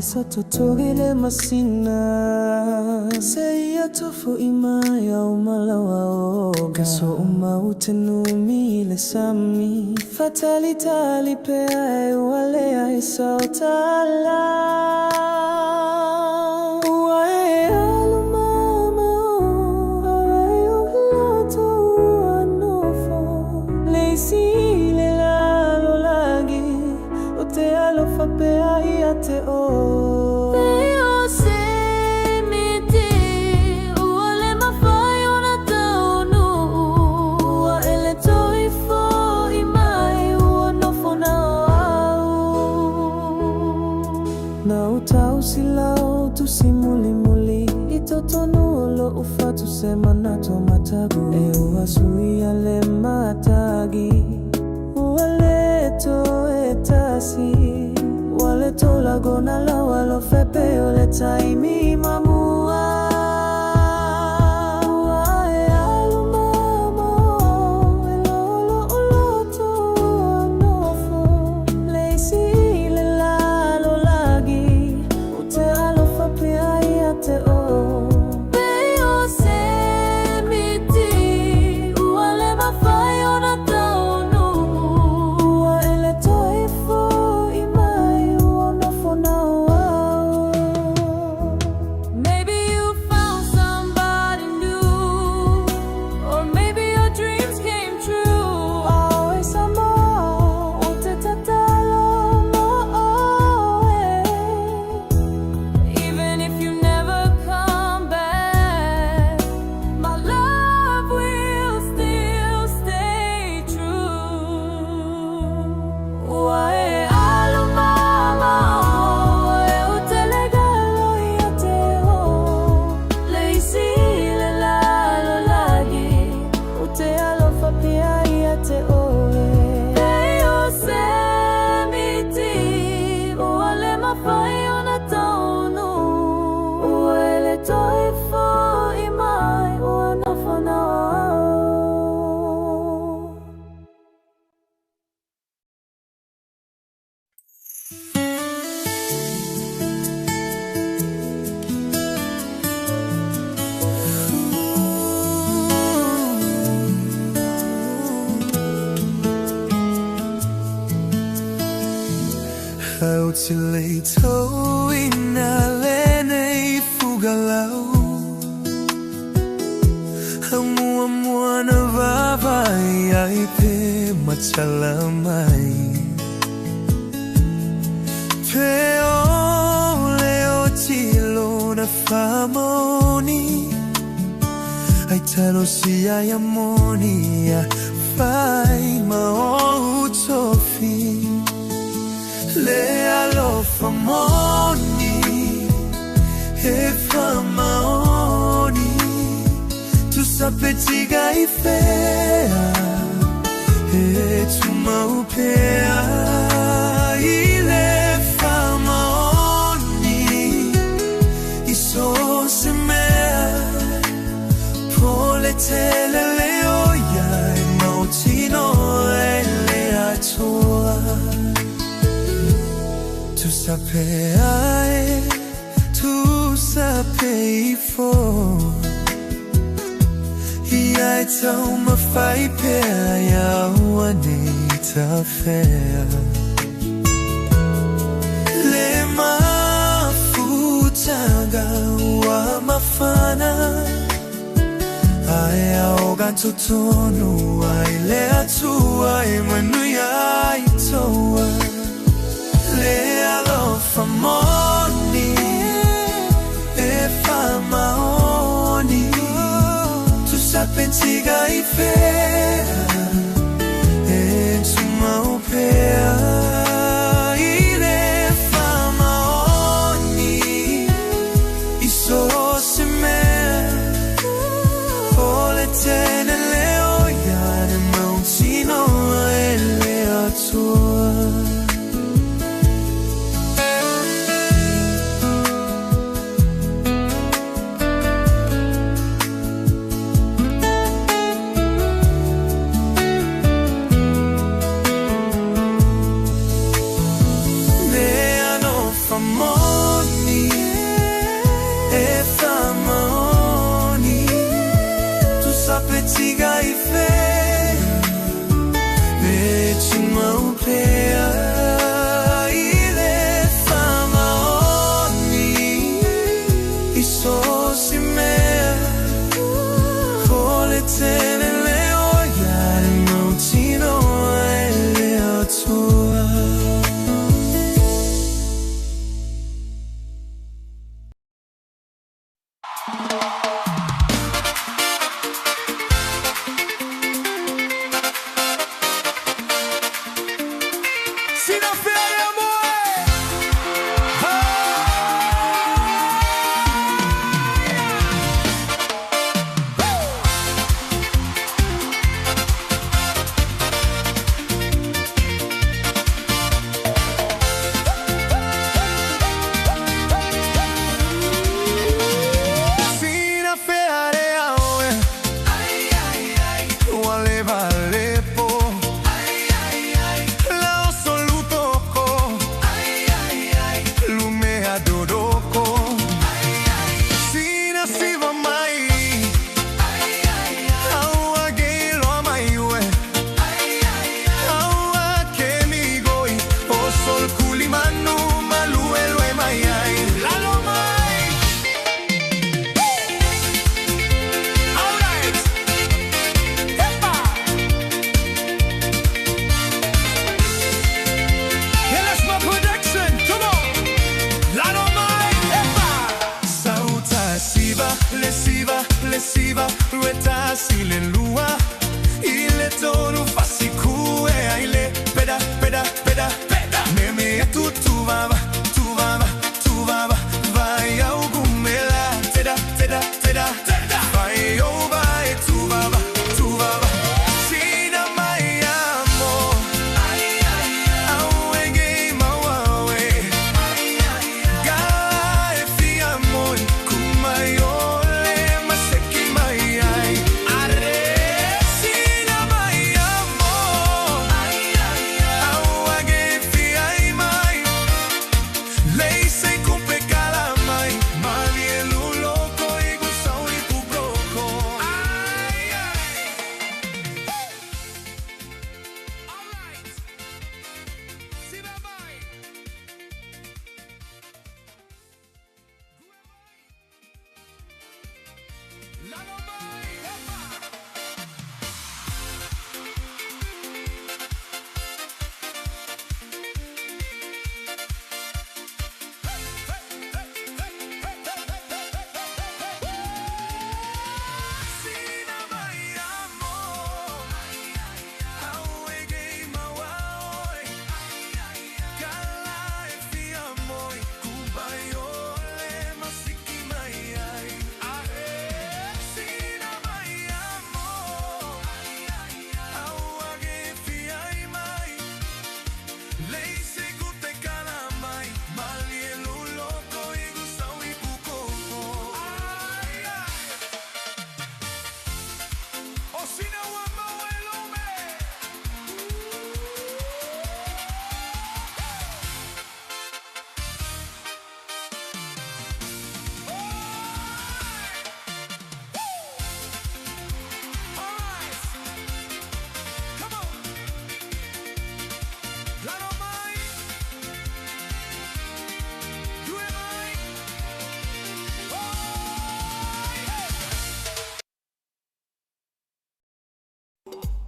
Ae sa totogi le masina Se ia tofo'i mai au ma lau aoga So uma u te numi i le sami Faatalitali pea e ua leai sau tala Ua e alu mamao Ae o loto ua nofo Le isi i le lalolagi O te alofa pea ia te oe. Pei o se miti ua le mafai ona taunuu. Ua e le toe fo'i mai ua nofo na o au. Na ou tausi lau tusi mulimuli i totonu o lo'u fatu se manatu matagu e ua suia le matagi ua le toe tasi ua le toe lagona lau alofa pei o le taimi ma mua. Ua e alu mamao e lo'u loto ua nofo le isi i le lalolagi o te alofa pea ia te oe. Pei o se miti ua le mafai ona taunuu. Ua e le toe fo'i mai ua nofo na o au. Maybe you found somebody new, or maybe your dreams came true. Ae Samoa ou te tatalo mo oe. Even if you never come back, my love will still stay true. Ua e alu mamao e ou te le galo ia te oe. Le isi i le lalolagi o te alofa pea ia te oe. Pei o se miti ua le mafai ona taunuu. Ua e le toe fo'i mai ua nofo na o au. Ou te le toina lenei fugalau Muamua na vaavaai ai pe matala mai Pe o le autilo na faamaoni Ai talosia ia moni ia fai ma ou tofi Le alofa moni e faamaoni Tusapetiga i fea e tumau pea i le faamaoni i so o se mea Po le tele le oia e mautinoa e le Atua Tusa pea e tusa pe ifo Ia e taumafai pea ia aua nei tafea Le mafutaga ua mafana Ae aoga totonu ai le Atua e manuia ai toa Le alofa moni e faamaoni Tusapetiga i fea e tumau pea i le faamaoni i so o se mea Po le tele le oia e mautinoa e le Atua. Le siva, 21 le lua, i le tolu fasiku e ai le peda, peda, peda, peda. Meme tu tu vava, tu vava, tu vava, vai au gumela, teda, teda, teda, teda. Vai o vai tu vava, tu vava. Sina mai amo, ai ai, au ege mawawe.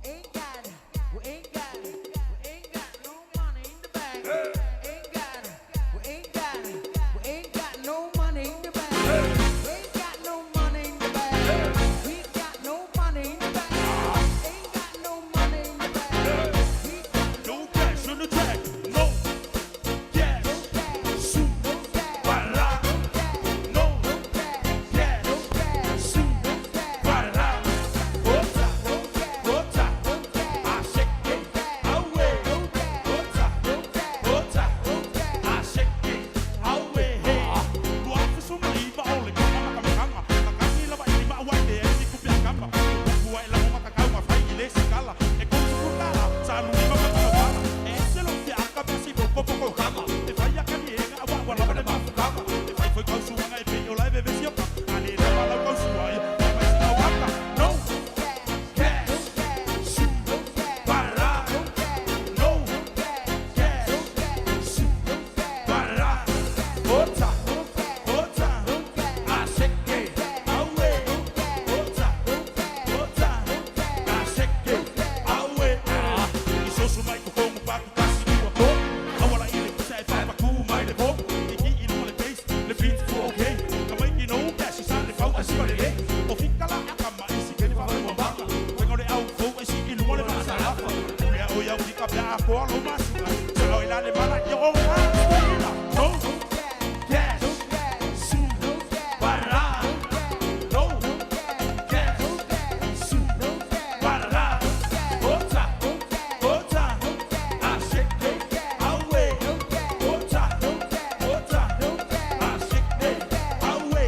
Ain't got, we ain't got, we ain't got no money in the bank. Ain't got, we ain't got, we ain't got no money in the bank. Ain't got no money in the bank. We got no money in the bank. Ain't got no money in the bank. We got No cash on the track. No cash. no cash, Su. no cash, Para. no No cash, cash. no cash, Su. no cash, Para. Ota. no cash, Ota. no cash, Asheke. Awe. Ota. no cash, Ota. no cash. Asheke. Awe. No cash. Su. Para. No cash. Su. Para. Ota. Ota. Asheke. Awe. Ota. Ota. Asheke. Awe. Isoso mai ko kongo paku kasi ua ko. Awala i le kusa e whapaku mai le po. I ki i lunga le bass, le beat fu okay. Ka mai ki no cash i sa le fau a siwa le le. O fika la aka ma i si keni whapaku manga. Wenga le au fau e si i lunga le masa lafa. Ulea o iau ki ka pia a koa lo masuga. Sa oi la le mala i o ngā. No cash. Su. Para. No cash. Su. Para. Ota. Ota. Asheke. Awe. Ota. Ota. Asheke. Awe.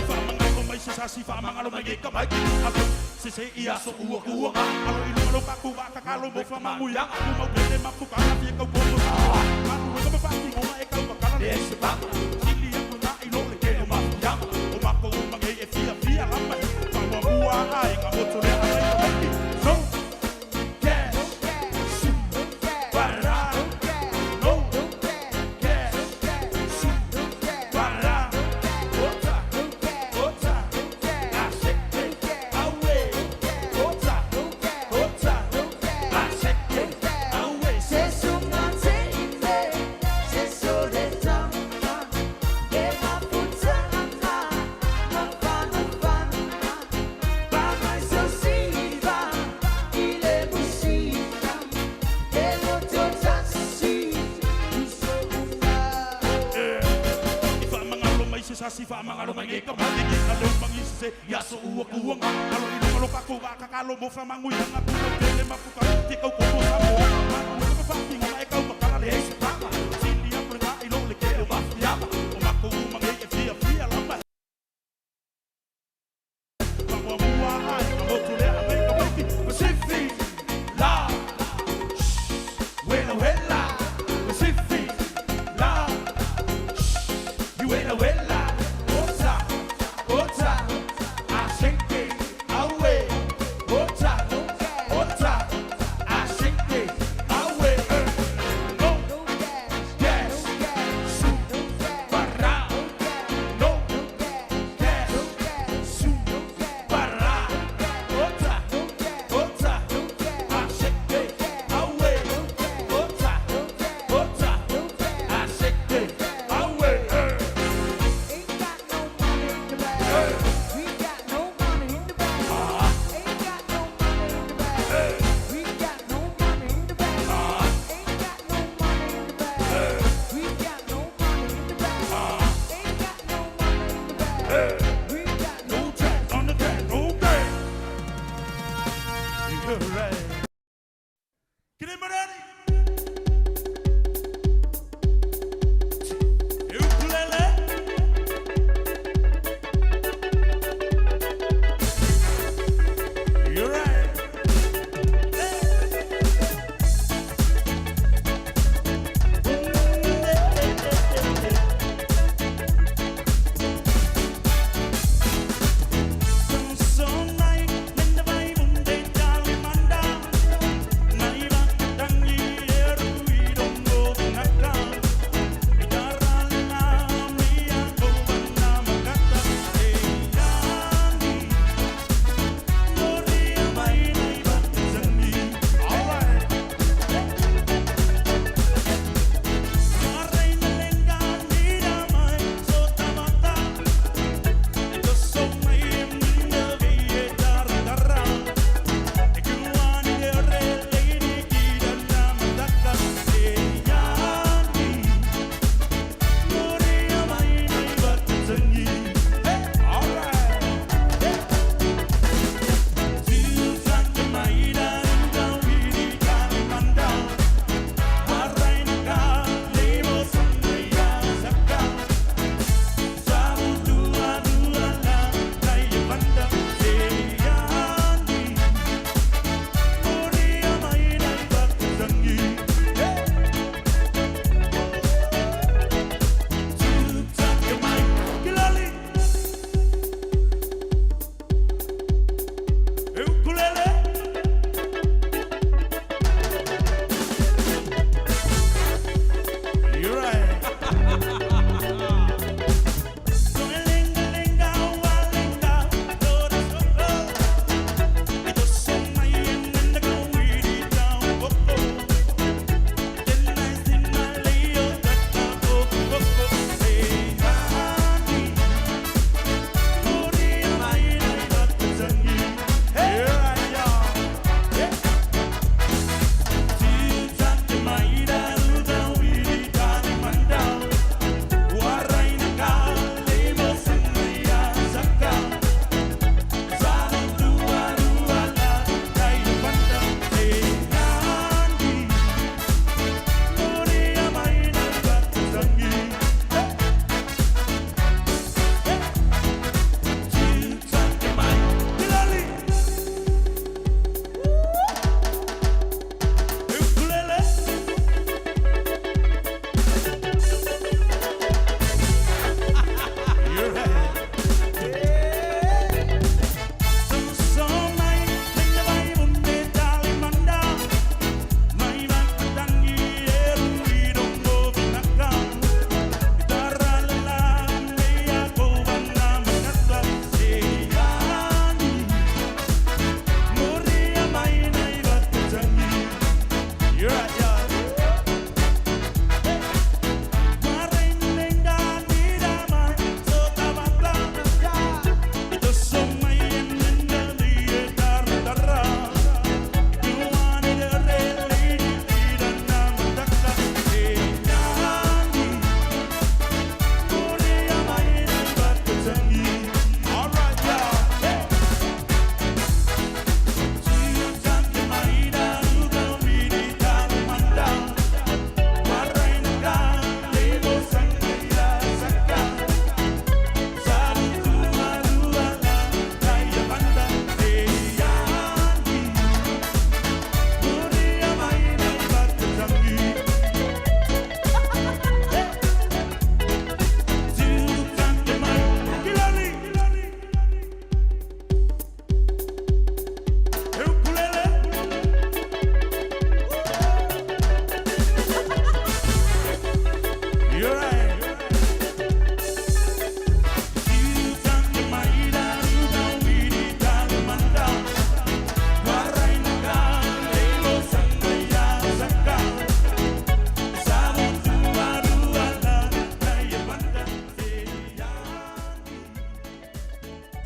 Faamagalo mai se sasi, faamagalo mai ke kamaiki. Alo, se se ia so ua ua. Alo i luga lo kaku wa kakalo mo famamuiaga. Tumau pele mafukana fia kau komo sa. Manuega ma faatinoga e kau makala le ese papa. Sili aku na i lo le kele o mafuiaga. O mako o magei e fia fia lama. Faamuamua aiga moto lea alai kamaiki. No cash. Su. Para. No cash. Su. sasi faamagalo mai nei ka maligi a leu magi sese ia so ua kuaga alo i luga lo tatou vaakakalo mo faamaguiaga tele mafuka te kau koto sa moa manu e ma e kau makala leai se paga sili aku le ga'i lo le kele o mafiaga o makou magei e fiafia lava faamuamua ai ka motu lea agai ka maiki Pacific la wela wela Pacific la wela wela ota ota aseke awe ota ota aseke awe no gas su para no gas su para ota ota aseke awe ota ota aseke awe.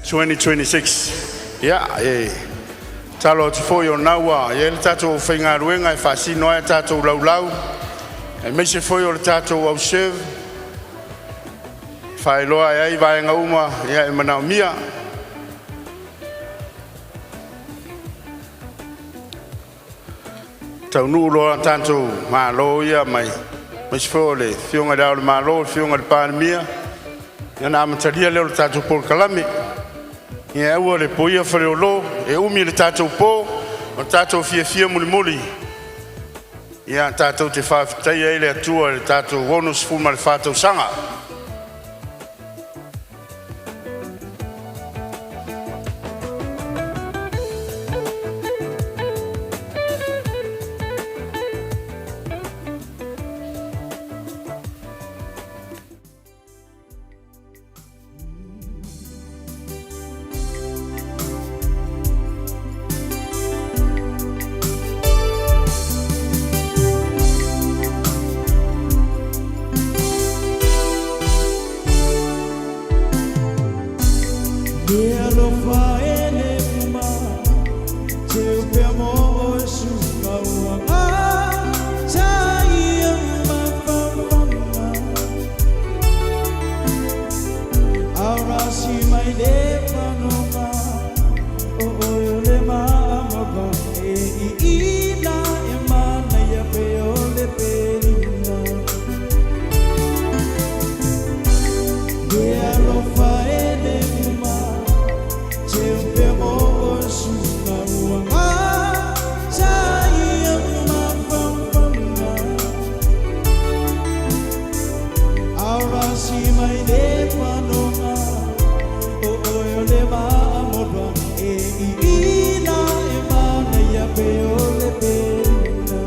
2026. Ia, e tatalo atu foi o lena ua i ai le tatou aufaigaluega e faasino ai a tatou laulau aemaise foi o le tatou au serve e faailoa ai vaega uma e manaomia. Taunuu loa tatou malo ia mai aemaise foi o le Afioga i Le Ao o le Malo, le Afioga i le Palemia, ia ona amatalia lea o le tatou polokalame. Ia ae aua le poia Faleolo, e umi le tatou po o le tatou fiafia mulimuli. Ia tatou te faafetaia ai le Atua i le tatou 64 tausaga. E alofa e le uma Teu pe mo o suka ua Tai ma Aurasi mai le manoma O oe o le maamaba E i ina e mana ia pe o le pelina E alofa e le uma Te upe mo o suka ua Tai o mafafanga Aurasi mai le manonga O oe o le maamodwa E i ina e mana ia pe o le pelina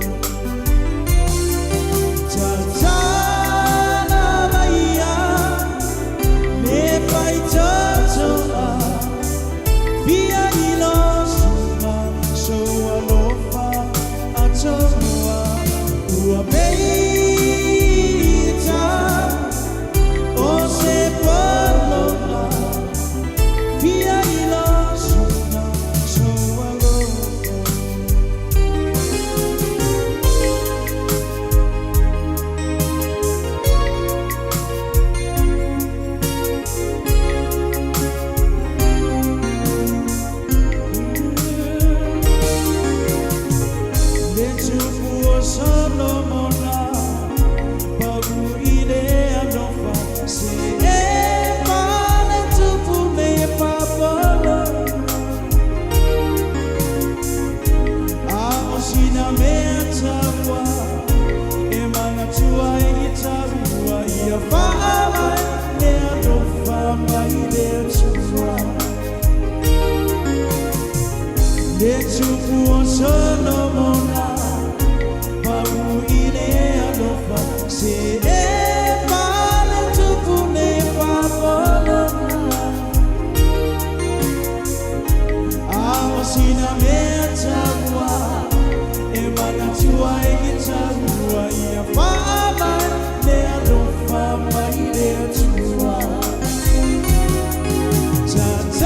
Tatala maia Le pai tatoa Via ilo suma So alofa atoa Ua peita O se paloma Via ilo suma So alofa. Le tupu o Solomona Pau i le alofa Se e pale tupu me papolo A o sina mea taua E manatua e i taua Ia faalai le alofa mai le atua. Le tupu o Solomona Pau i le alofa Se e pale tupu le papolo A o sina mea taua E manatua e i taua Ia faalai le alofa mai le atua.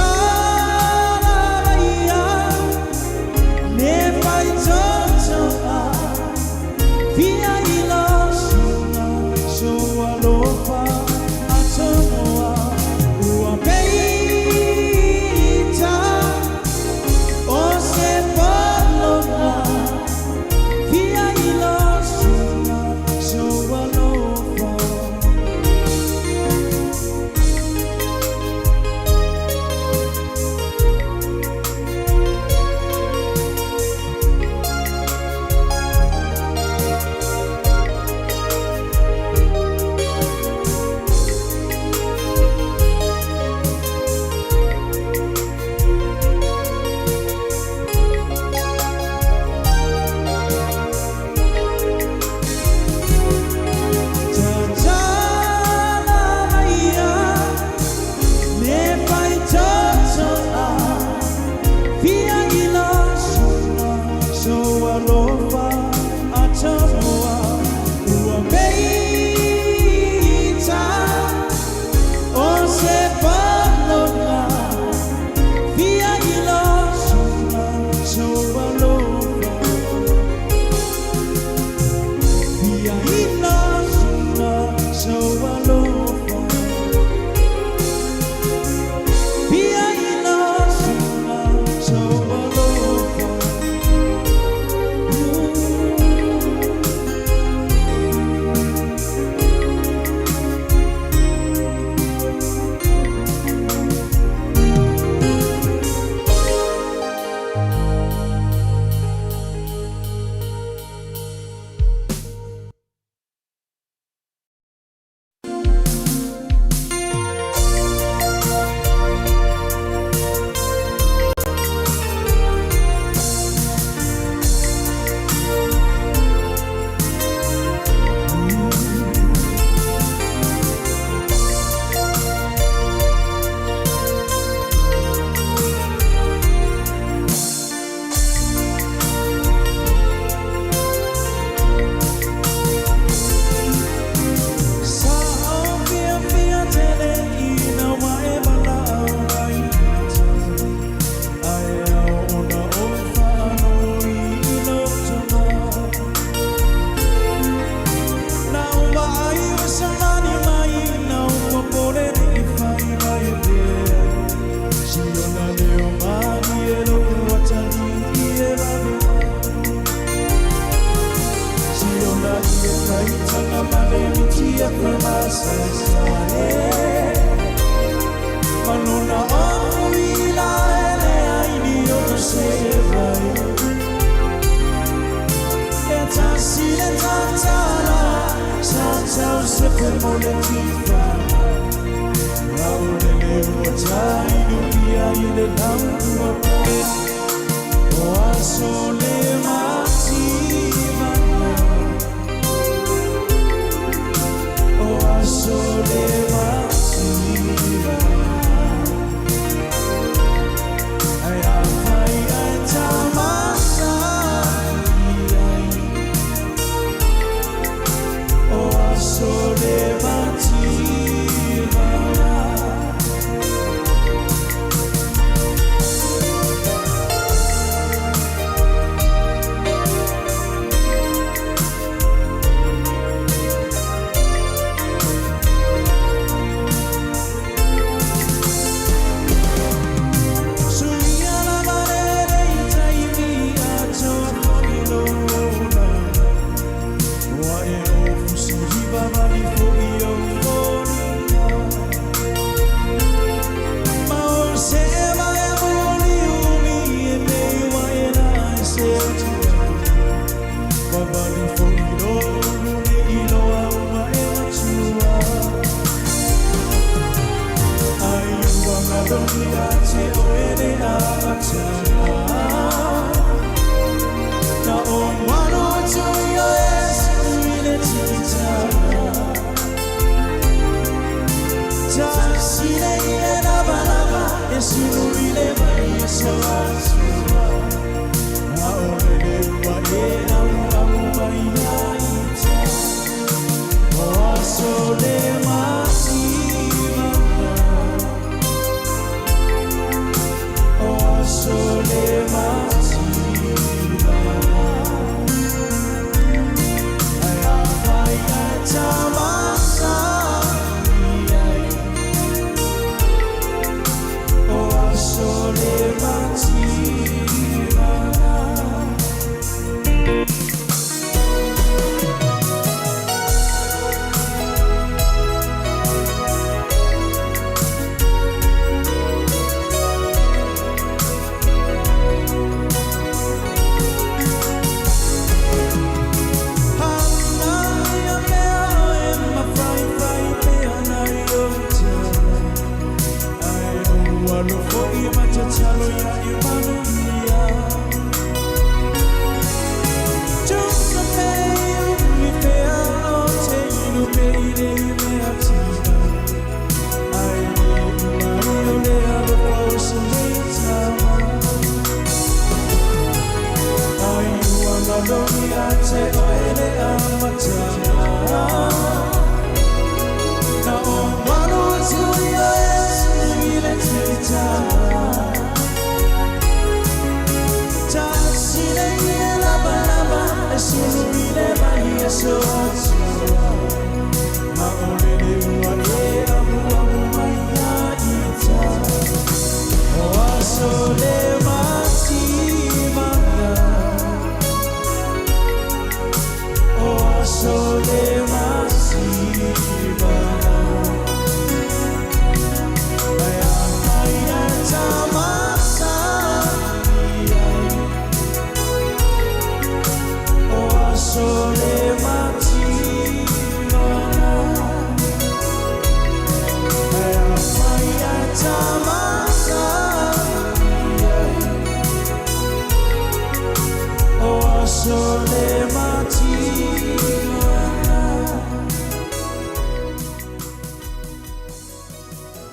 Tatala ia Le pai totoa Via ilo suna So alofa atoa Ua peita O se paloma Via ilo suna So alofa.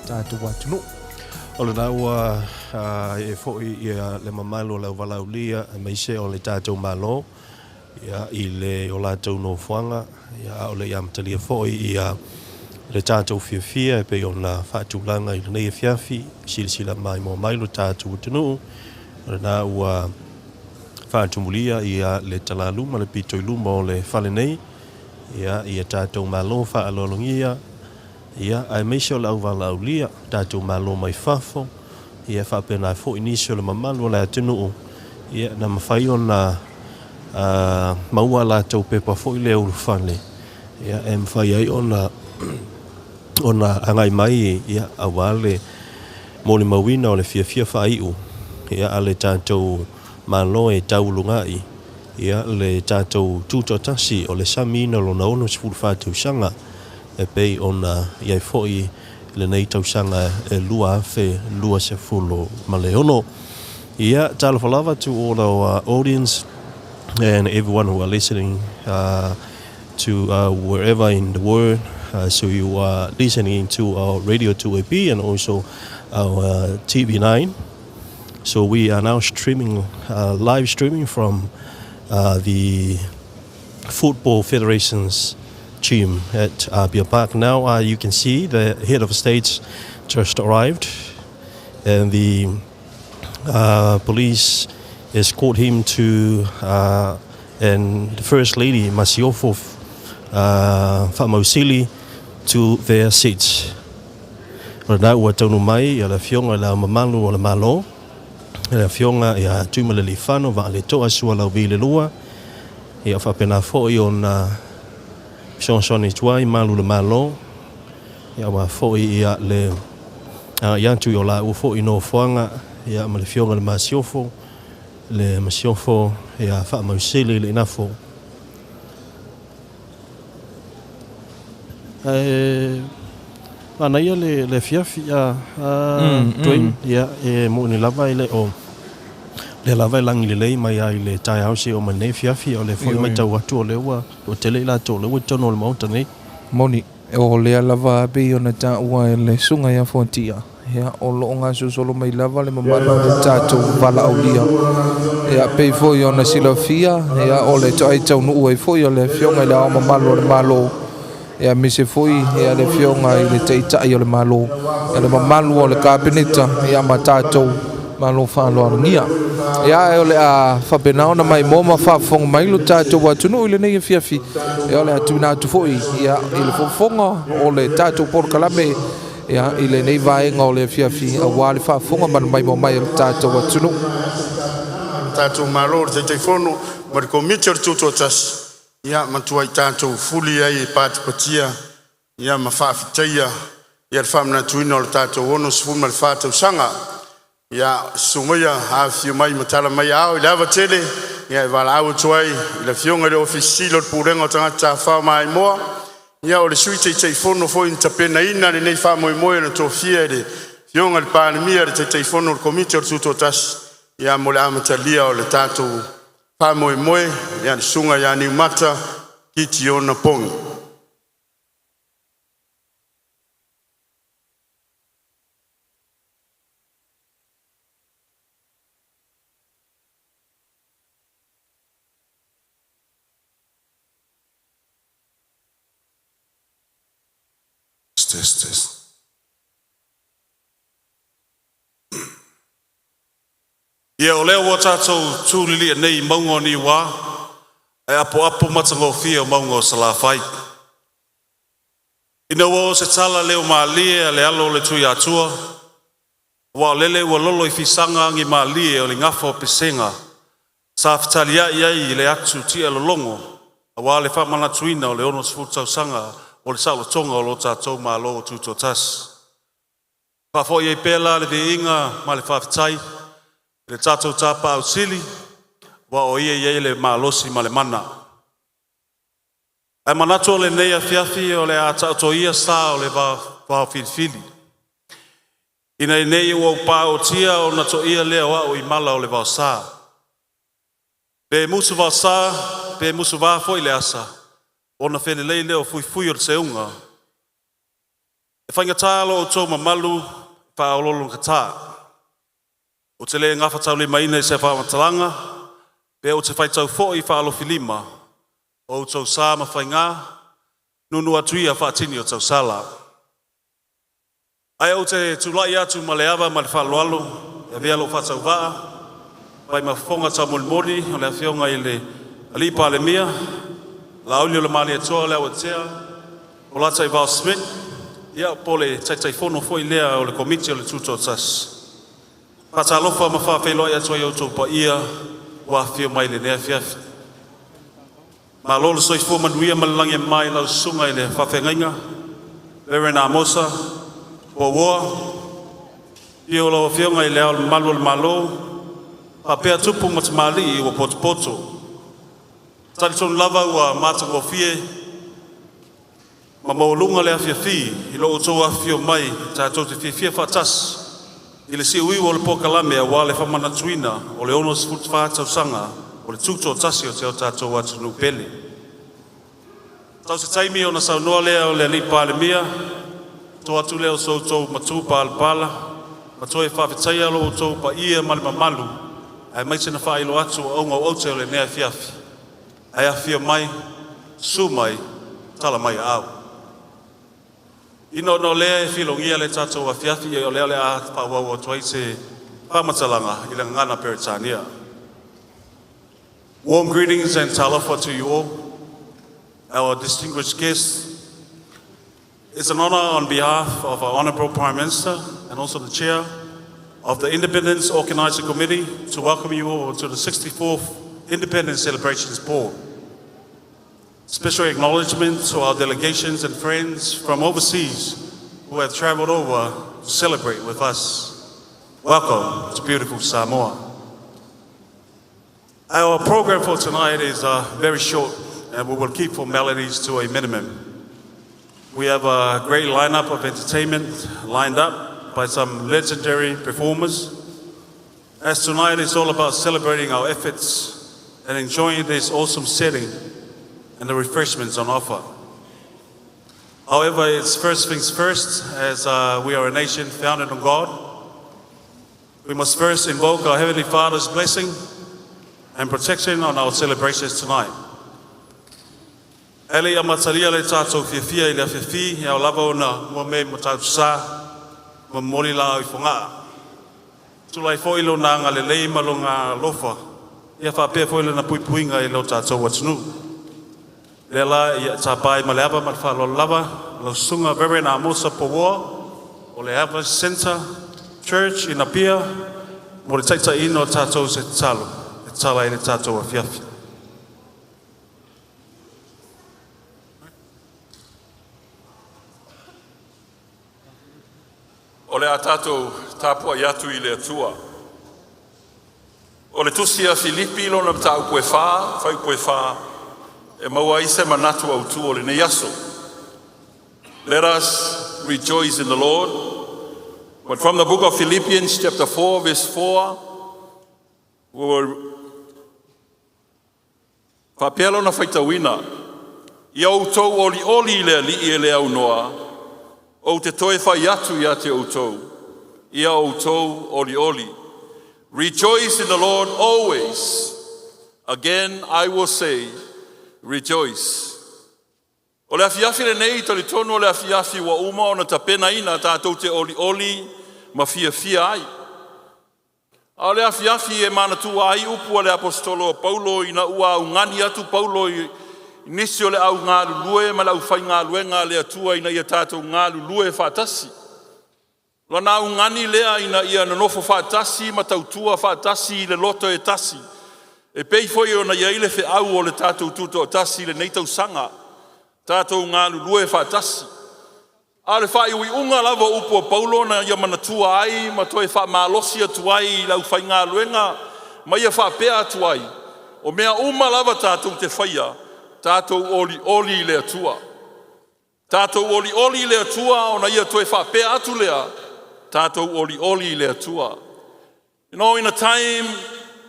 Tatou atunuu. O lena ua ee foi le mamalu o le auvalaaulia aemaise o le tatou Malo i le o latou nofoaga, a o le i amatalia foi le tatou fiafia e pei ona faatulaga i lenei afiafi, silasila maimoa mai lo tatou atunuu, o lena ua faatumulia le talaluma le pito i luma o le fale nei, ia tatou malo faaaloalogia, aemaise o le auvalaaulia, tatou malo mai fafo, faapena foi nisi o le mamalu o le atunuu, na mafai ona maua a latou pepa foi lea ulufale, e mafai ai ona agai mai aua le molimauina o le fiafia faaiu a le tatou Malo e taulugai le tatou tutoatasi o le samiina o lona 64 tausaga e pei ona i ai foi. lenei tausaga e 2026. Ia, talofa lava to all our audience and everyone who are listening to wherever in the world. So you are listening to our Radio 2AP and also our TV9. So we are now streaming, live streaming from the Football Federation's gym at Apia Park. Now you can see the head of state just arrived and the police escort him to and the First Lady Masiofo Faamausili to their seats. O lena ua taunuu mai le Afioga i Le Ao Mamalu o le Malo, le Afioga ia Tuimalealiifano Vaaletoa Sualauvi le Lua, ia faapena foi ona fesoasoani atu ai malu o le Malo, ia aua foi ia le agai atu i o laua foi nofoaga ia ma le Afioga i le Masiofo, le Masiofo ia Faamausili le Inafo. Ae manaia le le afiafi a Dwayne, ia e moni lava e le o lea lava e lagi lelei mai lava i le taeao seia oo mai lenei afiafi, o lea foi e matau atu o lea ua toatele i latou o lea ua i totonu o le Maota nei. Moni, o lea lava pei ona taua e le Susuga ia Fuatia, Ia, o lo o gasolosolo mai lava le mamalu o le tatou valaaulia. Ia, pei foi ona silafia, ia, o le toai taunuu ai foi o le Afioga i le Ao Mamalu o le Malo, ia, aemaise foi, ia, le Afioga i le Taitai o le Malo, ia, le mamalu o le Kapeneta, ia, ma tatou Malo faaaloalogia. Ia, ae o le a faapena ona maimoa ma faafofoga mai lo tatou atunuu i lenei afiafi. Ia, o le a tuuina atu foi, ia, i le fofoga o le tatou polokalame, Ia, i lenei vaega o le afiafi, aua le faafofoga ma le maimoa mai a le tatou atunuu. Le tatou Malo, le Taitaifono ma le Komiti o le Tutoatasi, ia matuai tatou fuli ai e patipatia ia ma faafetaia ia le faamanatuina o le tatou 64 tausaga. Ia susu maia, afifio mai ma tala mai aao i le ava tele ia e valaau atu ai i le Afioga i le Ofisa Sili o le Pulega o Tagata Tafafao Maimoa, ia o le Sui Taitaifono foi na tapenaina lenei faamoemoe na tofia e le Afioga i le Palemia, le Taitaifono o le Komiti o le Tutoatasi, ia mo le amatalia o le tatou faamoemoe, ia le Susuga ia Niumata Kitiona Pongi. Test, test. Ia, o lea ua tatou tu lilia nei i mauga o Niuā, ae apoapo matagofie o mauga o Salafai. Ina ua oo se tala leo malie a le alo o le Tuiatua, aua o lele ua lolo i fisaga agi malie o le gafa o pesega sa fetaliai ai le atu tia lologo aua le faamanatuina o le 60 tausaga o le saolotoga o lo tatou Malo Tutoatasi. Faafoi ai pea la le viiga ma le faafetai i le tatou Tapaau Sili, aua o Ia e i ai le malosi ma le mana. Ae manatu o lenei afiafi o le a taoto ia sa o le vaofilifili, ina ne i ou paotia ona toia lea o au i mala o le vaosa. Pe musu vaosa, pe musu va foi le asa, ona felelei lea o fuifui o le seuga. E faigata lo outou mamalu e faaoloologata. Ou te le gafataulimaina i se faamatalaga, pe ou te faitau foi faalofilima, o outou sa ma faigā, nuunuu atu ia faatini o tausala. Ae ou te tulai atu ma le ava ma le faaaloalo e avea lou faatauvaa fai ma fofoga taumolimoli o le Afioga i le Alii Palemia, Laaulialemalietoa Leuatea Polataivao Schmidt, ia po o le Taitaifono foi lea o le Komiti o le Tutoatasi. Faatalofa ma faafeiloai atu ai i outou paia ua afifio mai i lenei afiafi. Malo le soifua manuia ma le lagi e mama i lau susuga i le faafeagaiga, Reverend Amosa Puauoa, afio lau Afioga i le Ao Mamalu o le Malo, faapea tupu ma tamalii ua potopoto. Talitonu lava ua matagofie Ma maualuga le afiafi i lo outou afifio mai tatou te fiafia faatasi i le siuiu o le polokalame auā le faamanatuina o le 64 tausaga o le tutoatasi o si o tatou atunuu pele. Sau se taimi ona saunoa lea o le Alii Palemia, to atu lea o so outou matupalapala ma toe faafetaia lo outou paia ma le mamalu, aemaise na faailoa atu o auga o aute o lenei afiafi. Ae afifio mai, susu mai, tala mai aao. Ina ona o lea e filogia le tatou afiafi, o lea o le a faaauau atu ai se faamatalaga i le gagana Peretania. Warm greetings and talofa to you all, our distinguished guests. It's an honor on behalf of our Honorable Prime Minister and also the Chair of the Independence Organizing Committee to welcome you all to the 64th Independence Celebrations Board. Special acknowledgement to our delegations and friends from overseas who have traveled over to celebrate with us. Welcome to beautiful Samoa. Our program for tonight is very short and we will keep formalities to a minimum. We have a great lineup of entertainment lined up by some legendary performers. As tonight is all about celebrating our efforts and enjoying this awesome setting and the refreshments on offer. However, it's first things first, as we are a nation founded on God. We must first invoke our Heavenly Father's blessing and protection on our celebrations tonight. E le i amatalia le tatou fiafia i le afiafi, e ao lava ona mua mea i Matautu Sa, momoli laau i Fogaa. Tulai foi lona agalelei ma lona alofa, ia faapea foi lana puipuiga i lo tatou atunuu. Lea la ia tapa ai ma le ava ma le faaaloalo lava lau susuga Reverend Amosa Poua o le Harvest Center Church in Apia mo le taitaiina o tatou i se tatalo e tatala ai le tatou afiafi. O le a tatou tapuai atu i le Atua. O le tusi a Filipi lona mataupu e 4, fuaiupu e 4, e maua ai se manatu autu o lenei aso. Let us rejoice in the Lord. But from the book of Philippians chapter 4 verse 4, we will faapea lona faitauina. Ia outou olioli i le Alii e le aunoa, ou te toe fai atu ia te outou, ia outou olioli. Rejoice in the Lord always. Again I will say, rejoice. O le afiafi lenei talitonu o le afiafi ua uma ona tapenaina tatou te olioli ma fiafia ai. A o le afiafi e manatua ai upu a le aposetolo o Paulo ina ua augani atu Paulo i nisi o le au galulue ma le aufaigaluega a le Atua ina ia tatou galulue faatasi. Lona augani lea ina ia nonofo faatasi ma tautua faatasi i le loto e tasi. E pei foi ona i ai le feau o le tatou tutoatasi i lenei tausaga, tatou galulue faatasi. A o le faaiuiuga lava o upu a Paulo na ia manatua ai ma toe faamalosi atu ai i le aufaigaluega ma ia faapea atu ai, o mea uma lava tatou te faia, tatou olioli i le Atua. Tatou olioli i le Atua ona ia toe faapea atu lea, tatou olioli i le Atua. In a time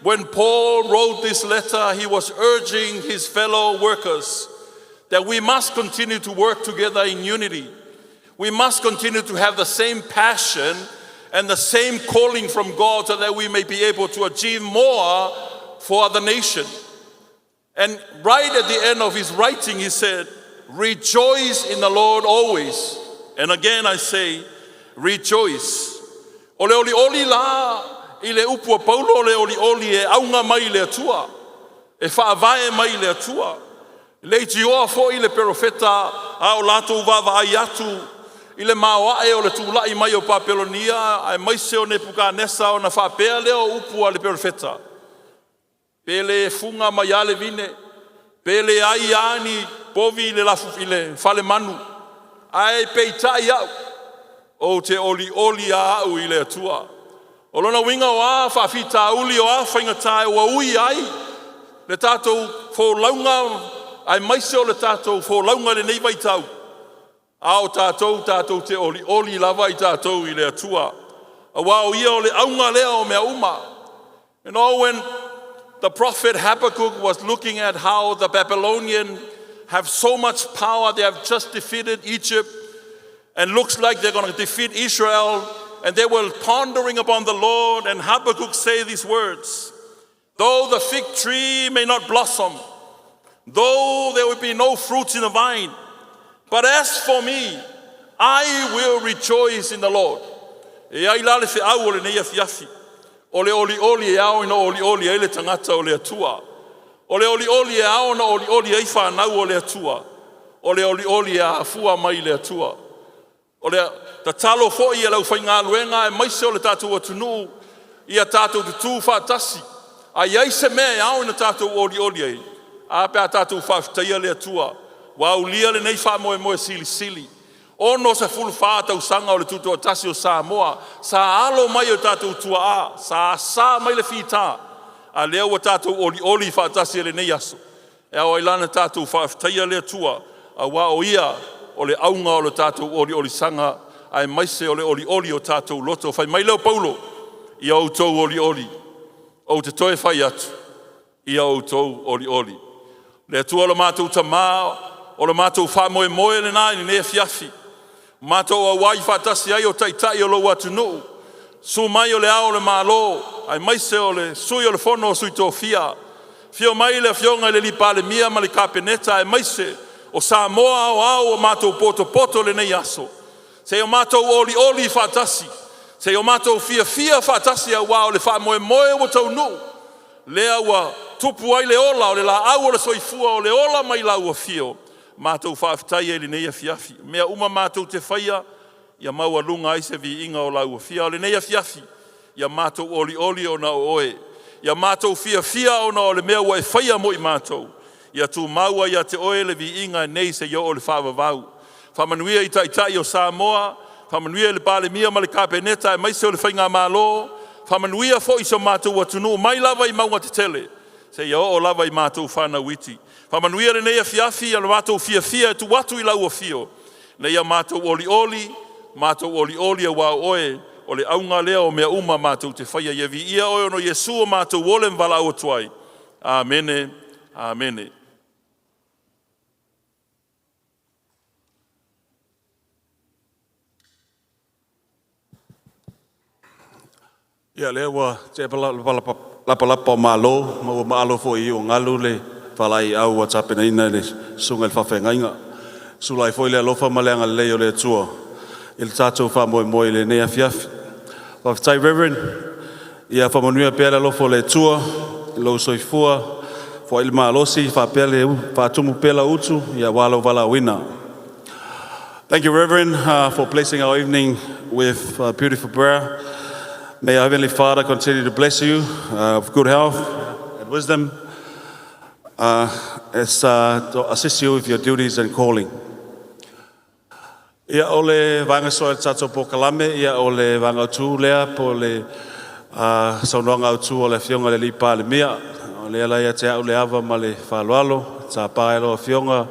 when Paul wrote this letter, he was urging his fellow workers that we must continue to work together in unity. We must continue to have the same passion and the same calling from God so that we may be able to achieve more for the nation. And right at the end of his writing, he said, "Rejoice in the Lord always. And again I say, rejoice." O le olioli la i le upu a Paulo o le olioli e auga mai i le Atua, e faavae mai i le Atua. Le itioa foi le perofeta a o latou vaavaai atu i le maoae o le tula'i mai o Papelonia aemaise o Nepukanesa ona faapea lea o upu a le perofeta. Pe le fuga mai a le vine, pe leai a ni povi i le lafu i le falemanu, ae peitai au, ou te olioli a au i le Atua. O lona uiga o a faafitauli o a faigata ua ui ai le tatou folauga aemaise o le tatou folauga i lenei vaitau. A o tatou tatou te olioli lava i tatou i le Atua. Auā o ia o le auga lea o mea uma. When the prophet Habakkuk was looking at how the Babylonian have so much power, they have just defeated Egypt, and looks like they're going to defeat Israel, and they were pondering upon the Lord, and Habakkuk say these words: "Though the fig tree may not blossom, though there will be no fruits in the vine, but as for me, I will rejoice in the Lord." E ai la le feau o lenei afiafi. O le olioli e ao ina olioli ai le tagata o le Atua. O le olioli e ao na olioli ai fanau o le Atua. O le olioli e afua mai le Atua. O le tatalo foi e le aufaigaluega aemaise o le tatou atunuu ia tatou tutū faatasi. A i ai se mea e ao ina tatou olioli ai, a pe a tatou faafetaia le Atua ua aulia lenei faamoemoe silisili. 64 tausaga o le tutoatasi o Samoa, sa alo mai o tatou tuaa, sa asa mai le fita, a lea ua tatou olioli faatasi i lenei aso. E ao ai la ona tatou faafetaia le Atua, auā o Ia o le auga o le tatou oliolisaga aemaise o le olioli o tatou loto. Fai mai lea o Paulo, “Ia outou olioli.” Ou te toe fai atu, ia outou olioli. Le Atua o le matou Tamā, o le matou faamoemoe lena i lenei afiafi. Matou auai faatasi ai o taitai o lou atunuu, susu mai o le Ao o le Malo, aemaise o le Sui o le Fono o Sui Tofia, afio mai le Afioga i le Palemia ma le Kapeneta, aemaise o Samoa aoao ua matou potopoto i lenei aso, seia o matou olioli faatasi, seia o matou fiafia faatasi, auā o le faamoemoe ua taunuu, lea ua tupu ai le ola o le laau o le soifua, o le ola mai lau afio. Matou faafetai ai i lenei afiafi. Mea uma matou te faia, ia maualuga ai se viiga o lau afio. O lenei afiafi, ia matou olioli ona o oe, ia matou fiafia ona o le mea ua e faia mo i matou. Ia tumau ai ia te oe le viiga nei seia oo i le faavavau. Faamanuia i taitai o Samoa, faamanuia i le Palemia ma le Kapeneta aemaise o le faigamalo, faamanuia foi i so matou atunuu mai lava i mauga tetele seia oo lava i matou fanau iti. Faamanuia lenei afiafi, ia le matou fiafia e tuu atu i lau afio, ina ia matou olioli, matou olioli, auā o oe o le auga lea o mea uma matou te faia. Ia viia oe ona o Iesu o matou ole ma valaau atu ai. Amene, amene. Ia lea ua tea lapalapa o malo ma ua maalo foi i iugalu le faalaeiau ua tapenaina e le susuga i le faafeagaiga. Sula ai foi le alofa ma le agalelei o le Atua i le tatou faamoemoe i lenei afiafi. Faafetai Reverend, ia faamanuia pea le alofa o le Atua i lou soifua, foai le malosi, faapea le faatumu pea lau utu, ia aua lou valaauina. Thank you, Reverend, for blessing our evening with beautiful prayer. May our Heavenly Father continue to bless you with good health and wisdom as to assist you with your duties and calling. Ia o le vaega soa i le tatou polokalame, ia o le vaega autu lea po o le saunoaga autu o le Afioga i le Alii Palemia. O lea la ia te au le ava ma le faaaloalo tapa e lau Afioga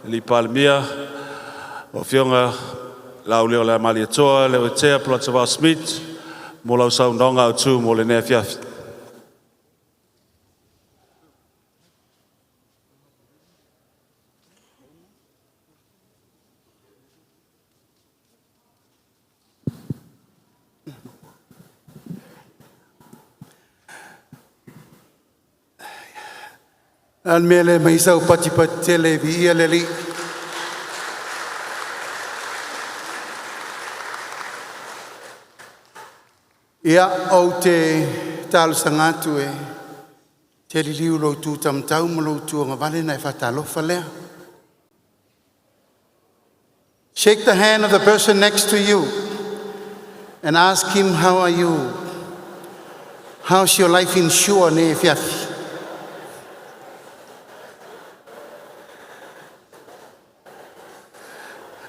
le Alii Palemia, lau Afioga Laaulialemalietoa Leuatea Polataivao Schmidt mo lau saunoaga autu mo lenei afiafi. A le mea lea ma isa au patipati tele e viia le Alii. Ia, ou te talosaga atu e te liliu i lou tu taumatau ma lou tu agavale ona e faatalofa lea. Shake the hand of the person next to you and ask him, "How are you? How's your life insure nei afiafi?"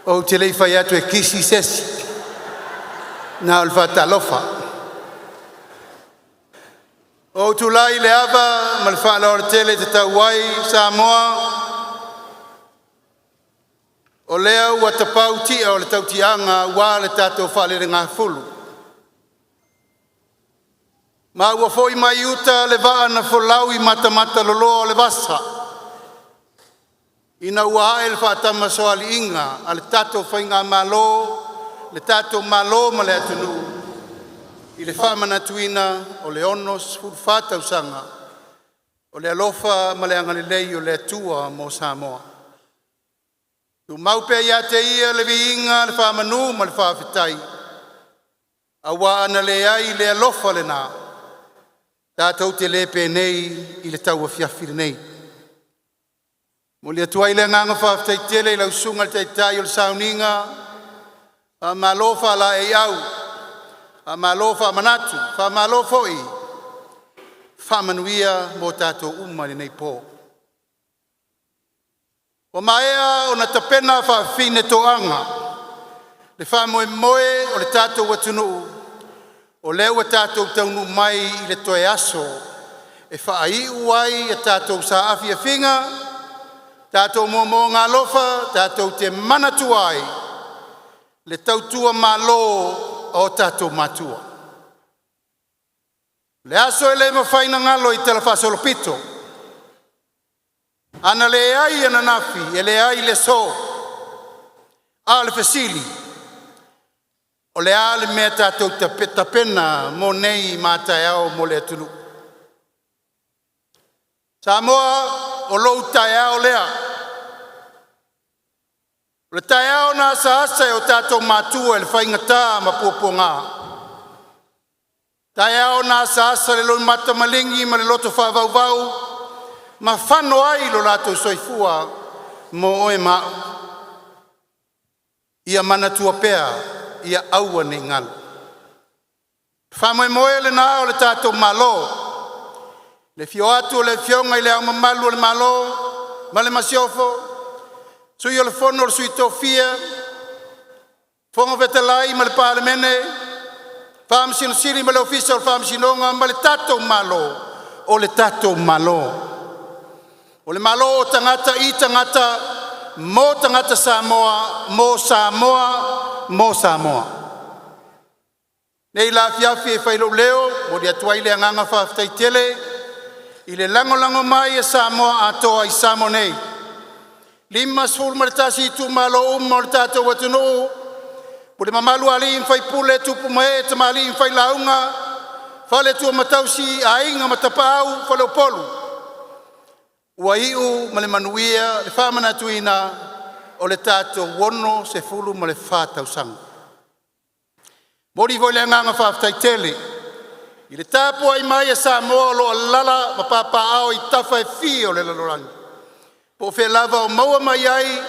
Ou te le i fai atu e kisi se isi, na o le faatalofa. Ua ou tulai i le ava ma le faaaloalo tele e tatau ai Samoa. O lea ua tapau ti'a o le tautiaga aua le tatou faalelegafulu, ma ua foi mai uta le vaa na folau i matamataloloa o le vasa, ina ua ae le faatamasoaliiga a le tatou Faigamalo, le tatou Malo ma le atunuu i le faamanatuina o le 64 tausaga o le alofa ma le agalelei o le Atua mo Samoa. Tumau pea ia te Ia le viiga, le faamanu ma le faafetai, aua ana leai le alofa lena, tatou te le penei i le tauafiafi lenei. Momoli atu ai le agaga faafetai tele i lau Susuga i le Taitai o le Sauniga, faamalo faalaeiau, faamalo faamanatu, faamalo foi faamanuia mo tatou uma i lenei po. Ua maea ona tapena faafafine toaga le faamoemoe o le tatou atunuu, o lea ua tatou taunuu mai i le toe aso e faaiu ai a tatou saafiafiga, tatou moomooga alofa, tatou te manatua ai le tautua malo a o tatou matua. O le aso e le mafai ona galo i talafaasolopito. A na leai ananafi, e leai le aso. A o le fesili, o le a le mea tatou te tapena mo nei ma a taeao mo le atunuu? Samoa, o lou taeao lea. O le taeao na asaasa e o tatou matua i le faigata ma puapuaga, taeao na asaasa e le loimata maligi ma le loto faavauvau ma fano ai lo latou soifua mo oe ma a'u. Ia manatua pea, ia aua ne i galo. Faamoemoe lena o le tatou Malo, le afio atu o le Afioga i Le Ao Mamalu o le Malo ma le Masiofo, Sui o le Fono a Sui Tofia, Fofoga Fetalai ma le Palemene, Faamasino Sili ma le Ofisa o Faamasinoga ma le tatou Malo, o le tatou Malo. O le Malo o tagata i tagata, mo tagata Samoa, mo Samoa, mo Samoa. Nei la afiafi e fai ai lou leo, momoli atu ai le agaga faafetai tele i le lagolago mai a Samoa atoa i Samoa nei. 51 itumalo uma o le tatou atunuu, pule mamalu a alii ma faipule, tupu ma ee, tamalii ma failauga, faletua ma tausi, aiga ma tapaau, faleupolu. Ua iu ma le manuia le faamanatuina o le tatou 64 tausaga. Momoli foi le agaga faafetai tele i le tapuai mai a Samoa o lo o alaala ma papaaao i tafa e fia o le lalolagi, po o fea lava o maua mai ai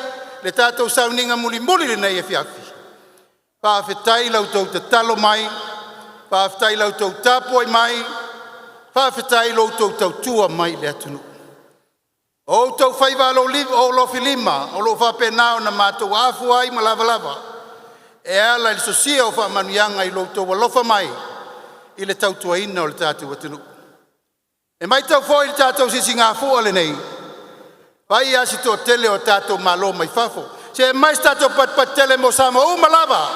le tatou sauniga mulimuli i lenei afiafi. Faafetai i la outou tatalo mai, faafetai i la outou tapuai mai, faafetai i lo outou tautua mai i le atunuu. O outou faiva alofilima o lo o faapena ona matou afua ai ma lavalava e ala i le sosia o faamanuiaga i lo outou alofa mai i le tautuaina o le tatou atunuu. E matau foi i le tatou sisigafua lenei, fai lava si toatele o tatou malo mai fafo. Se aumai se tatou patipati tele mo Samoa uma lava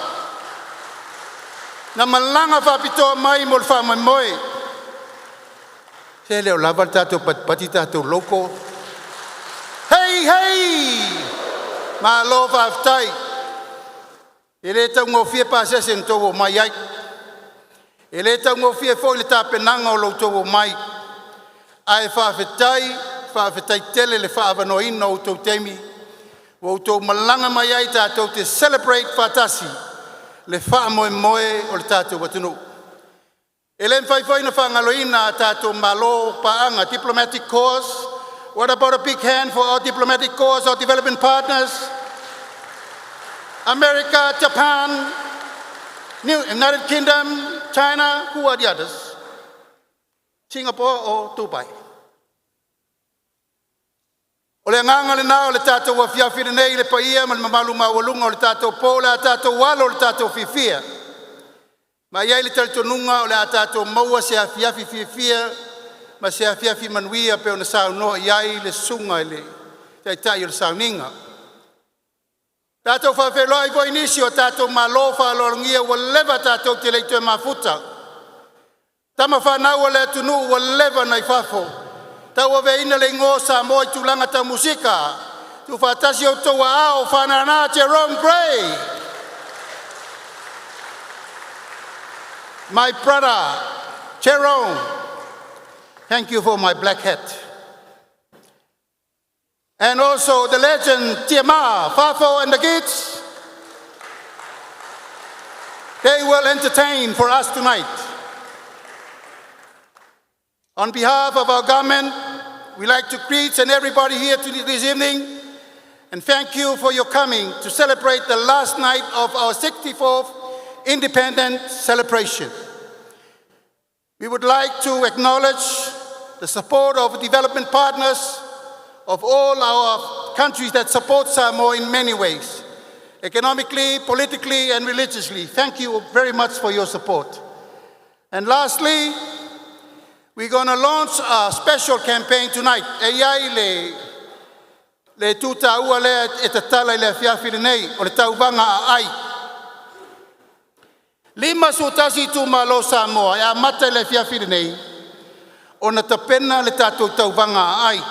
na malaga faapitoa mai mo le faamoemoe. Se le o lava le tatou patipati tatou local. Hei hei! Malo faafetai. E le taugofie pasese na tou omai ai. E le taugofie foi le tapenaga o lo outou omai. Ae faafetai, faafetai tele le faaavanoaina o outou taimi ua outou malaga mai ai tatou te celebrate faatasi le faamoemoe o le tatou atunuu. E le mafai foi ona faagaloina a tatou malo paaga, diplomatic corps. What about a big hand for our diplomatic corps, our development partners? America, Japan, New United Kingdom, China, who are the others? Singapore or Dubai? O le agaga lena o le tatou afiafi lenei i le paia ma le mamalu maualuga o le tatou po o le a tatou alo i le tatou fiafia. Ma e i ai le talitonuga o le a tatou maua se afiafi fiafia ma se afiafi manuia pei ona saunoa i ai le susuga i le Taitai o le Sauniga. Tatou faafeiloai foi i nisi o tatou malo faaaloalogia ua leva tatou te le i toe mafuta, tama fanau a le atunuu ua leva ona i fafo tauaveina le igoa o Samoa i tulaga tau musika. Tuufaatasi outou aao Faanana Jerome Gray. My brother Jerome, thank you for my black hat. And also the legend Tiama Fafo and the kids. They will entertain for us tonight. On behalf of our government, we like to greet and everybody here this evening and thank you for your coming to celebrate the last night of our 64th independent celebration. We would like to acknowledge the support of development partners of all our countries that support Samoa in many ways, economically, politically, and religiously. Thank you very much for your support. And lastly, we're going to launch a special campaign tonight. E i ai le tūtāua lea e tatala i le afiafi lenei, o le tauvaga aai. 51 itumalo o Samoa e amata i le afiafi lenei, ona tapena le tatou tauvaga aai.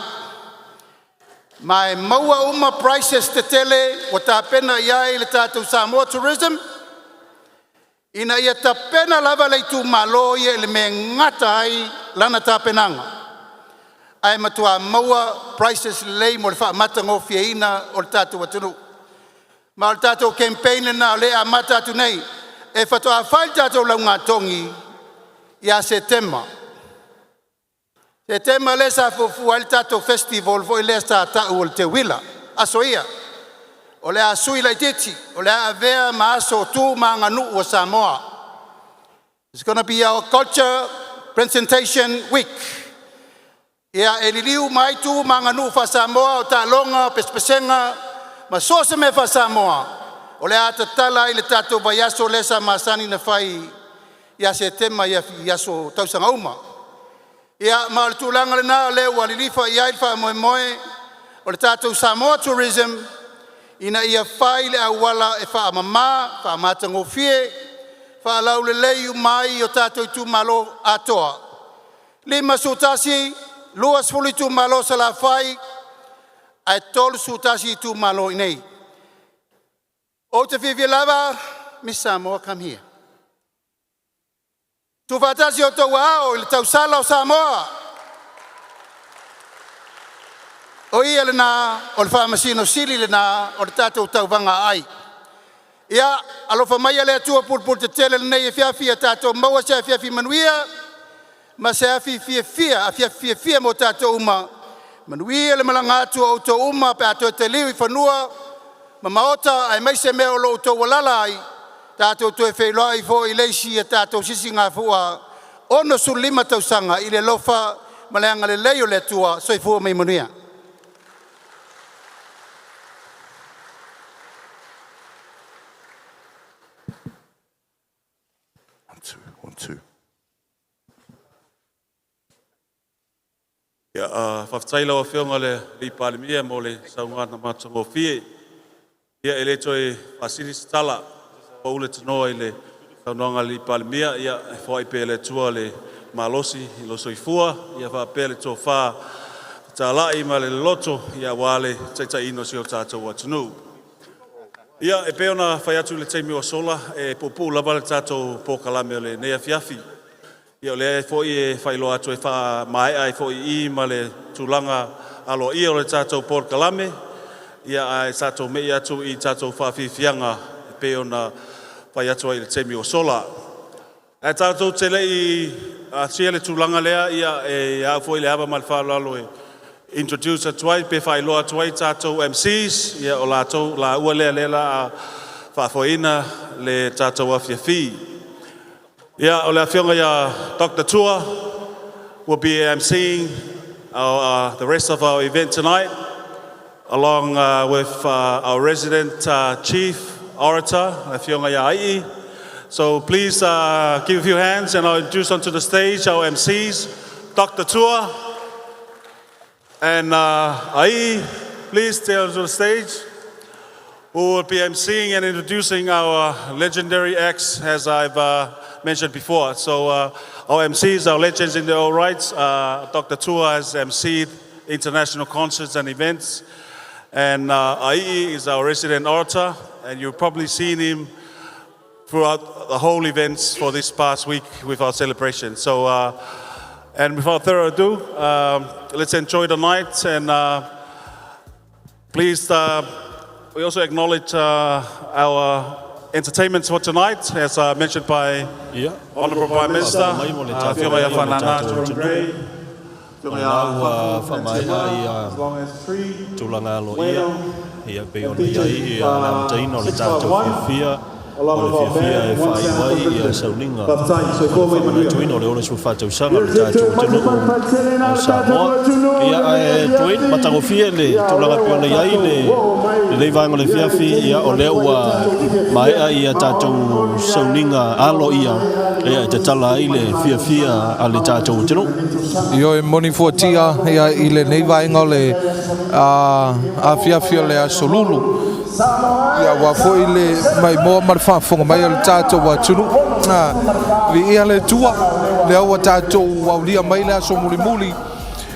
Ma e maua uma prizes tetele ua tapena i ai le tatou Samoa Tourism, ina ia tapena lava le itumalo ia i le mea e gata ai lana tapenaga, ae matua maua prizes lelei mo le faamatagofieina o le tatou atunuu. Ma o le tatou campaign lena o lea e amata atu nei. E faatoa fai le tatou laugatogi ia Setema. Setema lea sa fuafua ai le tatou festival foi lea sa tau o le Teuila. Aso ia, o le a sui laitiiti, o le a avea ma aso o tu ma aganuu a Samoa. It's going to be our culture presentation week. Ia e liliu mai tu ma aganuu faa-Samoa o taaloga, o pesepesega, ma so o se mea faa-Samoa, o le a tatala ai le tatou vaiaso lea sa masani na fai ia Setema i aso tausaga uma. Ia ma o le tulaga lena o lea ua lilifa i ai le faamoemoe o le tatou Samoa Tourism ina ia fai le auala e faamama, faamatagofie, faalaulelei uma ai o tatou itumalo atoa. 51, 20 itumalo o Salafai, ae 31 itumalo i inei. Ou te fiafia lava, Miss Samoa, come here. Tuufaatasi outou aao i le tausala o Samoa. O ia lena o le faamasino sili lena o le tatou tauvaga aai. Ia, alofa maia le Atua pulepule tetele lenei afiafi ia tatou maua se afiafi manuia ma se afi fiafia, afiafi fiafia mo tatou uma. Manuia le malaga atu o outou uma pe a toe taliu i fanua ma maota aemaise mea o lo o outou alala ai. Tatou toe feiloai foi i le isi a tatou sisigafua 65 tausaga i le alofa ma le agalelei o le Atua. Soifua ma ia manuia. One, two, one, two. Ia, faafetai lau Afioga i le alii Palemia mo le saunoaga matagofie. Ia, e le toe faasili se tala, pau le tanoa i le saunoaga a le alii Palemia. Ia, e foai pea e le Atua le malosi i lou soifua, ia faapea le tofa fetalai ma le loloto, ia aua le taitaiina o si o tatou atunuu. Ia, e pei ona fai atu i le taimi ua sola, e puupuu lava le tatou polokalame o lenei afiafi. Ia o lea foi e faailoa atu e faamaea ai foi i i ma le tulaga aloaia o le tatou polokalame, ia ae tatou mei atu i tatou faafiafiaga e pei ona fai atu ai i le taimi ua sola. Ae tatou te le i asia le tulaga lea, ia e au foi le ava ma le faaaloalo e introduce atu ai pe faailoa atu ai tatou MCs, ia o latou laua lea lea la a faafoeina le tatou afiafi. Ia o le afioga ia Dr. Tua will be MCing the rest of our event tonight, along with our resident chief orator, afioga ia Ai. So please give a few hands and I'll introduce onto the stage our MCs, Dr. Tua and Ai. Please stay onto the stage. who will be emceeing and introducing our legendary acts, as I've mentioned before. So our MCs are legends in their own rights. Dr. Tua has emceed international concerts and events. And Ai'i is our resident orator, and you've probably seen him throughout the whole events for this past week with our celebration. So, and without further ado, let's enjoy the night and please, we also acknowledge our entertainment for tonight, as mentioned by Honorable Prime Minister, Mai mo le tatou Afioga ia o le Fa'anānā tatou Jerome atunuu. Gray. O lena ua faamaea ia tulaga aloaia ia pei ona i ai ia le amataina o le tatou fiafia o le fiafia e faaiu ai ia sauniga o le faamanatuina o le 64 tausaga o le tatou atunuu o Samoa. Ia ae Dwayne, matagofie le tulaga pei ona i ai le lenei vaega o le afiafi, ia o lea ua maea ia tatou sauniga aloaia ia e tatala ai le fiafia a le tatou atunuu. Ioe moni fuatia ia i lenei vaega o le afiafi o le aso Lulu. Ia aua foi le maimoa ma le faafofoga mai o le tatou atunuu. Viia le Atua, lea ua tatou aulia mai le aso mulimuli.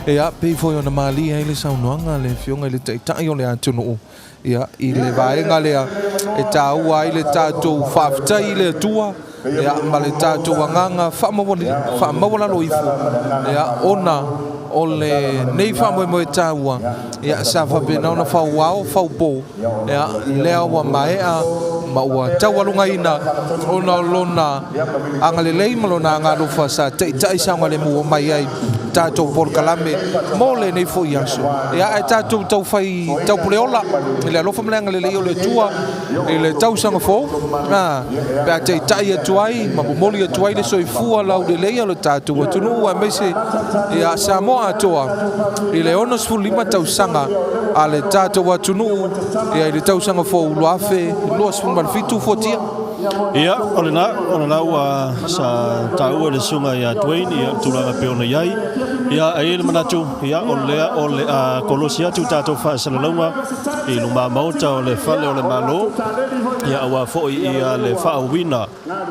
Ia, pei foi ona malie ai le saunoaga a le Afioga i le Taitai o le atunuu, ia, i le vaega lea e taua ai le tatou faafetai i le Atua, ia, ma le tatou agaga faamaualalo ifo, ia, ona o lenei faamoemoe taua, ia, sa faapena ona fauao faupo, ia, lea ua maea ma ua taualugaina ona o lona agalelei ma lona agaalofa sa taitai saogalemu mai ai tatou polokalame mo lenei foi aso. Ia, ae tatou taufai taupuleola i le alofa ma le agalelei o le Atua i le tausaga fou, pe a taitai atu ai ma momoli atu ai le soifua laulelei o le tatou atunuu aemaise ia Samoa atoa i le 65 tausaga a le tatou atunuu ia i le tausaga fou 2027 fuatia. Ia, o lena, o lena ua sa taua e le susuga ia Dwayne ia tulaga pei ona i ai. Ia, e i ai le manatu, ia, o lea o le a kolosi atu tatou faasalalauga i luma maota o le fale o le Malo, ia aua foi ia le faaauauina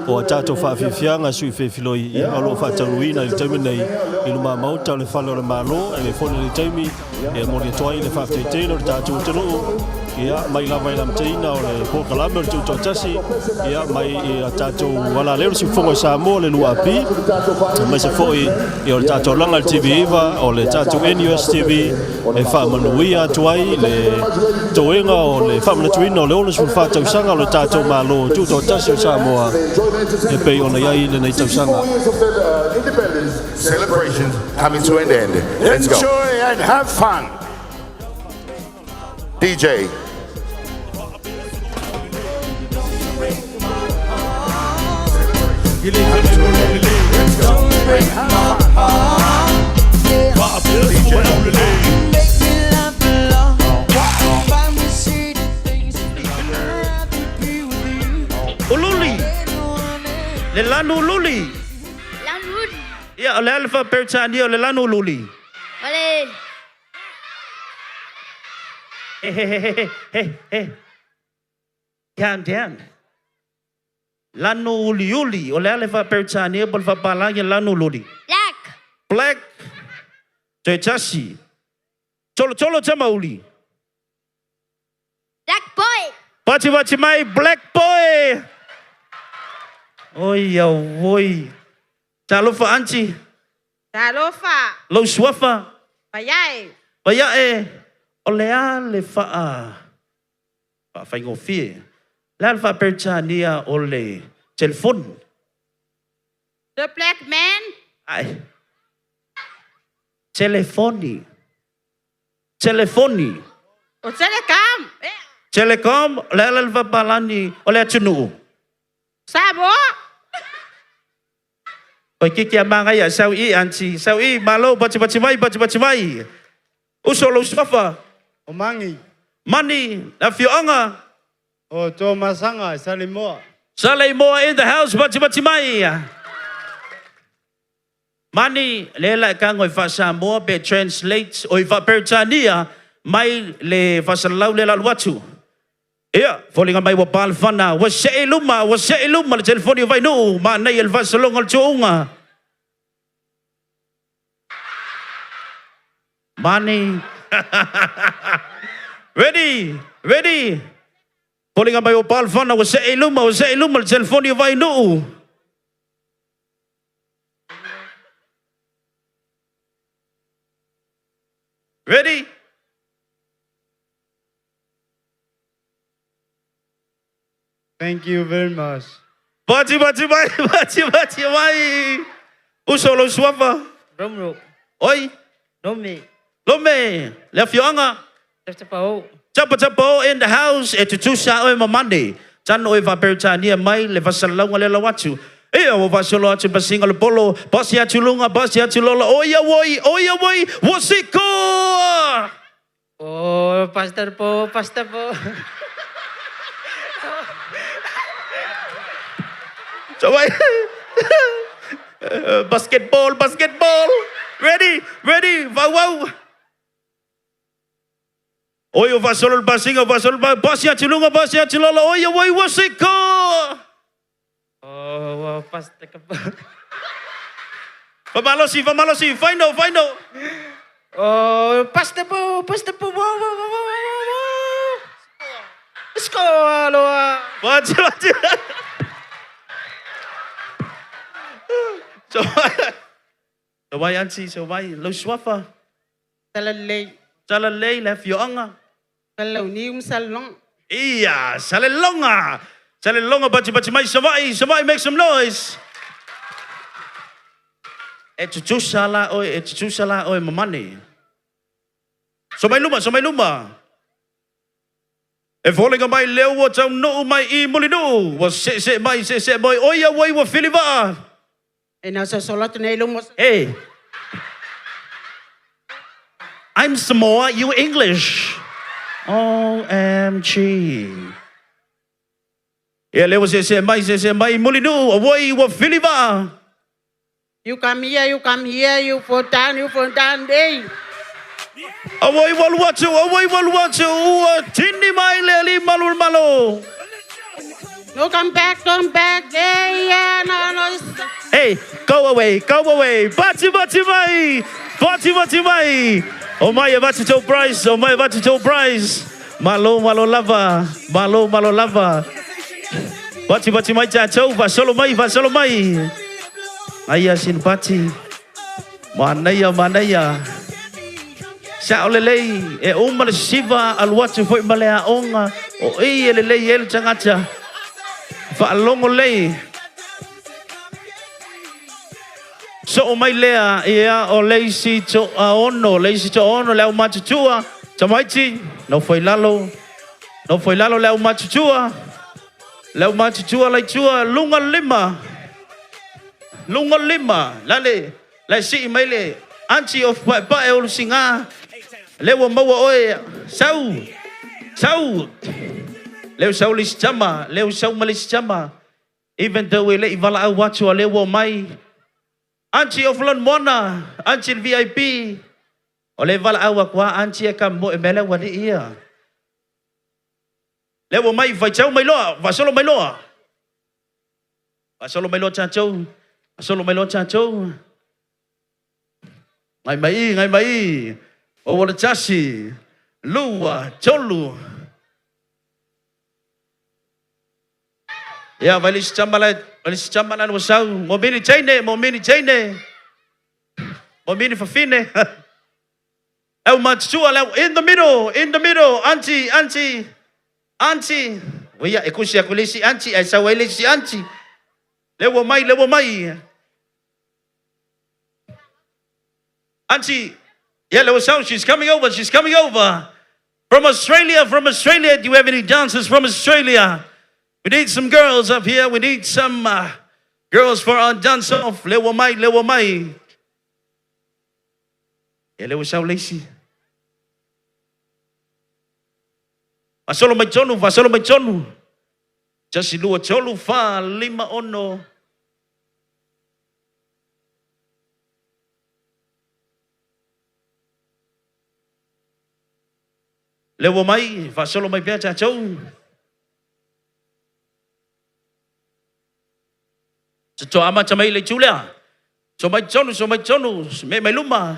o a tatou faafiafiaga sui fefiloi, ia o lo o faataunuuina i le taimi nei i luma maota o le fale o le Malo. E foi lenei taimi e momoli atu ai le faafetai tele o le tatou atunuu, ia mai lava i le amataina o le polokalame o le Tutoatasi, ia mai i a tatou alaleo le Siufofoga o Samoa le 2AP, aemaise foi ia o le tatou alaga le TV9 o le tatou NUS TV e faamanuia atu ai le toega o le faamanatuina o le 64 tausaga o le tatou Malo Tutoatasi o Samoa e pei ona i ai lenei tausaga. Celebrations coming to an end. Let's go. Enjoy and have fun. DJ. Don't break my heart. Make me laugh a lot. Finally see the things I'd rather be with you. Ululi. Le lanu ululi. Lanu. Ia, o le a le faaperetania o le lanu ululi? O le He he he he he he. Calm down. Lanu uliuli. O le a le faaperetania po o le faapalagi o le lanu ululi? Black. Black. Toe tasi. Tolotolo tama uli. Black boy. Pativati mai black boy. Oi auoi. Talofa aunty. Talofa. Lou suafa. Vaiae. Vaiae. O le a le faa faafaigofie? Le a le faaperetania o le telefoni? The black man. Ai. Telefoni. Telefoni. O telecom. Telecom, o le a le faapalagi o le atunuu? Samoa. Oi kiki a magaia, sau i aunty, sau i, malo, pativati mai, pativati mai. Uso lou suafa. O Mangi. Mani, afioaga. O Tuamasaga, Saleimoa. Saleimoa in the house, pativati mai. Mani, le la e kago i faa-Samoa pe translate o i faa-Peretania mai le faasalalau le lalu atu. Ia, foliga mai ua pa le fana, ua see i luma, ua see i luma le telefoni o Vainuu, manaia le faasologa o le tuuga. Money. Ready, ready. Foliga mai ua pa le fana, ua see i luma, ua see i luma le telefoni o Vainuu. Ready? Thank you very much. Pati pati mai, pati pati mai. Uso lou suafa. Romero. Oi. Lome. Lome. Le afioaga. Tapatapao. Tapatapao in the house. E tutusa oe ma Monday. Tano oe faa-Peretania mai le fasalauga lea lau atu. Ia ua faasolo atu le pasiga o le polo. Pasi atu luga, pasi atu lola. Oi auoi, oi auoi, ua sikoa! Oh, Pastor po, Pastor po. Sabay. Basketball, basketball. Ready, ready, faaauau. Oi, ua faasolo le pasiga, ua faasolo le pasi atu luga, pasi atu lalo. Oi, oi, ua sikoa! Oh, Pastor ka po. Famalosi, famalosi, final, final. Oh, Pastor po, Pastor po. Wow, wow, wow, wow, wow, wow. Score, aloha. Pati, pati. So, so mai auntie, so mai lou suafa. Salalei. Salalei le afioaga. Salauniu ma Salelologa. Ia, Salelologa. Salelologa patipati mai Savaii, Savaii make some noise. E tutusa la oe, e tutusa la oe mamane. So mai luma, so mai luma. E foliga mai lea ua taunuu mai i Mulinuu, ua seesee mai, seesee mai, oi auai ua fili vaa. E na sosolo atu nei luma. Hey. I'm Samoa, you English. OMG. Ia lea ua seesee mai, seesee mai i Mulinuu, auai ua fili vaa. You come here, you come here, you fall down, you fall down, hey. Auai ua alu atu, auai ua alu atu, ua tini mai le alii malu o le Malo. No come back, come back, hey, yeah, no, no. Hey, go away, go away, pati pati mai, pati pati mai. Omai e avatu tou prize, omai e avatu tou prize. Malo, malo lava, malo, malo lava. Pati pati mai tatou, faasolo mai, faasolo mai. Aia sina pati. Manaia, manaia. Sao lelei, e uma le sisiva, alu atu foi ma le aoga, o i e lelei ai le tagata. Faalogo lei. Soo mai lea, ia, o le isi toaono, le isi toaono, le aumatutua, tamaiti, nofo i lalo, nofo i lalo le aumatutua, le aumatutua la i tua, luga lima, luga lima, lale, la e sii mai le aunty of paepae o Lusiga, lea ua maua oe, sau, sau, lea ua sau le isi tama, lea ua sau ma le isi tama, even though e le i valaau atu a lea ua omai, Aunty of Lanumoana, Aunty le VIP, o lea e valaau atu lava Aunty e kamoe mai le aualii ia. Lea ua omai, faitau mai loa, faasolo mai loa. Faasolo mai loa tatou, faasolo mai loa tatou. Ngai mai i, ngai mai i. O ua le tasi, lua, tolu. Ia, vai le isi tama la, vai le isi tama la ua sau. Mo mini teine, mo mini teine. Mo mini fafine. Au matutua lau in the middle, in the middle, auntie, auntie, auntie. Ia, e kusi aku le isi auntie, ae sau ai le isi auntie. Lea ua mai, lea ua mai. Auntie, yeah, lea ua sau, she's coming over, she's coming over. From Australia, from Australia. Do you have any dancers from Australia? We need some girls up here. We need some girls for our dance off. Lea ua mai, lea ua mai. Ia lea ua sau le isi. Faasolo mai tonu, faasolo mai tonu. Tasi, lua, tolu, fa, lima, ono. Lea ua mai, faasolo mai pea tatou. Toa amata mai i le itu lea. So mai tonu, so mai tonu, me mai luma.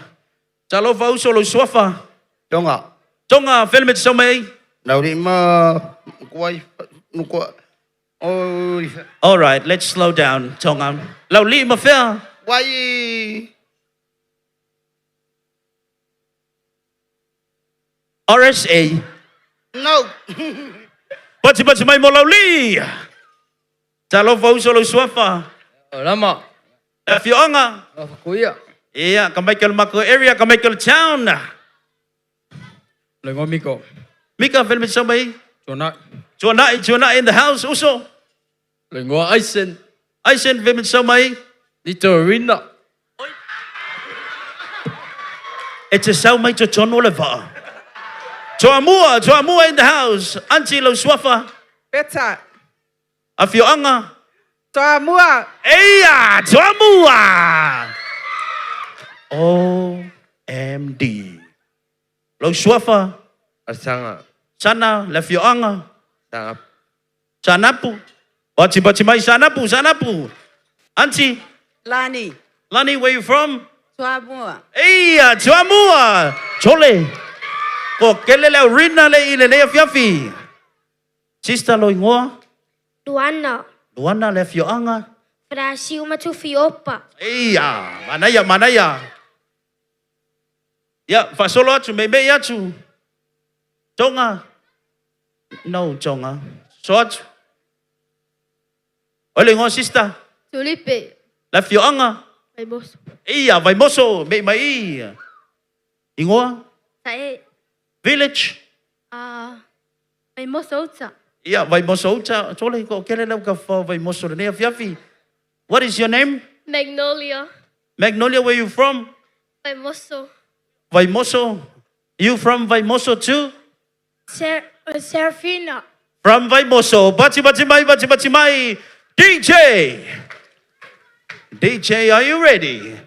Talofa uso lou suafa. Tonga. Tonga, fele me te sau mai ai. Laulima kuai nukua. Oi. All right, let's slow down, Tonga. Laulii ma fea? Wai. RSA. No. Pati pati mai mo Laulii. Talofa uso lou suafa. Lama. Afioaga. Kuia. Ia, ka mai ke o le makou area, ka mai ke o le town. Le igoa Miko. Mika, fele me te sau mai. Tuanai. Tuanai, Tuanai in the house, uso. Le igoa Aisen. Aisen, fele me te sau mai. Litorina. E te sau mai totonu o le vaa. Toamua, Toamua in the house. Aunty lou suafa. Peta. Afioaga. Toamua. Eia, Toamua. OMD. Lou suafa. Asanga. Sana, le afioaga. Sanapu. Sanapu. Pati pati mai Sanapu, Sanapu. Aunty. Lani. Lani, where you from? Toamua. Eia, Toamua. Chole. Ko kele le rina le i le lea fiafi. Sister lou igoa. Luana. Luana le afioaga. Farasiu ma Tufiopa. Eia, manaia, manaia. Ia, faasolo atu, meimei atu. Tonga. No, Tonga. So atu. Oi le igoa sister. Tulipe. Le afioaga. Vaimoso. Eia, Vaimoso, mei mai i. Igoa? Sae. Village? Vaimoso uta. Ia, Vaimoso uta. Tole, ko kele lau ka fa Vaimoso lenei afiafi. What is your name? Magnolia. Magnolia, where you from? Vaimoso. Vaimoso. You from Vaimoso too? Ser Serafina. From Vaimoso. Bati bati mai, bati bati mai. DJ! DJ, are you ready?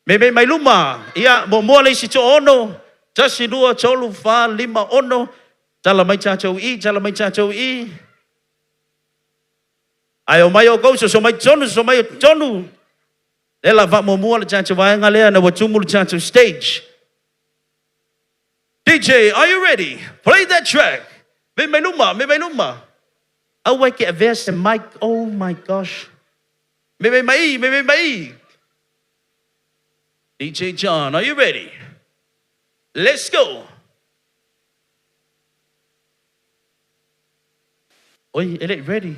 Me me mai luma. Ia, muamua le isi toaono. Tasi, lua, tolu, fa, lima, ono. Tala mai tatou i, tala mai tatou i. Ae omai oukou, soso mai tonu, soso mai tonu. Lea la faamuamua le tatou vaega lea na ua tumu le tatou stage. DJ, are you ready? Play that track. Me mai luma, me mai luma. Aua e ke avea se mic. Oh my gosh. Me me mai, me me mai. DJ John, are you ready? Let's go. Oi, e le i ready.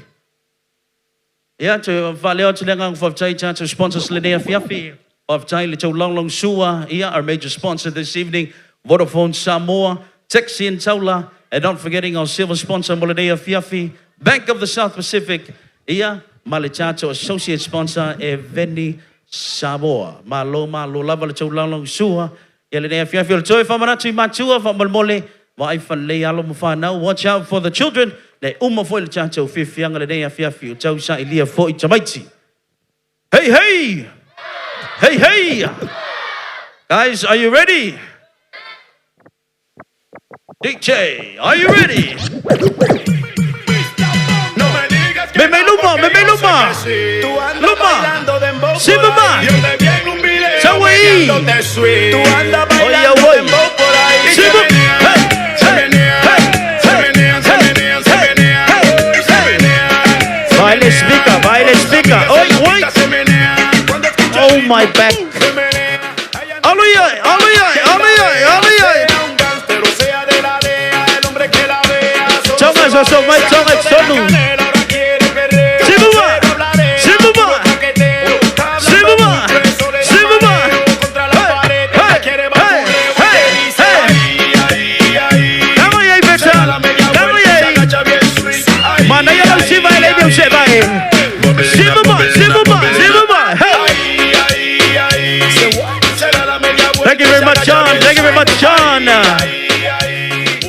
Ia, toe faaleo atu le agaga faafetai i tatou sponsors lenei afiafi. Faafetai i le tou lagolago sua, ia, our major sponsor this evening, Vodafone Samoa, Taxi and Taula, and not forgetting our silver sponsor mo lenei afiafi, Bank of the South Pacific, ia, ma le tatou associate sponsor, Eveni Samoa. Malo, malo lava le tou lagolago sua, ia lenei afiafi. O le toe faamanatu i matua, faamolemole, Vaai falelei alo ma fanau, watch out for the children, le uma foi le tatou fiafiaga lenei afiafi o tau sailia foi tamaiti. Hey hey! Hey hey! Guys, are you ready? DJ, are you ready? Me me luma, me me luma. Luma. Simama. Sawai. Oi, oi. Simama. Hey, hey, hey, hey, hey, hey, hey. Vai le speaker, vai le speaker. Oi, oi. Oh my back. Aloia, aloia, aloia, aloia. Tonga soso mai tonga tonu. Simama. Simama. Simama. Simama. Hey, hey, hey, hey. Tama iai Peta. Tama iai. Manaia lau siva e le meu se vai. Simama, simama, simama. Hey. Thank you very much, John. Thank you very much, John.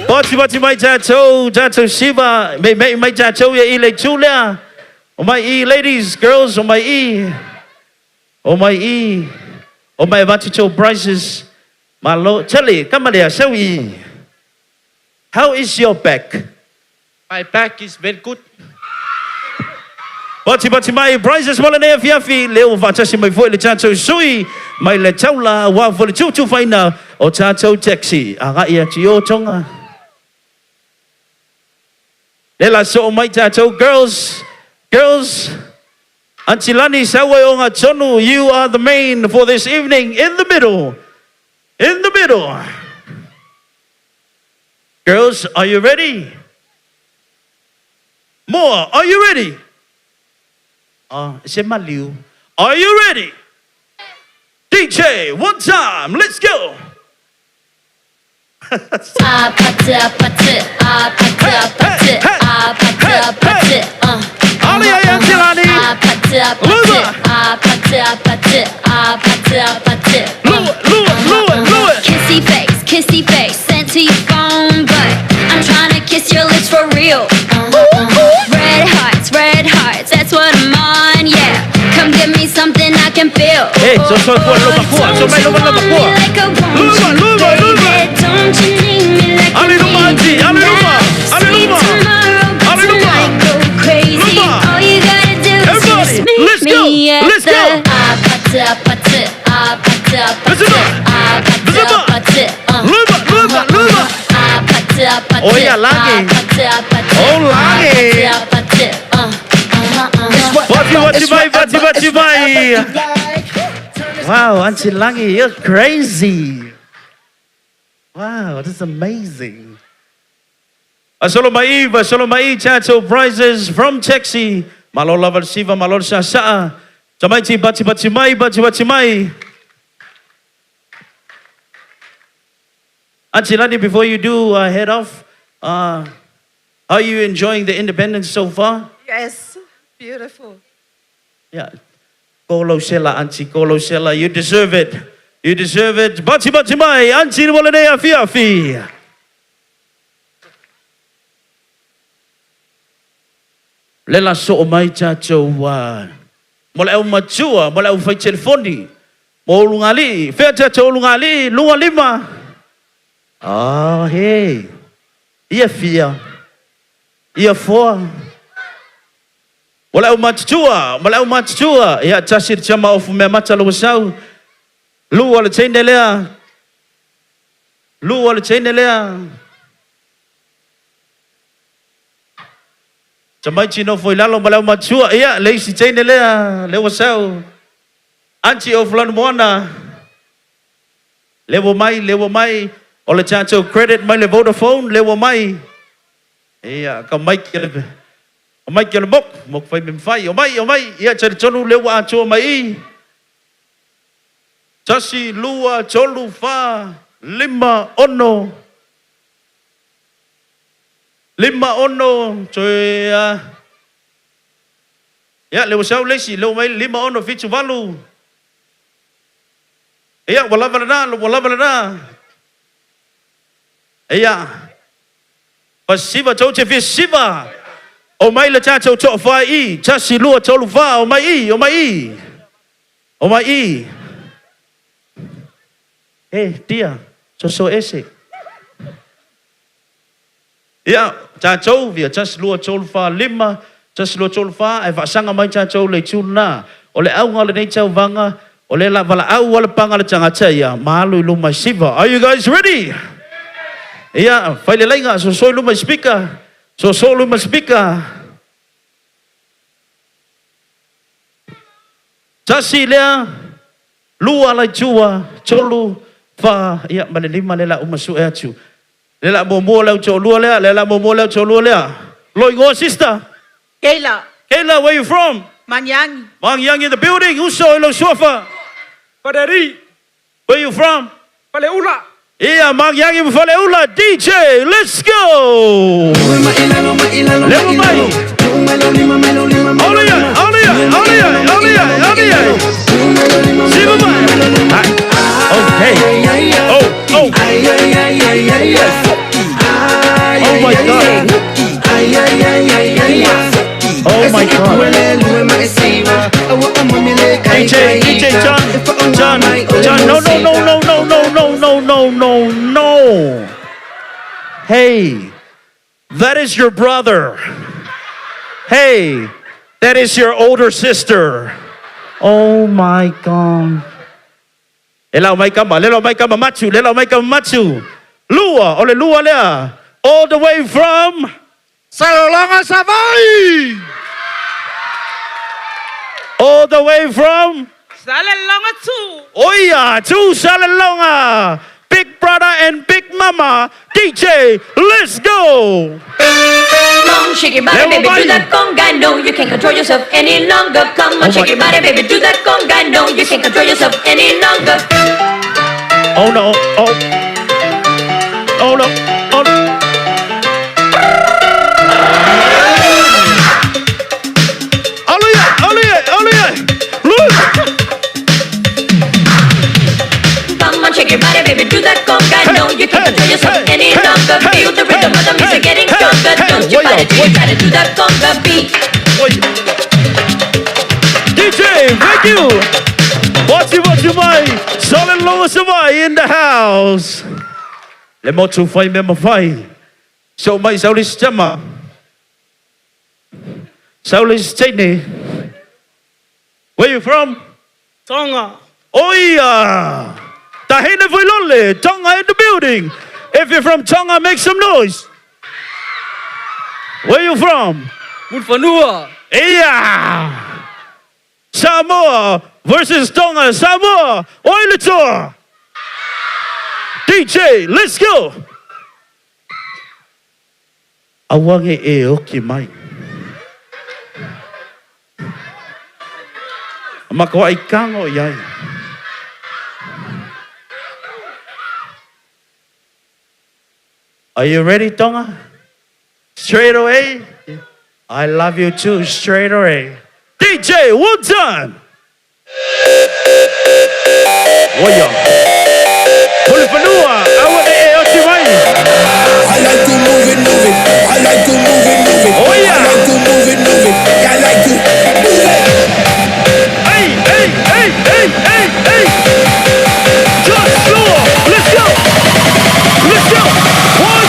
Poti poti mai tatou, tatou siva, me me mai tatou ia i le itu lea. O mai i, ladies, girls, o mai i. O mai i. O mai avatu tou prizes. Malo, Tele, kama lea, seu i. How is your back? My back is very good. Pati pati mai prizes mo lenei afiafi lea ua faatasi mai foi le tatou sui mai le taula auā foi le tutufaina o tatou taxi agai atu i o Tonga. Le la soo mai tatou girls, girls. Auntie Lani Saue o Tonu, you are the main for this evening in the middle. In the middle. Girls, are you ready? More, are you ready? Se maliu. Are you ready? DJ, one time, let's go. Ali ay Auntie Lani. Luma. Lua, lua, lua, lua. Kissy face, sent to your phone, but I'm trying to kiss your lips for real. Red hearts, that's what I'm on, yeah. Come give me something I can feel. Hey, so so pua luma pua, so mai luma luma pua. Luma, luma, luma. Don't you need me like Ali luma, auntie, ali luma, ali See luma. tomorrow, but Ali luma. tonight go crazy. Luma. All you gotta do is Everybody, just meet let's go, me at let's the go. Luma, luma, luma. Oh, yeah, lagi. Oh, lagi. Bati, bati, mai, bati, bati, mai. Wow, Auntie Langi, you're crazy. Wow, this is amazing. Asolo mai, asolo mai, tatou prizes from Taxi. Malo lava le siva, malo le sasaa. Tamaiti, bati, bati mai, bati, bati mai. Auntie Lani, before you do head off, are you enjoying the independence so far? Yes, beautiful. Yeah. Kolo sela, Auntie, kolo sela. You deserve it. You deserve it. Bati bati mai, Auntie Walene afi afi. Le la so mai tatou mo le au matua, mo le au fai telefoni, mo lungali, fea tatou lungali, lunga lima. Ah, hey. Ia fia. Ia foa. Mo le au matutua, mo le au matutua. Ia tasi le tama ofu mea mata lo sau. Lua le teine lea. Lua le teine lea. Tamaiti no foi lalo ma le au matua. Ia, le isi teine lea. Le wasau. Auntie o fulanu moana. Le ua mai, le ua mai. O le tatou credit mai le Vodafone, le ua mai. Ia, ka mai ke le... O mai ke le mok, mok fai me fai. O mai, o mai. Ia, tali tonu le ua atua mai i. Tasi, lua, tolu, fa, lima, ono. Lima, ono, toe, Ia, le ua sau le isi, le ua mai lima, ono, fitu, valu. Ia, ua lava lena, ua lava lena. Ia, pasiva, tou te fia siva. O mai le tatou toa fai i. Tasi, lua, tolu, fa, o mai i, o mai i. O mai i. E, tia, so so ese. Ia, tatou, via, tasi, lua, tolu, fa, lima, tasi, lua, tolu, fa, e vaasaga mai tatou le itu lena. O le auga o lenei tauvaga, o le la valaau a le paga le tagata ia, ma alu i luma i siva. Are you guys ready? Ia, fai le laiga, soso i luma i speaker. Soso i luma i speaker. Tasi lea, lua lai tua, tolu, fa, ia, ma le lima le la uma sue atu. Le la muamua leu toalua lea, le la muamua leu toalua lea. Loigoa sister. Kayla. Kayla, where you from? Manyangi. Mangiangi in the building. Uso i lau suafa. Padari. Where you from? Faleula. Ia, Mangiangi ma Faleula. DJ, let's go. Lewa mai. Ole ia, ole ia, ole ia, ole ia, ole ia. Siva mai. Ah, okay. Oh, oh. Oh my God. Oh my God. DJ, DJ John, John, John, no, no, no, no, no, no, no, no, no, no, no. Hey, that is your brother. Hey, That is your older sister. Oh my God. E lau mai kama, le lau mai kama matu, le lau mai kama matu. Lua, o le lua lea. All the way from Salelologa Savaii. All the way from Salelologa 2. Oia, to Salelologa. Big brother and big mama, DJ, let's go. Come on, shake your body, baby, do that conga. No, you can't control yourself any longer. Come on, shake your body, baby, do that conga. No, you can't control yourself any longer. Oh no, oh. Oh no, oh no. Hallelujah, hallelujah, hallelujah. Look. Come on, shake your body, baby, do that conga. No, you can't control yourself any longer. Feel the rhythm of the music getting stronger. Don't you fight it till you try to do that conga beat. DJ, thank you. Watch you, watch you, my Salelologa Savaii in the house. Le motu fai me mawhai. So mai saulis tama. Saulis teine. Where you from? Tonga. Oia! Tahine Fuilole, Tonga in the building. If you're from Tonga, make some noise. Where you from? Mulifanua. Yeah! Samoa versus Tonga. Samoa, Oilatoa. DJ, let's go. Awange e oki mai. Makawa i kango iai. Are you ready, Tonga? Straight away? I love you too, straight away. DJ, one time. Oia. Mulifanua, awa e oti mai. I like to move it, move it. I like to move it, move it. Oh, yeah. I like to move it, move it. I like to move it. Hey, hey, hey, hey, hey, hey. Just floor. Let's go. Let's go. One.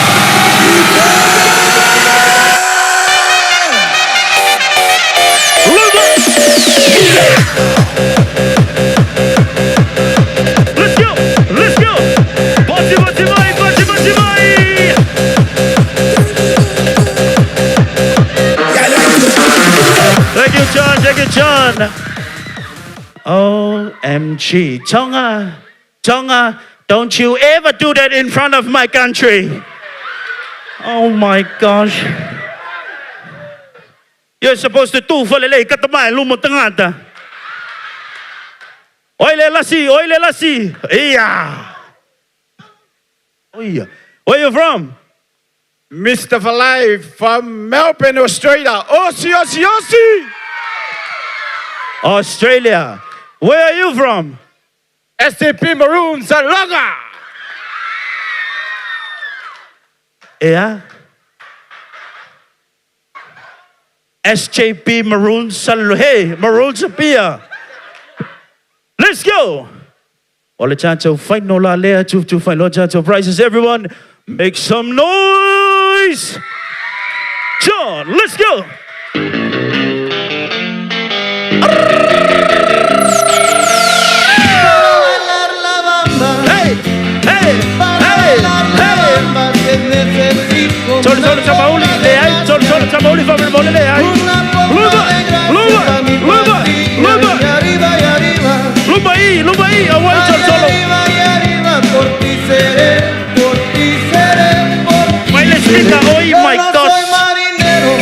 Let's go. Let's go. Bati, bati, mai, bati, bati, mai. Thank you, John. Thank you, John. OMG. Tonga, Tonga, don't you ever do that in front of my country. Oh my gosh. You're supposed to do for le katamai lumo tangata. Oile lasi, oile lasi. Yeah. Oia. Where you from? Mr. Falai from Melbourne, Australia. Aussie, Aussie, Aussie! Australia. Where are you from? SAP Maroon, Salelologa! Yeah. SJP Maroon Sal. Hey, Maroon Sapia. Let's go. Well, it's to fight no la lea to fight no chance of prizes. Everyone, make some noise. John, let's go. Hey, hey, hey, hey. Solo, solo, Chamauli, le ai, solo, solo, Chamauli, fa le ai. Luba, luba, luba, luba. Luba i, luba i, awai, solo, solo. Por ti seré, por ti seré, por ti. Baile speaker, oh Yo my no gosh. soy marinero,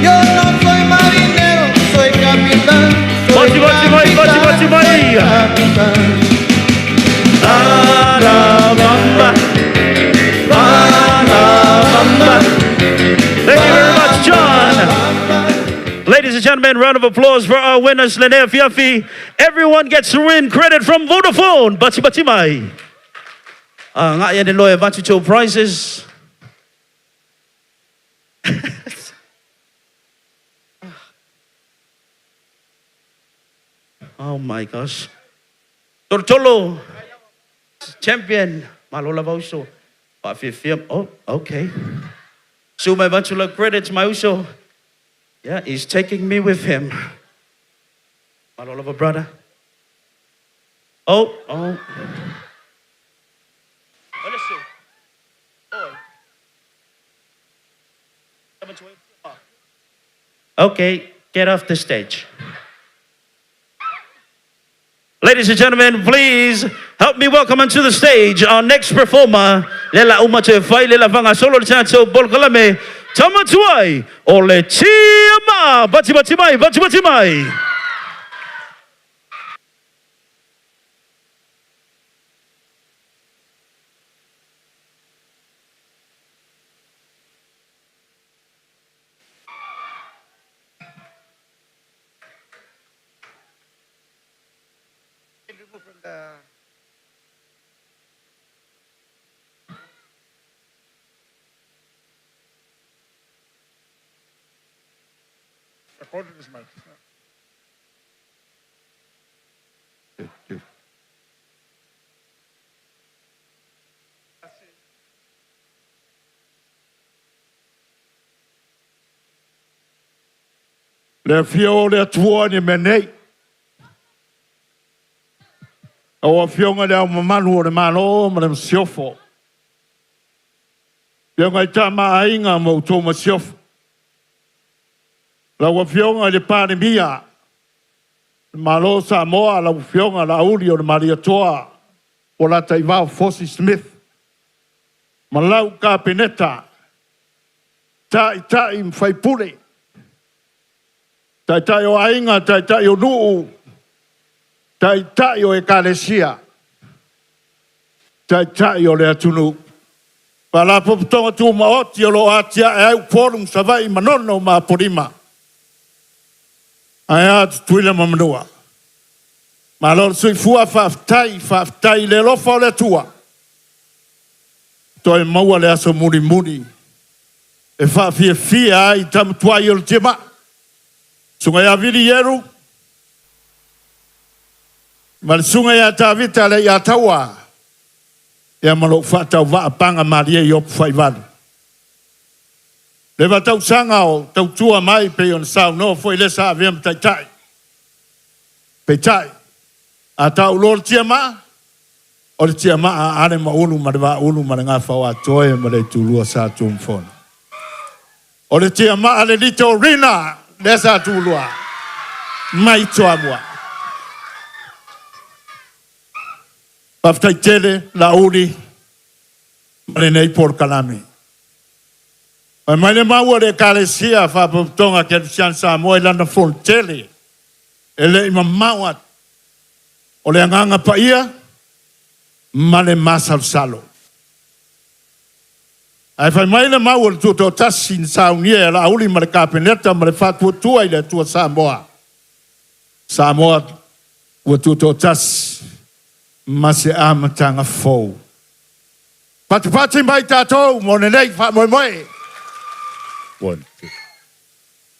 yo no soy marinero, soy capitán. Soy Bati, bati, mai, bati, bati, mai. soy capitán. La la bamba, la la bamba. Thank you very much, John. Ladies and gentlemen, round of applause for our winners, Linnea Fiafi. Everyone gets to win credit from Vodafone. Bati bati mai. Nga yan ni Loya Batu to prizes. Oh my gosh. Tortolo, champion. Malola Vauso. Oh, okay. So my bachelor credits, my uso. Yeah, he's taking me with him. My love brother. Oh, oh. Okay, get off the stage. Ladies and gentlemen, please help me welcome onto the stage our next performer, Lela Umate Fai Lela Vanga Solo Tato Bolkalame, Tamatuai, Ole Tiama, Bati Bati Mai, Bati Bati Mai. Recorded this mic. Le afio o le Atua ni mea nei. Lau Afioga i Le Ao Mamalu o le Malo ma le Masiofo. Afioga i Tama a Aiga ma outou Masiofo. Lau Afioga i le Palemia, le Malo o Samoa, lau Afioga Laauli o le Malietoa Polataivao Fosi Smith ma lau Kapeneta, Taitai ma Faipule, Taitai o Aiga, Taitai o Nuu, Taitai o Ekalesia, Taitai o le atunuu, Faalapotopotoga Tumaoti o lo o atiae ai Upolu ma Savaii, Manono ma Apolima. Ae a Tutuila ma Manua. Malo le soifua, faafetai, faafetai i le alofa o le Atua, toe maua le aso mulimuli e faafiafia ai tama tuai o le Tiamaa. Susuga ia Vili Ieru ma le Susuga ia Tavita Leiataua, ia ma lou faatauvaa pagamalie i Opu Faivalu. Leva tausaga o tautua mai pei ona saunoa foi le sa avea ma taitai. Peitai, a tau loa le tiamaa, o le tiamaa a Ale ma Ulu ma le Vaaulu ma le Gafaoatoe ma le Itulua Sa Tunumafono. O le tiamaa le Litorina lea sa tulua mai Toamua. Faafetai tele Laauli ma lenei polokalame. Fai mai le mau a le Ekalesia Faapotopotoga Kerisiano Samoa i lana fonotele e le i mamao atu, o le agaga paia ma le masalosalo. Ae fai mai le mau o le Tutoatasi na saunia e Laauli ma le Kapeneta ma le Faatuatua i le Atua Samoa, Samoa ua tutoatasi ma se amataga fou. Patupati mai tatou mo lenei faamoemoe. One, two.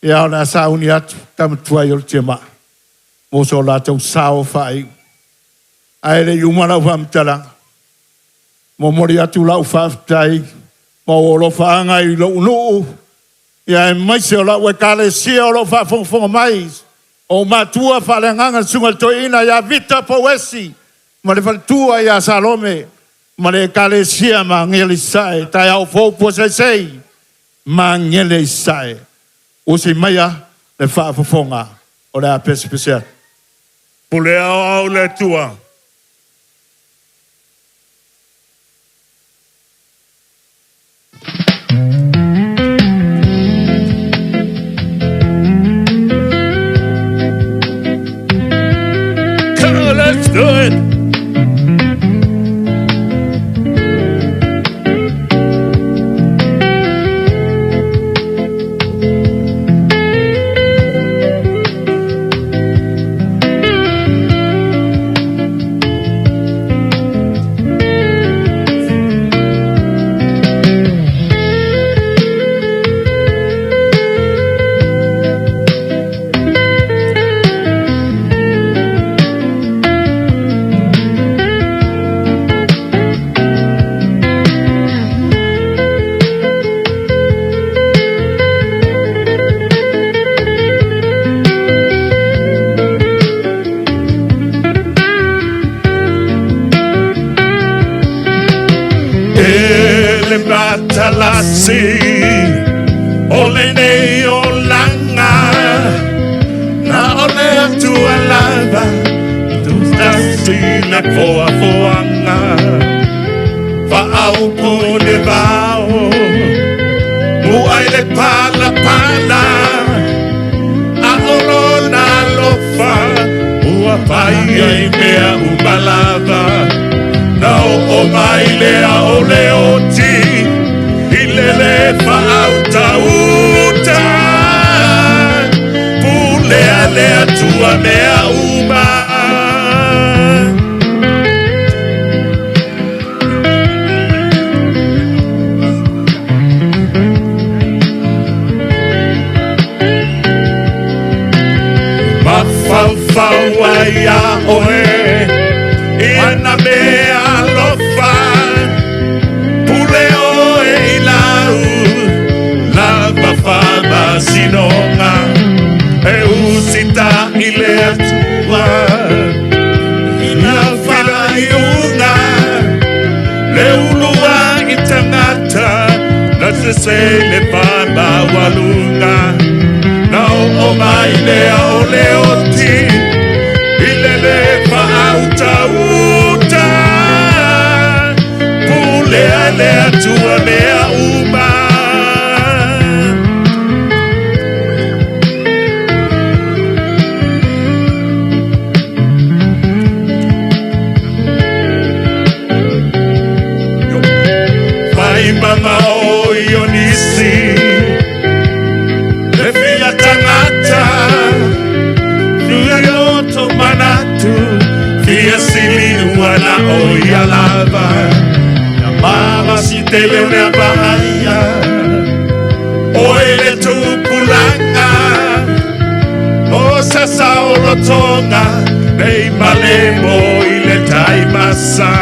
Ia o le a sauni atu tama tuai o le tiamaa mo so latou sao faaiu. Ae le i uma lau faamatalaga, momoli atu lau faafetai ma ou alofaaga i lou nuu, ia aemaise o lau ekalesia o lo o faafogafoga mai, o ou matua faaleagaga le Susuga i le Toeaina ia Vita Pouesi ma le faletua ia Salome ma le ekalesia Magele i Sasae, taeao fou Puaseisei, Magele i Sasae. Usi maia le faafofoga o le a pesepese atu. Pule aoao le Atua. Come on, let's do it. matalasi o lenei olaga na o le Atua lava tutasi le foafoaga faaupu le vao muai le palapala a o lona alofa ua fai ai mea uma lava na oo mai lea o le oti i le lē faautauta pulea le Atua mea uma. Mafaufau ai iā oe i ana mea alofa pule oe i lau lava faamasinoga e usitaʻi le Atua i na faaiuga le uluai tagata na sese le faamaualuga na oo mai lea o le oti i le lē faautauta pulea le Atua mea uma. Fai magao i o nisi le fia tagata fia loto manatu fia siliua na o ia lava na malosi tele o mea vaaia oe le tupulaga o sasa o lotoga nei malemo i le taimasa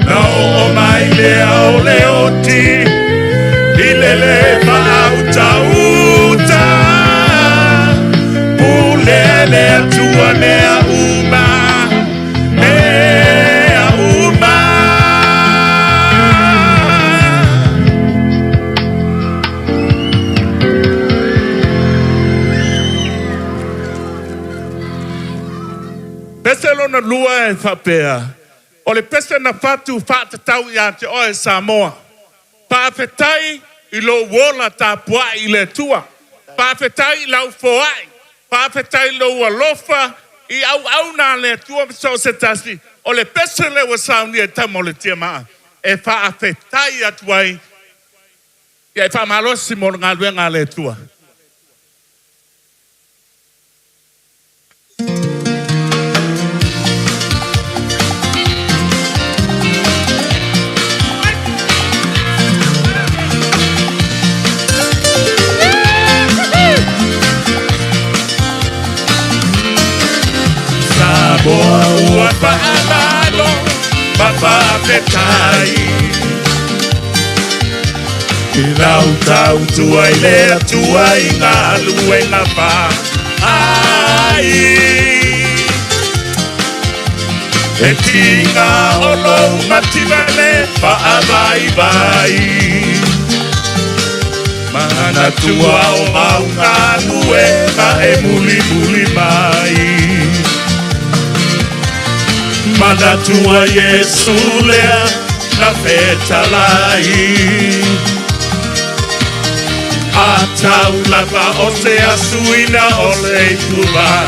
na oo mai lea o le oti i le lē faautauta pulea le Atua mea uma mea uma. Pese lona lua e faapea, o le pese na fatu faatatau iā te oe Samoa. Faafetai i lou ola tapuai i le Atua. Faafetai i lau foai. Faafetai i lou alofa i auauna a le Atua ma so o se tasi. O le pese lea ua saunia e tama o le Tiamaa e faafetai atu ai. Ia e faamalosi mo le galuega a le Atua. Samoa ua faamalo ma faafetai i lau tautua i le Atua i galuega fai. E tiga o lou mativa le faavaivai. Manatua o mau galuega e mulimuli mai. Manatua Iesu lea na fetalai. A tau lava o se asuina o le ipuvai.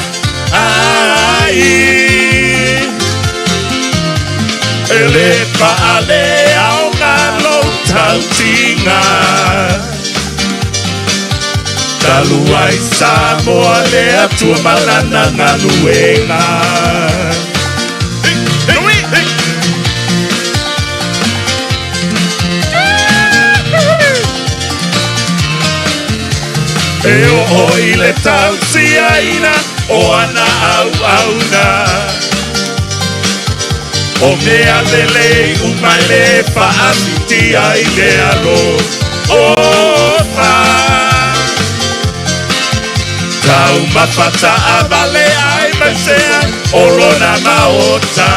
E lē faaleaoga lou tautiga. Talu ai Samoa le Atua ma lana galuega. E oo i le tausiaina o ana auauna. O mea lelei uma e lē faafitia i le alofa. Taumafa taavale ai maisea o lona maota.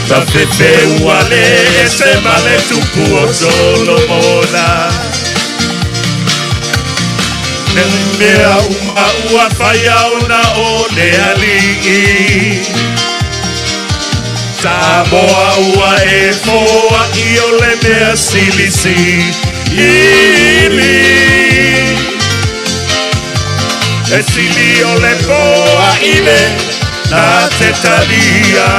Ta fefe ua le ese ma le tupu o Solomona. Le mea uma ua whai ona o le alii. Samoa ua e foa i o le mea silisi ili. E sili o le poa i le na te talia.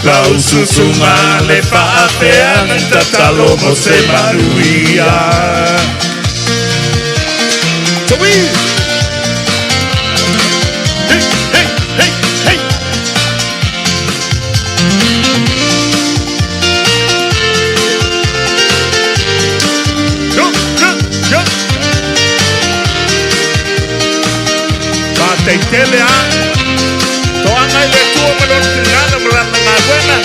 Lau susunga le faafea ngai tatalo mo se manuia. Tui! Hey, hey, hey, hey! Yo, yo, yo! Whāteitele a. Toanga i le tua ma lona tingana ma lana ngā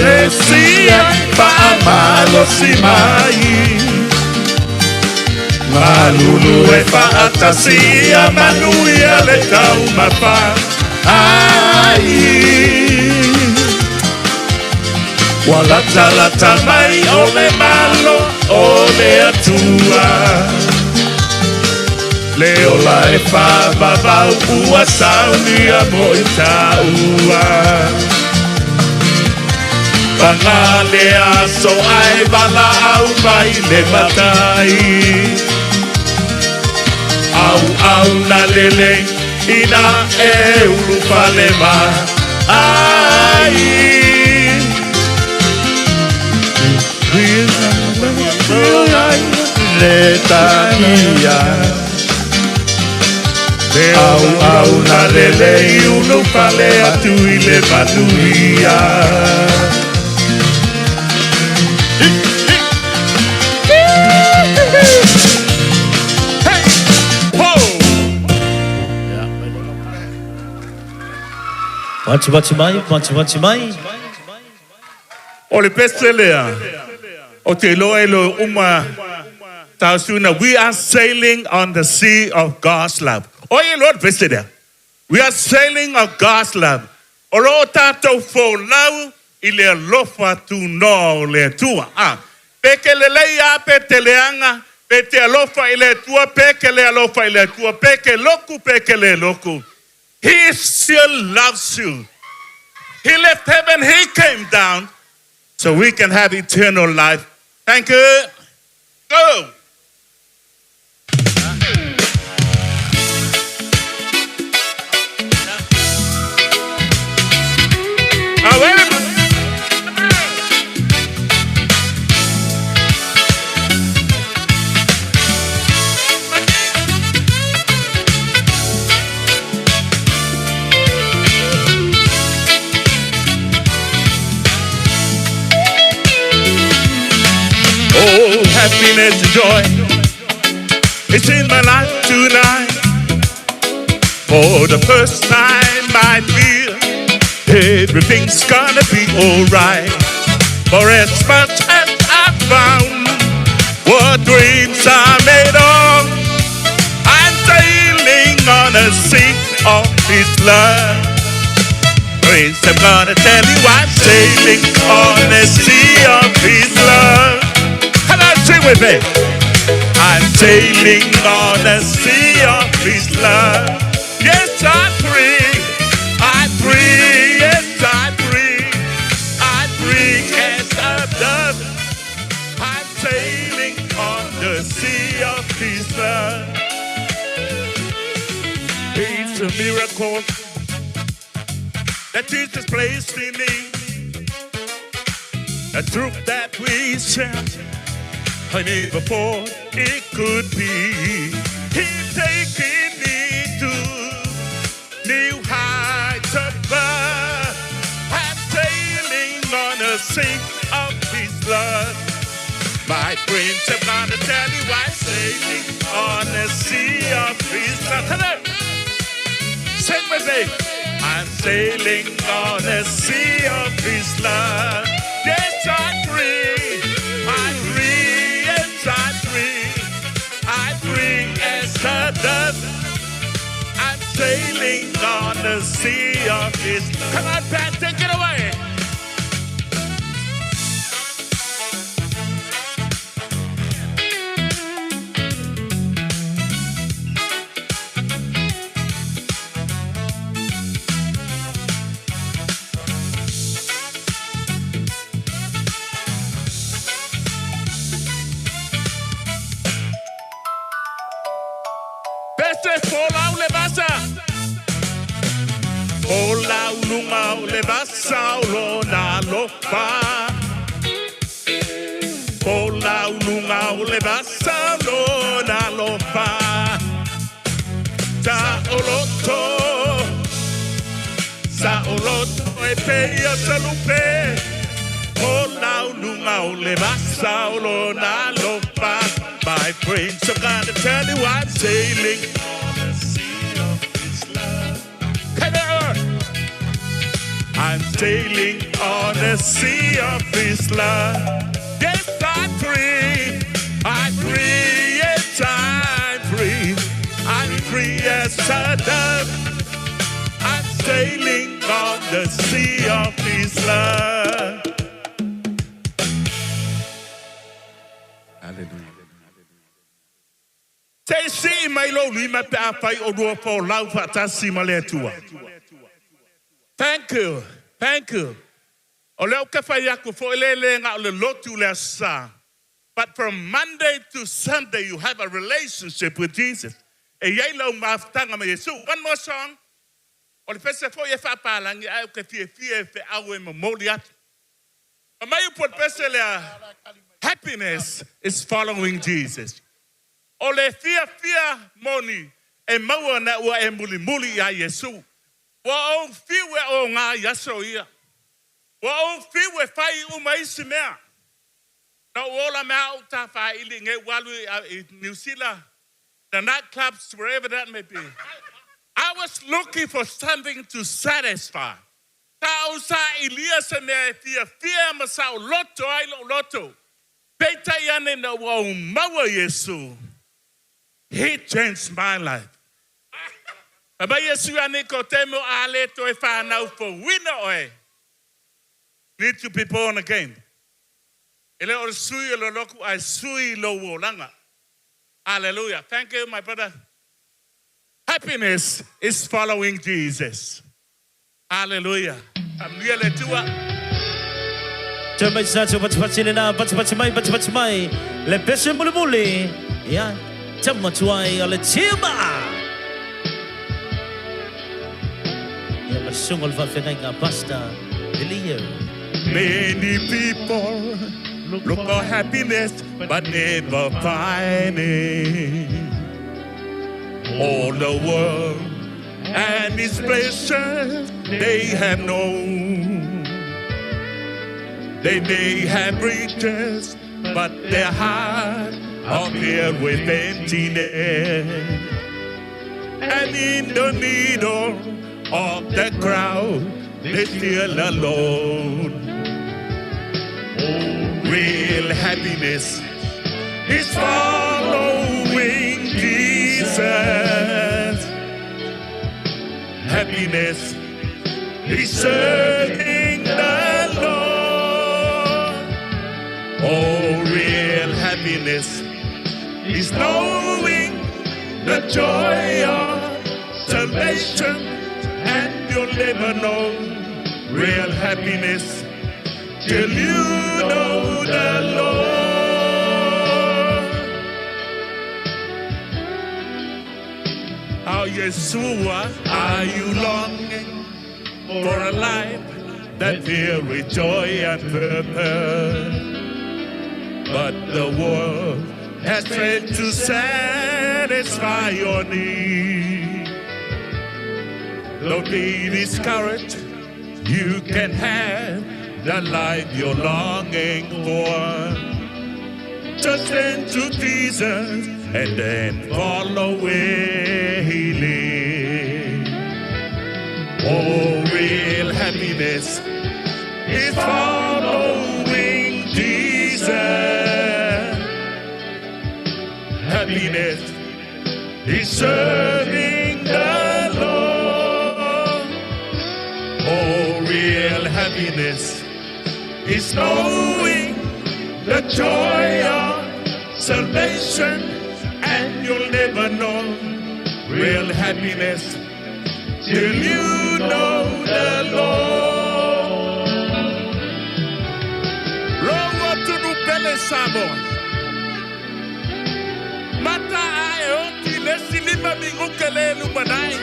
Le sia whaamalo si mai. Malulu e whaatasia manuia le taumafa. Ai. Ua lata lata mai o le malo o le atua. Le ola e whaavavau ua saunia mo i tāua. Panga le aso ai vala au mai le matai. Au au na lele ina e ulu pale ma ai. Le tania. Au au na lele i ulu pale atu i le manuia. Pati pati mai, pati pati mai. O le pese lea, o te loa e lo uma tausuna, we are sailing on the sea of God's love. O e loa le pese lea. We are sailing on God's love. O lo tātou whōlau i le alofa tūnoa o le Atua. Ah, pe ke le lei a pe te leanga, pe te alofa i le Atua, pe ke le alofa i le Atua, pe ke loku, pe ke le loku. He still loves you. He left heaven, he came down so we can have eternal life. Thank you. Go. Oh, happiness and joy. It's in my life tonight. For the first time I feel everything's gonna be alright. For as much as I've found what dreams are made of, I'm sailing on a sea of His love. Praise, I'm gonna tell you I'm sailing on a sea of His love. Sing with me. I'm sailing on a sea of His love. Yes, I'm free. I'm free. Yes, I'm free. I'm free as a dove. I'm sailing on the sea of His love. It's a miracle that Jesus placed in me. A truth that we share. I never thought it could be. He's taking me to new heights above. I'm sailing on a sea of His love. My friends, I'm gonna tell you I'm sailing on a sea of His love. Hello. Sing with me. I'm sailing on a sea of His love. Yes, I'm free. I'm free. Yes, I'm free. I'm free as a dove. I'm sailing on the sea of His. Come on, Pat, take it away. Pese folau le vasa. Folau lunga o le vasa o lona alofa. Folau lunga o le vasa o lona alofa. Ta oloto. Sa oloto e pei o se lupe. Folau lunga o le vasa o lona alofa. My friends, I'm gonna tell you I'm sailing on the sea of His love. Come on! I'm sailing on the sea of His love. Yes, I'm free. I'm free. Yes, I'm free. I'm free as a dove. I'm sailing on the sea of His love. Hallelujah. Se si mai lo lima pe a fai o rua fo lau whaatasi ma le atua. Thank you. Thank you. O leo ka whai aku fo ele le ngā o le lotu le asa. But from Monday to Sunday, you have a relationship with Jesus. E iai lau mafutanga ma Yesu. One more song. O le pese fo e whaapalangi ai o ke fie fie e fe au e momoli atu. Ma mai upo le pese lea, happiness is following Jesus. O le fia fia moni e maua na ua e muli muli ia Yesu. Ua ou fiu e o ngā iaso ia. Ua ou fiu e whai uma isi mea. Na ola mea au tā whaili nge walu i New Zealand, the nightclubs, wherever that may be. I was looking for something to satisfy. Ta au sa ilia se mea e fia fia ma sa o loto ai lo loto. Peita iane na ua o maua Yesu. He changed my life. Aba Yesu ane ko te mo a le to e whanau fo wina oe. Need to be born again. E le o sui o lo loku ai sui lo wolanga. Hallelujah. Thank you, my brother. Happiness is following Jesus. Hallelujah. Amuia le tua. Te mai sa te pati le na pati mai pati mai le pese muli muli ia te matuai o le tima. Ia masungo le whawhengainga Pastor Elio. Many people look for happiness but never find it. All the world and its pleasures they have known. They may have riches, but their heart are filled with emptiness. And in the middle of the crowd, they feel alone. Real happiness is following Jesus. Happiness is serving the Lord. Oh, real happiness is knowing the joy of salvation, and you'll never know real happiness till you know the Lord. How Yeshua, are you longing for a life that filled with joy and purpose? But the world has failed to satisfy your need. Don't be discouraged. You can have the life you're longing for. Just turn to Jesus and then follow where he leads. Oh, real happiness is following Jesus. Happiness is serving the Lord. is knowing the joy of salvation, and you'll never know real happiness till you know the Lord. Loa tunu pele Samoa. Mata ae oti le silima minguke le lumanai.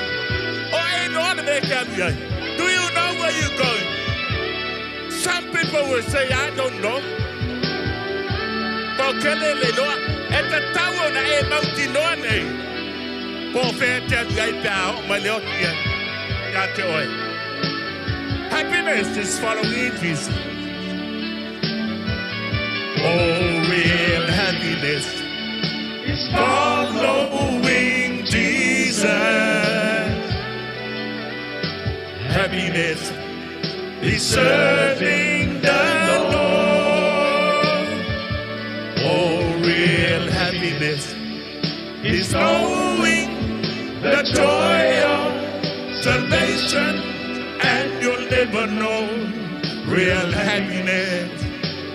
O e no le me ke alu ai. Do you know where you're going? Some people will say, I don't know. Po kele le noa. E te tau na e mauti noa nei. Po whea te alu ai pe a o mai le oti ai. Ia te oe. Happiness is following Jesus. Oh, real happiness is following Jesus. Happiness is serving the Lord. Oh, real happiness is knowing the joy of salvation, and you'll never know real happiness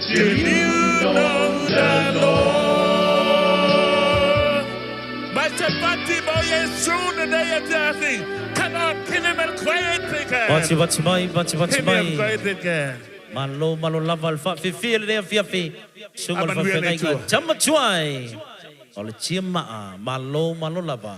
till you know the Lord. Masapati mo Yesu na nei te afi. Come on, kill him and quiet again. Vati vati mai, vati vati Kill him mai. quiet again. Malo malo lava le faafefia lenei afiafi. Suga le Amanuia le faafeagaiga Atua. tama tuai. O le tia maa, malo malo lava.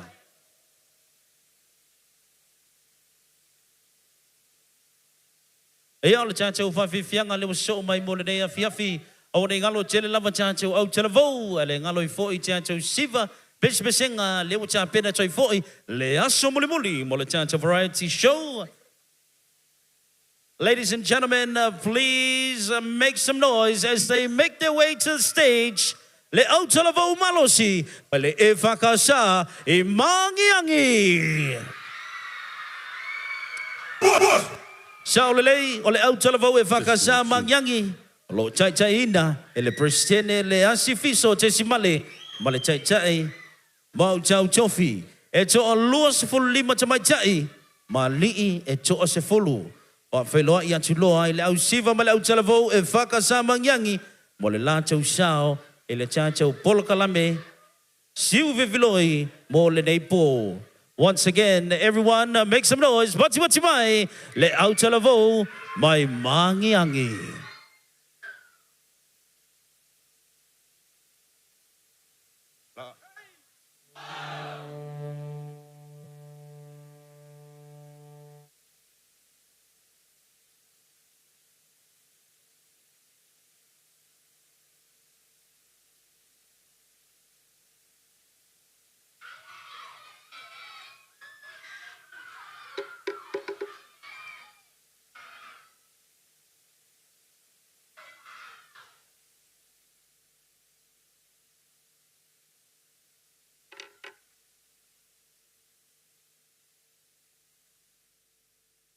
Ia o le tatou faafiafiaga le ua soo mai mo lenei afiafi. Aua ne i galo tele lava tatou autalavou, ae le galo ai foi tatou siva pesepesega lea ua tapena atu ai foi le aso mulimuli mo le tatou variety show. Ladies and gentlemen, please make some noise as they make their way to the stage, le autalavou malosi mai le EFKS i Magiagi. Sao lelei, o le autalavou EFKS Magiagi o lo o taitaiina e le Peresetene le Asi Fiso Tesimale ma le Taitai Mautau Tofi. E toa 25 tamaitai ma alii e toa 10. Faafeiloai atu loa i le au siva ma le autalavou EFKS Magiagi mo le latou sao i le tatou polokalame siuveveloi mo lenei po. Once again, everyone make some noise, matimati mai le autalavou mai Magiagi.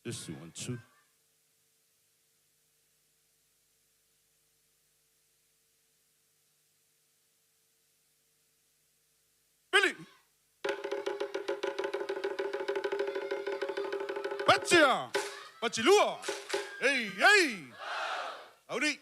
This one, two. Billy. Patia. Patilua. Hey, hey. Audi.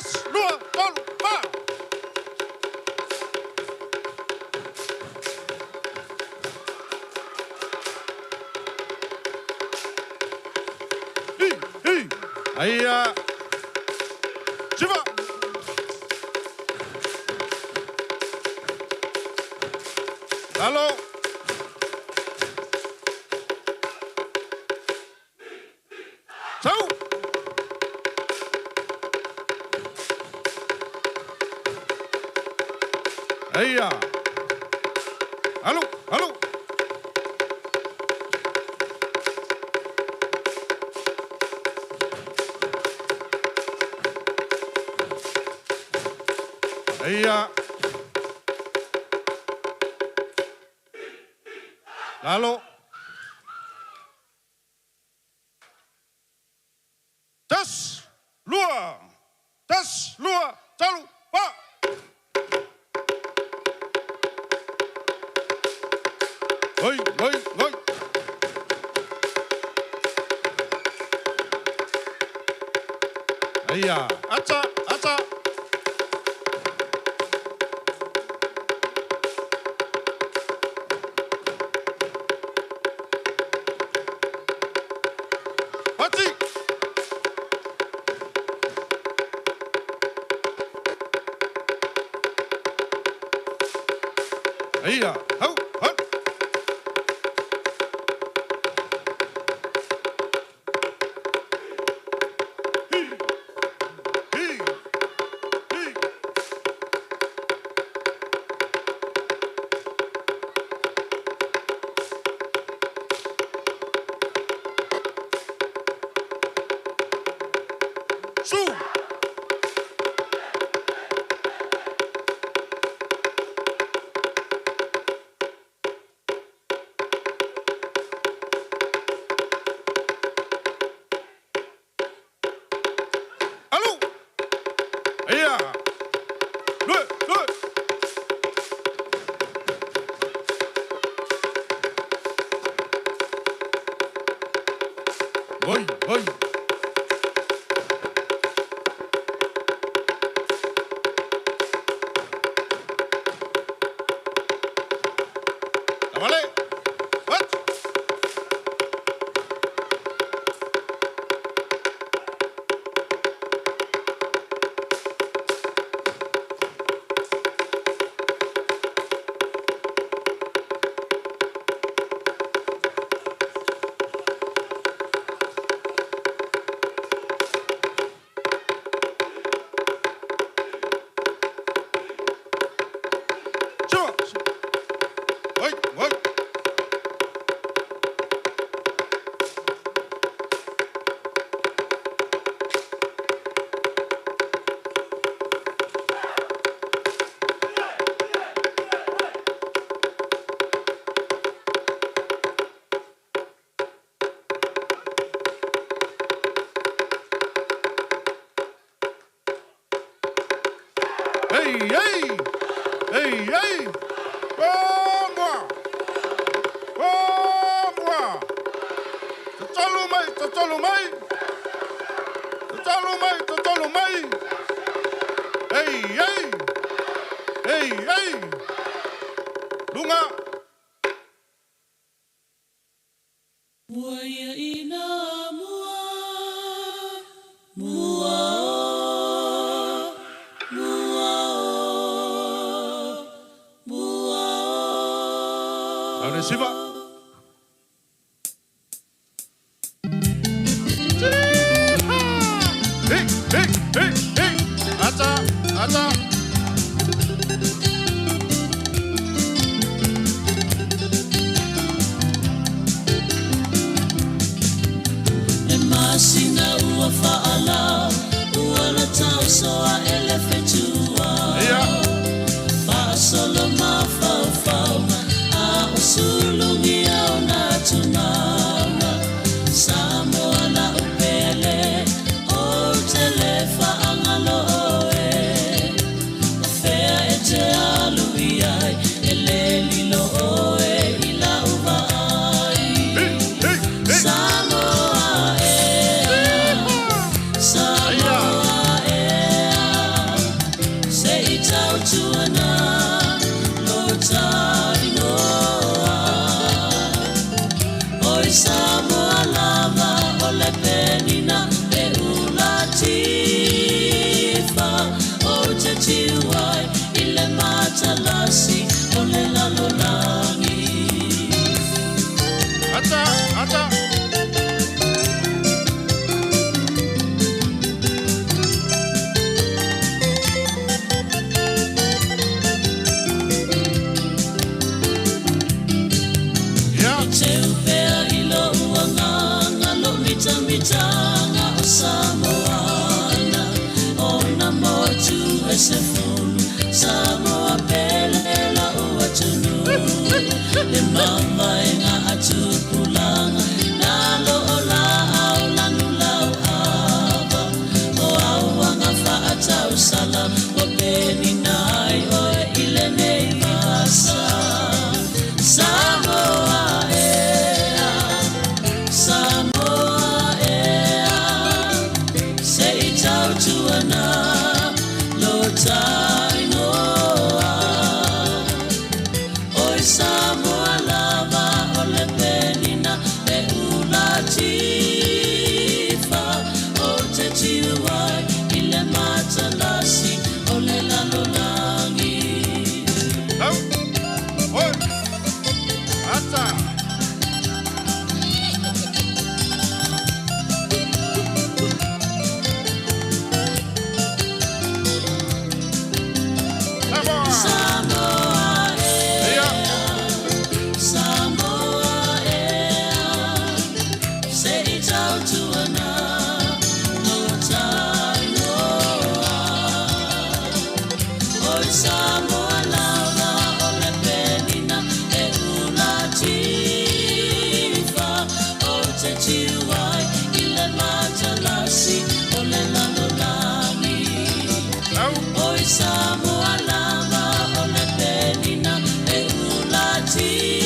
Tasi, lua, tolu, fa. Hi, hi. Aia. Siva. Lalo. Sau. Aia. Alu, alu. Aia. Lalo. Tasi, lua. Tasi, lua, tolu, fa. Oi, oi, oi. Aia. Ata, ata. Pati. Aia. Hau, hau. Hi, hi, hi. Su. Alu. Aia. Lue, lue. Oi, oi. Vale. What? Sure. Oi, oi. Hey, hey! Hey, hey! Oh, moi! Oh, moi! Tatalo mai, tatalo mai! Tatalo mai, tatalo mai! Hey, hey! Hey, hey! Lunga! Mua ia ina mua, mua o, mua o, mua o. Aune siva! Hey, hey, hey, hey! Ata, ata! E masina ua faalao, ua la tausoa e le fetua. Ia. Faasolo mafaufau, a o sulu. le sefulu Samoa pele la'u atunuu Le mavaega a tupulaga Na loo laau lanu lauava O auaga faatausala Ua penina ai oe i lenei vasa Samoa ea Samoa ea Se i tautuana lo tainoa Oi Samoa lava o le penina e ulatifa O te tiu ai i le matalasi o le lalolagi. Au, oi, ata. Samoa ea, Samoa ea, se i tautuana lo tainoa. Oi Samoa lava o le penina e ulatifa O te tiu ai i le matalasi o le lalolagi. Oi Samoa lava o le penina e ulatifa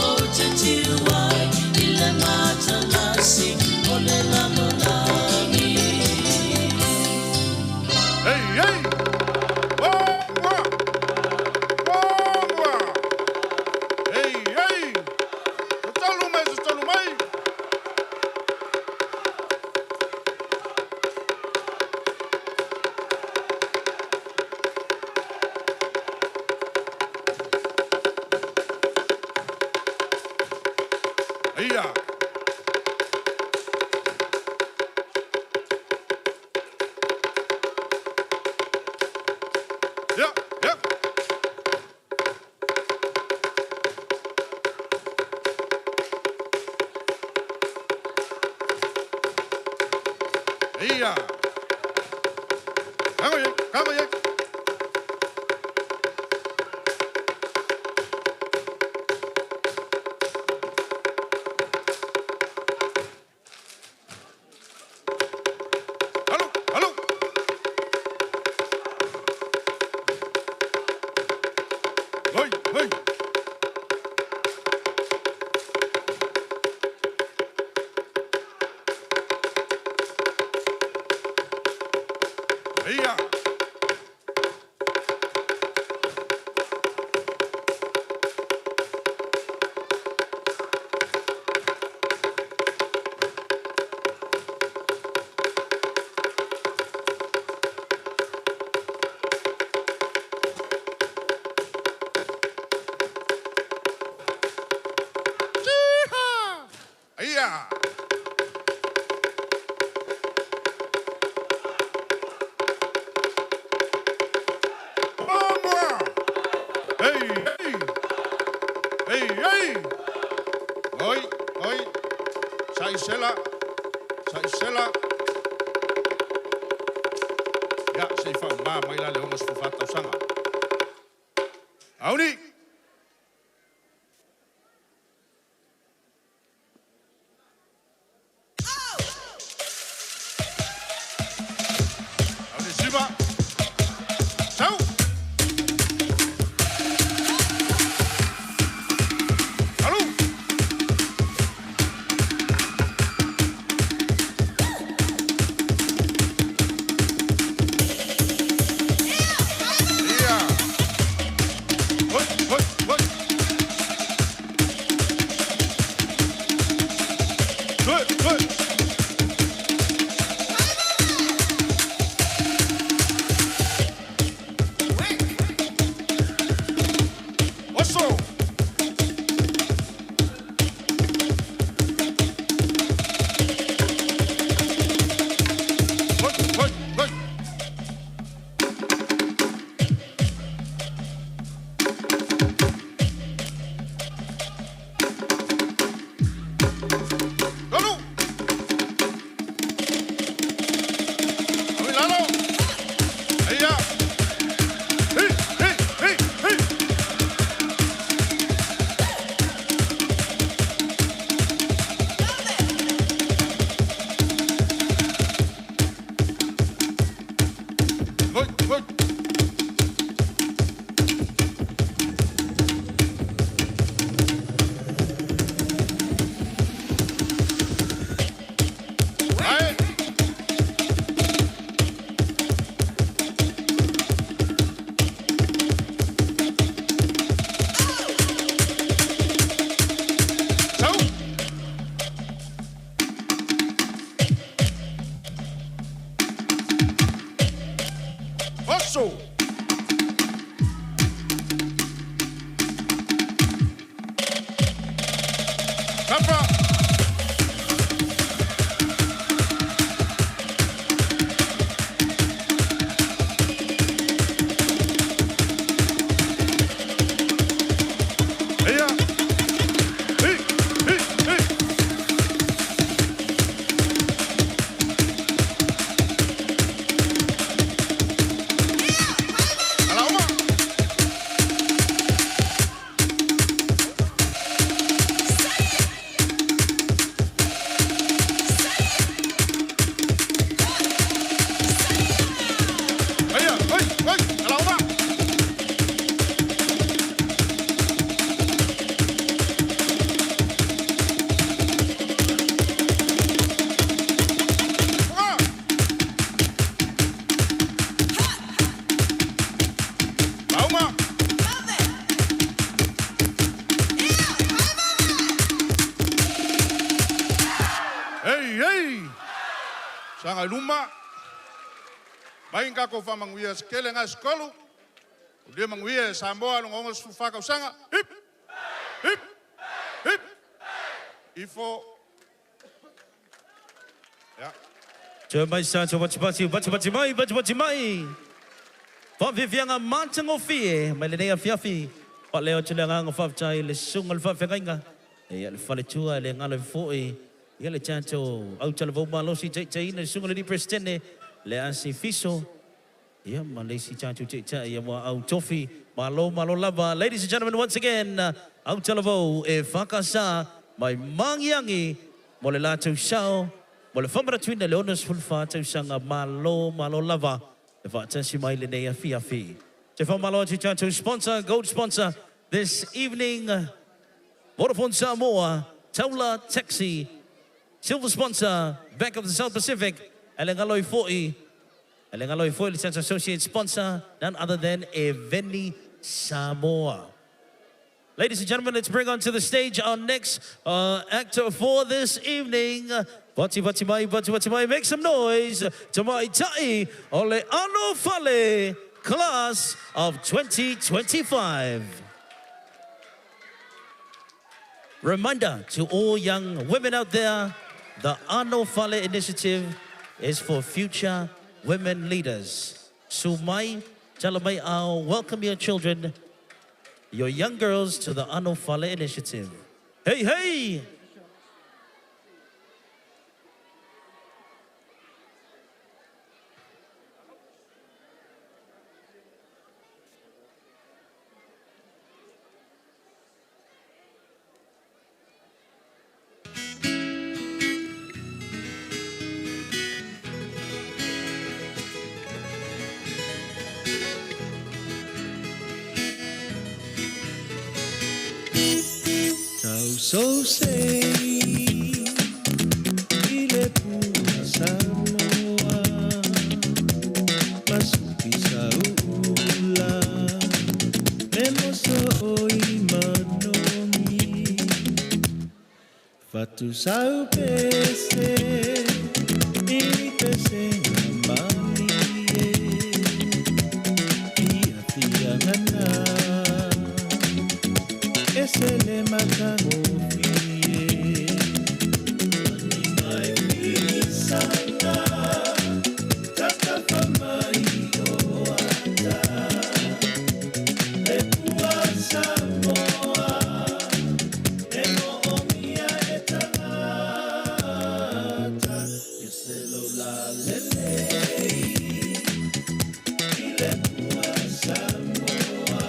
O te tiu ai i le matalasi o le lalolagi. Hey, hey! Bonga! Bonga! Hey, hey! Tatalu mai, tatalu mai! Ia! Ia, ia! Ia! Kago ye, kago ye! Alu, alu! Hoi, hoi! Ia! Ia! Vamos! Ei, ei! Ei, ei! Oi, oi! Saisela! Saisela! Ia, se i whaumā mai la le ongo sfu tausaga. Auni! Auni Sima! Sau! Alu! Ia! Hoi, hoi, hoi! Hoi, hoi! Oi, oi. Ae. Sau. Oso. Kapa. Eia. Hey, hey, hey. Alauma. Eia, oi, oi, alauma. Lauma. Ei, ei. Saga i luma. Mai ngako fa manguia skele nga skolu. Ulia manguia e Samoa longa ongo sufa kausaga. Hip! Hip! Hip! Ifo. Ya. Toe mai sa te watipati, watipati mai, watipati mai. Whawhiwhianga mātangofie, mai lenei afiafi. Wha leo te le nganga whawhtai le sunga le whawhengainga. E ia le whaletua le ngalo fo'i. Ia le tātou au talavou malosi te te ina le sunga le ni presidente le asi fiso. Ia ma le si tātou te te ia wa au tofi. Malo malo lava. Ladies and gentlemen, once again, au talavou e whakasa mai mangiangi mo le lātou sao. Mo le whamaratuina le ono sefulufa tausaga malo malo lava e faatasi mai lenei afiafi. Te whamalo atu tātou sponsor, gold sponsor this evening, Vodafone Samoa, Taula Taxi, silver sponsor, Bank of the South Pacific, Elengaloi Fo'i, Elengaloi Fo'i, le associate sponsor, none other than Eveni Samoa. Ladies and gentlemen, let's bring onto the stage our next actor for this evening. Vati vati mai, vati vati mai, make some noise. Tamai Tai Ole Ano Fale, class of 2025. Reminder to all young women out there, the Ano Fale initiative is for future women leaders. Sumai, Talamai Ao, welcome your children, your young girls to the Ano Fale initiative. Hey, hey! Tau so sei i le pua Samoa Masuki sa uula Me moso oi manogi Fatu sau pese I pese mani e Ia fia ngana Ese le matagofie Ani mai fisana Tatafamai o ata Le pua Samoa E mo omia e tangata Ese lo la lelei I le pua Samoa.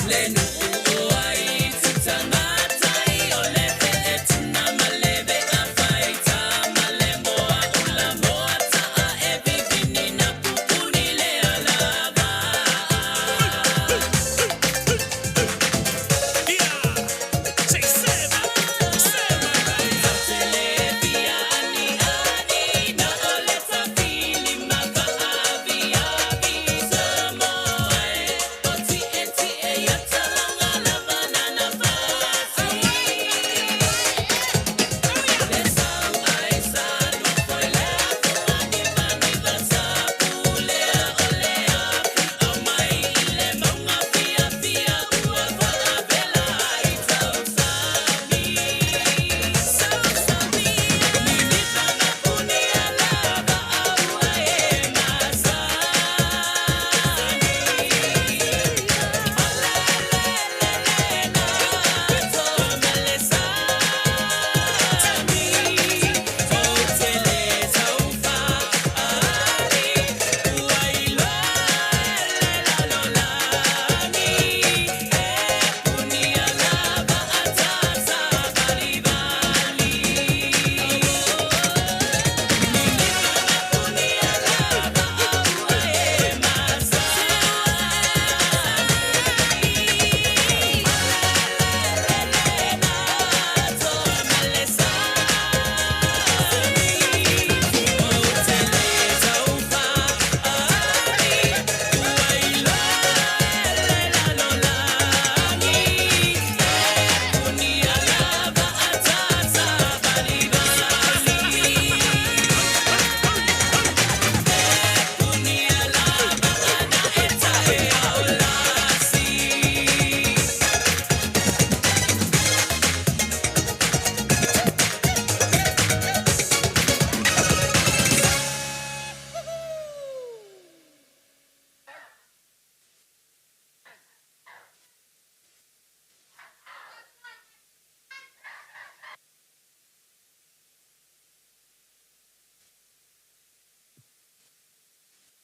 Le nuu o ai tutamatai o le vee tuna ma le vea faita ma le moa ula moa taa e vivini na pupuni le alava.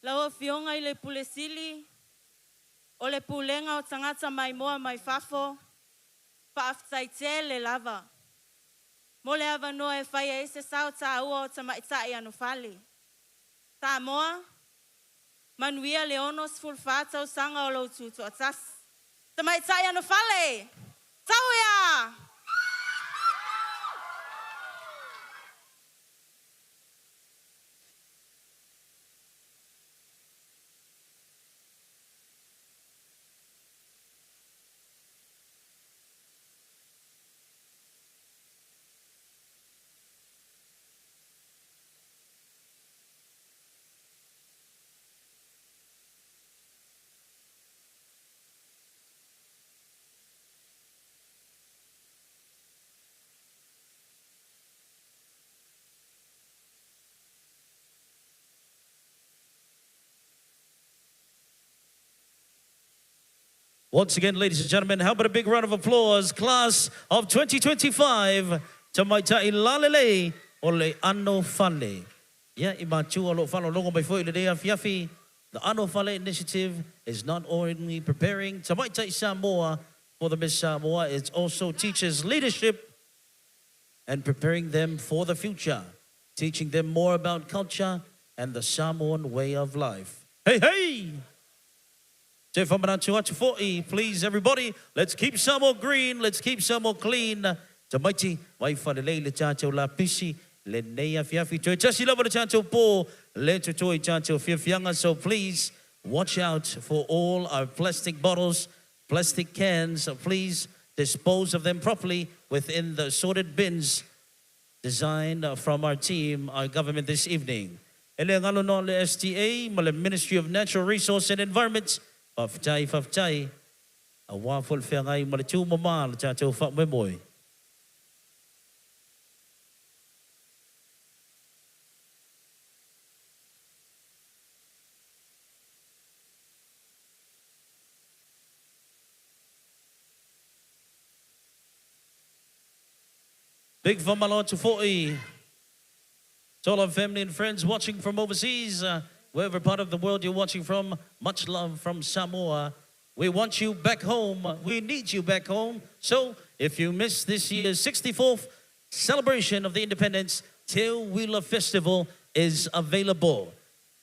Lau Afioga i le Pule Sili o le Pulega o Tagata Maimoa mai Fafo, faafetai tele lava mo le avanoa e fai ai se sao taua o tamaitai anofale. Samoa, manuia le 64 tausaga o lou tutoatasi. Tamaitai anofale, tau ia! Once again, ladies and gentlemen, how about a big round of applause, class of 2025, Tamaitai Lalelei o le Ano Fale. Ia, i matua o lo o faalogologo mai foi i lenei afiafi, the Ano Fale Initiative is not only preparing Tamaitai Samoa for the Miss Samoa, it also teaches leadership and preparing them for the future, teaching them more about culture and the Samoan way of life. Hey, hey! Te whamanatu atu fo'i, please everybody, let's keep Samoa green, let's keep Samoa clean. Tamaiti, mai whalelei le tātou lapisi, lenei afiafi. Toe tasi lava le tātou pō, le totoe tātou fiafiaga. So please, watch out for all our plastic bottles, plastic cans. Please dispose of them properly within the sorted bins designed from our team, our government this evening. E le galo no le STA ma le Ministry of Natural Resource and Environment, faafetai, faafetai, aua foi le feagai ma le tumama le tatou faamoemoe. Big faamalo atu foi to all our family and friends watching from overseas, wherever part of the world you're watching from, much love from Samoa. We want you back home. We need you back home. So if you missed this year's 64th celebration of the independence, Teuila Festival is available.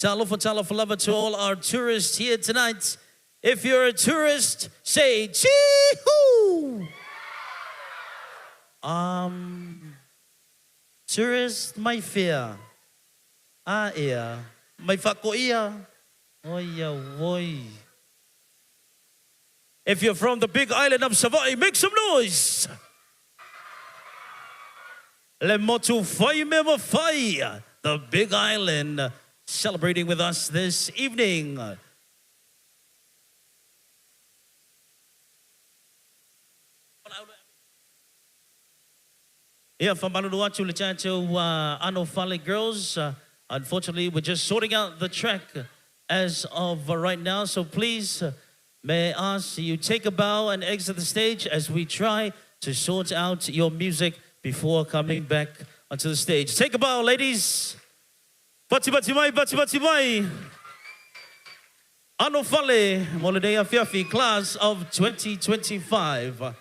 Talofa talofa lava to all our tourists here tonight. If you're a tourist, say chee-hoo! Um, tourist mai fea. A ea, mai whakoia. Oi a woi. If you're from the big island of Savaii, make some noise! Le motu whai me ma whai, the big island, celebrating with us this evening. Ia, faamalulu atu le tatou Ano Fale girls. Unfortunately, we're just sorting out the track as of right now. So please, may I ask you take a bow and exit the stage as we try to sort out your music before coming back onto the stage. Take a bow, ladies. Pati pati mai, pati pati mai. Ano Fale, mo lenei afiafi, class of 2025.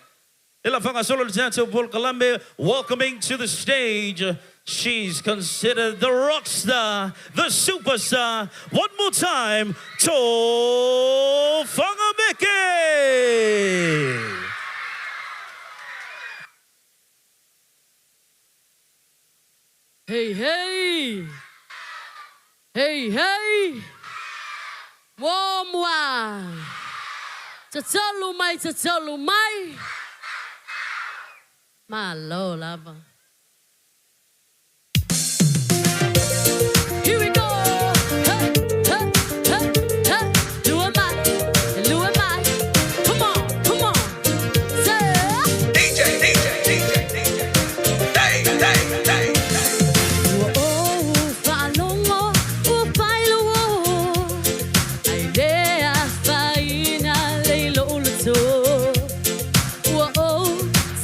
E la whangasolo le tatou polokalame, welcoming to the stage, she's considered the rock star, the superstar, one more time, Tofagameke! Hey, hey! Hey, hey! Muamua! Tatolu mai, tatolu mai! Malo lava. Here we go! Hey, hey, hey, hey! Lua mai, lua mai. Come on, come on. Say. DJ, DJ, DJ, DJ. Hey, hey, hey. Ua ou faalogo, ua failo Ai le afaina le i lo'u loto Ua ou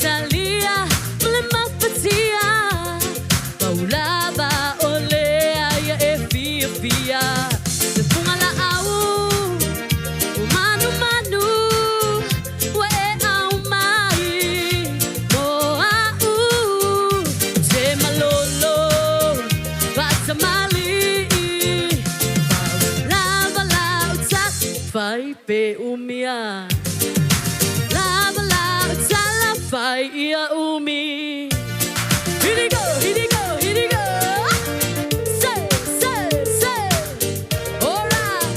talia ma le mafatia Pau lava o lea ia e fiafia Le fugalaau ua manumanu Ua e au mai mo a'u Ou te malolo faatamali'i Pau lava lau tala fai pe umia Lava lau tala fai ia umi Here we go, here we go, here we go. Say, say, say. All right.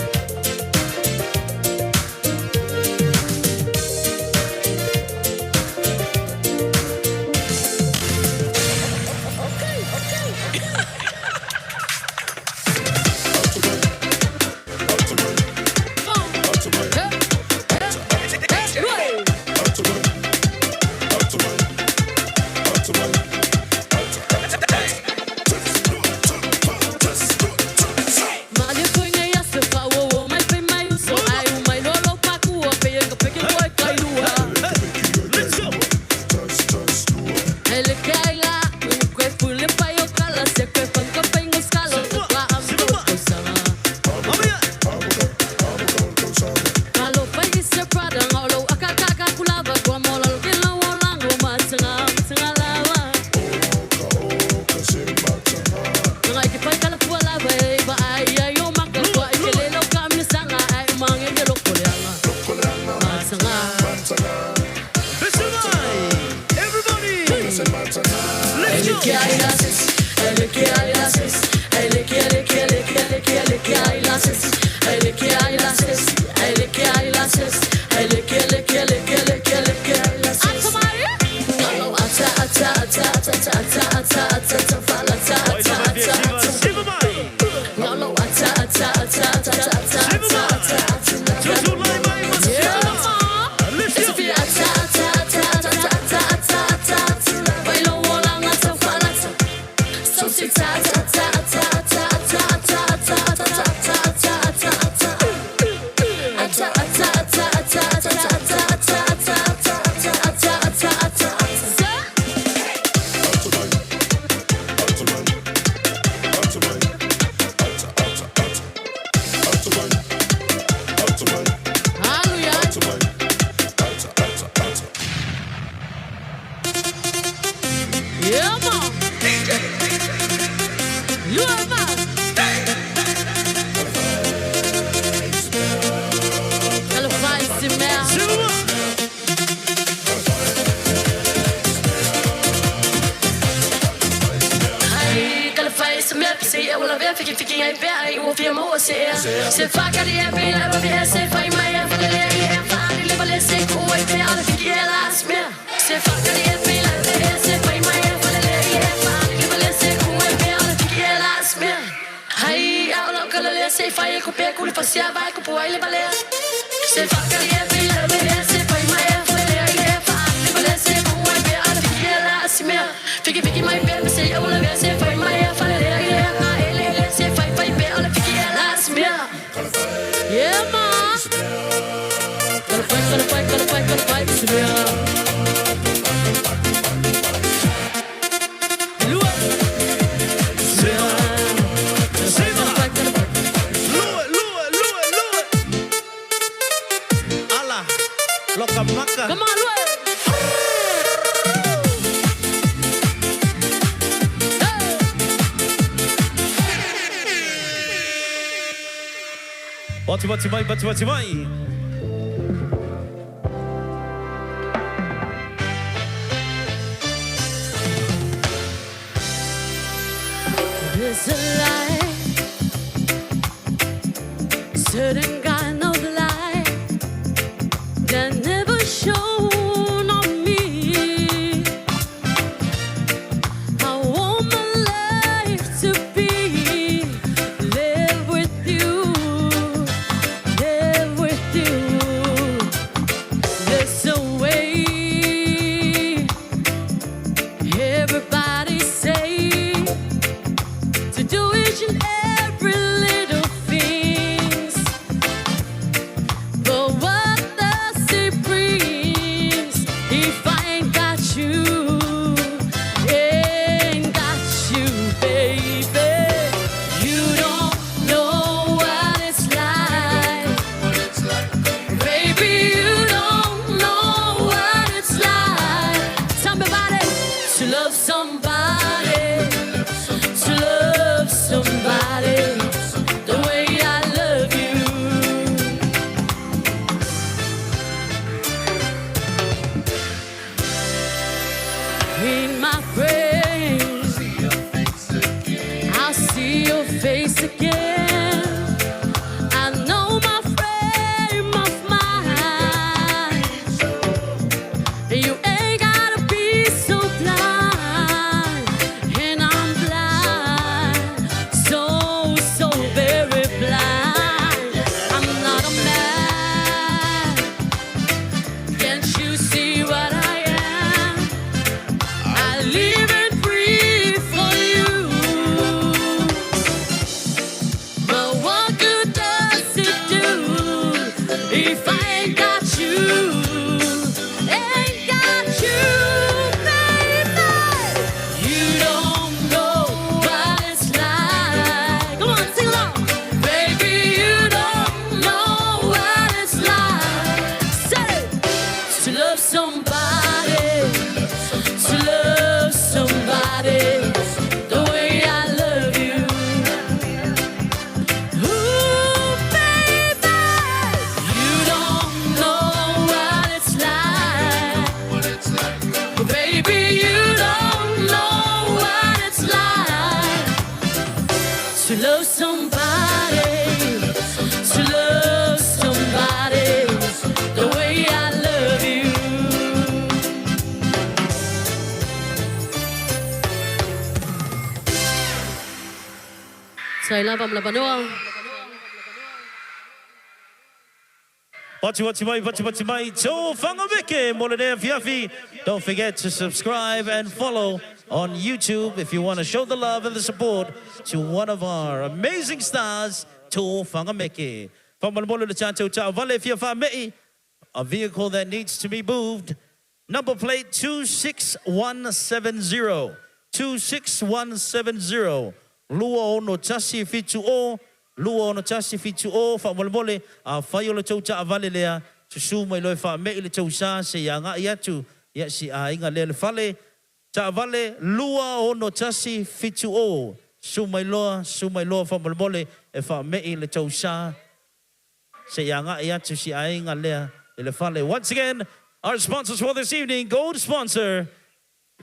Yeah, man. Lua ma. Talofa i se mea. Ai, talofa i se mea, pise i aula vea, fiki fiki ai pea, ai ua fia maua se ea. Se whaka di e pila, e wabi e se whai mai e whalele i e whaani le wale se ku ai pea, ala fiki e la asmea. Se whaka di e pila, e wabi e se whai mai e whalele i e whaani le wale se ku ai pea, ala fiki e la asmea. Ai, aula o kalale se whai e kupea, kuli fasia vai kupu ai le balea. Se whaka di e pila, e wabi e se whai mai e whalele i e whaani le wale se ku ai pea, ala fiki e la asmea. Fiki fiki mai pea, pese i aula vea se whai mai e whalele i e ha ele ele se whai whai pea, ala fiki e la asmea. Yeah, ma. Gotta fight, gotta fight, gotta fight, gotta fight, Samir. Lua. Lua, lua, lua, lua. Ala, loka maka. Come on, lua. Bati bati mai, bati bati mai. There's a light, certain kind of light that never shone on me. I want my life to be live with you, live with you. There's a way everybody say to do each and every little things. But what does it bring if I ain't got you? Ain't got you, baby. You don't know what it's like. Baby, you don't know what it's like. Tell me about it. To love somebody, to love somebody the way I love you. In my brain, I see your face again. I know my frame of mind. You ain't gotta be so blind, and I'm blind, so so very blind. I'm not a man. Can't you see what I am? I live and breathe for you. But what good does it do if I ain't got you? Ain't got you, baby. You don't know what it's like. Come on, sing along. Baby, you don't know what it's like. Say it. To love somebody, to love somebody the way I love you. Ooh, baby, you don't know what it's like. Baby, you don't know what it's like to love somebody, to love somebody the way I love you. Sai lava mlabanoa. Bati bati mai, bati bati mai, tō whangameke mo le nea fiafi. Don't forget to subscribe and follow on YouTube if you want to show the love and the support to one of our amazing stars, Tō Whangameke. Whamalmolo le tātou tā wale fia whamei, a vehicle that needs to be moved. Number plate 26170. 26170. Lua ono tasi fitu o. Lua ono tasi fitu o. Whamolemole. A whai o le tau taavale lea. Susu mai loe wha me i le tau sa se ia ngā i atu. Ia si a inga lea le fale. Taavale 2 6 1 7 0. Susu mai loa, susu mai loa faamolemole e faame'i le tou sa seia aga'i atu si aiga lea i le fale. Once again, our sponsors for this evening, gold sponsor,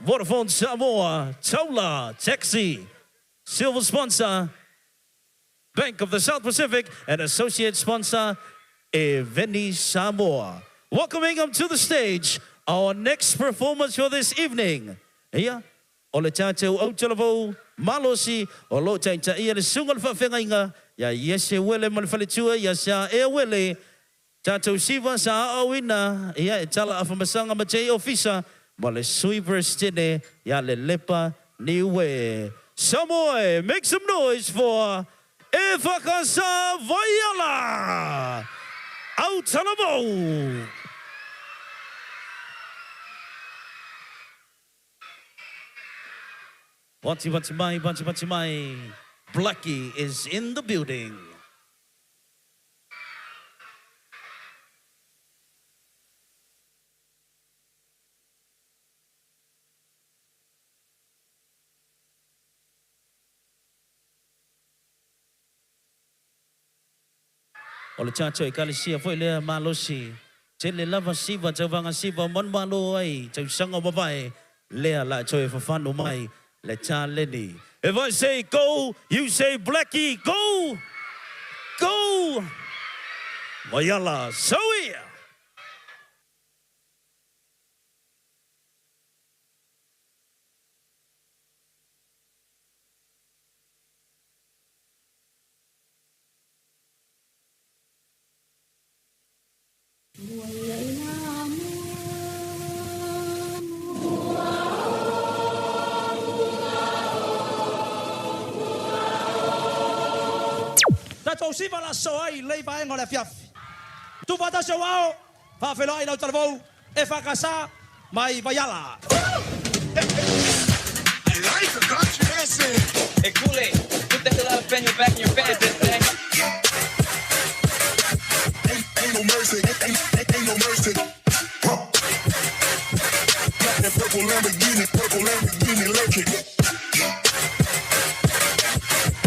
Vodafone Samoa, Taula Taxi, silver sponsor, Bank of the South Pacific, and associate sponsor, Eveni Samoa. Welcoming up to the stage, our next performance for this evening. Ia, o le tatou autalavou malosi o loo taitaia le susuga i le faafeagaiga ia Iese Uele ma le faletua ia Sa Ea Uele. Tatou siva sa aoaoina ia e Tala Afamasaga ma Jay Ofisa ma le Sui Peresetene ia Lelepa Niue. Samoa, make some noise for EFKS Vaiala! Autalavou! Pati pati mai, pati pati mai. Blackie is in the building. O le tatou ekalesia foi lea malosi. Tele lava siva, tauvaga siva, manumalo ai, tausaga ua mavae, lea la toe fafano mai le taleni. If I say go, you say Blackie, go! Go! Vaiala, Sauia! Tatou siva la aso ai lei vaega o le afiafi. Tuufaatasi o Ao, faafeiloai le autalavou EFKS mai Vaiala. I like the country dancing. Hey, Kool-Aid, put that jalapeno back in your pants, that thing. Ain't, ain't no mercy, ain't, ain't, ain't no mercy. Huh. Got that purple Lamborghini, purple Lamborghini lurking.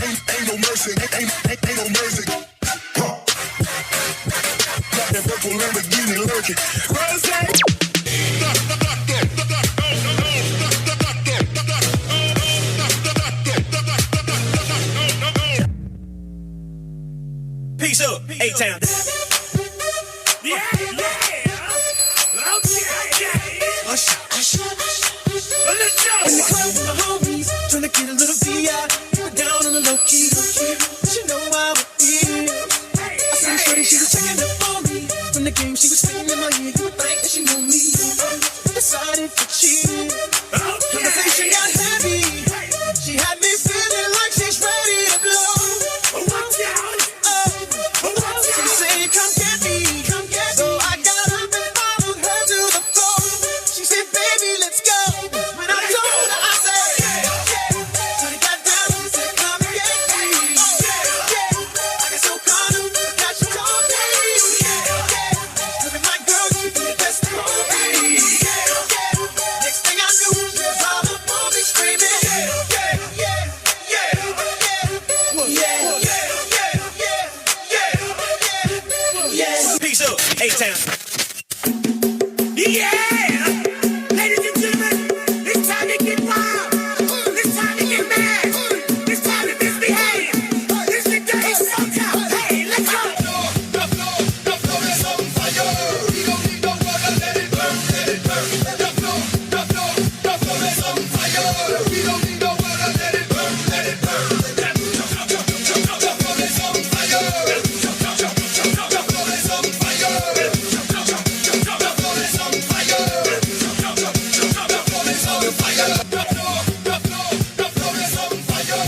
Ain't, ain't no mercy, ain't, ain't, ain't no mercy. Huh. Got that purple Lamborghini lurking. Rose. Peace up, A-Town. Yeah. Okay. Usher, usher. In the club with my homies, tryna get a little VI. Keep it down on the low key. She know how it is. I seen shorty, she was checking up on me. From the game, she was spitting in my ear. You would think that she knew me. Decided to cheat. Conversation got heavy. She had me feeling like she's ready to blow. Watch out. Oh, she said, "Come get me, come get me." So I got up and followed her to the floor. She said, "Baby, let's go." When I told her, I said, "Yeah." Shorty got down and said, "Come and get me." Yeah, I got so caught up that she told me. Yeah, look at my girl, she be the best for me. Yeah, next thing I knew, she was all up on me screaming. Yeah. Peace up, A-Town. Yeah! Ladies and gentlemen, it's time to get wild. It's time to get mad. It's time to misbehave. It's the dirty showtime. Hey, let's go. The floor is on fire. We don't need no water, let it burn, let it burn. The floor is on fire. We don't need no water, let it burn, let it burn. The floor is on fire. The floor is on fire. The floor is on fire. The floor is on fire. The floor is on fire.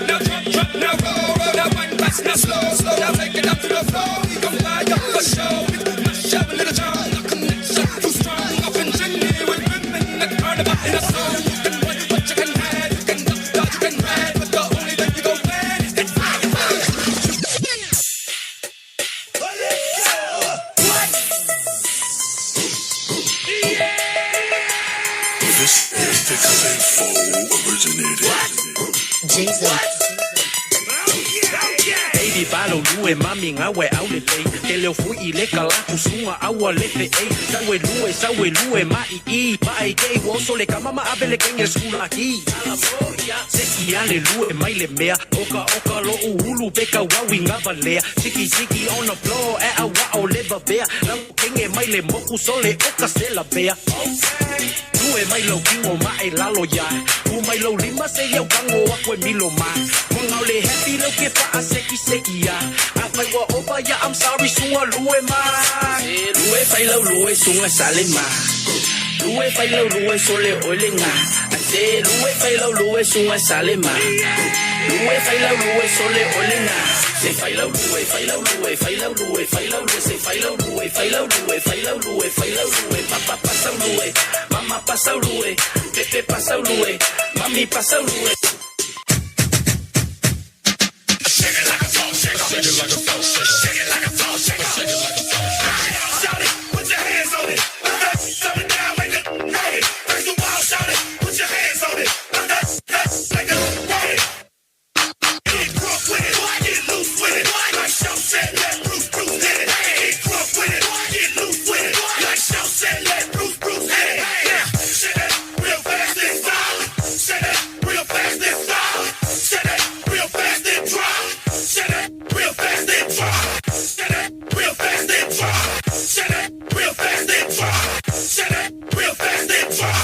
Now drop, drop, now roll, roll, now one pass, now slow, slow, now take it up to the floor. We gon' fire for sure. Mash up a little jar, the connection too strong. Up in Jenny with women that carnival in a song. You can run, but you can hide, you can duck, dodge, you can ride, but the only thing you gon' find is that fire, fire. This is Jason. Baby balo lue mami ngawe au le lei Te leo fui i le kalaku sunga aua le fe ei Sawe lue, sawe lue ma i i Ma i kei woso le kama ma abele kenge skula ki Se ki ale lue mai le mea Oka oka lo uhulu peka wawi ngava lea Siki siki on the floor e a wa o le babea Lau kenge mai le moku sole oka se la bea Lue mai lau kingo ma e lalo ya U mai lau lima se iau kango ako e milo ma Wangau le happy lau ke faa seki seki ya A fai wa opa ya I'm sorry sunga lue ma Lue fai lau lue sunga sale ma Lue fai lau lue sole oile nga Ase lue fai lau lue sunga sale ma Lue fai lau lue sole oile nga Se fai lau lue fai lau lue fai lau lue fai lau lue se fai lau lue fai lau lue fai lau lue fai lau lue papa pasau lue mama pasau lue pepe pasau lue mami pasau lue Shake it like a salt shaker. Shake it like a salt shaker. Shake it like a salt shaker. Shake it like a salt shaker. Shout it, put your hands on it. Put that up and down like the hey. Break the wall, shout it, put your hands on it. Put that like a hey. Get drunk with it, get loose with it. Like Shout said, let Bruce Bruce hit it. Get drunk with it, get loose with it. Like Shout said, let Bruce Bruce hit it. Now, shake that real fast and stop. Shake that real fast and stop. Shake that real fast and drop. Shake that real fast and drop. Shake that real fast and drop. Shake that real fast and drop. Shake that real fast and drop.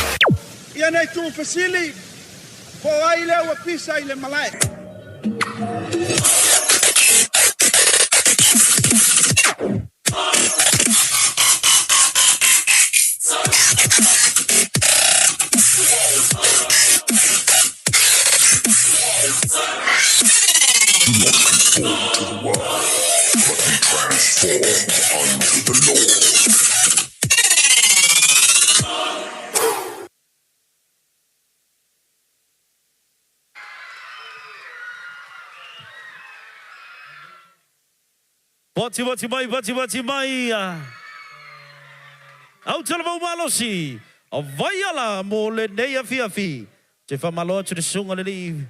Ia nei tu fasili, po ai lea ua pisa i le malae. Do not conform to the world, but be transformed unto the Lord. Pati pati mai, pati pati mai. Au talavou malosi, o Vaiala mo lenei afiafi. Te faamalo atu le susuga le alii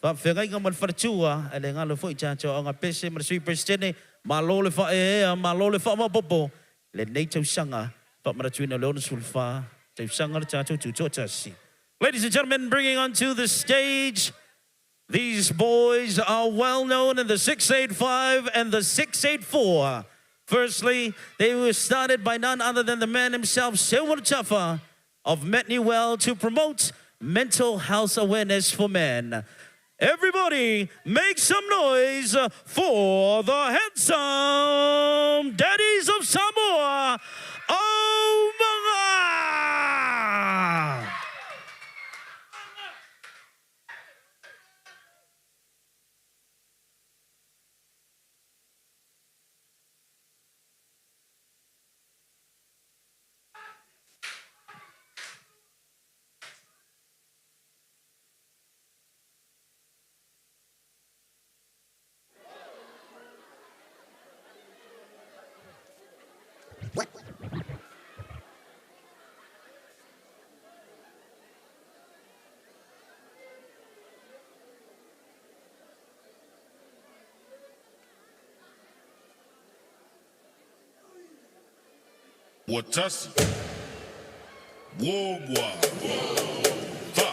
faafeagaiga ma le faletua, ae le galo foi tatou aoga pese ma le Sui Peresetene, malo le faaeaea, malo le faamaopoopo lenei tausaga faamanatuina o le 64 tausaga o le tatou Tutoatasi. Ladies and gentlemen, bringing onto the stage These boys are well known in the 685 and the 684. Firstly, they were started by none other than the man himself, Seward Chaffa of Well to promote mental health awareness for men. Everybody, make some noise for the handsome daddies of Samoa, Aumaga! Ua tasi, muamua, fa.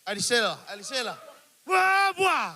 Alisela, Alisela. Wa wa.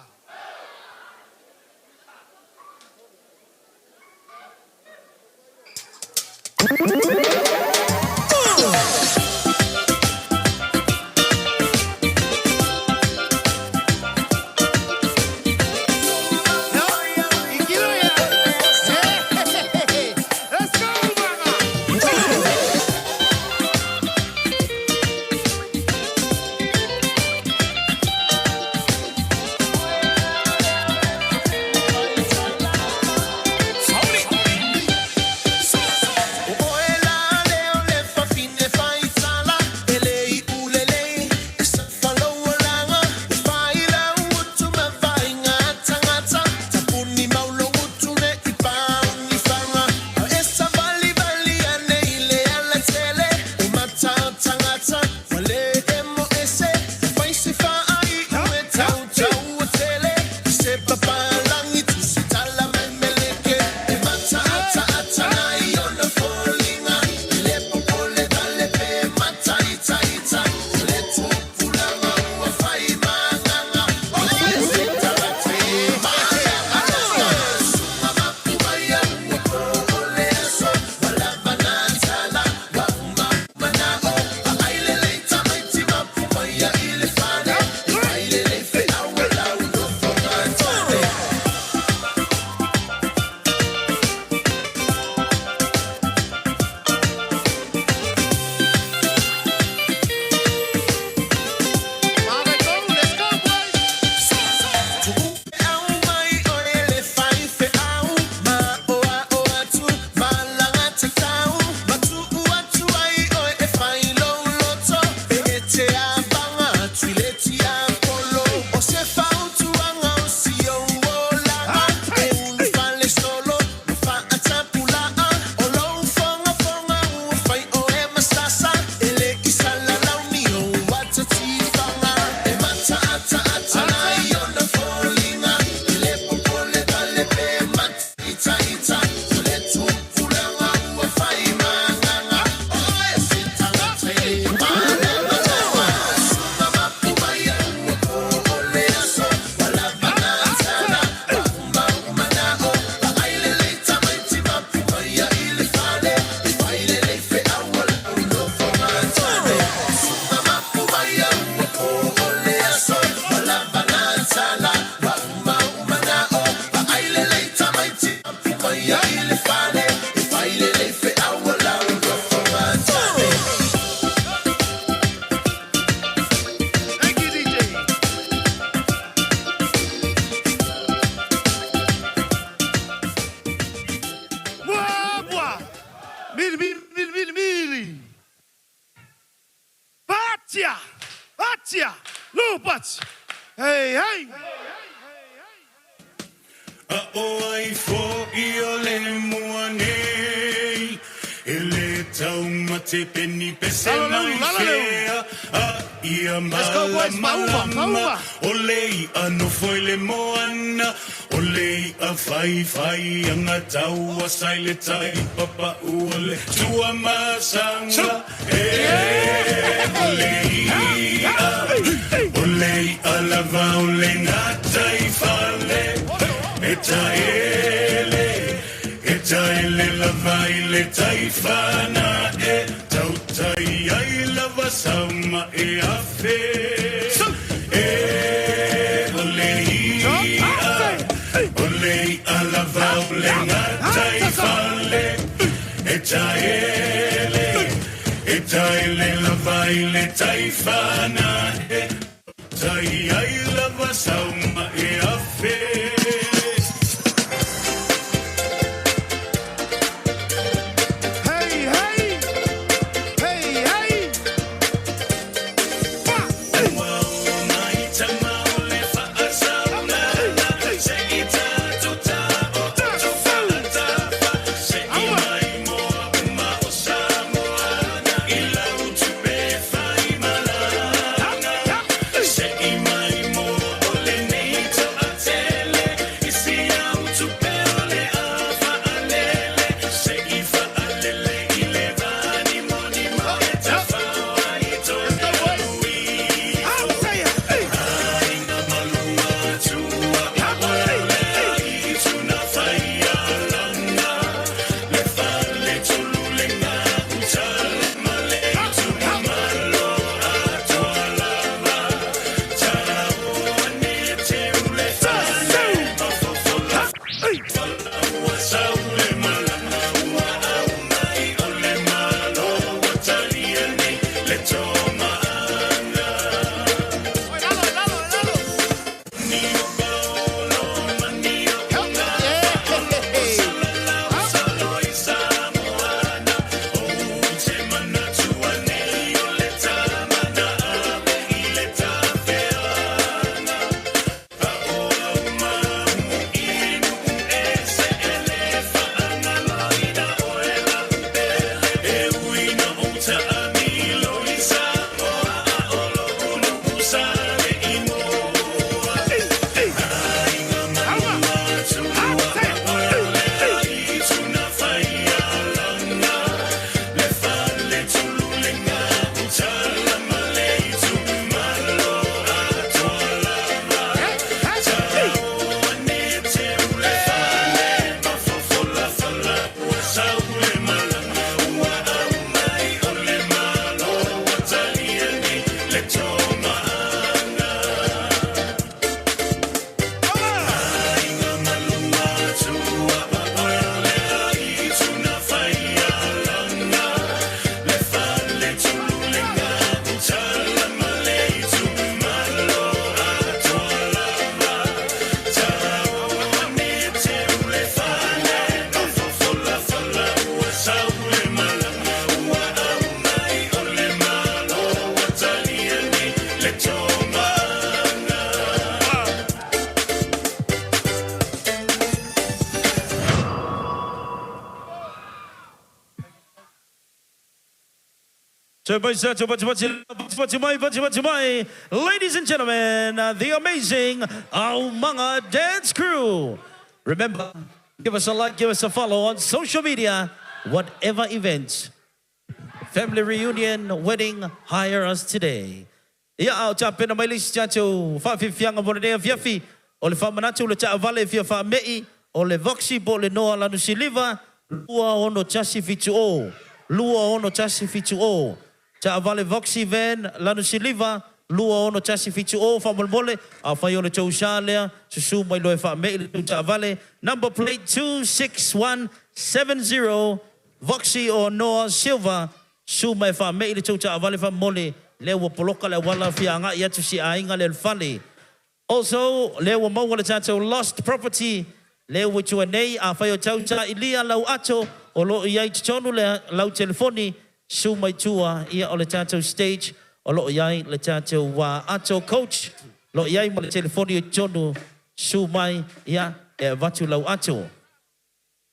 Mili, mili, mili, mili, mili. Patia! Patia! Lupat! Hey, hey! A o ai fo i o le mua nei E le taumate peni pese mai fea A ia Let's go, boys. malama Mauma, mauma. O le ia nofo i le moana O le ia fai fai anga taua sai le tai papa ua le tua masanga E o le ia O le ia lava o le ngata i fale E taele, e taele lava i le taifana e tautai ai lava sauma e afe. E o le ia, o le ia lava o le gata i fale. E taele, e taele lava i le taifana e tautai ai lava sauma e afe. Hey, hey! Hey, hey! Se i mai mo o le nei tau Ladies and gentlemen, the amazing Aumaga Dance Crew. Remember, give us a like, give us a follow on social media, whatever event, family reunion, wedding, hire us today. Ia a o tapena mai le isi tatou faafiafiaga mo lenei afiafi, o le faamanatu le taavale e fia faame'i, o le Voxy po o le Noa Lanu Siliva 26 10, 2670. Taavale Voxy Van Lanu Siliva 2670 faamolemole, afai o le tou sa lea, susu mai loa e faame'i le tou taavale, number plate 26170, Voxy or Noa Silver, susu mai e faame'i le tou taavale faamolemole, lea ua poloka le auala fia agai atu si aiga lea i le fale. Also, lea ua maua le tatou lost property lea ua i tua nei, afai o tau sailia lau ato o lo o i ai i totonu le lau telefoni, susu mai tua ia o le tatou stage o lo o i ai le tatou ato coach o lo o i ai ma le telefoni i totonu, susu mai ia e avatu lau ato.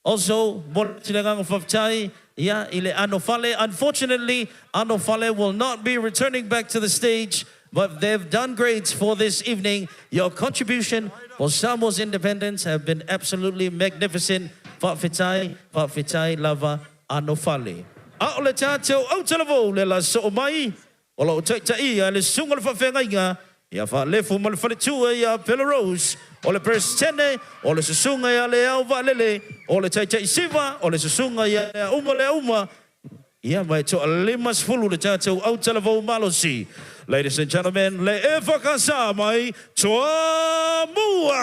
Also, momoli atu le agaga faafetai ia i le Anofale. Unfortunately, Anofale will not be returning back to the stage, but they've done great for this evening. Your contribution for Samoa's independence have been absolutely magnificent. Faafetai, faafetai lava Anofale. A o le tatou autalavou le la soo mai o lo o taitaia e le Susuga i le Faafeagaiga ia Faalefu ma le Faletua ia Pele Rose, o le Peresetene, o le Susuga ia Leao Vaalele, o le Taitai Siva, o le Susuga ia Leauma Leauma, ia ma e toa-50 le tatou autalavou malosi. Ladies and gentlemen, le EFKS mai Toamua!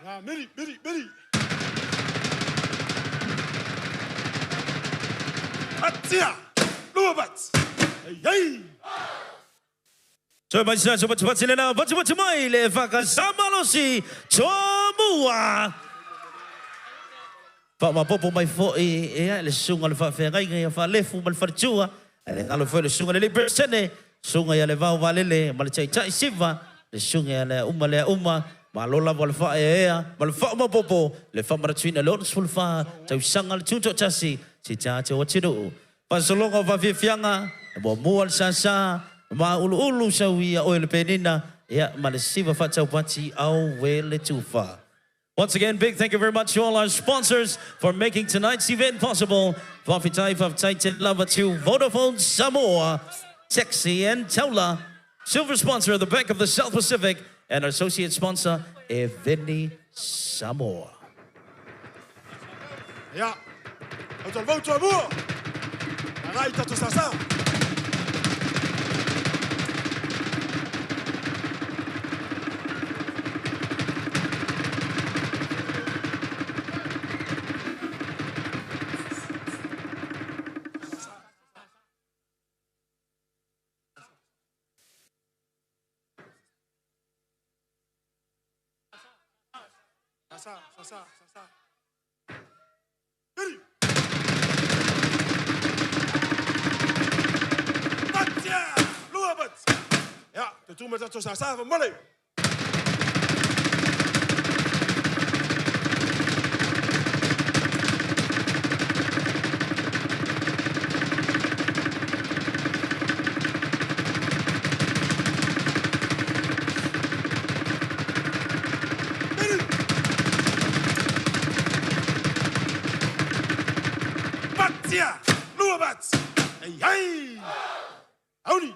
Na miri, miri, miri. Atia! Lua bats! Ei, ei! Toe mai sa so pati le na pati pati mai le whakasamalosi Toamua. Wha mapopo mai fo i e le sunga le whawhengai ngai a whalefu ma le wharitua. A le ngalo foi le sunga le libre sene. Sunga ia le vau valele ma le tai tai siva. Le sunga ia le uma le uma. Ma lola wa le wha e ea. Ma le wha mapopo. Le wha maratuina le ono wha. Tau sanga le tunto tasi. Si tā te o tinu. Pasolonga o whawhiawhianga. E mua mua le sasa. Ma ulu ulu sau ia oe le penina. Ia ma le siva whatau pati au we le tufa. Once again, big thank you very much to all our sponsors for making tonight's event possible. Fafitai Fafitai Te Lava to Vodafone Samoa, Taxi and Taula, silver sponsor of the Bank of the South Pacific, and our associate sponsor, Eveni Samoa. Ia. Au talavou Toamua. Agai tatou sasa. Sasa, sasa, sasa. Miri! Atia! Lua bats! Ia, te tū me tatou sasa fa mole. Patia! Lua bats! Ei, ei! Auni!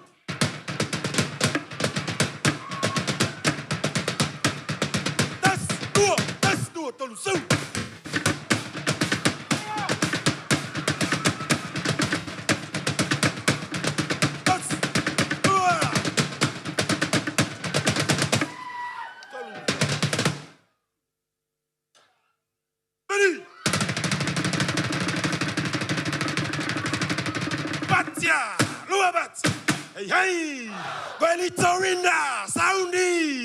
Tas, dua, tas, dua, tolu, seu! Tas, dua! Tolu. Miri! Patia! Lua bats! Hey, hey! Goelitorinda! Soundi!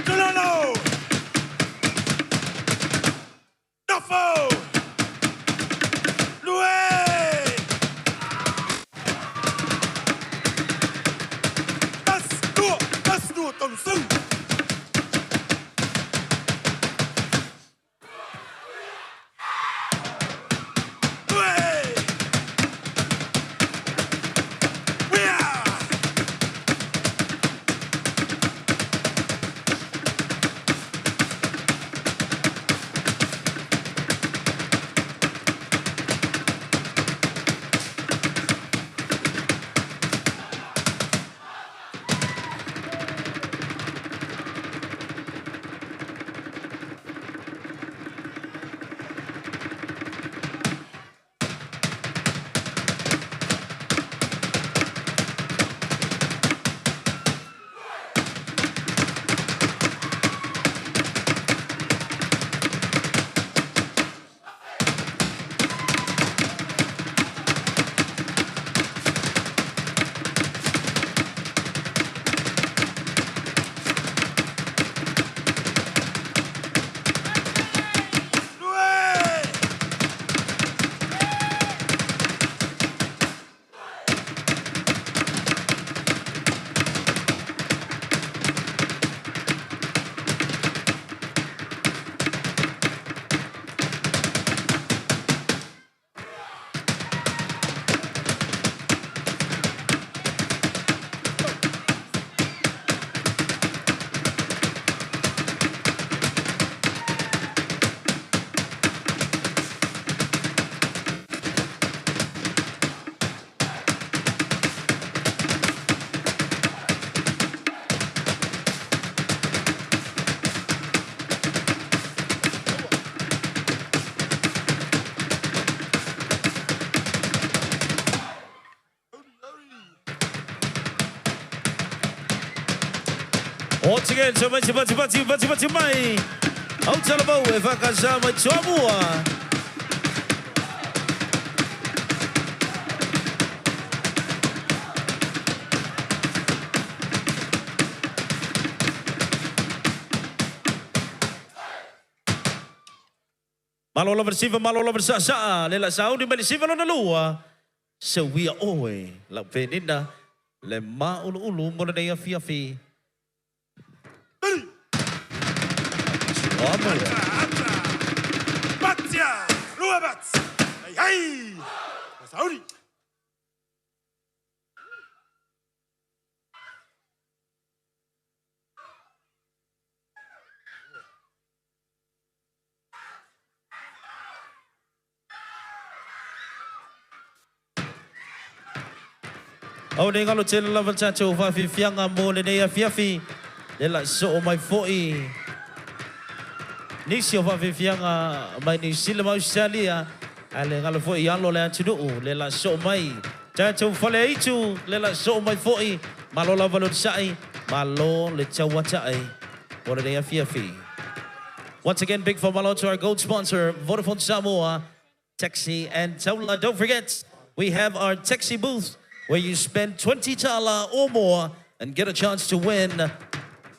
Tulolo! Nofo! Lue! Tas, dua, tas, dua, tolu, seu! Once again, so mati mati mati mati mati mai. Au talavou e whakasa mai tuamua. Malo lava siva, malo lava sa sa, le la sauni mai le siva lona lua. Se wia oe, lau penina, le maulu ulu mo le nei afiafi. Tuamua. Batia! Lua bats! Ai ai! Sauni! Au nei ngalo tele lava tātou whawhiwhianga mō le nei afiafi. Le la so o mai foi. Nisi o whawhiwhianga mai New Zealand ma Australia. A le ngalo foi alo le atunuu. Le la so mai. Tātou whale aitu. Le la so mai foi. Malo lava lo sai. Malo le tauatai. Mō le nei afiafi. Once again, big whamalo to our gold sponsor, Vodafone Samoa, Taxi and Taula. Don't forget, we have our taxi booth where you spend 20 tala or more and get a chance to win,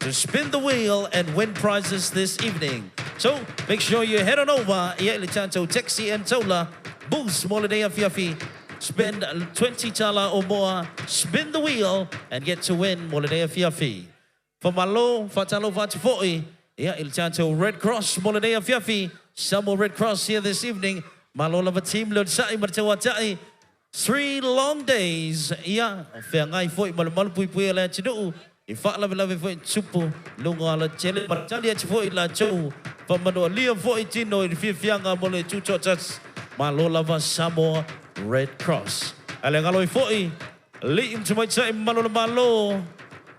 to spin the wheel and win prizes this evening. So make sure you head on over, ia le tātou Taxi and Taula booth, mo le nei afiafi. Spend 20 tala or more, spin the wheel and get to win mo le nei afiafi. Whamalo, whatalo, whatufoi, ia il tātou Red Cross mo le nei afiafi. Samoa Red Cross here this evening. Malo lava team le sa'i ma te watai. 3 long days. Ia, whea ngai foi ma le malu pui pui le atunuu. I whaalawelawe foi tupu lunga ala tele. Matali atu foi la tau. Whamanoa lia foi tino i whiawhianga mo le tūtotas. Malo lava Samoa Red Cross. Ale ngalo i foi. Li im tumaitai malo le malo.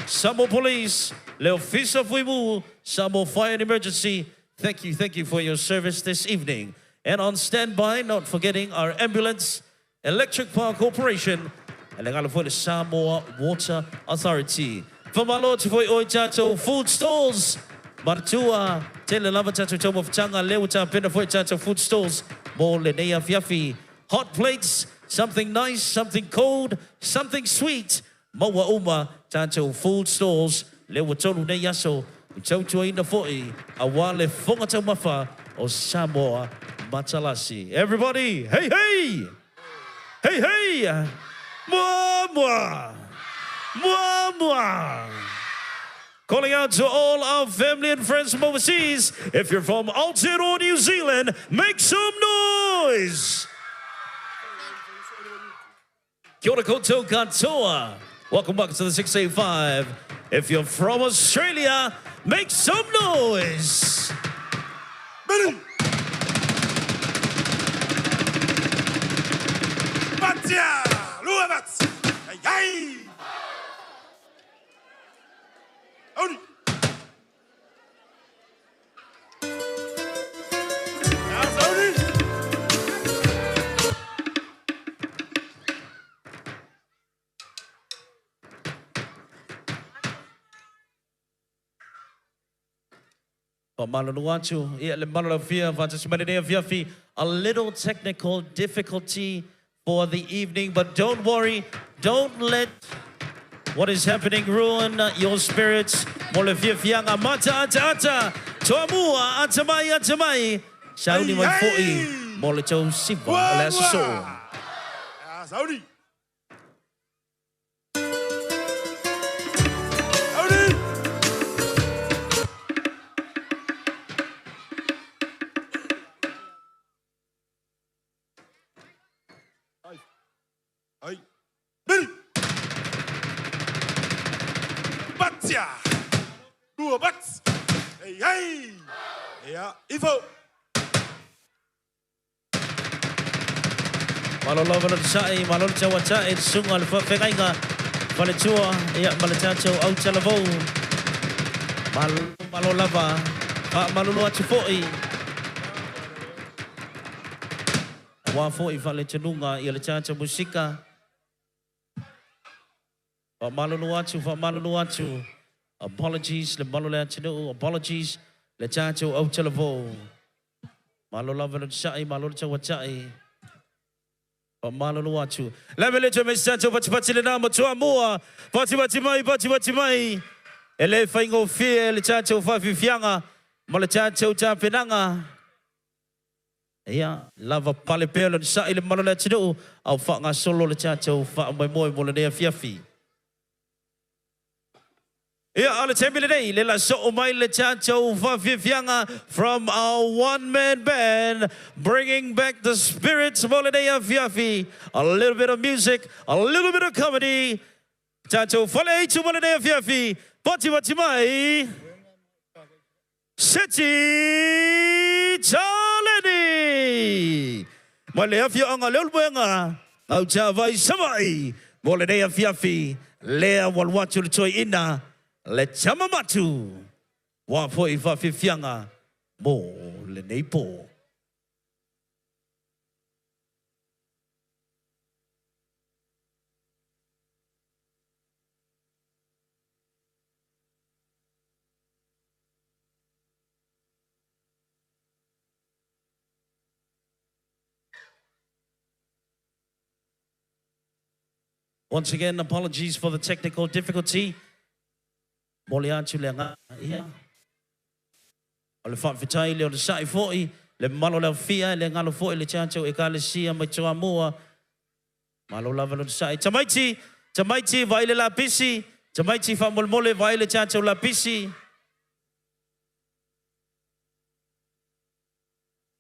Samoa Police, le Ofisa Fuimu, Samoa Fire and Emergency. Thank you for your service this evening. And on standby, not forgetting our ambulance, Electric Power Corporation, and le ngalo foi le Samoa Water Authority. Whamalo te foi oi tātou food stalls. Maratua, tele lava tātou tau mawhitanga, leo tā pena foi tātou food stalls. Mō le nei afiafi. Hot plates, something nice, something cold, something sweet. Maua uma tātou food stalls. Leo tolu nei aso. I tautua ina foi, a wā le whonga taumafa o Samoa Matalasi. Everybody, hey, hey! Hey, hey! Mua, mua! Mua, mua! Calling out to all our family and friends from overseas. If you're from Aotearoa, New Zealand, make some noise! Kia ora koutou katoa. Welcome back to the 685. If you're from Australia, make some noise! Batia! Lua bats! Ai ai! Sauni! Sauni! Whamalulu atu, ia le malo fia, whatasimane nei afiafi. A little technical difficulty for the evening, but don't worry, don't let what is happening ruin your spirits. Mo le fiafianga mata ata ata, toamua ata mai ata mai. Sauni mai foi, mo le tau siva, o le aso soo. Sauni! Ai! Bili! Batia! Lua bats! Ei ai! Ia, ifo! Malo lava le sa'i, malo le tauata'i, le sunga le whawhengaiga, whaletua, ia ma le tātou au talavou. Malo, malo lava, wha malulu atu foi. Wā foi whale tununga, ia le tātou musika. Wha malulu atu, wha malulu atu. Apologies le malo le atunuu, apologies le tatou autalavou. Malo lava le onosai, malo le tauatai. Faamalolo atu. Lave le toe mai se tatou patipati lenā ma Toamua. Patipati mai, patipati mai. E le faigofie le tatou faafiafiaga ma le tatou tapenaga. Ia, lava pale pea le onosai le mamalu o le atunuu a o faagasolo le tatou faamoemoe mo lenei afiafi. Ia, o le taimi lenei, le la soo mai le tatou faafiafiaga from our one man band, bringing back the spirits mo lenei afiafi. A little bit of music, a little bit of comedy. Tatou fale aitu mo lenei afiafi, patipati mai, Seti Taleni! Mai le afioaga Leulumoega, Gautavai, Savaii, mo lenei afiafi, lea ua alu atu le toeaina, le tama matu, ua foi faafiafiaga mo lenei po. Once again, apologies for the technical difficulty. Momoli atu le agaga, ia. O le faafetai le onosai foi, le mamalu o le aufia, e le galo foi le tatou Ekalesia mai Toamua. Malo lava le onosai. Tamaiti, tamaiti, vaai le lapisi. Tamaiti faamolemole, vaai le tatou lapisi.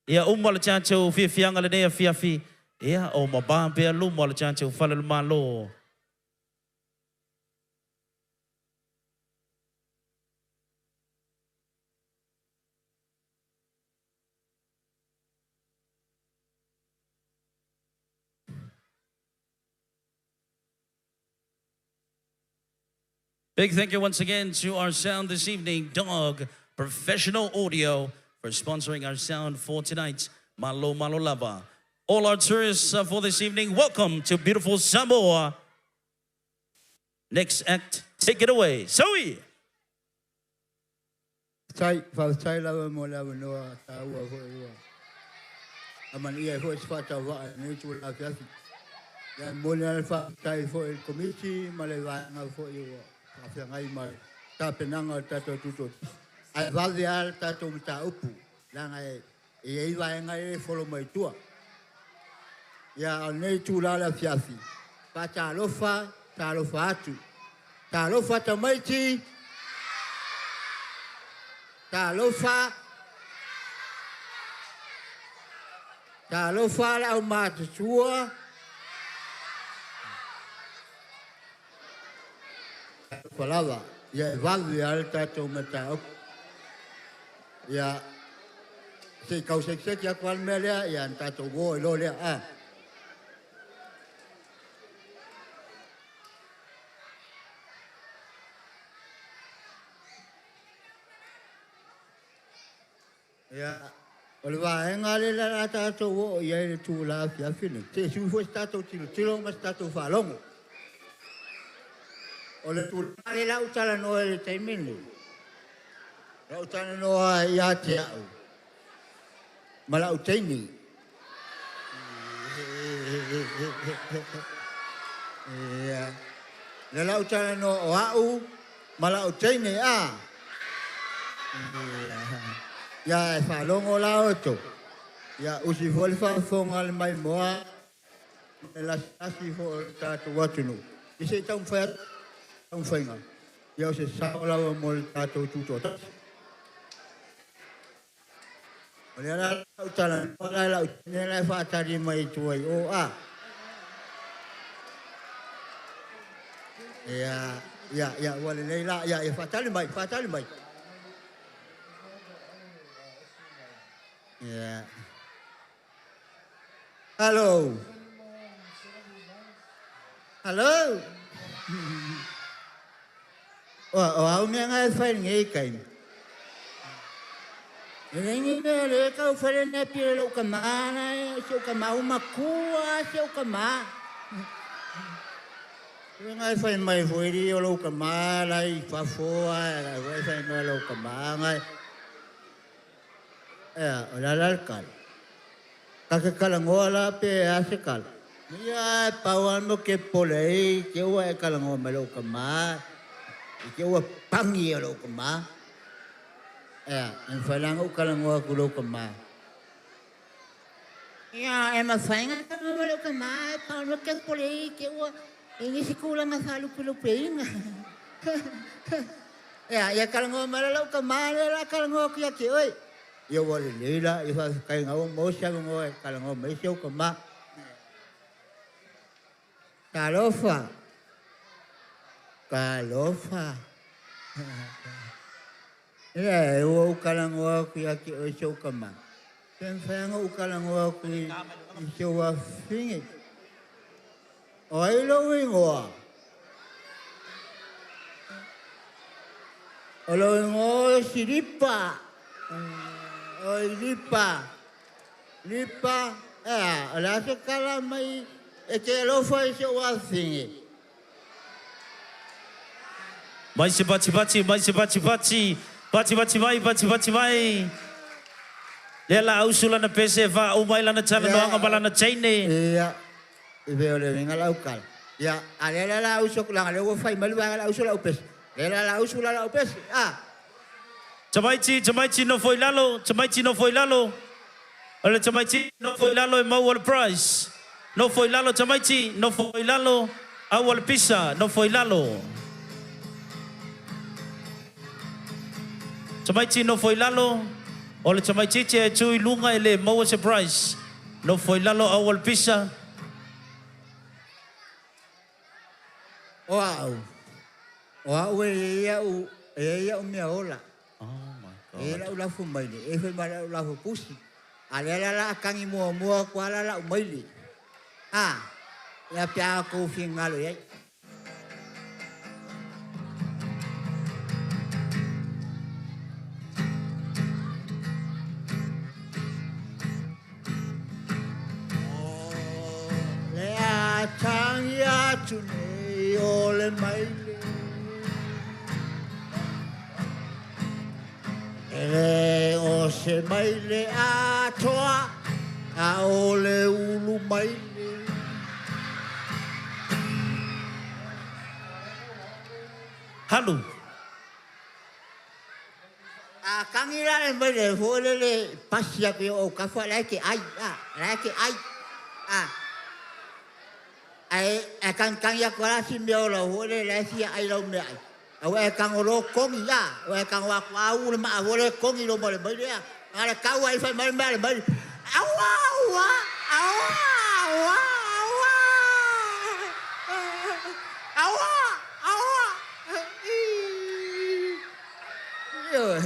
Ia uma le tatou fiafiaga lenei afiafi, ia o mabā pea luma o le tatou fale o le Malo. Big thank you once again to our sound this evening, Dog Professional Audio, for sponsoring our sound for tonight. Malo malo lava. All our tourists for this evening, welcome to beautiful Samoa. Next act, take it away. Zoe! Faafetai, faafetai lava mo le avanoa taua foi ua amanaia ai foi se faatauvaa i lenei itula afiafi. Ia, e momoli lava le faafetai foi i le Komiti ma le vaega foi ua faafeagai ma le tapenaga o le tatou Tutoatasi. Ae vave lava le tatou mataupu, leaga e i ai vaega ia e folo mai tua. Ia, a o lenei itula o le afiafi, faatalofa, talofa atu. Talofa tamaiti! Talofa! Talofa le aumatutua! Talofa lava, ia e vave lava le tatou mataupu. Ia, se i tau sekiseki atu lava le mea lea, ia ona tatou o ai loa lea. A. Ia, o le vaega lea o le a tatou oo i ai i le itula afiafi lenei, se i sui foi se tatou tilotilo ma se tatou faalogo. O le tulaga lea la ua talanoa i le taimi lenei, la ua talanoa ia te au ma lau teine. Ia, lea la ua talanoa o au ma lau teine, a? Ia, e faalogo la outou. Ia, usi foi le faafofoga a le maimoa ma le lasilasi foi o le tatou atunuu, ia se i taumafai atu taumafaiga, ia o se sao lava mo le tatou tutoatasi. O lea la lau talanoa la i lau teine la e faatali mai i tua i o, a? Ia, ia, ia, ua lelei la, ia, ia faatali mai, faatali mai. Ia. Hello. Hello. O, o au mea nga e fai lenei taimi. E leai ni mea le tau fai lenei pile lou tama na e, si ou tama ua matua si ou tama. Uiga e fai mai foi li o lou kamā la i fafo ae la foi fai mai lou kamā ngai. Ea, o le a la le tala? Ta te talanoa la pe a se tala? Ia, e pau lava le mea ou te popole ai i te i ua e talanoa mai i lou tama, i te i ua pani e lou tama. Ea, e mafai la ona ou talanoa atu i lou tama. Ia, e mafai ona talanoa mai lou tama, ae pau le mea ou te popole ai i te i ua i ai nisi tulaga faalupelupeina. Ea, ia talanoa mai la lou tama lea o le a talanoa atu ia te oe. Ia ua lelei la, ia faafetai na ua maua se avanoa e talanoa mai ai si ou tama. Talofa! Talofa! Ia, ua ou talanoa atu ia te oe si ou tama. Pe mafai ona ou talanoa atu i si ou afafine. O ai lou igoa? O lou igoa o Silipa. Oi Lipa. Lipa, ea, o le a se tala mai e te alofa i si ou afafine? Mai se patipati, mai se patipati, patipati mai, patipati mai. Lea la ausu lana pese e faauma ai lana talanoaga ma lana teine. Ia, e pei o le uiga lau tala. Ia, a lea la la ausu atu, leaga o lea ua fai mai le vaega la ausu lau pese. Lea la la ausu la lau pese, a. Tamaiti, tamaiti nofo i lalo, tamaiti nofo i lalo. O le tamaitiiti nofo i lalo e maua le prize. Nofo i lalo tamaiti, nofo i lalo, aua le pisa, nofo i lalo. Tamaiti nofo i lalo, o le tamaitiiti e tu i luga e le maua se prize. Nofo i lalo aua le pisa. O au, o au e i ai au, e i ai au meaola. E i ai lau lafo maile, e i ai foi ma lau lafo pusi. A lea la la tagi muamua atu lava la lau maile. A, ia pe a outou finagalo i ai. O le a tagi atu nei o le maile. E le o se maile atoa, a o le ulu maile. Halu. A tagi la le maile foi lele pasi atu i ou autafa la e te ai, a, la e te ai, a. Ae e tagitagi atu lava la si mea ola foi lele la e fia ai lau meaai. A ua e tago loa kogi, a, ua e tago atu a u le maa foi lele kogi loma o le maile, a. A le tau ai fai mai le mea a le maile, Aua! Aua! Aua! Aua! Aua! Aua! Aua! Ii! Ioe.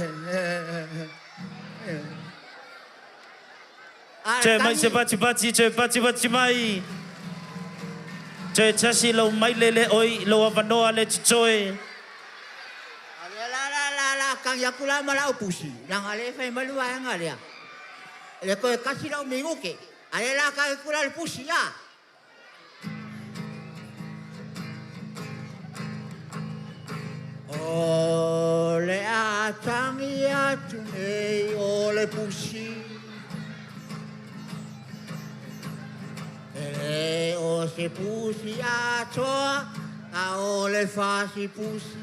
Toe mai se patipati, toe patipati mai. Toe tasi lou maile le oi, lou avanoa le totoe. A lea la la la la tagi atu la ma lau pusi, leaga o lea e fai mai le vaega lea, e le toe tasi lau minute, a lea la tagi atu la le pusi, a. O le a tagi atu nei o le pusi E le o se pusi atoa a o le fasi pusi.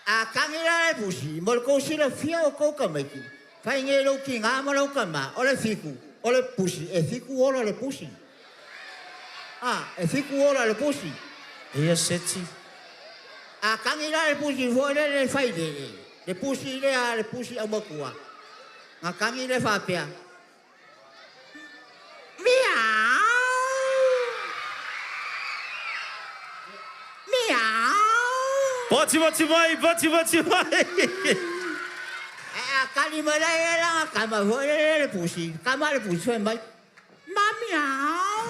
A tagi la le pusi, mo le tou silafia o tou tamaiti, fai nei lou tina ma lou tama, o le fiku, o le pusi, e fiku ola le pusi. A, e fiku ola le pusi. Ia seti. A tagi la le pusi foi lele e fai lele, le pusi lea, le pusi aumatua, na tagi lea faapea, Miau! Miau! Patipati mai, patipati mai! Ae a tali mai la ia lana tama foi lele le pusi, tama le pusi fai mai, Ma miau!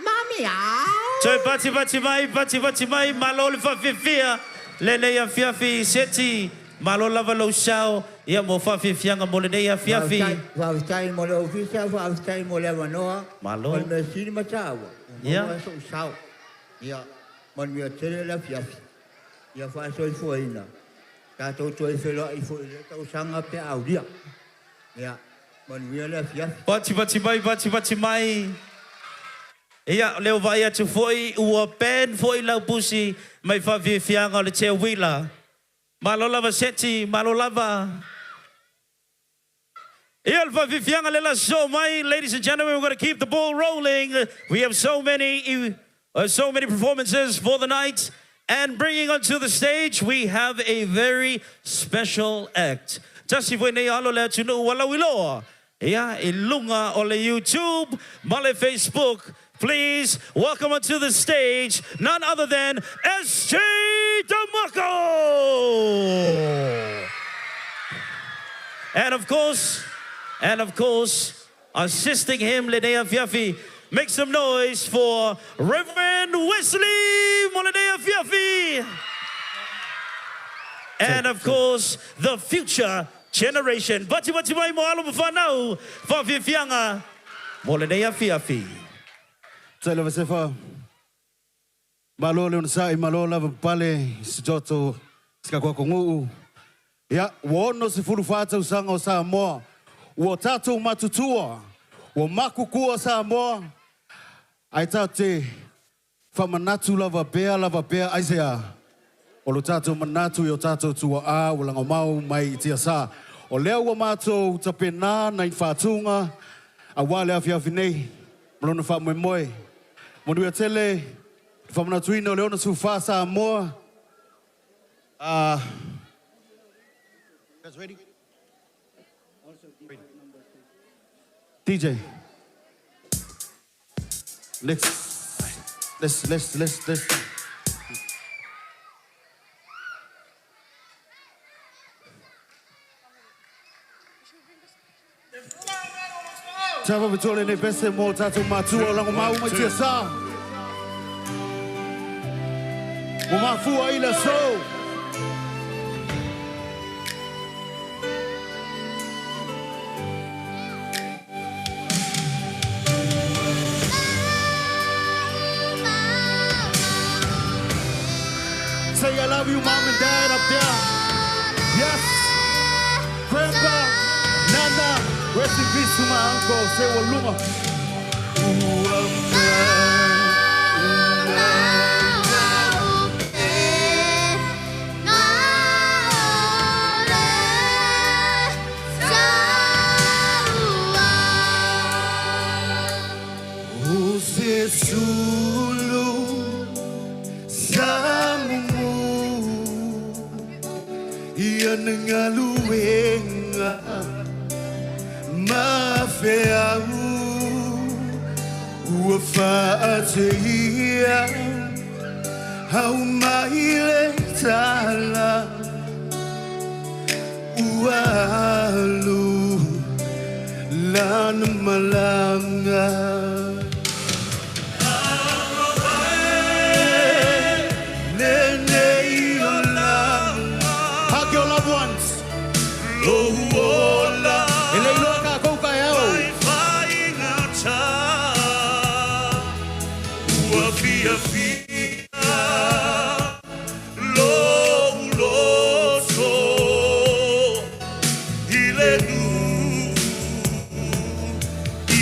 Ma miau! Toe patipati mai, patipati mai, malo le faafiafia lenei afiafi seti. Malo lava lou sao ia mo faafiafiaga mo lenei afiafi. Faafetai mo le ofisa, faafetai mo le avanoa. Malo. O le mea sili ma taua, Ia. maua so'u sao. Ia, manuia tele le afiafi. Ia faasoifuaina. Tatou toe feloa'i fo'i i le tausaga pe aulia. Ia, manuia le afiafi. Pati pati mai, pati pati mai. Ia, leo vai atu foi, ua pen foi lau pusi, mai faafiafiaga o le teuila. Malo lava seti, malo lava. Ia le faafiafiaga le so mai, ladies and gentlemen, we're going to keep the ball rolling. We have so many performances for the night. And bringing onto the stage, we have a very special act. Tasi foi nei alo le atunuu ua lauiloa. Ia, i luga o le YouTube, ma le Facebook. Please welcome onto the stage none other than SJ DeMarco! And of course, assisting him, lenei afiafi, make some noise for Reverend Wesley mo lenei afiafi. And of course, the future generation. Pati pati mai mo alo ma fanau, faafiafiaga, mo lenei afiafi. Tele vasefa. Malo le onosai, malo lava pale, si joto, sika kwa kongu. Ia, ua 64 tausaga o Samoa. Ua tatou matutua. Ua makukua Samoa. Ai tate whamanatu lava pea lava pea aisea. O lo tatou manatu i o tatou tua a ua lago mau mai i tia sa. O lea ua matou tapena na i whātūnga a wā le afiafi nei. Malona wha moe moe. Manuia tele, whamanatuina o le 64 Samoa. Guys ready? DJ. Let's. Tava vitole ne pese mo tatou matua o lago mau mai tia sa. Mo mafua ila so. Say I love you, mom and dad up there. Yes. Grandpa, Nana, rest in peace to my uncle. Say Waluma. O se sulu samumu ia ngaluenga mafeau ua faateia au mai le tala ua alu lana malanga. Hug your loved ones. E le iloa ka kou kai au. Ua fiafia lou loto i le nuu i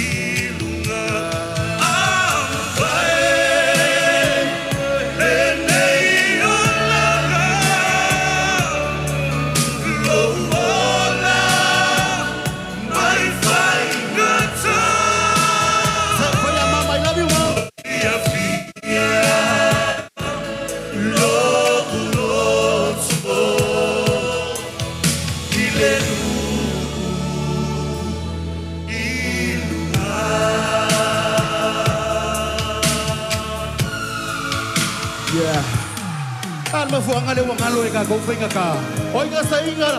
luga amae lenei olaga lou ola mai faigata. Mama, I love you, mom. Fiafia lou loto i le nuu i luga. Yeah. Al mafuanga le wangalo e ka kou whainga ka. Oi ka sa inga.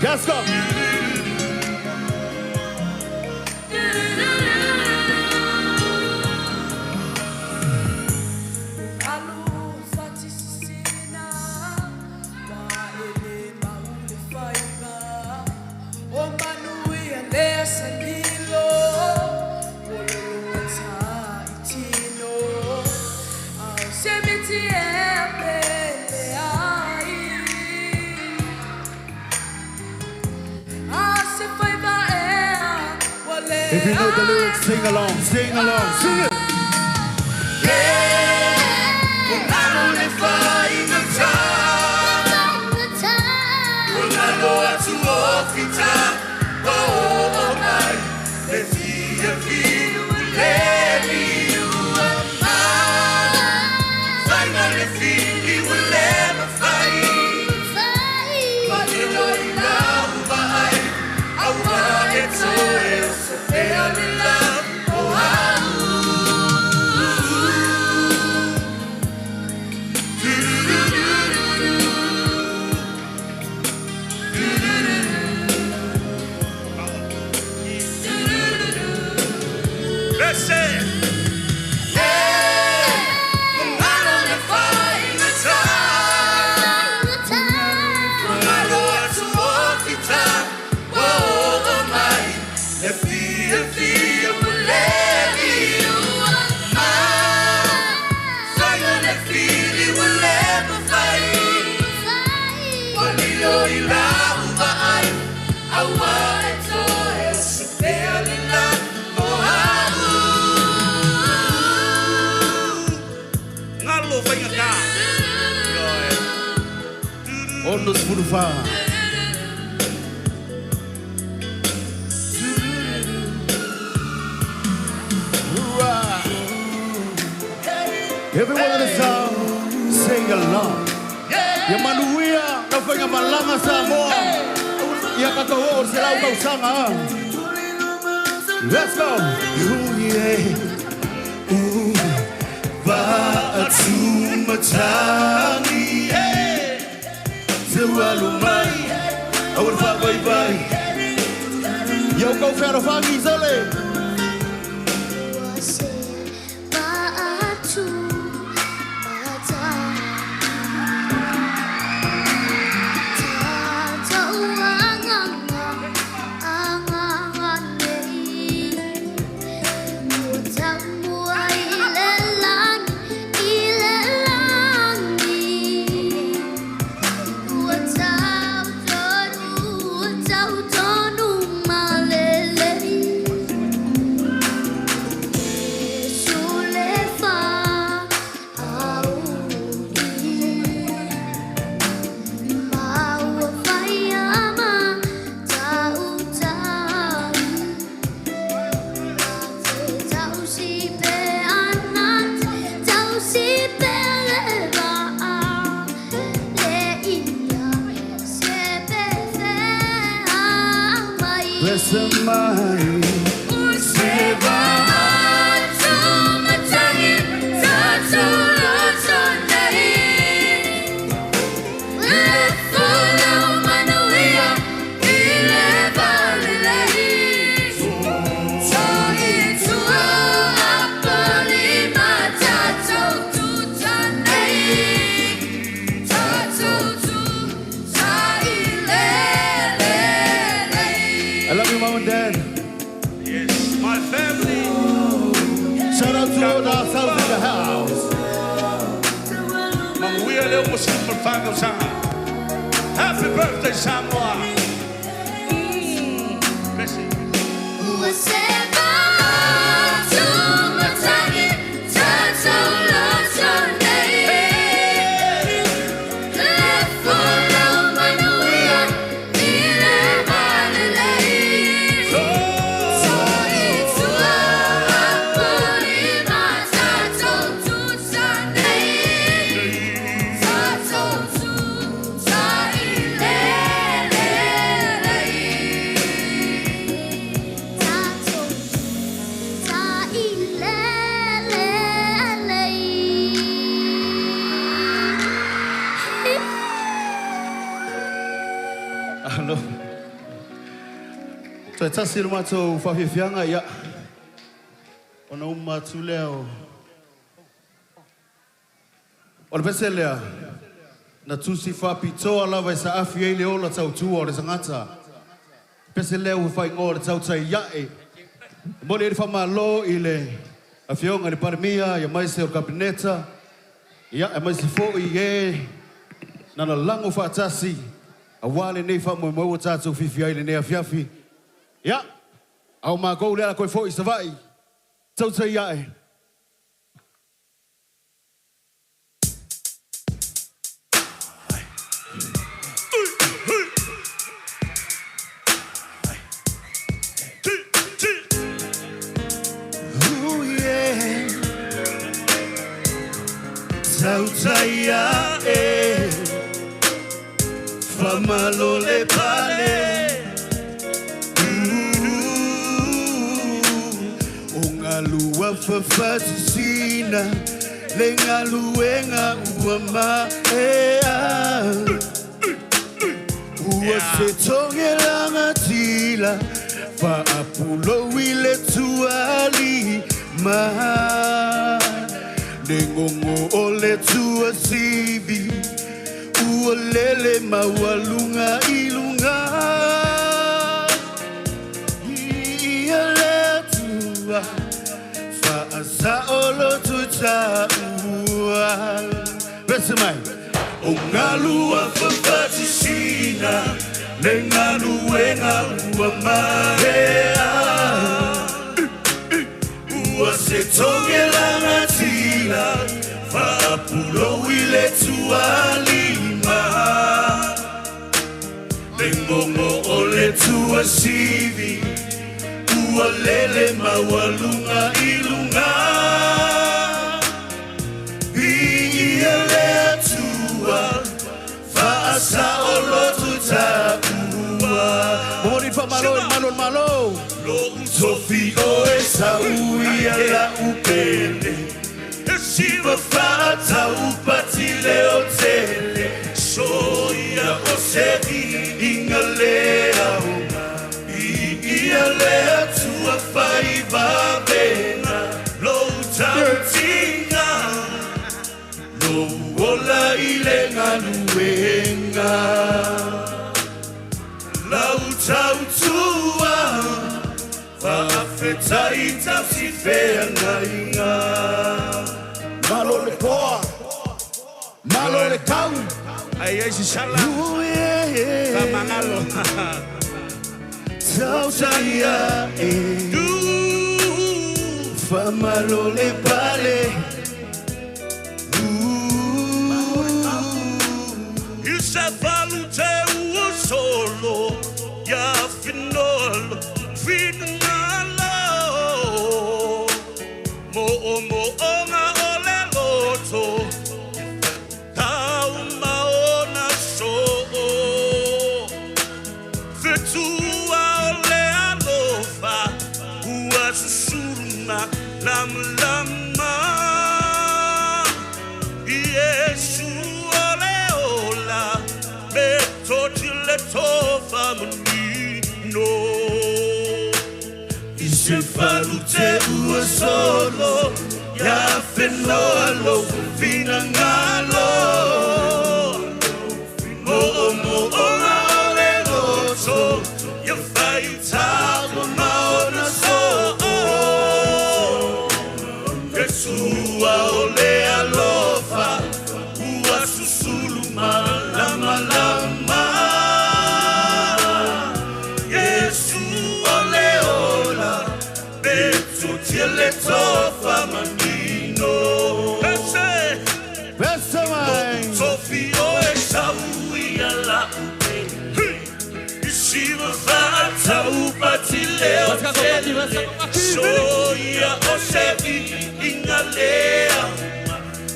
Let's go. Alu fatisi If you know the lyrics, sing along, sing along, sing it. Let's say it. Ngalo faigata. Ono sefulu fa. Everyone in the sound, sing along. Ia manuia, na whainga malanga Samoa. Ia katoa o se lau tausaga. Let's go. Ooh, yeah. Ooh. Va'atumatagi. Te walu mai. Aua le faavaivai. Ia o kau fealofagi sole. Bless my I love you, Mom and Dad. Yes, my family. Shout out to all the ourselves in the house. Manuia leo mo sefulu ma le fa tausaga. Happy birthday, Samoa. Bless you. Alo. Toe tasi le matou faafiafiaga ia. Ona uma atu lea o. O le pese lea, na tusi faapitoa lava e saafi ai le ola tautua o le tagata. Pese lea ua faaigoa o le tautai ae. E momoli ai le faamalo i le Afioga i le Palemia, aemaise o le Kapeneta, ia, aemaise foi i e na lalago faatasi aua lenei faamoemoe ua tatou fiafia ai i lenei afiafi. Ia, Au mākou le ala koe foi i Savaii. Tautai ae. Ooh, yeah. Tautai ae. Whamalo le pale. Ooh, O ngalua fafatisina le galuega ua maea. Ua se togelagatila faapulou i le tualima. Le gogo o le tuasivi ua lele maualuga i luga. Ia le Atua faasaoloto taua. Pese mai. O galua fafatisina le galuega ua maea. Ua se togelagatila faapulou i le tualima. Le gogo o le tuasivi ua lele maualuga i luga. Viia le Atua faasaoloto taua. Momoli faamalo i le malo o le Malo. Lo'u tofi oe sauia la'u pele. Siva fa'ataupati le o tele. Soia o se vi'iga le aoga. Vi'ia le Atua faivavega. Lou tautiga. Lou ola i le galuega. Lau tautua. Faafetai tausifeagaiga. Malo le poa. Malo le tau. Ai ai si sala. Ooh, yeah. Famangalo. Tautai ae. Faamalo le pale. I se valu te ua solo ia finolo finagalo mo o mo onga o le loto tau maona so'o fetua o le alofa ua susulu lamalama Iesu o le ola metoti le tofa manino. I se falu te ua solo ia fenoa lou finagalo. Mo'omo'oga o le loto ia faitau maona so'o. Jesua o le alofa ua susulu malamalama. Iesu o le ola metotia le tofa manino. Pese. Pese mai. Tofi oe sauia la'u pele. I siva fa'ataupati le o tele. Soia o se vi'iga lea.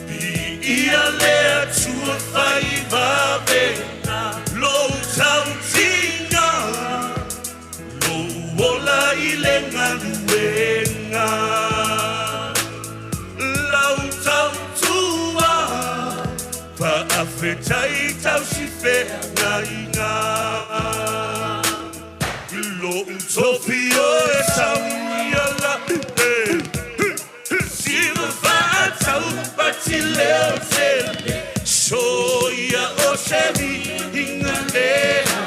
Vi'ia le Atua faivavega. Lou tautiga. Lou ola i le galuega. Lau tautua. Faafetai tausifeagaiga. Lo'u tofi oe sauia la'u pele. Siva fa'ataupati le o tele. Soia o se vi'iga lea.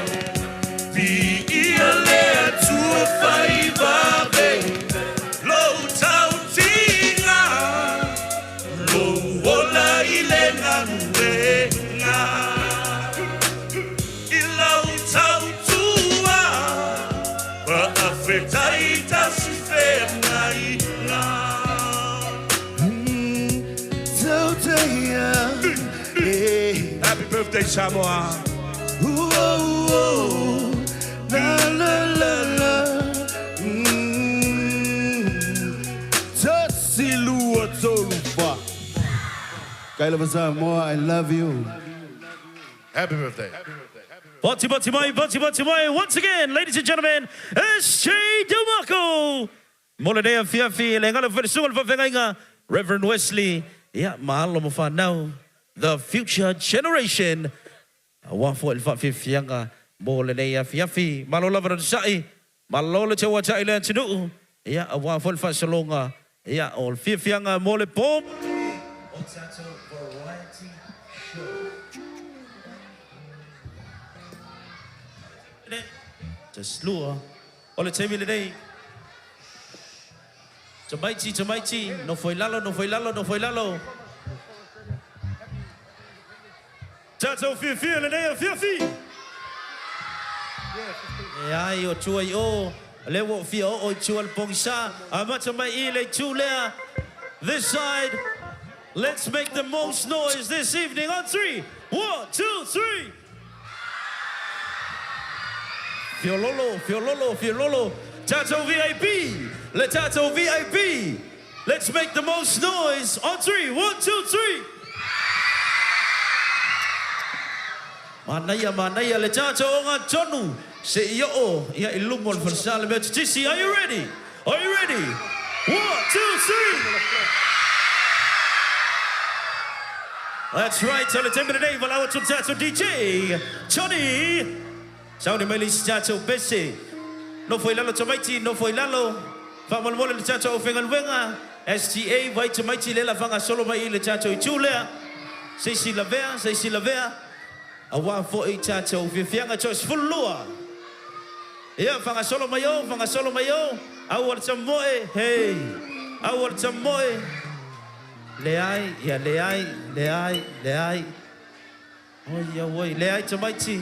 Vi'ia le Atua faivavega. Lou tautiga. Lou ola i le galuega. I lau tautua. Faafetai birthday, Samoa. Ooh, oh, oh. La, la, la, la. Tasi lua tolu fa. Kaila Samoa, I love you. Happy birthday. Bati bati mai, bati bati mai. Once again, ladies and gentlemen, SJ Dumako. Mo lenei afiafi, le gala foi le susuga o le faafeagaiga, Reverend Wesley, ia, ma alo ma fanau, the future generation, aua foi le faafiafiaga mo lenei afiafi. Malo lava le onosai, malo le tauatai i le atunuu, ia, aua foi le faasologa, ia, o le fiafiaga mo le po. O tatou variety show. Taslua. O le taimi lenei. Tamaiti, tamaiti, nofo i lalo, nofo i lalo, nofo i lalo. Tatou fiafia lenei afiafi. E ai o tua i o, lea ua ou fia oo i tua i le pogisa. Amata mai i le itu lea. This side, let's make the most noise this evening on three. One, two, three. Fiololo, fiololo, fiololo. Tatou VIP! Le tatou VIP! Let's make the most noise on three. One, two, three. Manaia, manaia le tatou ogatotonu se i oo ia i luma o le falesa le Metotisi. Are you ready? Are you ready? One, two, three. That's right, o le taimi lenei, valaau atu le tatou DJ, Johnny. Sauni mai le isi tatou pese. Nofo i lalo tamaiti, nofo i lalo. Faamolemole le tatou aufaigaluega, STA, vai tamaiti lea la faagasolo mai i le tatou itu lea. Se isi lavea, se isi lavea. Aua foi tatou fiafiaga toe 12. Ia, faagasolo mai o, faagasolo mai o. Aua le tamoe, hey. Aua le tamoe. Leai, ia leai, leai, leai. Oi auoi, leai tamaiti.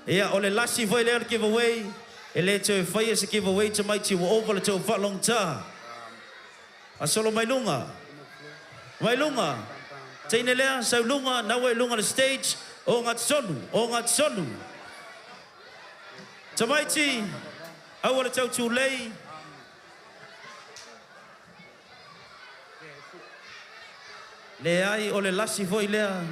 Ia, o le lasi foi lea o le giveaway. E le toe faia se giveaway tamaiti ua ova le tou faalogotā. A solo mai luga. Mai luga. Teine lea, sau luga, nau ai luga le stage. O gatotonu, o gatotonu. Tamaiti, aua le tau tulei. Leai, o le lasi foi lea.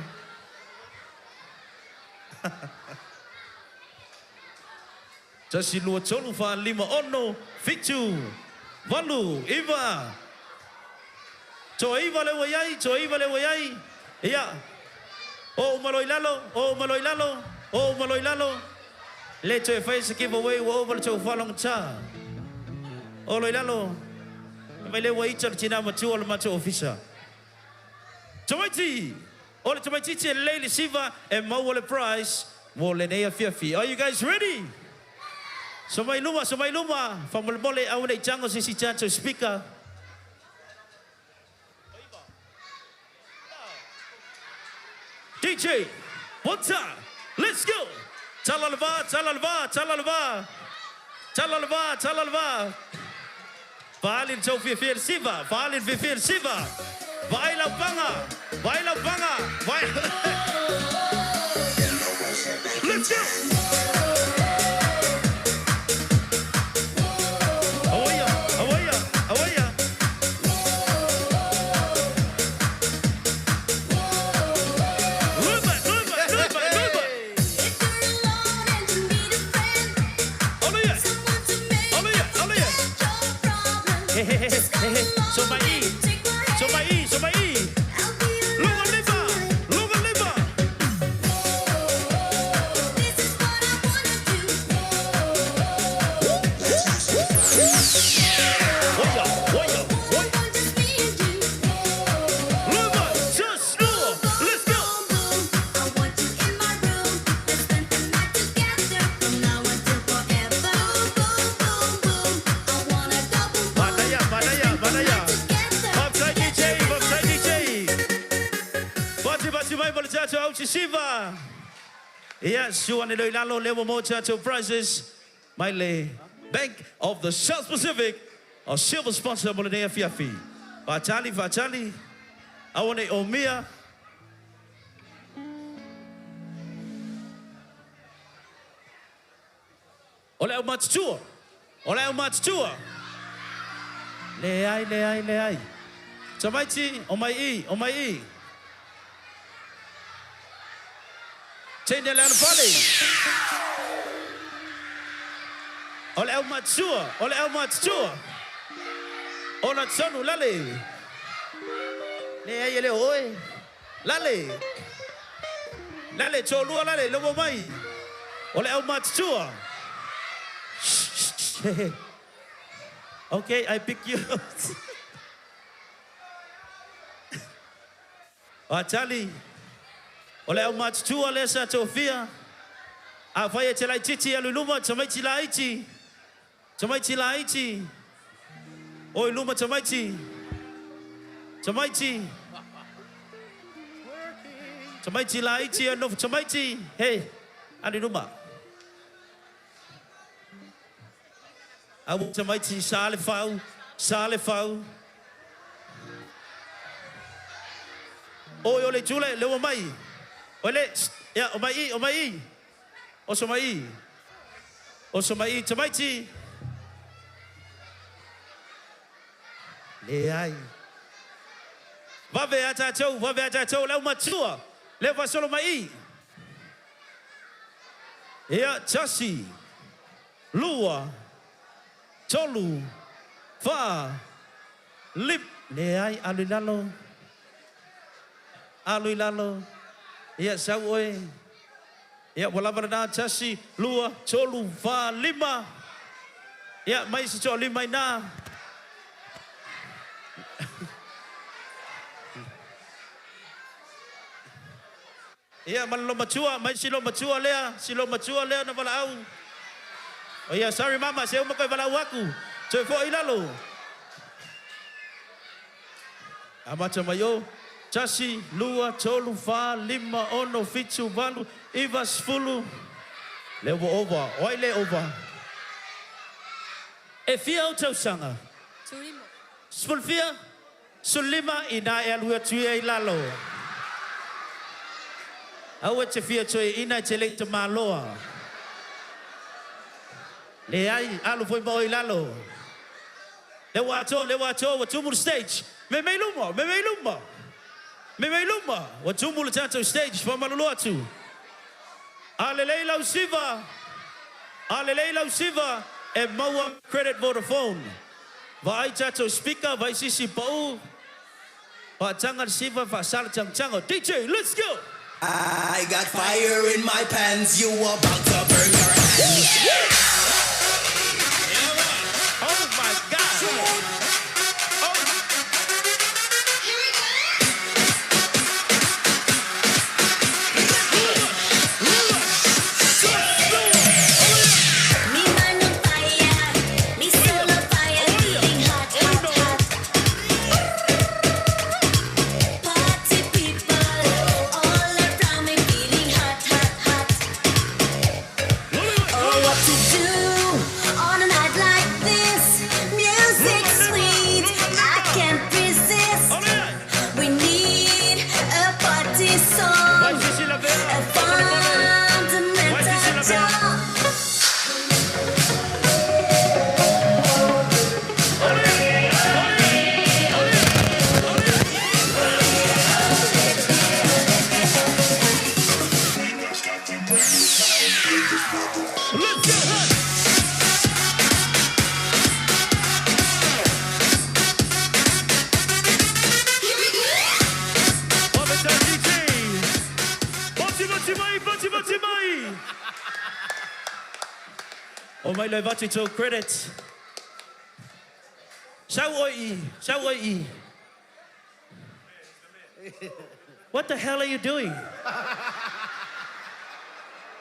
Tasi, lua, tolu, fa, lima, ono, fitu, valu, iva. Toaiva lea ua i ai, toaiva lea ua i ai. Ia, oo uma loa i lalo, oo uma loa i lalo, oo uma loa i lalo. Le toe faia se giveaway ua ova le tou faalogotā. Oo loa i lalo. Fai mai lea ua ita le tina matua o le matou ofisa. Tamaiti! O le tamaitiiti e lelei le siva e maua le prize mo lenei afiafi. Are you guys ready? So mai luma, so mai luma, faamolemole aua ne i tago se isi tatou speaker. DJ, one time, let's go! Tala le va, tala le va, tala le va. Tala le va, tala le va. Vaali le tou fiafia i le siva, vaali le fiafia i le siva. Vaai lau paga, vaai lau paga, vaai. Let's go! Auaia, auaia, auaia. Movement, movement, movement, movement. So mai i, so mai i, so mai i. Luga lima, luga lima. Oia, oia, oia. Lima, just let's go. Manaia, manaia, manaia. Faafetai DJ, faafetai DJ. Bati bati mai mo le tatou au sisiva. Ia, sua ane loa i lalo, lea ua maua tatou prizes mai le Bank of the South Pacific, our silver sponsor mo lenei afiafi. Faatali, faatali, aua ne i omia. O le aumatutua. O le aumatutua. Leai, leai, leai. Tamaiti, o mai i, o mai i. Teine le anofale. O le aumatutua, o le aumatutua. Ona tonu, lale. Leai e le o oe. Lale. Lale, toalua lale, le ua mai. O le aumatutua. Okay, I pick you. O Atali, o le aumatutua lea sa tofia. Afai e te laitiiti alu i luma, tamaiti laiti. Tamaiti laiti. O i luma tamaiti. Tamaiti. Tamaiti laiti e nofo tamaiti. Hey, alu i luma. Aua tamaiti sa le fau, sa le fau. Oi o le itu le, le ua mai. Oi le, ia, o mai i, o mai i. Oso mai i. Oso mai i, tamaiti. Leai. Vave a tatou, vave a tatou, le aumatua. Le faasolo mai i. Ia, tasi, lua, tolu, fa, lim. Leai, alu i lalo. Alu i lalo. Ia, sau oe. Ia, ua lava lena, tasi, lua, tolu, fa, lima. Ia, mai se toalima i ina. Ia, ma le loomatua, mai si loomatua lea, si loomatua lea na valaau. O ia, sorry mama, se uma koe valaau aku. Toe foi i lalo. Amata mai o. Tasi, lua, tolu, fa, lima, ono, fitu, valu, iva, sefulu. Lea ua ova. O ai le ova? E fia ou tausaga? Sefulu fia? 15, inā e alu atu ia i lalo. Aua e te fia toeaina e te le i tamaloa. Leai, alu foi ma oe i lalo. Lea ua atoa, lea ua atoa, ua tumu le stage. Me mei luma, me mei luma, me mei luma. Ua tumu le tatou stage, faamalulu atu. A lelei lau siva, a lelei lau siva, e maua credit Vodafone. Vaai tatou speaker, vaai sisi pau, faataga le siva, faasala tangotango. DJ, let's go! I got fire in my pants, you about to burn your hands. Oh my God! Me man on fire, me soul on fire, feeling hot, hot, hot. Party people all around me, feeling hot, hot, hot. Oh, what to do on a night like this? Music's sweet, I can't resist. We need a party song, a fundamental jump. Ove DJ! Poti poti mai, poti poti mai! O mai loe avatu i tou credit. Sau oe i, sau oe i. What the hell are you doing?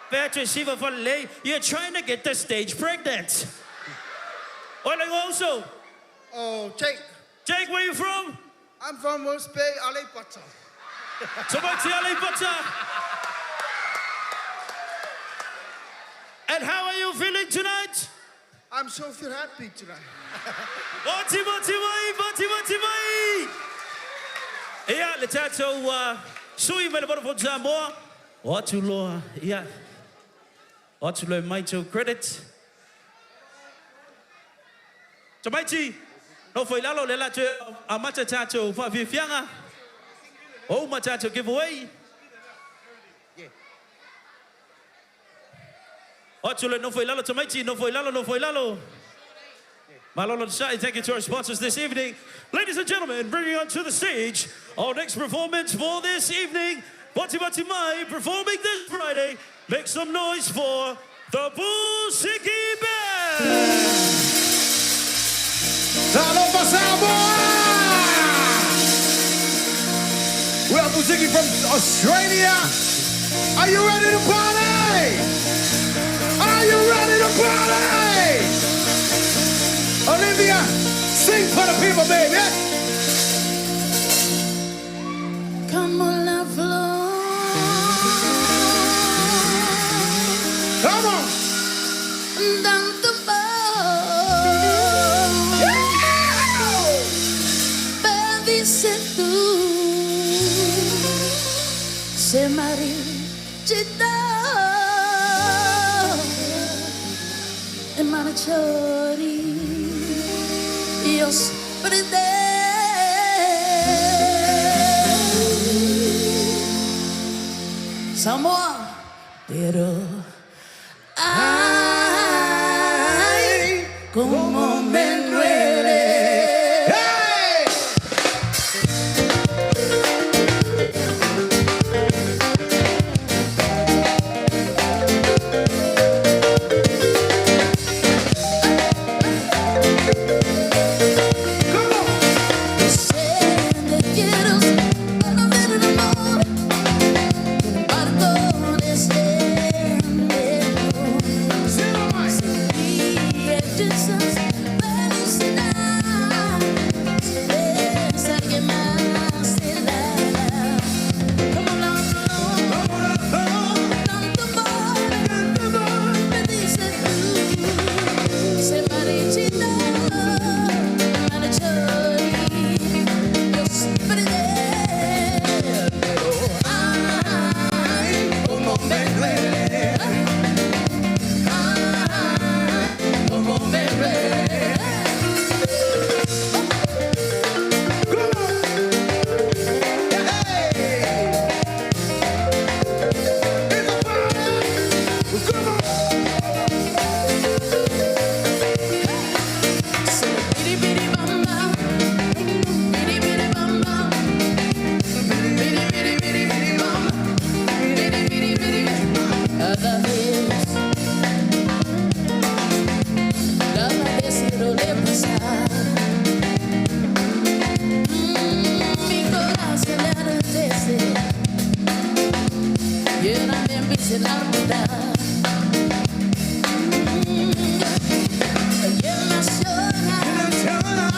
Fai atu e siva falelei, you're trying to get the stage pregnant. Oe lou igoa uso? Oh, Jake. Jake, where you from? I'm from Rose Bay, Aleipata. Tamaiti Aleipata. And how are you feeling tonight? I'm so feel happy tonight. Mati mati mai, mati mati mai! Ia, le tatou sui mai le Vodafone Samoa. O atu loa, ia. O atu loa e mai tou credit. Tamaiti, nofo i lalo, lea o le a toe amata tatou faafiafiaga. Ua uma tatou giveaway. O atu le nofo i lalo tamaiti, nofo i lalo, nofo i lalo. Malo le onosai, thank you to our sponsors this evening. Ladies and gentlemen, bringing onto the stage our next performance for this evening, Bati Bati Mai performing this Friday. Make some noise for the Busiki Band! Talofa Samoa! We are Busiki from Australia. Are you ready to party? Are you ready to party? Olivia, sing for the people, baby. Come on, la flor. Come on. Tanto Me dices tú, se marchitó e marciori io Samoa, pero ay, cómo me duele. Hey! Te quiero para ver el amor, el barco desciende. Felicidad, pensar que más te dará. Como la flor, tanto amor, me dices tú, se marchitó, marchó y yo pero ay, cómo me duele. Ay, cómo me duele. Biri biri bam bam, biri biri bam bam, biri biri biri biri bam, biri biri biri. Cada vez, cada vez quiero le pasar. Mi corazón le enardece y ahora me empieza a enamorar. Y emociona,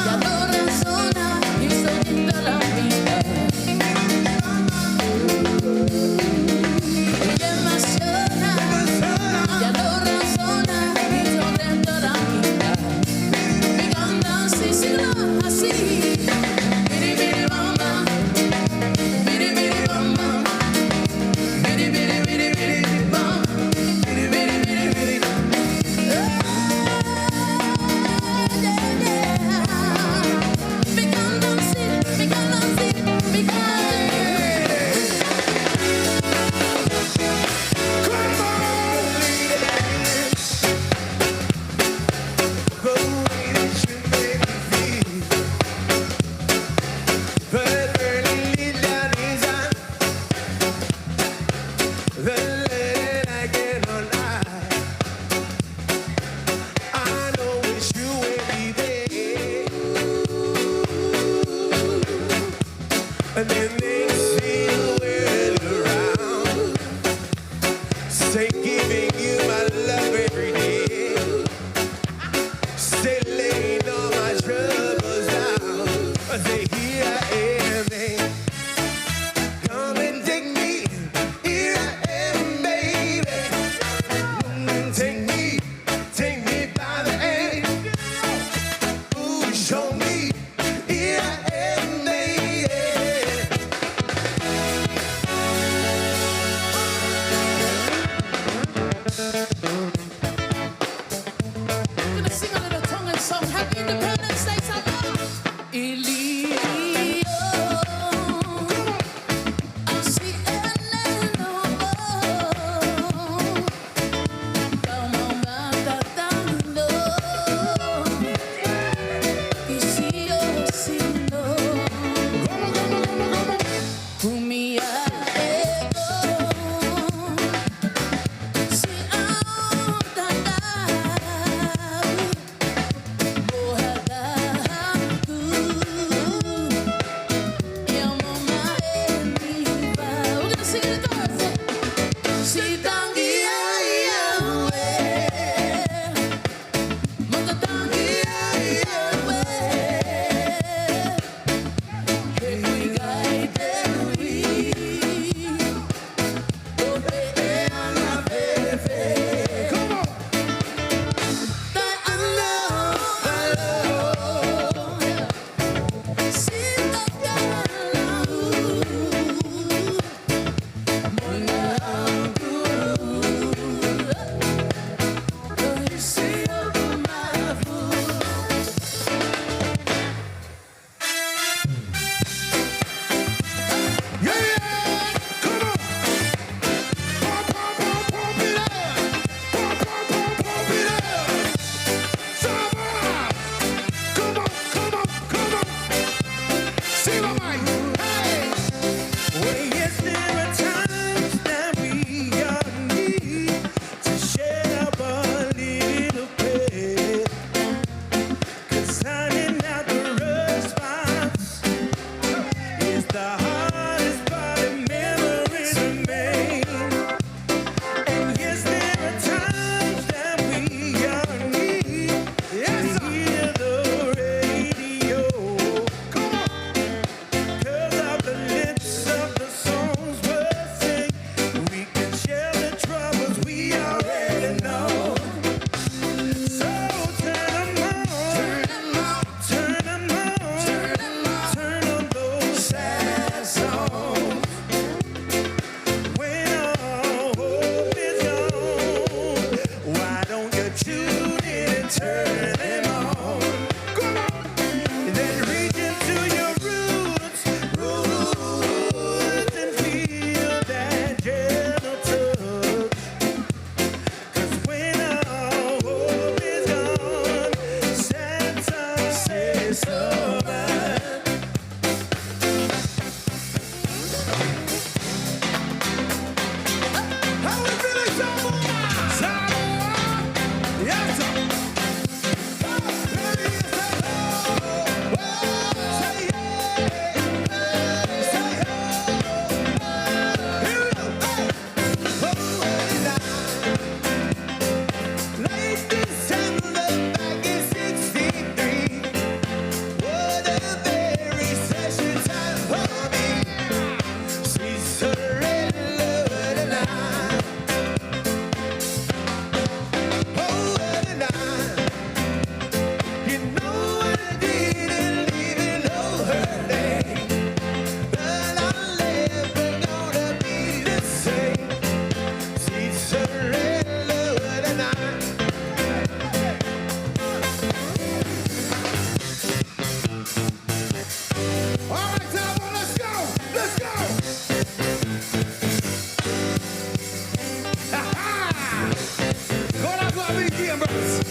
ya no razona y solita la vida. Y emociona, ya no razona y solita la vida. Mi canta así, así. Biri biri bam bam, biri biri bam bam, biri biri biri biri bam.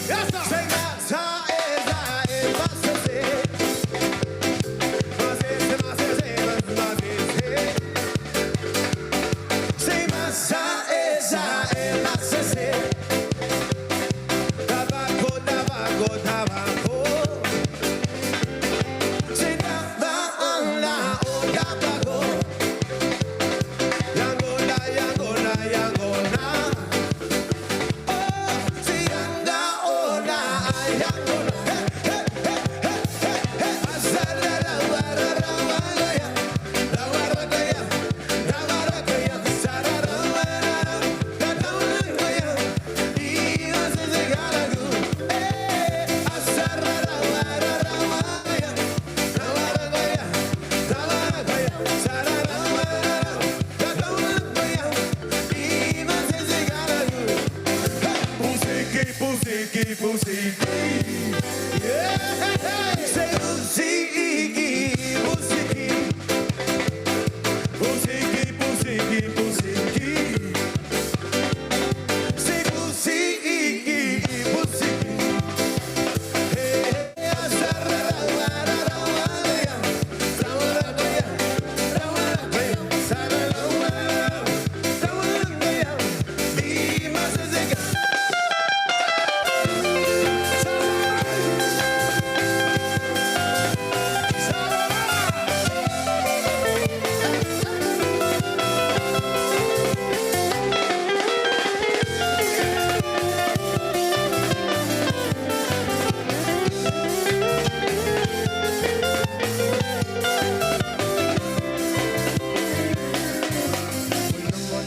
Say ma sa e sa e ma se se. Ma se se ma se se ma ma se se. Say ma sa e sa e ma se se. Tabaco, tabaco, tabaco. Say da ba la o tabaco. Yangona, yangona, yangona. Oh, say yanga ona, yangona. Hey, hey, hey, hey, hey, hey. Asara ra wa ra ra wa la ya. Ra wa ra ka ya. Ra wa ra ka ya. Sara ra wa ra ra. Ra ra wa ra ya. Iwa se se gara gu. Eh, asara ra wa ra ra wa ya. Ra wa ra ka ya. Ra wa ra ka ya. Sara ra wa ra ra. Ra ra wa ra ya. Iwa se se gara gu. Pusiki, pusiki, pusiki. Yeah. Say pusiki, pusiki. Pusiki, pusiki, pusiki. Say pusiki, pusiki. Hey, hey, asara ra wa ra ra wa ya. Ra wa ra ka ya. Ra wa ra ka ya. Sara ra wa ra. Ra wa ra ka ya. Ima se se ga.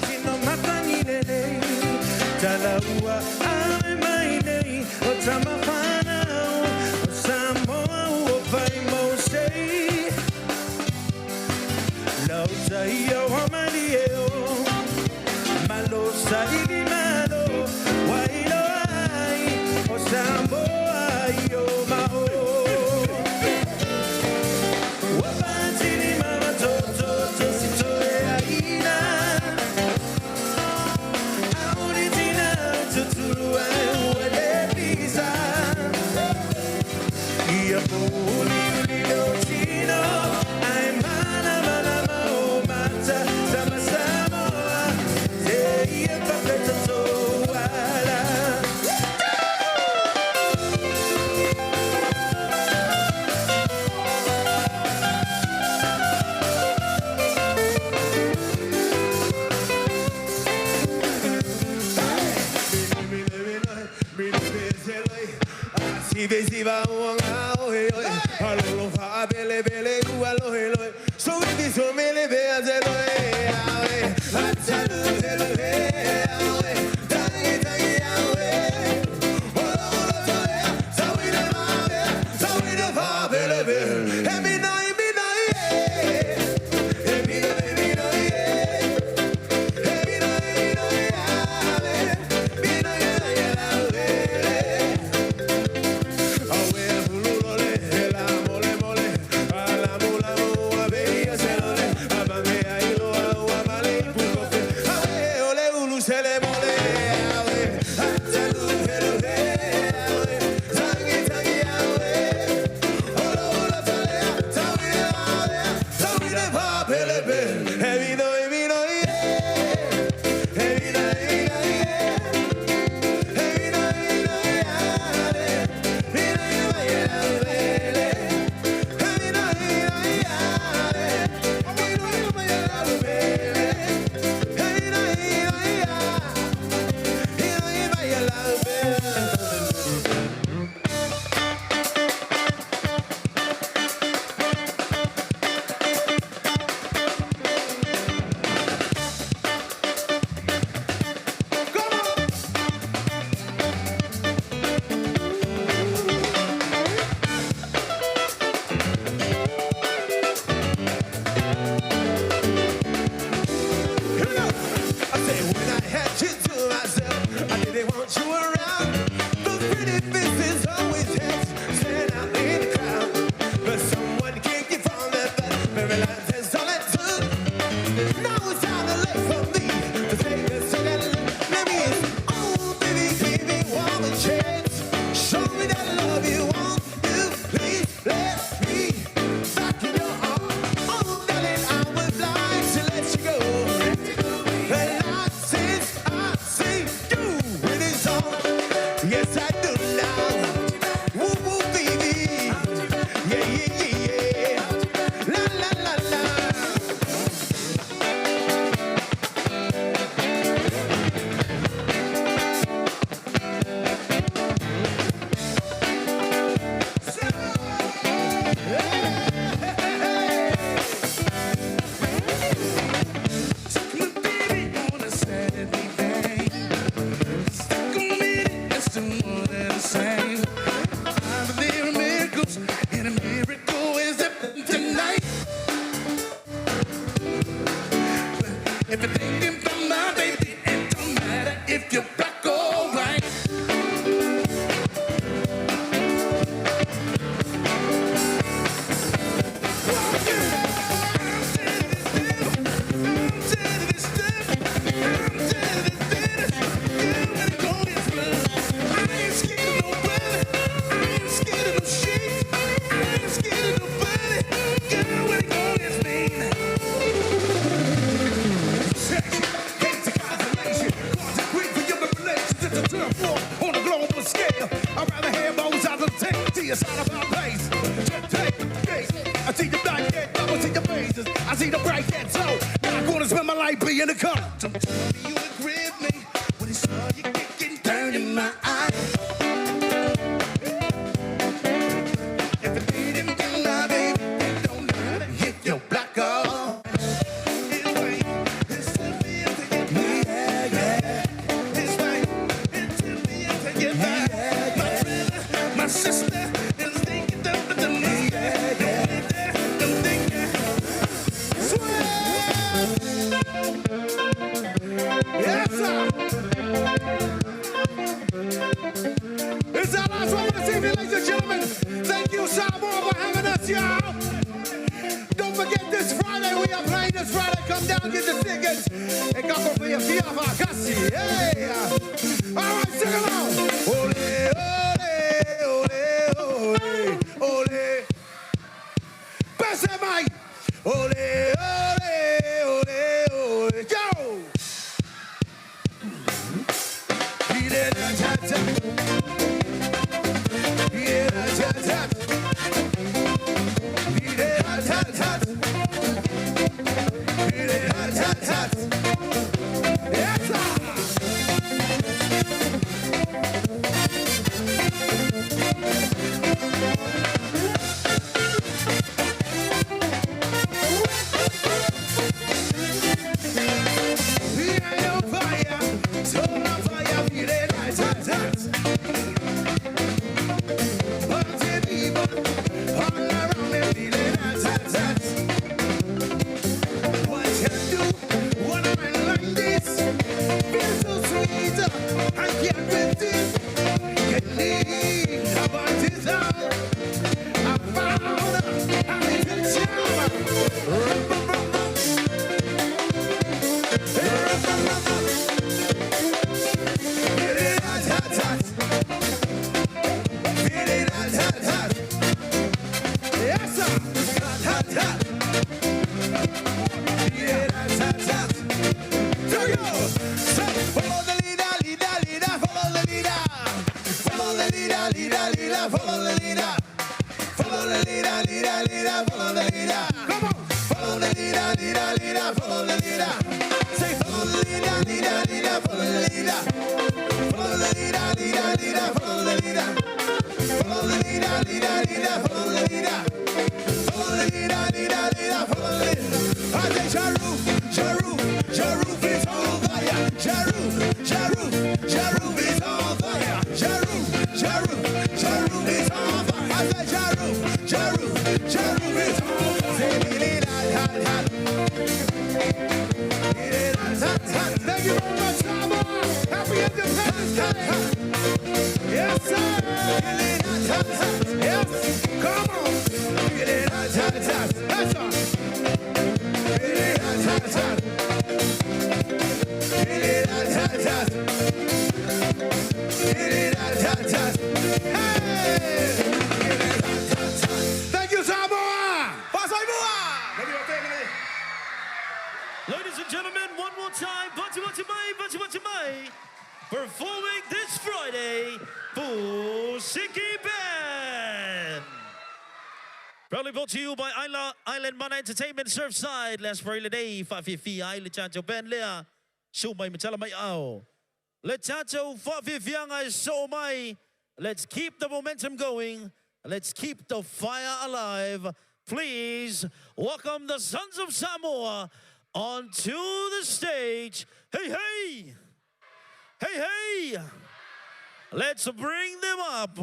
Tino matani lelei, talaua ave mai nei, o tamawhanau, o Samoa o pai Mosei. Lau tai o hamari e o, malo saili malo, wailo ai, o Samoa i o mao. Wapatini mama to to to si toe aina. Baby, it don't matter if you're black or white. On a global scale, I'd rather have bones out of ten to your side of our place. Just take this. I see the black head, I see the faces, I see the bright head. So now I'm gonna spend my life being a color. Don't tell me you agree with me when it's all you kicking down in my eye. If it didn't do my baby, it don't matter if you're black or yeah, yeah. This way, it took me to get back. My brother, my sister, and thinking don't put them yeah, yeah. Don't think Yes, sir. It's our last one for this evening, ladies and gentlemen. Thank you, Samoa, for having us, y'all. Don't forget this Friday, we are playing this Friday. Come down, get your tickets. And come for your fiava, kasi. Hey. All right, sing along. Ole, ole, ole, ole, ole. Pass that mic. Ole, ole, ole, ole. Go. Follow the leader, leader, leader, follow the leader. Follow the leader, leader, leader, follow the leader. Follow the leader, leader, leader, follow the leader. Come on. Follow the leader, leader, leader, follow the leader. Say follow the leader, leader, leader, follow the leader. Follow the leader, leader, leader, follow the leader. Follow the leader, leader, leader, follow the leader. Follow the leader, leader, leader, follow the leader. I say Sharu, Sharu, Sharu is on fire. Sharu, Sharu, Sharu is on fire. Sharu, Sharu, Sharu is on fire. I say Sharu, Sharu, Sharu is on fire. Say li la la la. Thank you very much, Samoa. Happy Independence Day. Yes, sir. Yes. Come on. That's all. Thank you, Samoa. Ladies and gentlemen, one more time, Bati Bati Mai, Bati Bati Mai, performing this Friday for Siki Band. Proudly brought to you by Isla, Island Mana Entertainment Surfside. Last Friday day, Fafifi, Isla Chacho Ben Lea, Sumai Matala Mai Ao. Le Chacho Fafifianga is so mai. Let's keep the momentum going. Let's keep the fire alive. Please welcome the Sons of Samoa onto the stage. Hey, hey! Hey, hey! Let's bring them up.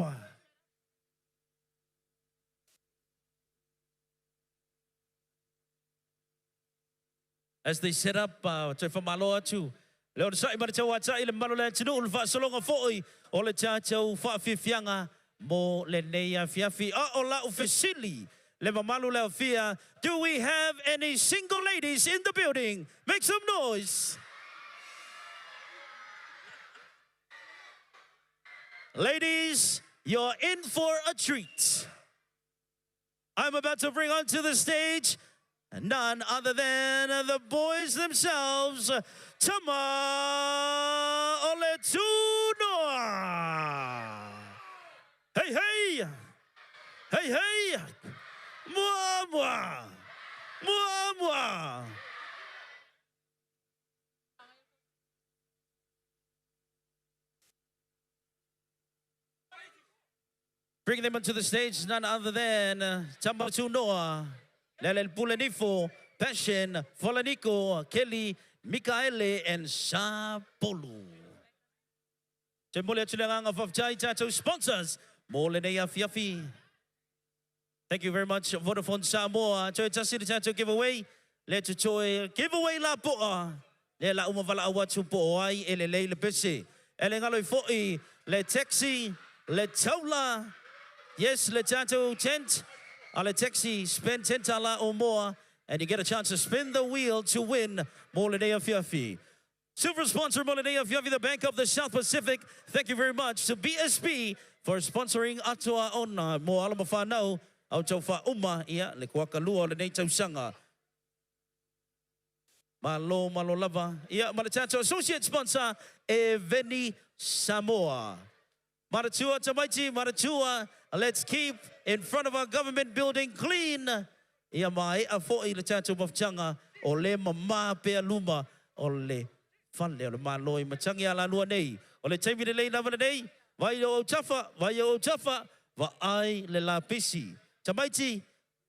As they set up, uh, toe whamalo atu, Le onosa'i ma le tauata'i le mamalu o le atunuu le faasologa fo'i o le tatou faafiafiaga mo lenei afiafi. A o la'u fesili le mamalu le aofia, do we have any single ladies in the building? Make some noise! Ladies, you're in for a treat. I'm about to bring onto the stage none other than the boys themselves, Tama o le Tunoa! Hey, hey! Hey, hey! Mua, mua! Mua, mua! Bringing them onto the stage, none other than Tama Tunoa, Lele Pulenifo, Passion, Folaniko, Kelly, Mikaele, and Sapolu. Te mole atu le agaga faafetai i tatou sponsors mo lenei afiafi. Thank you very much Vodafone Samoa. Toe tasi le tatou giveaway. Le totoe giveaway la poa. Le la uma valaau atu po o ai e lelei le pese. E le galo i foi le taxi, le taula, yes le tatou tent a le taxi, spend $10 or more and you get a chance to spin the wheel to win mo lenei afiafi. Silver sponsor mo lenei afiafi, the Bank of the South Pacific. Thank you very much to BSP for sponsoring Atoa Ona mo alo ma whanau au tau whauma ia le kuaka lua o lenei tausaga. Malo malo lava. Ia ma le tatou associate sponsor e Veni Samoa. Maratua tamaiti, maratua, let's keep in front of our government building clean. Ia maea foi le tatou mafutaga o le mama pea luma o le fale o le Malo i matagi a lalua nei. O le taimi lelei lava lenei, vai o autafa, vai o autafa, vaai le lapisi. Tamaiti,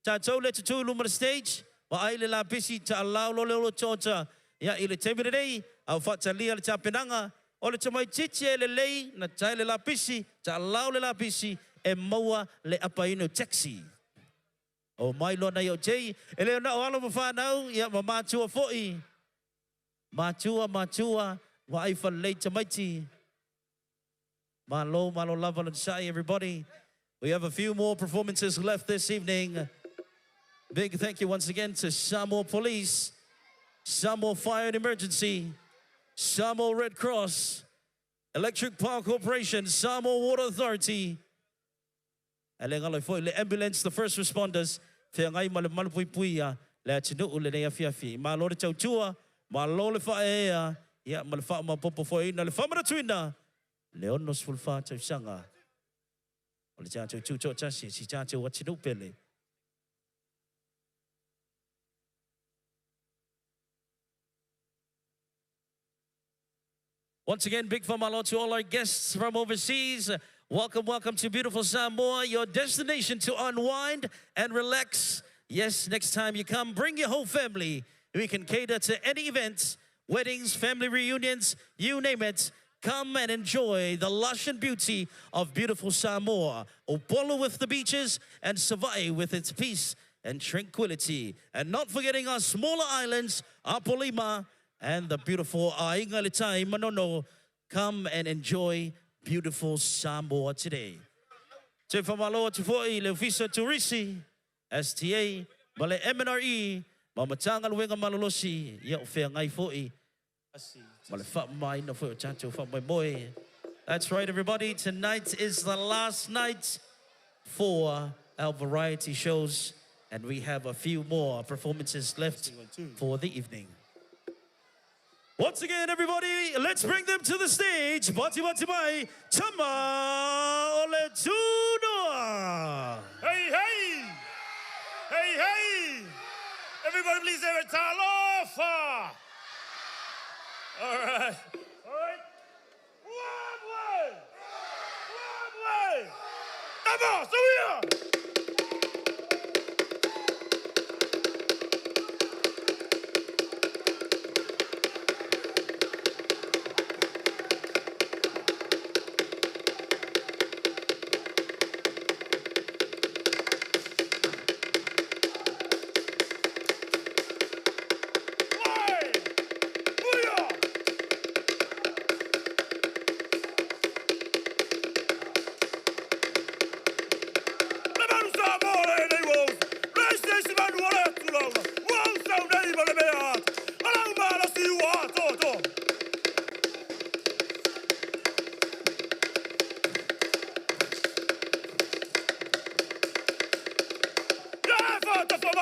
tatou le tutū i luma o le stage, vaai le lapisi, taalao loa le olo toota. Ia, i le taimi lenei, a o faatalia le tapenaga, o le tamaitiiti e lelei na tae le lapisi, taalao le lapisi, e maua le apaina o taxi. O mai loa nai o Jay, e le na o alo ma whanau, ia ma mātua fo'i. Mātua, mātua, vaai falelei tamaiti. Malo, malo lava le onosai, everybody. We have a few more performances left this evening. Big thank you once again to Samoa Police, Samoa Fire and Emergency, Samoa Red Cross, Electric Power Corporation, Samoa Water Authority, E le galo ai foi le ambulance, the first responders, feagai ma le malupuipuia le atunuu lenei afiafi. Malo le tautua, malo le faaeaea, ia ma le faamaopoopo foeina, le faamanatuina le 64 tausaga o le tatou tutoatasi e si tatou atunuu pele. Once again, big famalo to all our guests from overseas. Welcome, welcome to beautiful Samoa, your destination to unwind and relax. Yes, next time you come, bring your whole family. We can cater to any events, weddings, family reunions, you name it. Come and enjoy the lush and beauty of beautiful Samoa. Upolu with the beaches and Savai'i with its peace and tranquility. And not forgetting our smaller islands, Apolima and the beautiful Aiga le Tai Manono. Come and enjoy beautiful Samoa today. Toe faamalo atu foi i le Ofisa Turisi, STA, ma le MNRE ma Matagaluega Malolosi ia o feagai foi ma le faamamaina foi o tatou faamoemoe. That's right everybody, tonight is the last night for our variety shows and we have a few more performances left for the evening. Once again everybody, let's bring them to the stage, Bati Bati Mai, Tama o le Tunoa! Hey, hey! Hey, hey! Everybody please have a talofa! All right. All right. One way! One way! Tama, Suia!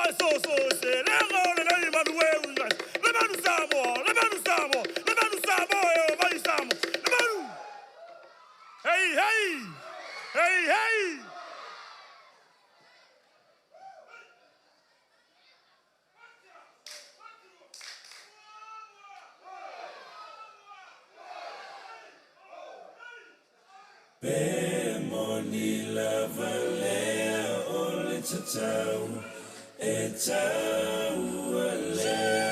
e so so se le ngo le nei manu e ui le manu Samoa, le manu Samoa, le manu Samoa e o mai Samoa, le manu. Hey, hey, hey, hey. Pe moni lava lea o le tatau e tau alea.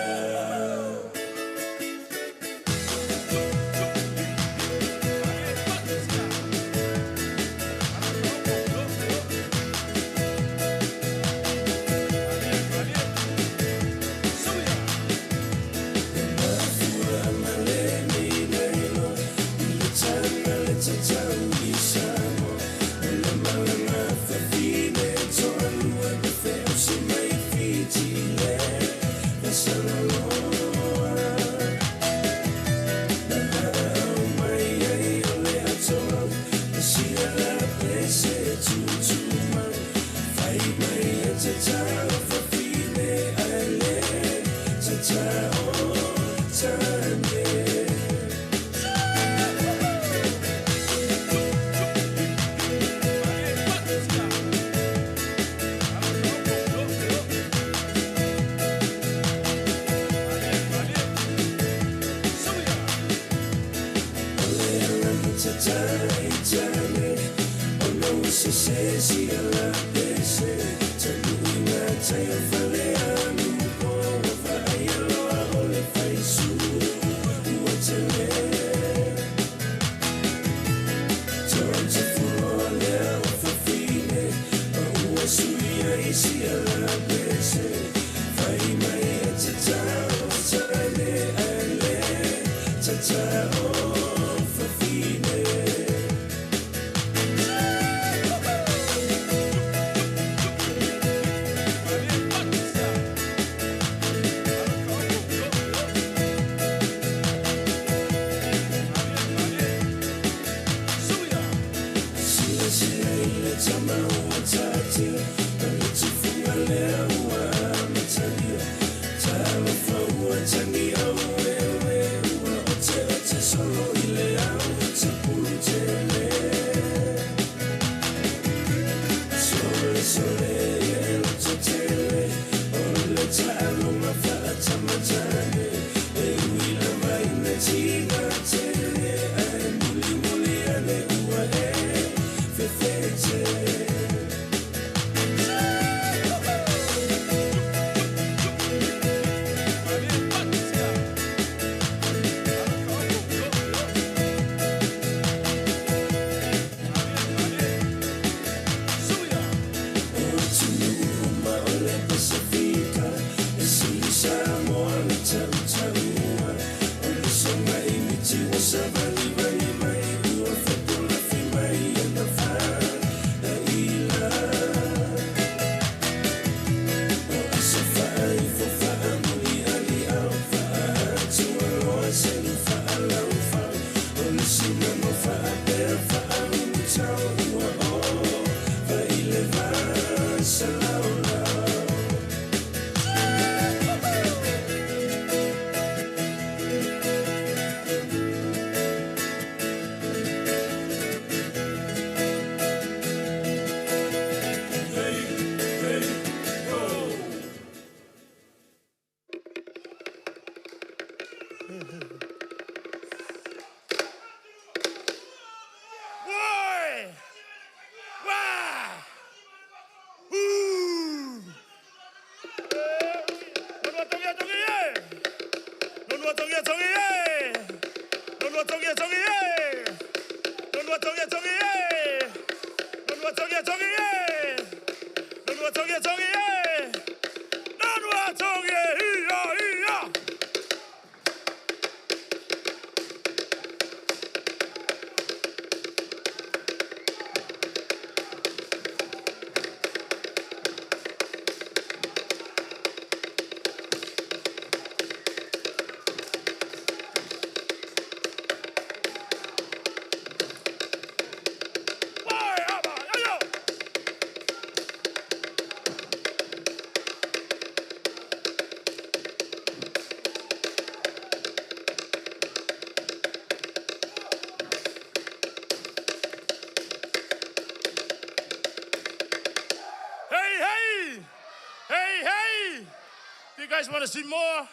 guys want to see more?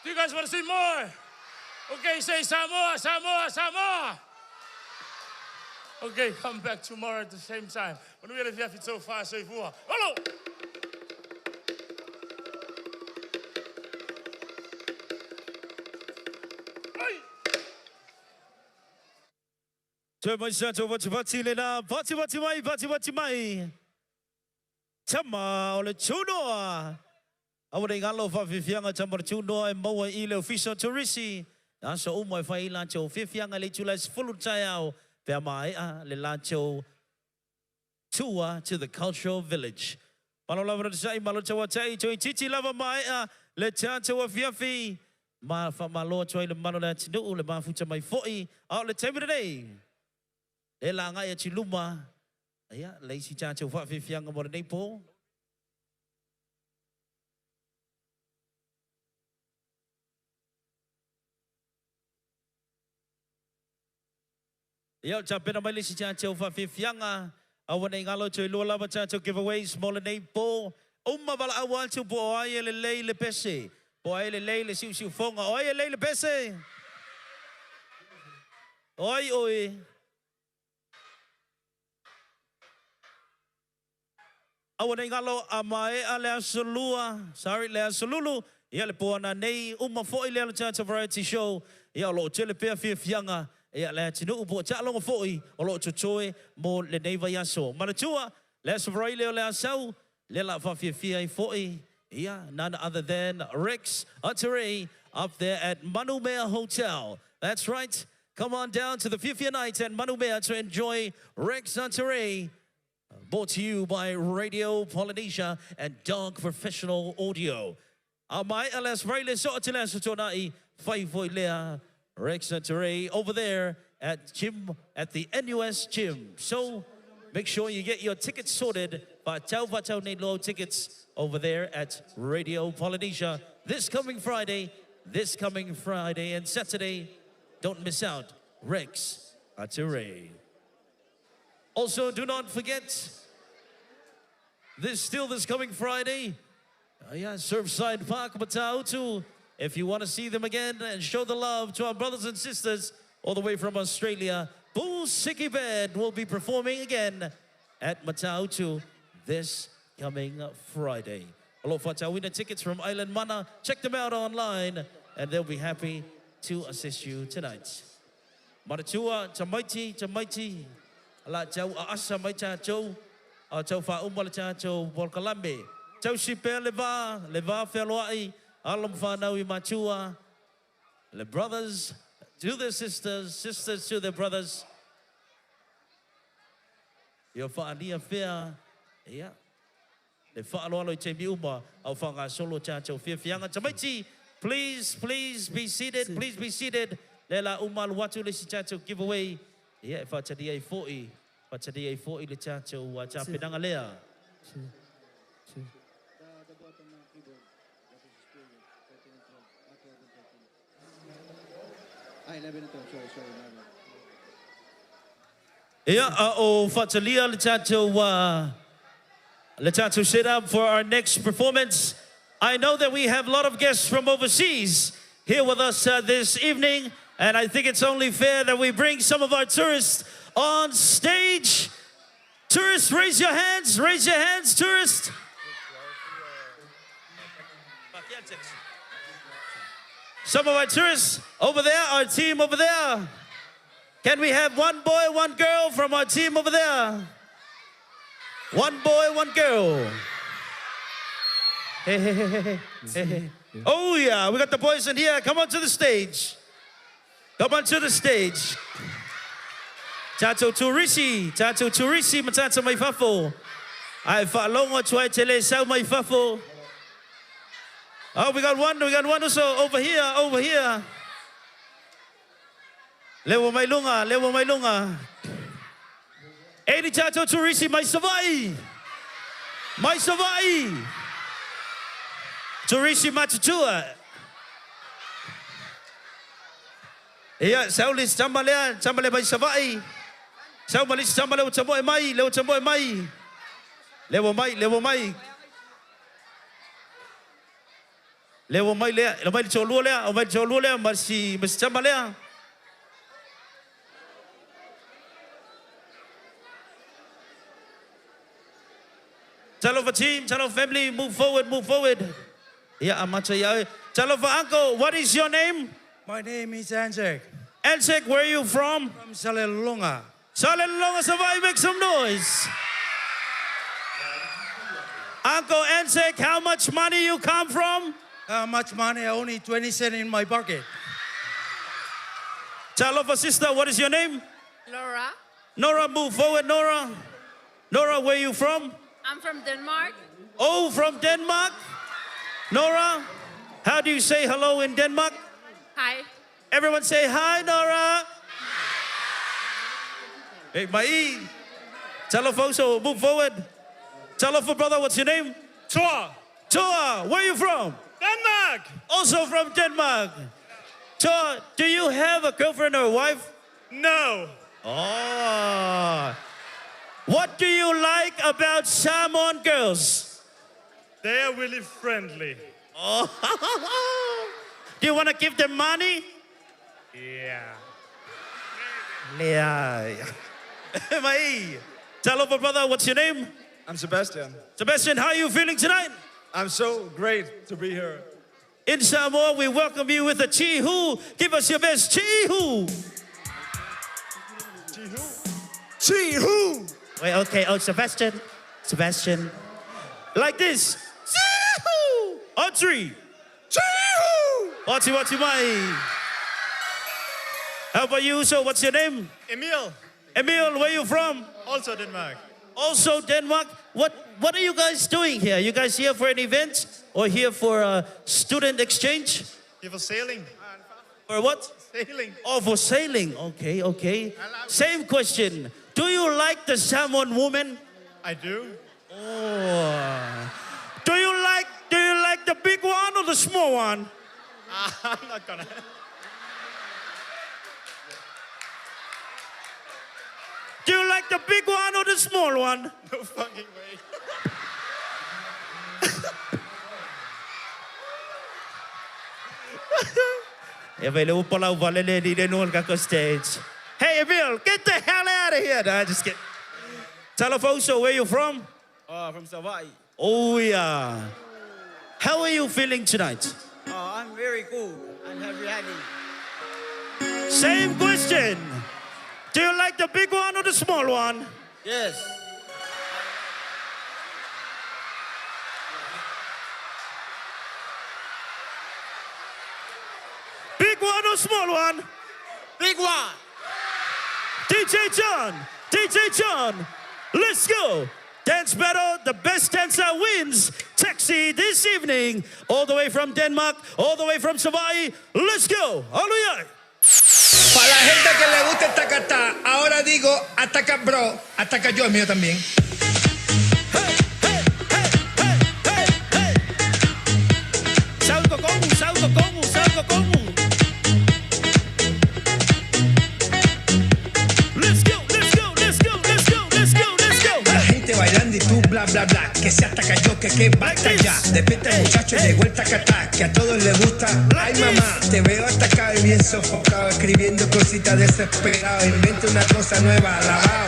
Do you guys want to see more? Okay, say Samoa, Samoa, Samoa. Okay, come back tomorrow at the same time. Manuia le afiafi tou faasoifua. Olo! Toe mai sa tau vativati le la, vativati mai, vativati mai. Tama o le tunoa. Aua ne i galo faafiafiaga tama o le tunoa e maua i le Ofisa o Turisi. Aso uma e fai ai latou fiafiaga i le itula e 10 le taeao pe a maea le latou tour to the cultural village. Malo lava le onosai, malo tauatai, toeitiiti lava maea le tatou afiafi ma faamalo atu ai le mamalu o le atunuu, le mafuta mai foi, a o le taimi lenei, e lagai atu i luma, ia, le isi tatou faafiafiaga mo lenei po. Ia, o tapena mai le isi tatou faafiafiaga, aua ne i galo toe lua lava tatou giveaways mo lenei po. Uma valaau atu po o ai e lelei le pese, po o ai e lelei le siusiufoga, o ai e lelei le pese? O ai oe? Aua ne i galo a maea le aso lua, sorry, le aso lulu, ia le po ananei, uma foi le Alutata Variety Show, ia o lo o tele pea fiafiaga, ia le atunuu po o taaloga foi o lo o totoe mo lenei vaiaso. Manatua, le Aso Faraile o le a sau, lea la faafiafia ai foi, ia, none other than Rex Aterei up there at Manumea Hotel. That's right, come on down to the Fiafia Night at Manumea to enjoy Rex Aterei. Brought to you by Radio Polynesia and Dark Professional Audio. A maea le Aso Faraile, soo atu le Aso Toonai, fai foi lea Rex Aterei over there at gym, at the NUS Gym. So, make sure you get your tickets sorted. Faatau faatau nei loa tickets over there at Radio Polynesia this coming Friday, this coming Friday and Saturday. Don't miss out. Rex Aterei. Also, do not forget, this still this coming Friday, yeah, Surfside Park, Matautu. If you want to see them again and show the love to our brothers and sisters all the way from Australia, Bull Sicky Band will be performing again at Matautu this coming Friday. O lo o faatauina tickets from Island Mana. Check them out online and they'll be happy to assist you tonight. Manatua, tamaiti, tamaiti, la tau aasa mai tatou, a tau faauma le tatou polokalame. Tausi pea le va, le va fealoai, alo ma fanau i matua, le brothers to their sisters, sisters to their brothers. Ia faaalia fea, ia, le faaaloalo i taimi uma a o faagasolo tatou fiafiaga. Tamaiti, please, please be seated, please be seated. Lea la uma alu atu le isi tatou giveaway, ia, e faatalia ai foi, faatalia ai foi le tatou tapenaga lea. Ia, a o faatalia le tatou, le tatou set up for our next performance. I know that we have a lot of guests from overseas here with us this evening, and I think it's only fair that we bring some of our tourists on stage. Tourists, raise your hands, raise your hands, tourists. Some of our tourists over there, our team over there. Can we have one boy, one girl from our team over there? One boy, one girl. Hey, hey, hey, hey, hey, hey. Oh yeah, we got the boys in here. Come on to the stage. Come on to the stage. Tatou turisi, tatou turisi ma tatou mai fafo. Ae faalogo atu ai te le sau mai fafo. Oh, we got one, we got one also over here, over here. Le ua mai luga, le ua mai luga. E ni tatou turisi mai Savaii. Mai Savaii. Turisi matutua. Ia, sau le isi tama lea, tama lea mai Savaii. Sau ma le isi tama lea ua tamoe mai, lea ua tamoe mai. Lea ua mai, lea ua mai. Lea ua mai lea, aumai le toalua lea, aumai le toalua lea ma si, ma si tama lea. Talofa team, talofa family, move forward, move forward. Ia, amata ia oe. Talofa uncle, what is your name? My name is Anzek. Anzek, where are you from? From Salelologa. Salelologa, Savaii, make some noise. Uncle Anzek, how much money you come from? How much money? Only 20 cents in my pocket. Talofa sister, what is your name? Laura. Nora, move forward, Nora. Nora, where you from? I'm from Denmark. Oh, from Denmark? Nora, how do you say hello in Denmark? Hi. Everyone say hi, Nora. Hey, mai. Talofa, so move forward. Talofa, brother, what's your name? Tor. Tor, where are you from? Denmark. Also from Denmark. Tor, do you have a girlfriend or a wife? No. Oh. What do you like about Samoan girls? They are really friendly. Oh. do you want to give them money? Yeah. Yeah. Mai. Talofa, brother, what's your name? I'm Sebastian. Sebastian, how are you feeling tonight? I'm so great to be here. In Samoa, we welcome you with a chi-hu. Give us your best chi-hu. Chi-hu. Wait, okay. Oh, Sebastian. Sebastian. Like this. Chi-hu. On three. Chi-hu. Wati wati mai. How about you? So, what's your name? Emil. Emil, where you from? Also Denmark. Also Denmark. What What are you guys doing here? You guys here for an event or here for a student exchange? Here for sailing. For what? Sailing. Oh, for sailing. Okay, okay. Same question. Do you like the Samoan woman? I do. Oh. Do you like Do you like the big one or the small one? I'm not gonna. Do you like the big one or the small one? No fucking way. E vai le upa lau vale le li le nuan kako stage. Hey Emil, get the hell out of here. No, just kidding. Talofa where you from? From Savaii. Oh yeah. How are you feeling tonight? Oh, I'm very cool. I'm happy, happy. Same question. Do you like the big one or the small one? Yes. Big one or small one? Big one. DJ John, DJ John, let's go. Dance battle, the best dancer wins. Taxi this evening, all the way from Denmark, all the way from Savaii. Let's go. Hallelujah. Para la gente que le gusta esta cata, ahora digo ataca bro, ataca yo el mío también. Salgo kongu, salgo kongu, salgo kongu. Let's go, let's go, let's go, let's go, let's go, let's go. La gente bailando y tú bla bla bla, que se ataca yo, que que basta ya. Despierta el muchacho, llegó el tacatá, que a todos les gusta. Ay mamá, te veo atacado y bien sofocado, escribiendo cositas desesperado. Inventa una cosa nueva, alabao.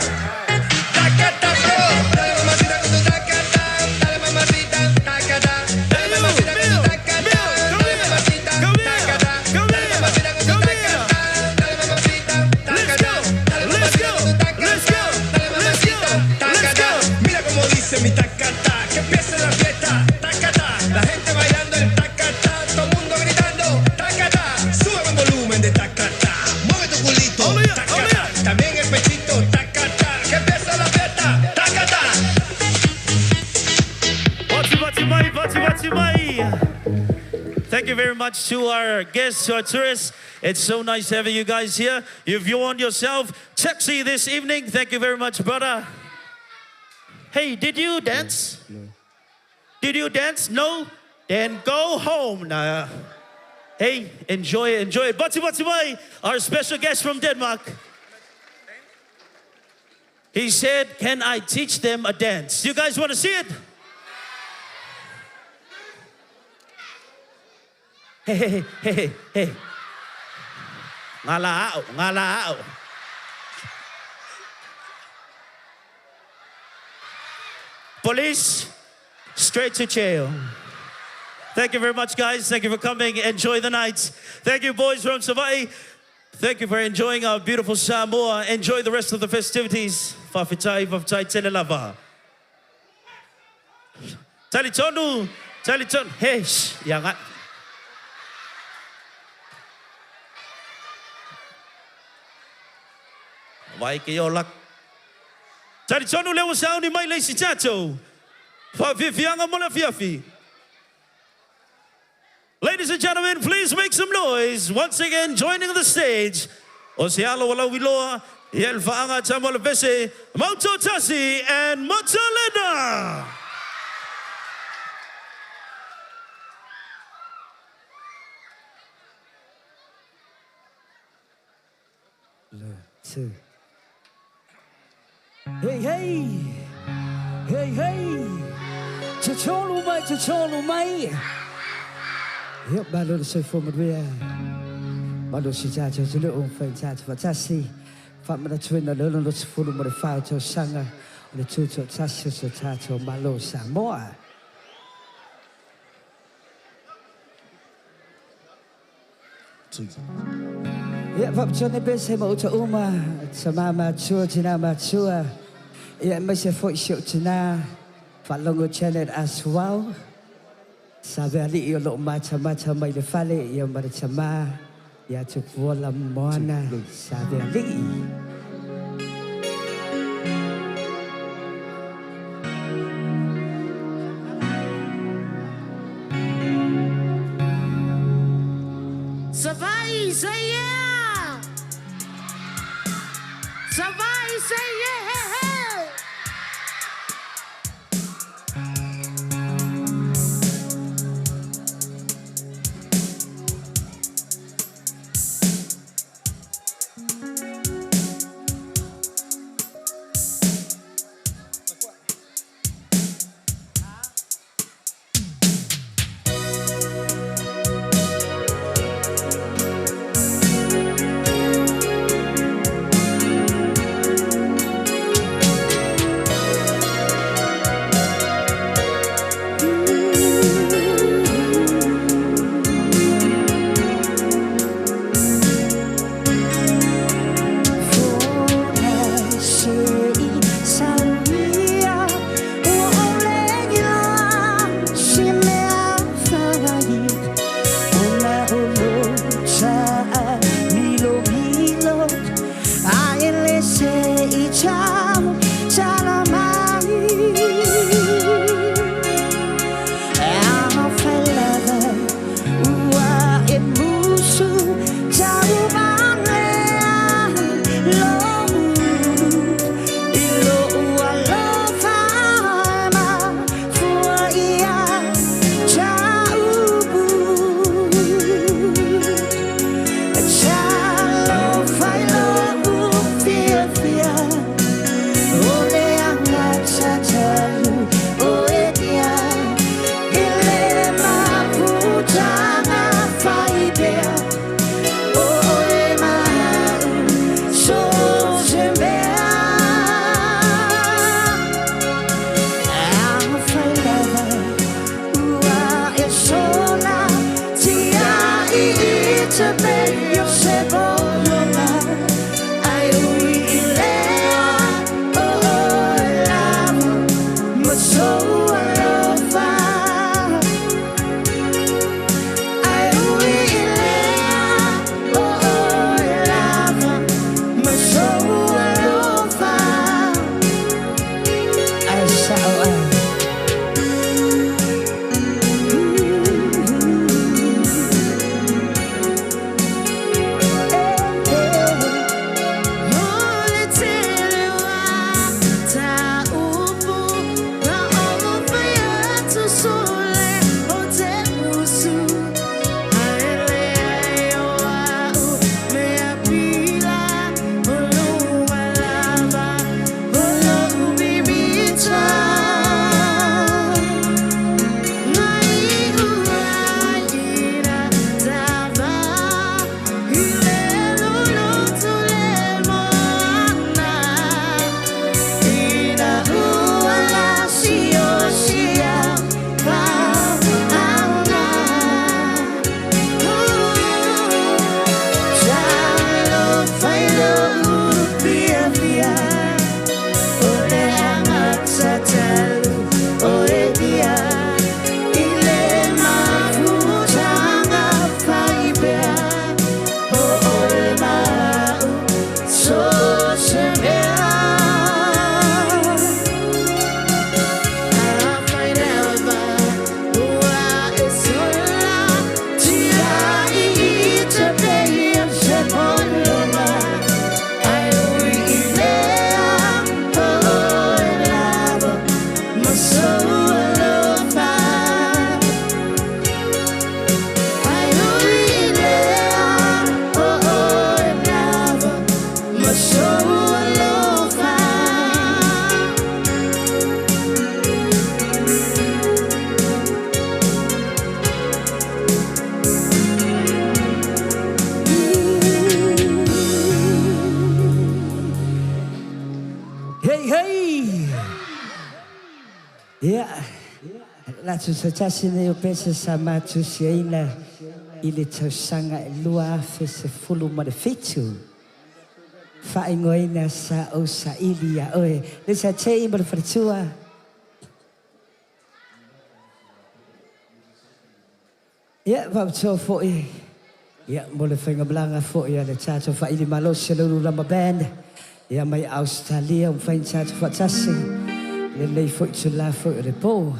Tacata bro, dale mamacita con tu tacata, dale mamacita, tacata, dale mamacita con tu tacata, dale mamacita, tacata, dale mamacita con tu tacata, dale mamacita, tacata, dale mamacita con tu tacata, dale mamacita, tacata. Mira cómo dice mi tacata, que empiece la fiesta, tacata, la gente bailando el tacata, todo el mundo gritando, tacata, sube el volumen de tacata, mueve tu culito, tacata, también el pechito, tacata, que empiece la fiesta, tacata. Wati wati mai, wati wati mai. Thank you very much to our guests, to our tourists. It's so nice having you guys here. You've won yourself taxi this evening. Thank you very much, brother. Hey, did you dance? No. Did you dance? No? Then go home. Nah. Hey, enjoy it, enjoy it. Bati bati mai, our special guest from Denmark. He said, Can I teach them a dance? You guys want to see it? He he he he he. Ngala ao, ngala ao. Police, straight to jail. Thank you very much, guys. Thank you for coming. Enjoy the night. Thank you, boys from Savai'i. Thank you for enjoying our beautiful Samoa. Enjoy the rest of the festivities. Fa'afetai, fa'afetai tele lava. Talitonu, talitonu. He, shh, ia ga. Vai ke o lak. Talitonu lea ua sauni mai le isi tatou. Faafiafiaga mo le afiafi. Ladies and gentlemen, please make some noise once again joining the stage o se alo o lauiloa ia le faaga tama o le vese, Mautotasi and Matalena! Two. Hey, hey! Hey, hey! Totolu mai, totolu mai! Ia, malo le soifua manuia. Malo si tātou atunuu, fai tātou faatasi. Faamanatuina le 64 tausaga o le tutoatasi o so tātou Malo o Samoa. Ia, faapitoa nei pese ma uta uma, tama matua, tina matua, ia, aemaise foi si ou tina, faalogo Janet Asuau, sa veali'i o loo matamata mai le fale, ia ma le tama, ia Tupuola Moana, sa veali'i. Savaii, say yeah! Savaii, say yeah! Hey, hey! Ia, latou se tasi nei o pese sa matou siaina i le tausaga e 2017. Faaigoaina sa ou saili iā oe. Le sa tei ma le faletua. Ia, faapitoa foi, ia, mo le faigamalaga foi a le tatou faili malosi a le Ulu Lama Band, ia, mai Ausetalia, ua mafai ona tatou faatasi i lenei foi itula foi o le po.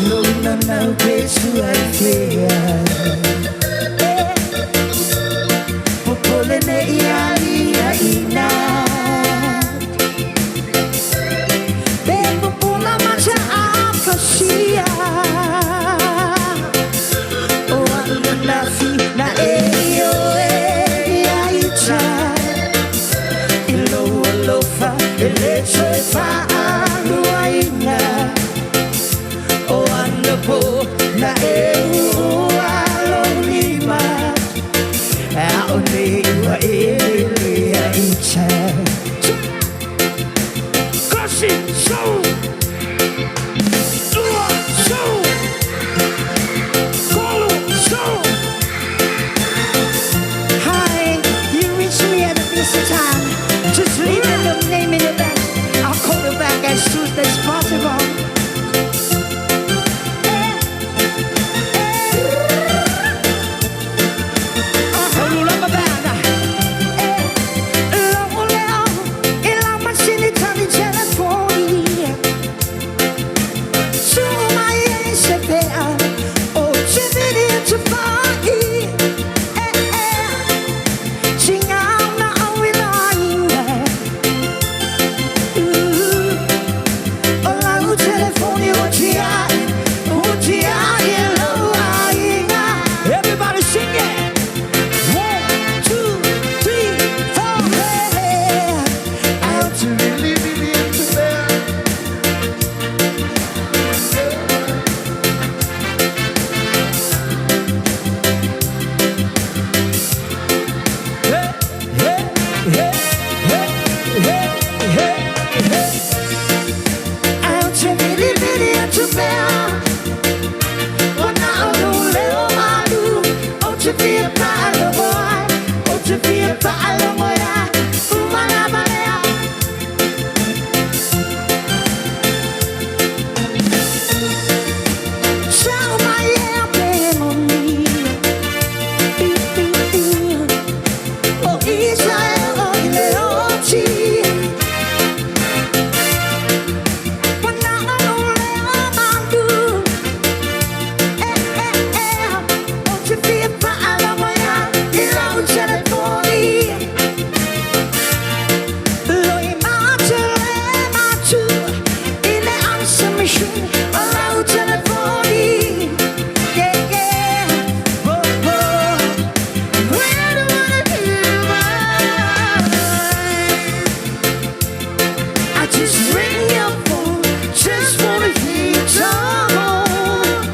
No, no, no, le tua i fea. Popole ne ia ia ina. Pe popola mata afasia. O ana na fi na e o e ia ita. I lou alofa e le toe faaluaina. O ana po na e ua lou lima. A o nei ua e lea ita. Kasi, so! Lua, so! Kolo, so! Hi, you reached me at a busy time. Just leave your name in the back. I'll call you back as soon as possible. Everybody sing it. One, two, three, four. Hey, out to really, really into there. Out to really, really into there. I just ring your phone, just wanna hear you talk.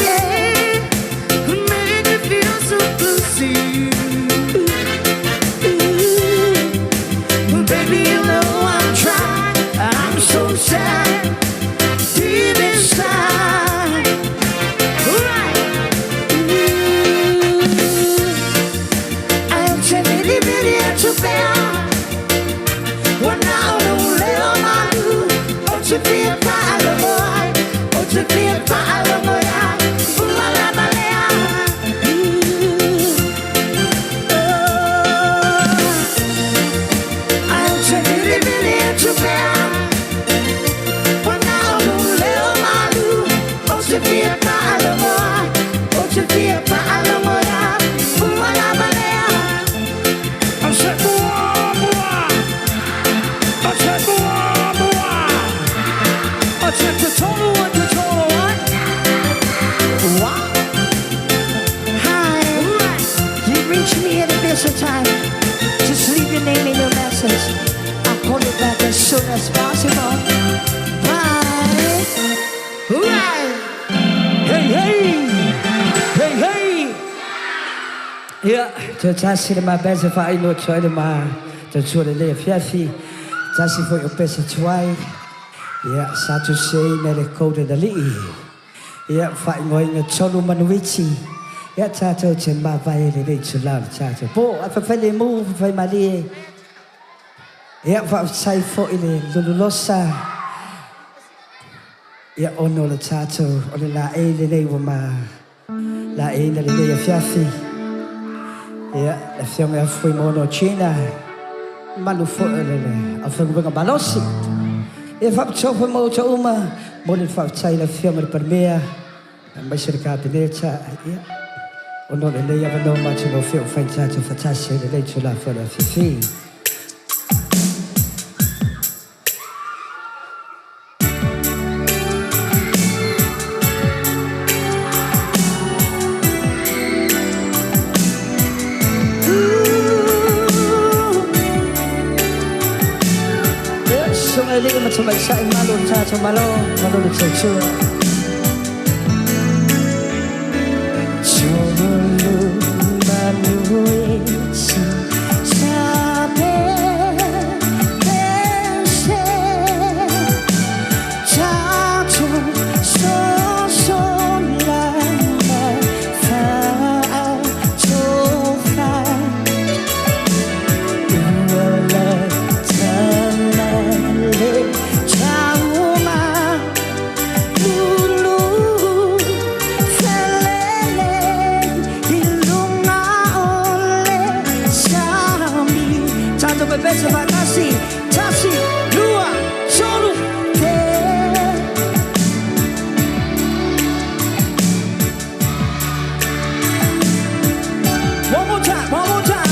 Yeah, make me feel so cozy. Ooh, baby, you know I'm trying. I'm so sad deep inside. Right. Ooh, I'm really, really too bad. I said, boa, boa! I said, boa, boa! I said, Totoro, Totoro, right? Wow. Hi. You reached me at a busy time. Just leave your name and your message. I'll call you back as soon as possible. Bye. Right. Hey, hey. Hey, hey. Ia, toe tasi le mapesa faaino atu ai le ma tautua lelei afiafi. Tasi foi o pesa tuai. Ia, sa tusiaina le Golden Alii. Ia, faaigoaina Tolu Manuiti. Ia, tatou te mavae lelei itulā o le tatou po. Ae faafailemū, faafaimalie. Ia, faafetai foi le lululosa. Ia, ona o le tatou, o le laei lenei ua ma laeiina lenei afiafi. Ia, le Afioga ia Fuimaono Gina, mamalu foi o le aufaigaluega malosi. Ia, faapitoa foi mo outou uma, momoli le faafetai i le Afioga i le Palemia, Aemaise le Kapeneta, ia, ona o lenei avanoa matagofie ua mafai ona tatou faatasi ai i lenei itula foi o le afiafi. Susuga i alii ma tamaitai malu o le tatou Malo, malu le tautua. One more time, one more time.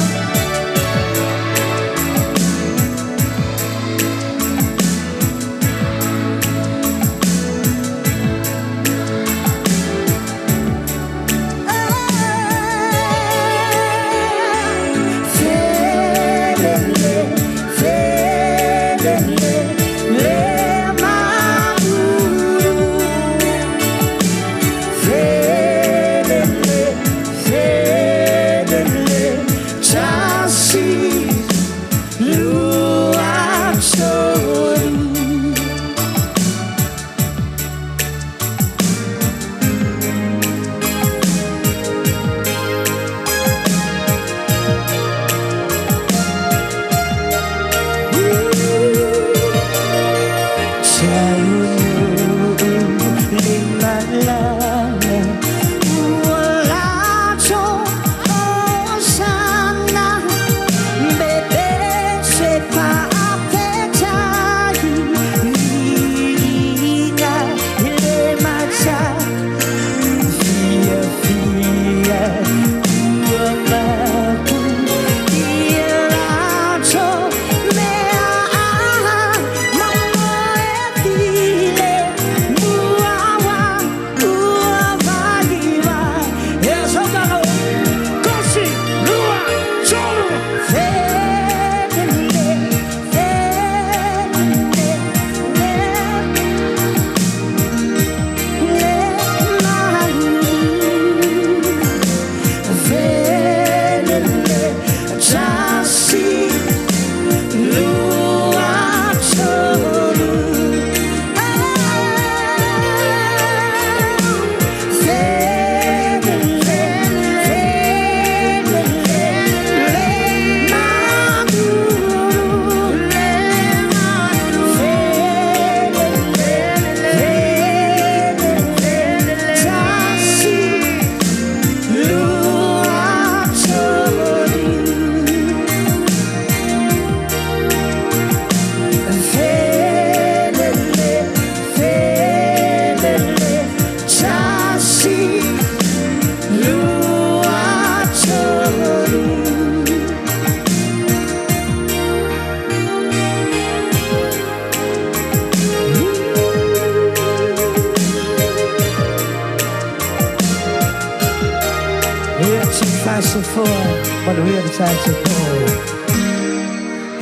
Manuia le tatou po.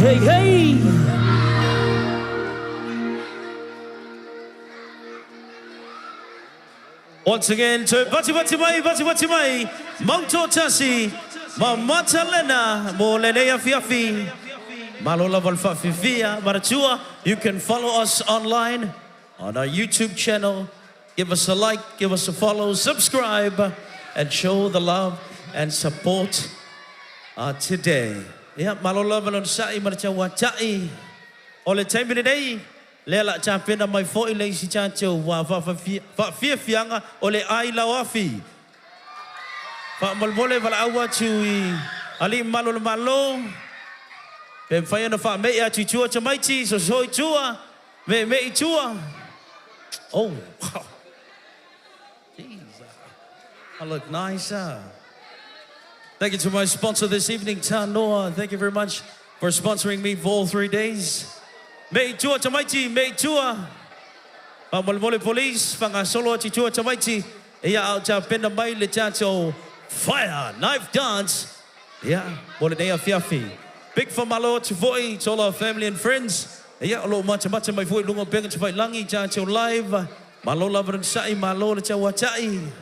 Hey, hey! Once again to Vati Vati Mai, Vati Vati Mai, Mauto Tasi, ma Matalena, mo lenei afiafi. Malo lava le faafifia. Manatua, you can follow us online on our YouTube channel. Give us a like, give us a follow, subscribe, and show the love and support uh, today. Ia, malo lava le onosai ma le tauata'i o le taimi lenei, lea la tapena mai foi le isi tatou faafiafiaga o le ai lauafi. Faamolemole valaau atu i alii mamalu o le Malo, pe mafai ona faame'i atu i tua tamaiti, soso i tua, me'eme'e i tua. Oh, wow. Jeez. I look nice, huh? Thank you to my sponsor this evening, Tanoa. Thank you very much for sponsoring me for all 3 days. Me tua tamaiti, me tua. Faamolemole police, faagasolo atu i tua tamaiti. Ia a o tapena mai le tatou fire knife dance. Ia, mo lenei afiafi. Big faamalo atu foi to all our family and friends. Ia, o lo o matamata mai foi i luga o upega tafailagi tatou live. Malo lava le onosai, malo le tauata'i.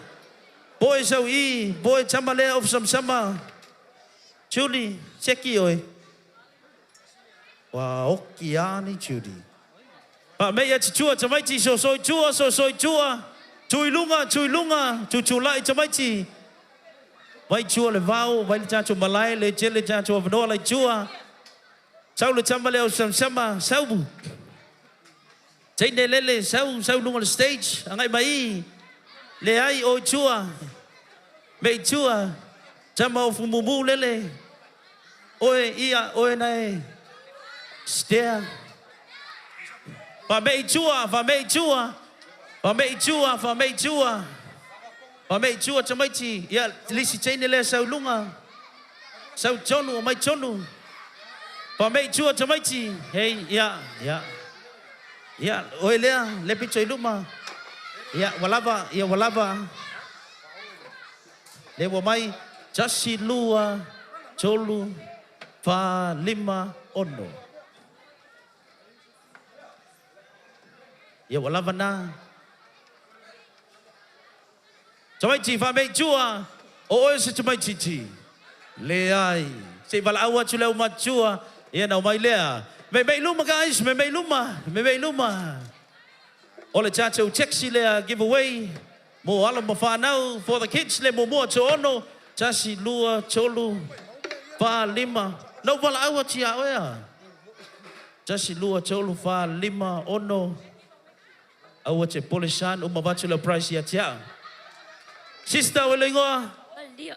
Boy sau i, boy tama lea ofu samasama. Julie, seki oe. Ua oki lava nei Julie. Faamei atu tua tamaiti, soso i tua, soso i tua. Tu i luga, tu i luga, tutulai tamaiti. Vai tua le vao, vai le tatou malae, le tele tatou avanoa lai tua. Sau le tama lea o samasama, sau. Teine lele, sau, sau i luga o le stage, agai mai i. Leai, o i tua. Me i tua. Tama o fumumu lele. Oe, ia, oe na e. Stair. Faamei i tua, faamei i tua. Faamei i tua, faamei i tua. Faamei i tua tamaiti. Ia, le isi teine lea sau i luga. Sau i tonu, omai tonu. Faamei i tua tamaiti. Hei, ia, ia. Ia, oe lea, le pito i luma. Ia, ua lava, ia ua lava. Lea ua mai, tasi, lua, tolu, fa, lima, ono. Ia ua lava na. Tamaiti, faamei i tua, o oe o se tamaitiiti. Leai. Se i valaau atu le aumatua, ia ona omai lea. Meimei i luma guys, meimei i luma, meimei i luma. O le tatou taxi lea giveaway mo alo ma fanau for the kids le muamua toaono, tasi, lua, tolu, fa, lima. Na ou valaau atu ia oe a. Tasi, lua, tolu, fa, lima, ono. Aua te pole son, uma avatu lau prize ia te au. Sister, ua le igoa? Malia.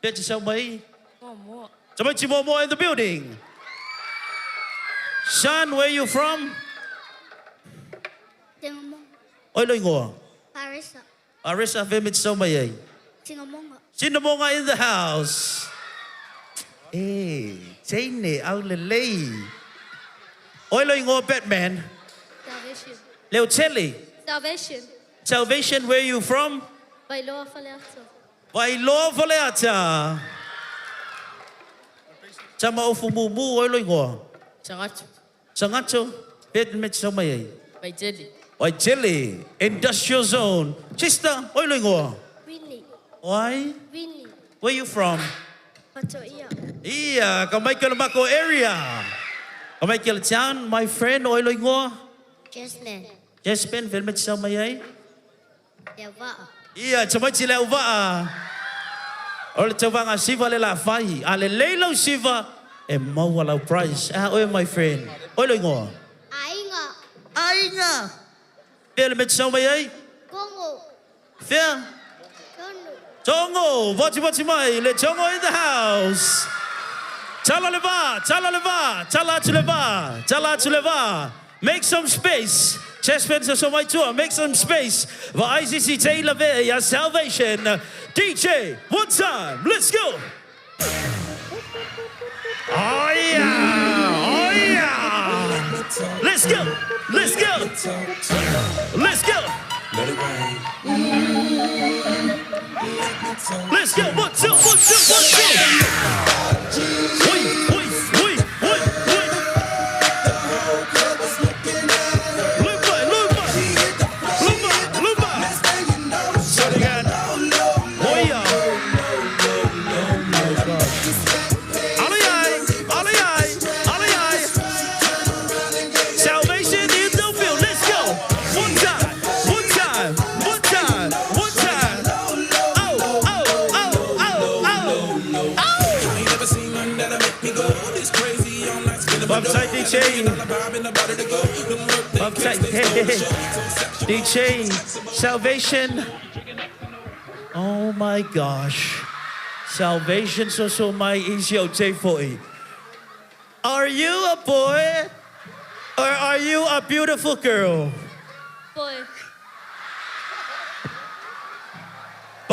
Pea te sau mai? Moamoa. Tamaiti Moamoa in the building. Son, where you from? Tingamonga. Oi lo igoa? Arisa. Arisa, fea me te sau mai ai? Tingamonga. Sinamoga in the house. E, teine, au lelei. Oi lo igoa Batman? Salvation. Leo Tele. Salvation. Salvation, where you from? Vailoa Faleata. Vailoa Faleata. Tama ofu mumu, oi lo igoa? Sagato. Sagato, pea te mea te sau mai ai? Vaitele. Vaitele, Industrial Zone. Sister, oi lo igoa? Winnie. Why? Winnie. Where you from? Patoia. Ia, ka mai ke o le mako area. Ka mai ke le town, my friend, oi lo igoa? Jasmine. Jasmine, fea le mea te sau mai ai? Leauvaa. Ia, tamaiti Leauvaa. O le tauvaga siva le la fai. A lelei lau siva, e maua lau prize. A oe, my friend. Oi lo igoa? Aiga. Aiga. Fea le mea te sau mai ai? Togo. Fea? Togo. Togo. Vati vati mai, le Togo in the house. Tala le va, tala le va, tala atu le va, tala atu le va. Make some space. Chessmen sa so mai tua, make some space. Va ICC Taylor Ve, ya Salvation. DJ, one time, let's go. Oh yeah, oh yeah. Let's go, let's go, let's go. Let's go, one, two, one, two, one, two. Oi, oi, oi, oi, oi. Lupa, lupa. Lupa, lupa. Oh yeah. Ale ai, ale ai, ale ai. Salvation in the field. Let's go. One time, one time, one time, one time. Oh, oh, oh, oh, oh. Oh. Upside DJ. Upside DJ. Salvation. Oh my gosh. Salvation so so my easy J40. Are you a boy or are you a beautiful girl? Boy.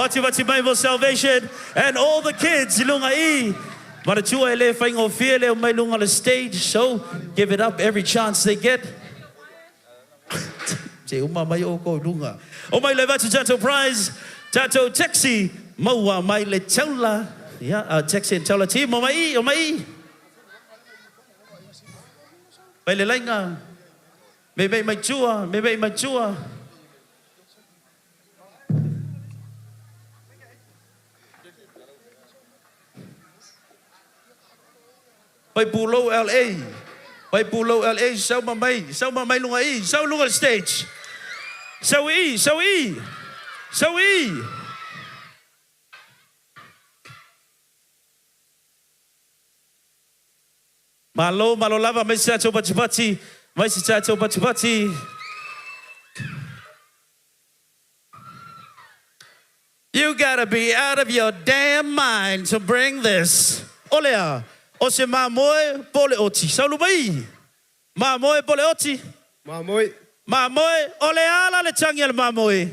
Vativati mai mo Salvation and all the kids i luga i. Manatua e le faigofie le omai luga o le stage, so give it up every chance they get. Se uma mai oukou i luga. Omai le avatu tatou prize, tatou taxi, maua mai le taula. Ia, our taxi and taula team, omai i, omai i. Mai le laina, meimei mai tua, meimei mai tua. Mai pulou LA. Mai pulou LA sau ma mai, sau ma mai luga i, sau luga le stage. Sau i, sau i. Sau i. Malo, malo lava mai se tatou patipati, mai se tatou patipati. You gotta be out of your damn mind to bring this. O le a? O se mamoe po o le oti? Saulu mai! Mamoe po o le oti? Mamoe. Mamoe, o le a la le tagi a le mamoe?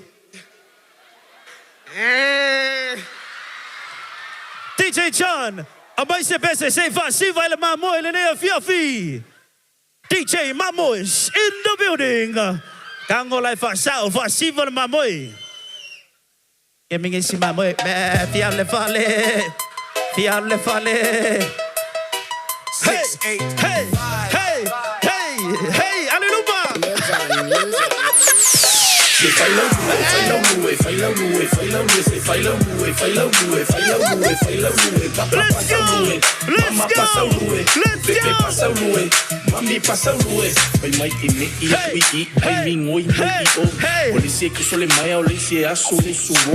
DJ John, aumai se pese se i faasiva ai le mamoe i lenei afiafi. DJ Mamoes in the building! Tago la e faasao, faasiva le mamoe. Ke mingi si mamoe, me fia le fale, fia le fale. Hey, hey, hey, hey, hey, ale luma! Let's go! Let's go! Let's go!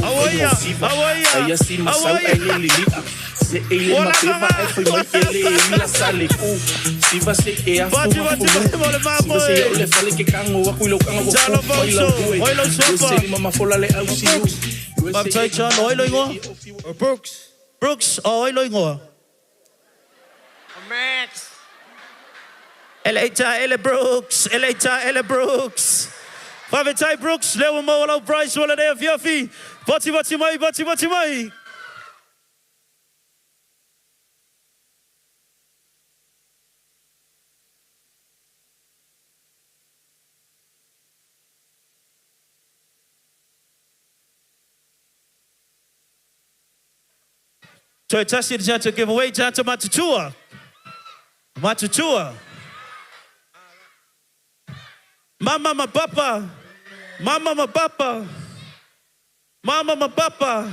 Auaia, auaia, auaia. Vati, vati, vati mo le mamoe. Talofa uso, oi lau suafa. Faafetai John, o ai lou igoa? Brooks. Brooks, o ai lou igoa? Max. Eleita ele Brooks, eleita ele Brooks. Faafetai Brooks, lea ua maua lau prize mo lenei afiafi. Vativati mai, vativati mai. Toe tasi le tatou giveaway, tatou matutua. Matutua. Mama ma papa. Mama ma papa. Mama ma papa.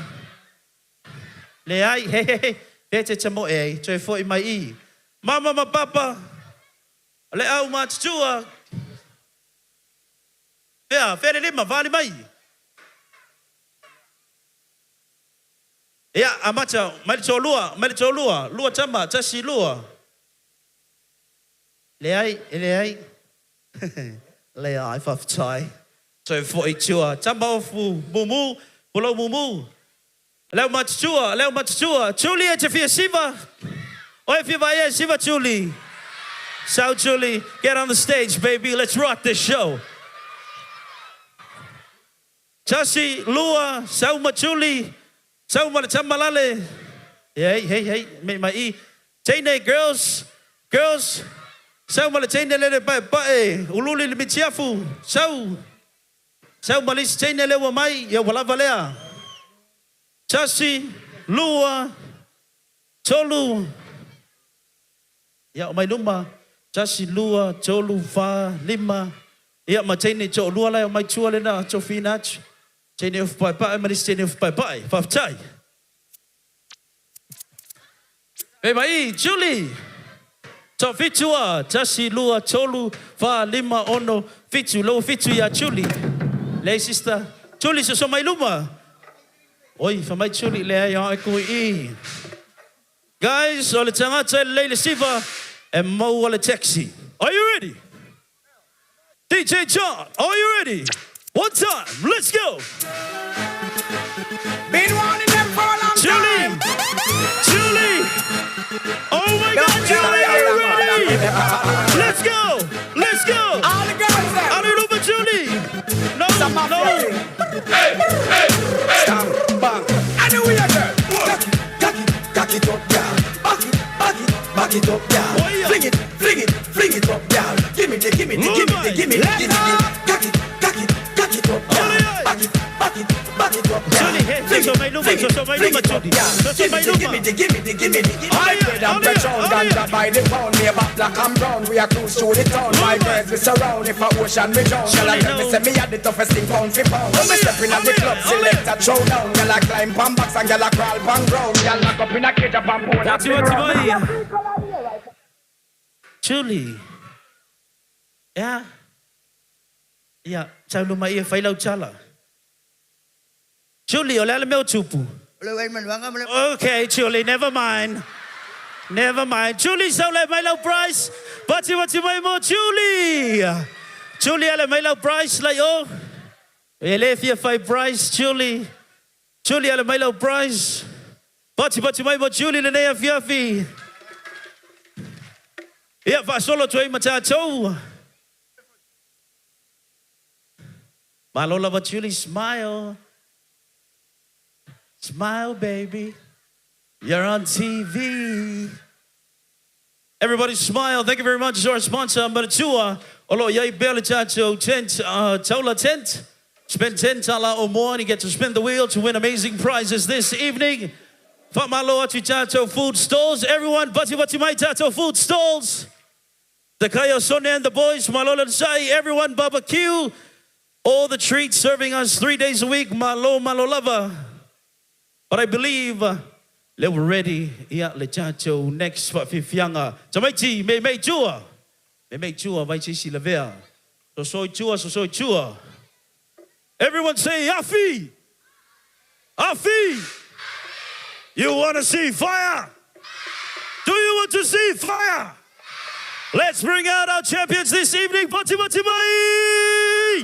Leai, he he he, fea te tamoe ai, toe foi mai i. Mama ma papa. Le au matutua. Fea, fea le lima, vali mai. Ia, amata, mai le toalua, mai le toalua, lua tama, tasi, lua. Leai, e leai. Leai, faafetai. Toe foi i tua, tama ofu, mumu, pulou mumu. Le au matutua, le au matutua, Julie e te fia siva. Oe fia vaai e siva Julie. Sau Julie, get on the stage baby, let's rock this show. Tasi, lua, sau ma Julie, sau ma le tama lale. Hei, hei, hei, me mai i. Teine, girls, girls, sau ma le teine lele paepae, ululi le mitiafu, sau, sau ma le isi teine lea ua mai, ia ua lava lea. Tasi, lua, tolu, Ia, omai luma, tasi, lua, tolu, fa, lima, ia ma teine toalua la e omai tua lena tofiina atu. Teine ofu paepae ma le isi teine ofu paepae. Faafetai. Pei mai, Julie! Toafitu a, tasi, lua, tolu, fa, lima, ono, fitu, lou fitu ia Julie. Leai sister. Julie, soso mai luma. Oi, fa mai Julie, leai ae kui i. Guys, o le tagata e lelei le siva e maua le taxi. Are you ready? DJ John, are you ready? One time, let's go! Been wanting them for a long Julie! time. Julie! Oh my God, Julie, are you ready? Let's go! Let's go! All the girls them. Hallelujah, Julie! No, no! Hey, hey, hey. Stamp, bang. Back it up, girl. Fling it, fling it, fling it up, girl. Give me the, give me the, give me the, give me the, give me the. Cock it, cock it, cock it up, girl. Back it, back it, back it up, girl. Fling it, fling it, fling it up, girl. Give me the, give me the, give me the, give me the. I bread and petrol, ganja by the pound. Me about black and brown, we a cruise through the town. My birds we surround, if a ocean we drown. Girl, I tell me say me had the toughest thing pound for pound. When me step in at the club, select a throw down. Girl, I climb pan box and girl, I crawl pan ground. Girl, lock up in a cage up and bone. Ati ati mai. Julie. Ia. Ia, sau luma ia fai lau tala. Julie, o le a le mea o tupu? Okay, Julie, never mind. Never mind. Julie, sau le mai lau prize. Pati pati mai mo Julie. Julie, ale mai lau prize lai o. E le fia fai prize, Julie. Julie, ale mai lau prize. Pati pati mai mo Julie lenei afiafi. Ia, faasolo atu ai ma tatou. Malo lava Julie, smile. Smile, baby. You're on TV. Everybody smile. Thank you very much to our sponsor, Manatua. O lo o i ai pea le tatou tent, taula tent. Spend 10 tala or more and you get to spin the wheel to win amazing prizes this evening. Faamalo atu i tatou food stalls. Everyone, vati vati mai tatou food stalls. The Kai o Sone and the boys, malo le sai. Everyone barbecue. All the treats serving us 3 days a week. Malo, malo lava. But I believe le ua ready ia le tatou next faafiafiaga. Tamaiti, me mei tua. Me mei tua vai se isi lavea. Soso i tua, soso i tua. Everyone say Afi! Afi! You want to see fire? Do you want to see fire? Let's bring out our champions this evening. Pati Pati Mai!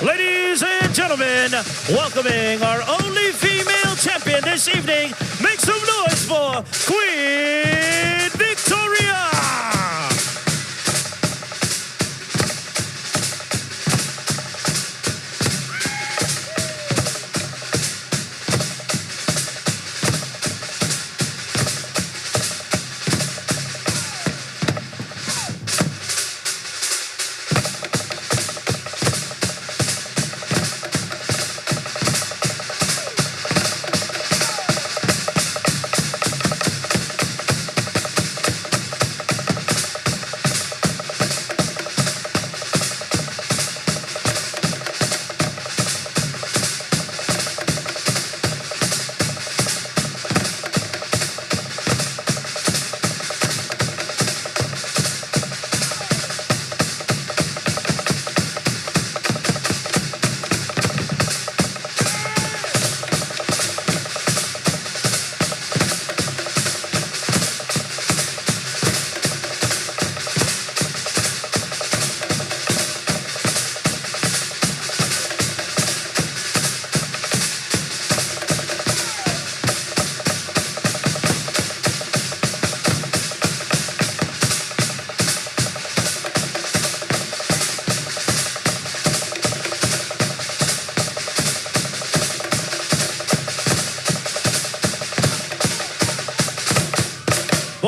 Ladies and gentlemen, welcoming our only female champion this evening, make some noise for Queen Victoria!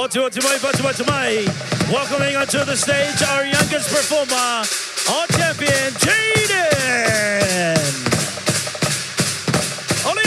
Oti oti mai, patu patu mai. Welcoming onto the stage our youngest performer, our champion, Jaden. Ole!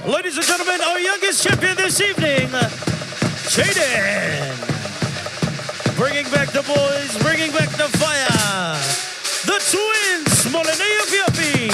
Ladies and gentlemen, our youngest champion this evening, Jaden. Bringing back the boys, bringing back the fire. The twins, Molinea Fiapi.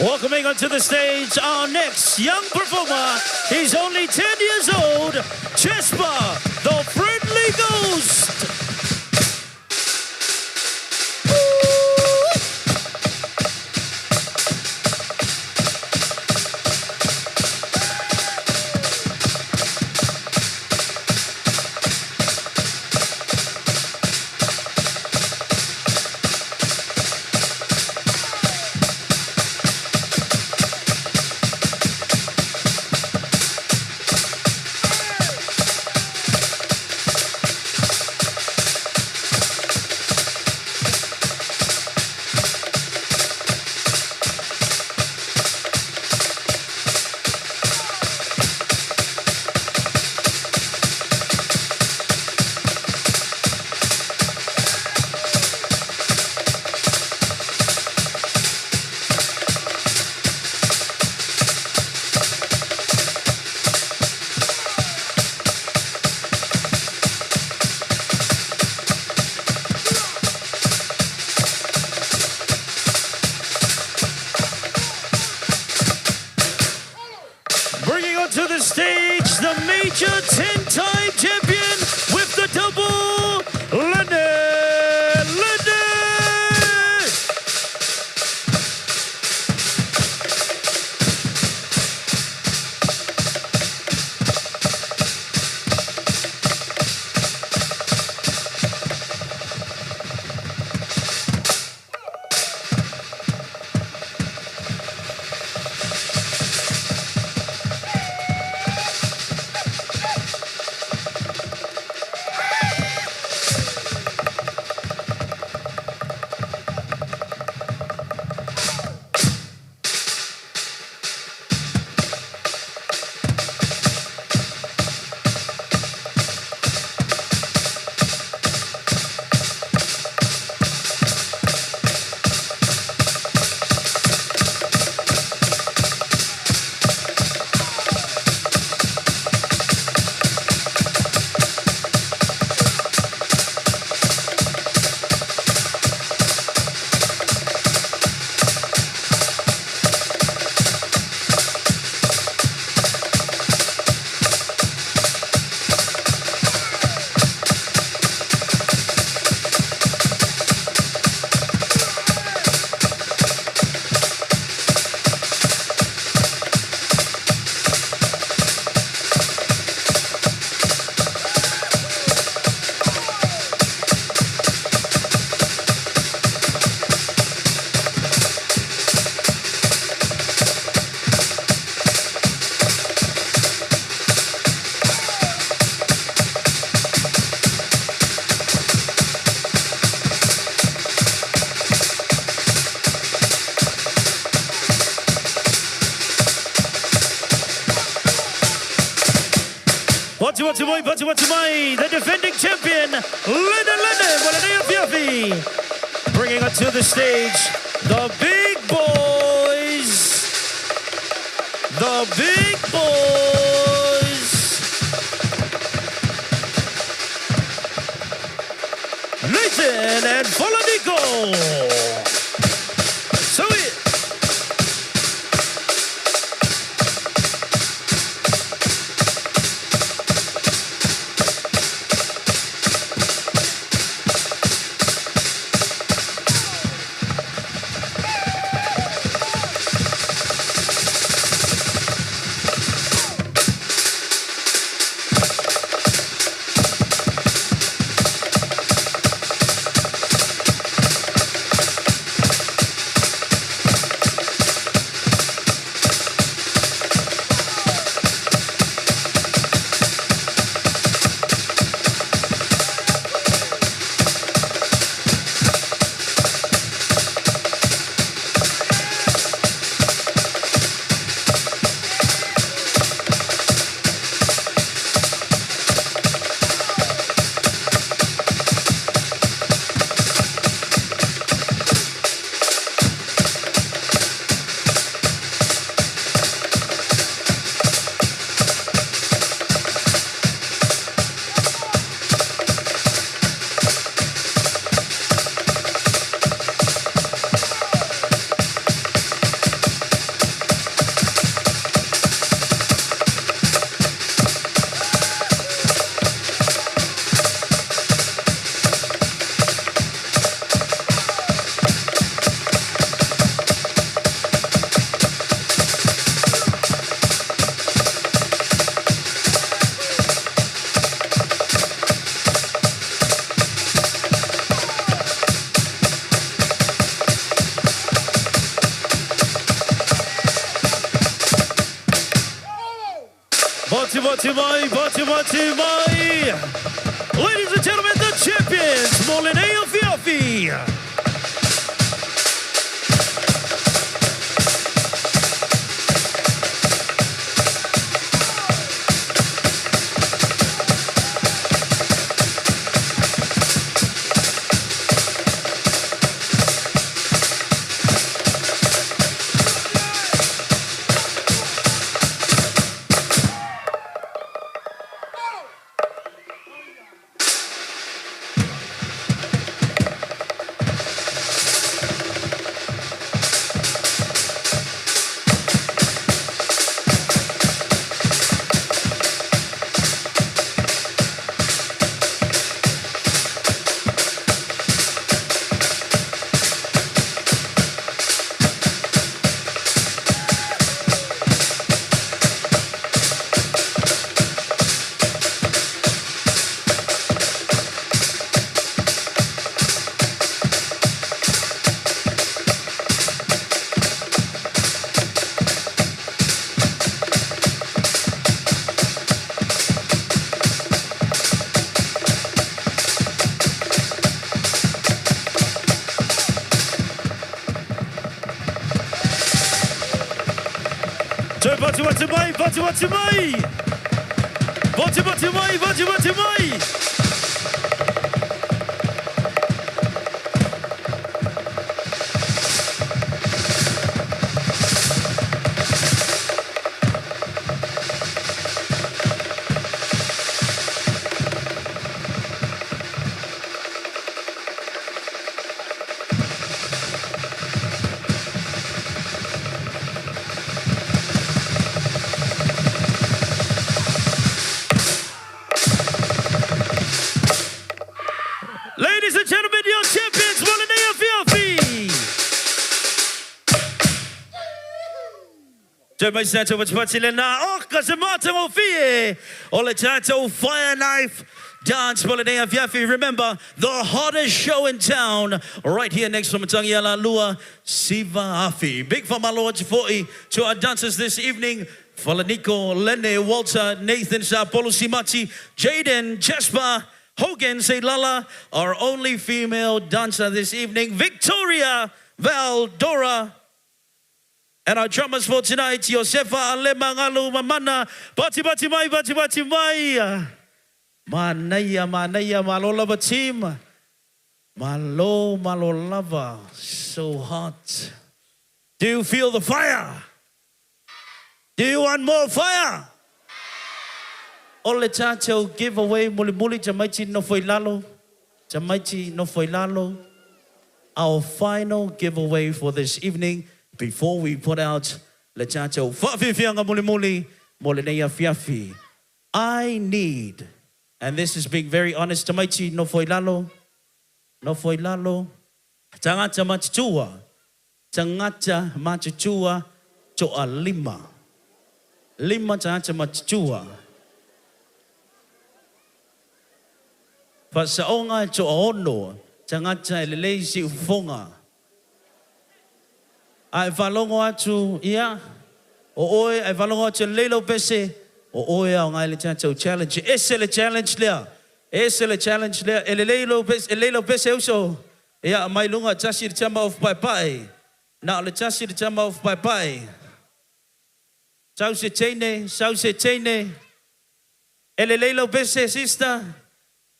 Welcoming onto the stage our next young performer. He's only 10 years old, Chespa, the Friendly Ghost. Bringing onto the stage the major 10-time champion with the double, Lennon Lennon! Pati mai, pati mai, the defending champion, Lene Lene mo lenei afiafi. Bringing it to the stage, the big boys. The big boys. Nathan and Falaniko. So it. Pati mai, pati mai. Ladies and gentlemen, the champions, mo lenei afiafi. Toe pati mai, pati mai. Pati mai, pati mai. Ladies and gentlemen, your champions, mo lenei afiafi. Toe mai sina tau pati le nā o ka se mata mo fie o le tatou Fire Knife Dance mo lenei afiafi. Remember, the hottest show in town right here next to Matangi Ala Lua, Siva Afi. Big whamalo atu fo'i to our dancers this evening. Falaniko, Lene, Walter, Nathan, Sapolo Simati, Jaden, Jasper, Hogan, Seilala, our only female dancer this evening, Victoria Valdora, And our drummers for tonight, Iosefa Alema Ngalu Mamana. Pati pati mai, pati pati mai. Manaia, manaia, malo lava team. Malo, malo lava. So hot. Do you feel the fire? Do you want more fire? O le tatou giveaway mulimuli tamaiti nofo i lalo. Tamaiti nofo i lalo. Our final giveaway for this evening before we put out le tatou faafiafiaga mulimuli mo lenei afiafi. I need, and this is being very honest, tamaiti nofo i lalo, nofo i lalo, tagata matutua, tagata matutua toalima. Lima tagata matutua. Faasaoga e toaono tagata e lelei siufofoga. A e faalogo atu, ia, o oe, a e faalogo atu e lelei lau pese, o oe e aoga ai le tatou challenge. E ese le challenge lea. E ese le challenge lea. E lelei lou pese, e lelei lau pese e uso. Ia, aumai i luga, tasi le tama ofu paepae. Na o le tasi le tama ofu paepae. Sau se teine, sau se teine. E lelei lau pese, sister.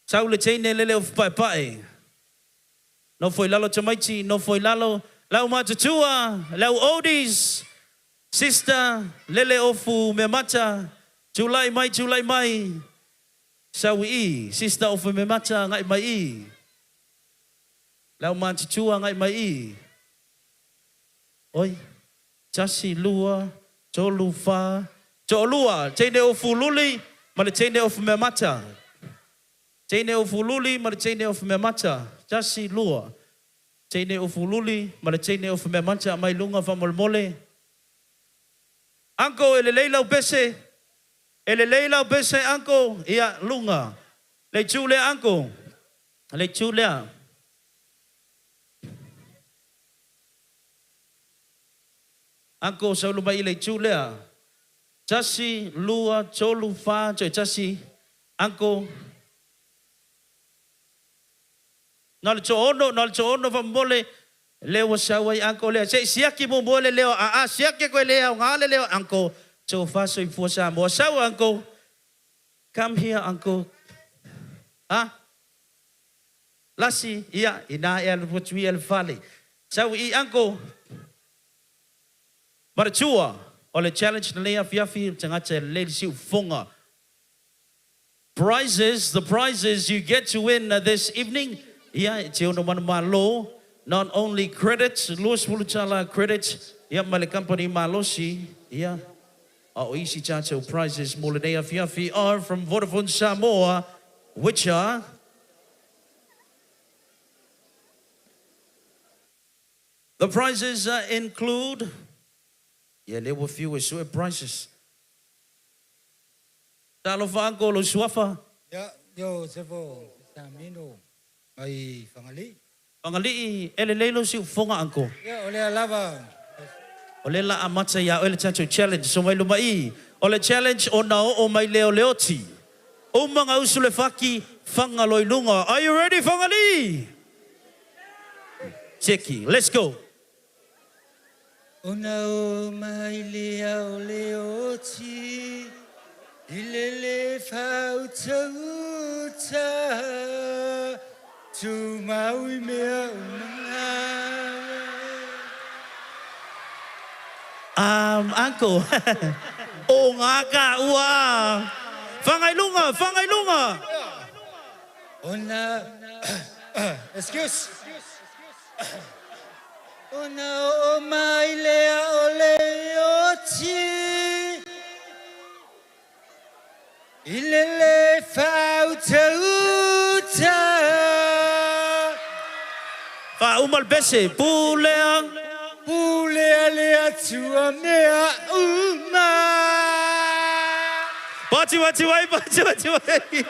Sau le teine lele ofu paepae. Nofo i lalo tamaiti, nofo i lalo. Lau matutua, lau oldies. Sister, lele ofu meamata. Tulai mai, tulai mai. Sau i i, sister ofu meamata, agai mai i. Lau matutua, agai mai i. Oi, tasi, lua, tolu, fa, toalua, teine ofu luli ma le teine ofu meamata. Teine ofu luli ma le teine ofu meamata. Tasi, lua. Teine ofu luli ma le teine ofu meamata aumai luga faamolemole. Uncle e lelei lau pese. E lelei lau pese uncle. Ia, luga. Le itu lea uncle. Le itu lea. Uncle sau luma i le itu lea. Tasi, lua, tolu, fa, toe tasi. Uncle. Na o le toaono, na o le toaono faamolemole lea ua sau ai uncle lea. Se i siaki muamua le leo, aa siaki koe le aoga le leo uncle. Tofa soifua Samoa. Sau uncle. Come here uncle. Ha? Lasi, ia, ina e alu atu ia i le fale. Sau i i uncle. Manatua, o le challenge lenei afiafi, o le tagata e lelei le siufofoga. Prizes, the prizes you get to win this evening, ia, e te ono manumalo, not only credits, 20 tala credits, ia, mai le company malosi, ia, a o isi tatou prizes mo lenei afiafi are from Vodafone Samoa, which are. The prizes include, ia lea ua fiu e sue prizes. Talofa uncle lou suafa. Ia, yo Sefo Samino mai Fagalii. Fagalii, e lelei lou siufofoga uncle. Ia, o lea lava. O lea la amata ia oe le tatou challenge. So mai luma i. O le challenge ona oo mai lea o Leoti. Uma ga usu le faki, faga loa i luga. Are you ready Fagalii? Seki, let's go. Ona oo mai lea o Leoti i le le faautauta, tumau i mea uma. Um, uncle. O ngā ka ua. Whangai lunga, whangai lunga. Ona, excuse. Ona oo mai lea o Leoti i le le faautauta. Faauma le pese, pulea. Pulea le Atua mea uma. Pati pati wai, pati pati wai.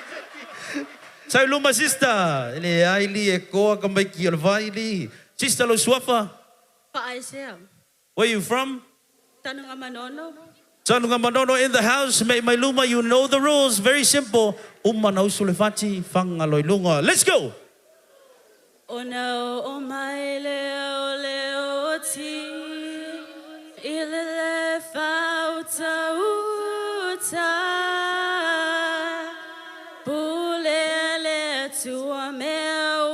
Sau i luma sister. E leai li e koa ka maiki o le vai li. Sister lou suafa. Faaesea. Where you from? Tanugamanono. Tanugamanono in the house. Mei mai luma you know the rules. Very simple. Uma na usu le fati, faga loa i luga. Let's go! Ona oo mai lea o Leoti i le. fautaūta Pule le Atua mea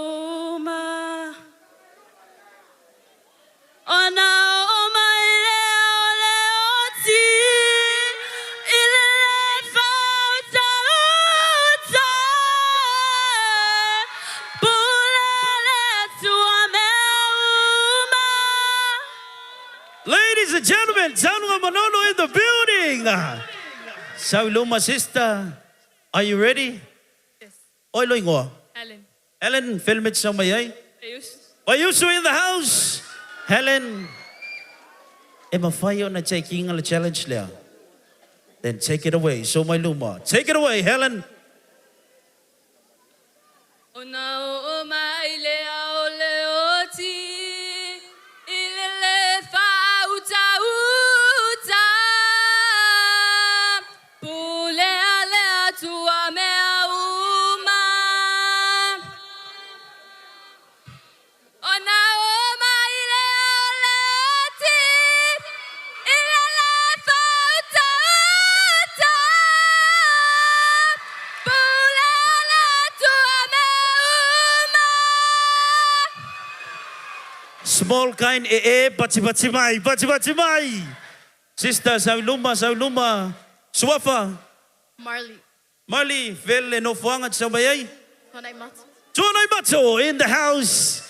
uma Ona oo mai lea o le oti I le le fautaūta Pule le Atua mea uma. Ladies and gentlemen, Tanuga Manono in the building. Sau luma sister, are you ready? Yes. Oi lo ingoa. Helen. Helen, film it sa mai ai. Vaiusu. Vaiusu in the house. Helen, e mafai ona take inga le challenge lea. Then take it away. So mai luma. Take it away, Helen. Ona oo mai lea o le oti i le le faautaūta Pulea le Atua mea uma Ona oo mai lea o le oti i le le faautaūta Pulea le Atua mea uma. Small kind e e patipati mai, patipati mai. Sister sau i luma, sau i luma. Suafa. Marley. Marley, fele nofoaga te sau mai ai? Tuanaimato. Tuanaimato in the house.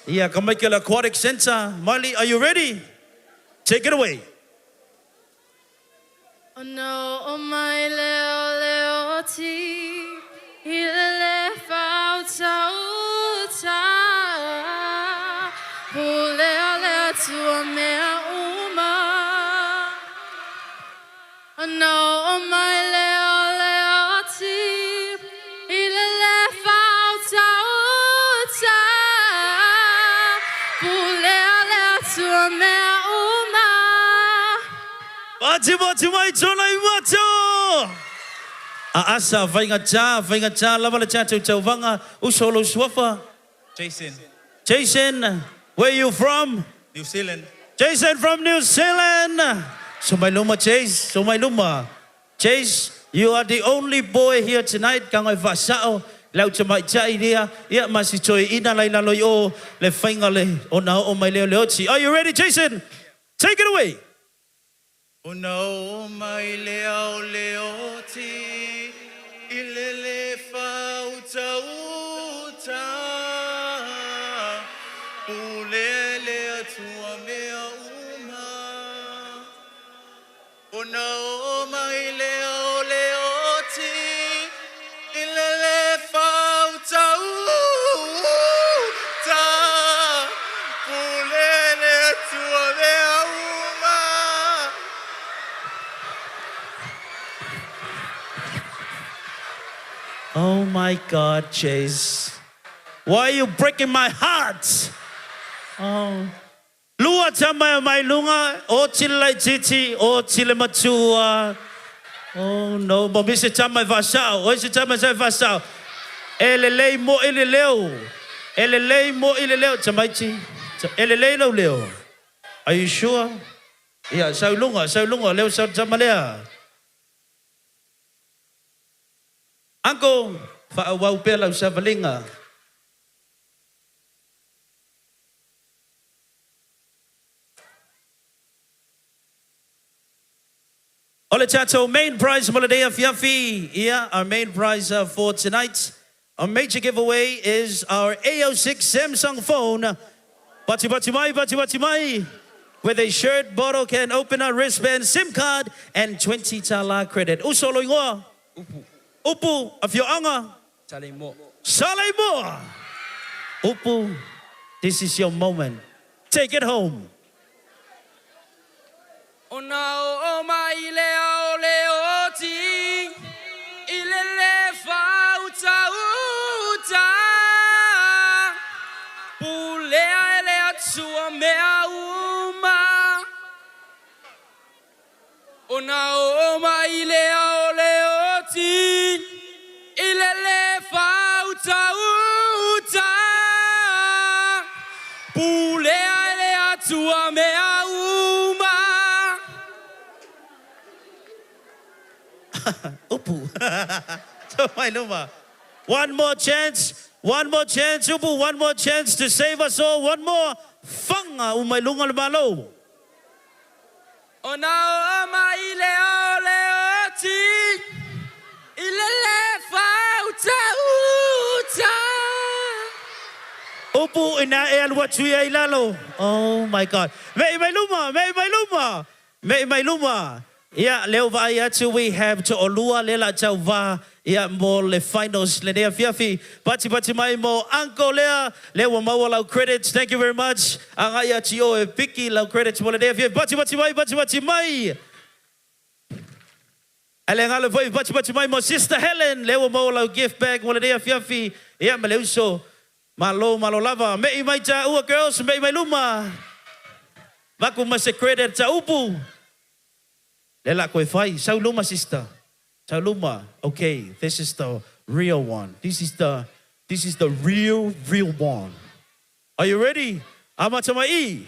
Ia ka Michael Aquatic Centre. Marley, are you ready? Take it away. Ona oo mai lea o le oti i le le faautaūta Pulea le Atua mea uma Ona oo mai lea o le oti i le le faautaūta Pulea le Atua mea uma. Patipati mai Tuanaimato! A asa, faigata, faigata lava le tatou tauvaga, uso o lou suafa. Jason. Jason, where you from? New Zealand. Jason from New Zealand! So mai luma Chase, so mai luma. Chase, you are the only boy here tonight, ka ngoi faasao, lau tamaitai lea, ia ma si toeaina la i lalo i o le faiga le ona oo mai lea o le oti. Are you ready Jason? Take it away! Ona oo mai lea o le oti i le le faautaūta Pule le Atua mea uma Ona oo mai lea o le oti i le le faautaūta Pule le Atua mea uma. Oh my God, Chase. Why are you breaking my heart? Oh. Lua tama e mai lunga, o tile laititi, o tile matua. Oh no, mo mise tama e faasao, o isi tama e faasao. E lelei moi le leo. E lelei moi le leo, tamaiti. E lelei lou leo. Are you sure? Ia, sau i luga, sau i luga, leo sau tama lea. Uncle, faaauau pea lau savaliga. O le tatou main prize mo lenei afiafi, ia, our main prize for tonight, our major giveaway is our AO6 Samsung phone, patipati mai, patipati mai, with a shirt, bottle, can opener, wristband, sim card and 20 tala credit. Uso lo ingoa? Upu. Upu, afioaga? Saleimoa. Saleimoa! Upu, this is your moment. Take it home. Ona oo mai lea o le oti i le le faautaūta Pulea e le Atua mea uma Ona oo mai lea o le oti i le le faautaūta Pulea e le Atua mea uma. Upu. Tau mai luma. One more chance. One more chance, Upu. One more chance to save us all. One more. Fanga umai lunga le malo. Ona o mai le o le o ti i le le fauta uta. Upu ina e alu atu ia i lalo. Oh my God. Mei mai luma, mei mai luma. Mei mai luma. Ia, lea ua vaai atu we have to'olua lea la tauvā ia mo le finals lenei afiafi. Patipati mai mo Uncle lea, lea ua maua lau credits. Thank you very much. Agai atu i o e piki lau credits mo lenei afiafi. Patipati mai, patipati mai. Ae le galo foi patipati mai mo Sister Helen, lea ua maua lau gift bag mo lenei afiafi. Ia ma le uso. Malo, malo lava. Me'i mai tāua girls, me'i mai luma. Vaku ma se credit ta upu. Lea la koe fai. Sau luma sister. Sau luma. Okay, this is the real one. This is the this is the real real one. Are you ready? Amata mai i.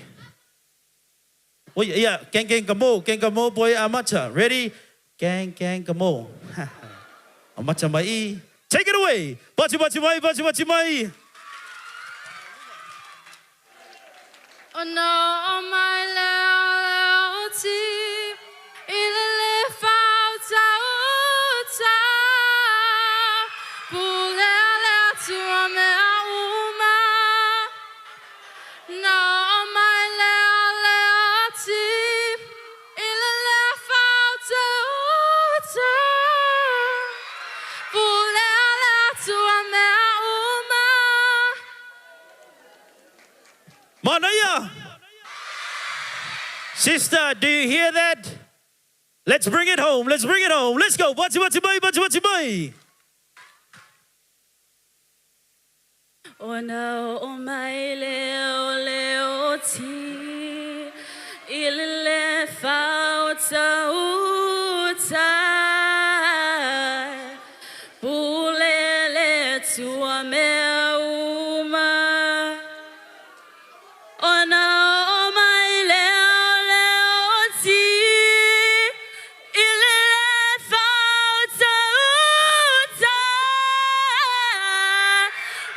Oi, ia, gang gang ka mo, gang ka mo boy amata. Ready? Gang gang ka mo. Amata mai i. Take it away. Pati pati mai, pati pati mai. Ona oo mai lea o le oti i le le faautaauta. Pulea le Atua mea uma. Na oo mai lea o le oti i le le faautaauta. Pulea le Atua mea uma. Manaia! Sister, do you hear that? Let's bring it home. Let's bring it home. Let's go. Pati pati mai, pati pati mai. Ona oo mai lea o le oti i le le faautaauta. Pule le Atua mea uma. Ona oo mai lea o le oti i le le faautaauta.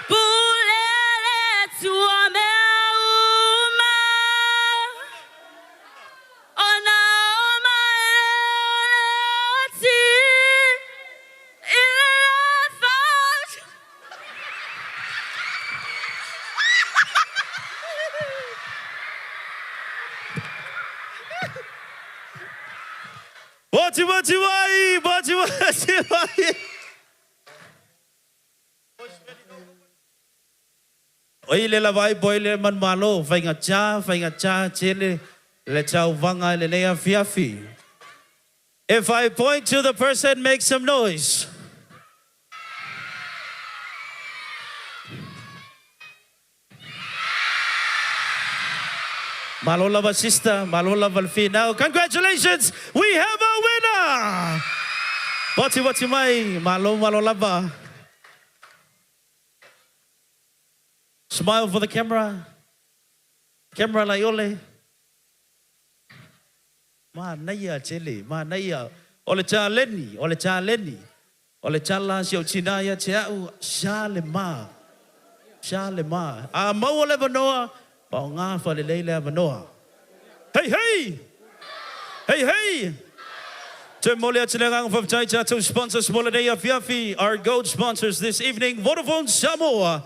Pule le Atua mea uma. Ona oo mai lea o le oti i le le faautaauta. Pati pati mai, pati pati mai. Oi le lava ai boy le manumalo, faigata, faigata tele le tauvaga i lenei afiafi. If I point to the person, make some noise. Malo lava sister, malo lava le finau. Congratulations, we have a winner! Wati wati mai, malo malo lava. Smile for the camera. Camera laiole. Manaia tele, manaia. O le taleni, o le taleni. O le tala a si ou tina ia te au, sa le ma. Sa le ma. A maua le avanoa, paoga faalelei le avanoa. Hei hei! Hei hei! Toe momoli atu le agaga faafetai i tatou sponsors mo lenei afiafi, our gold sponsors this evening, Vodafone Samoa,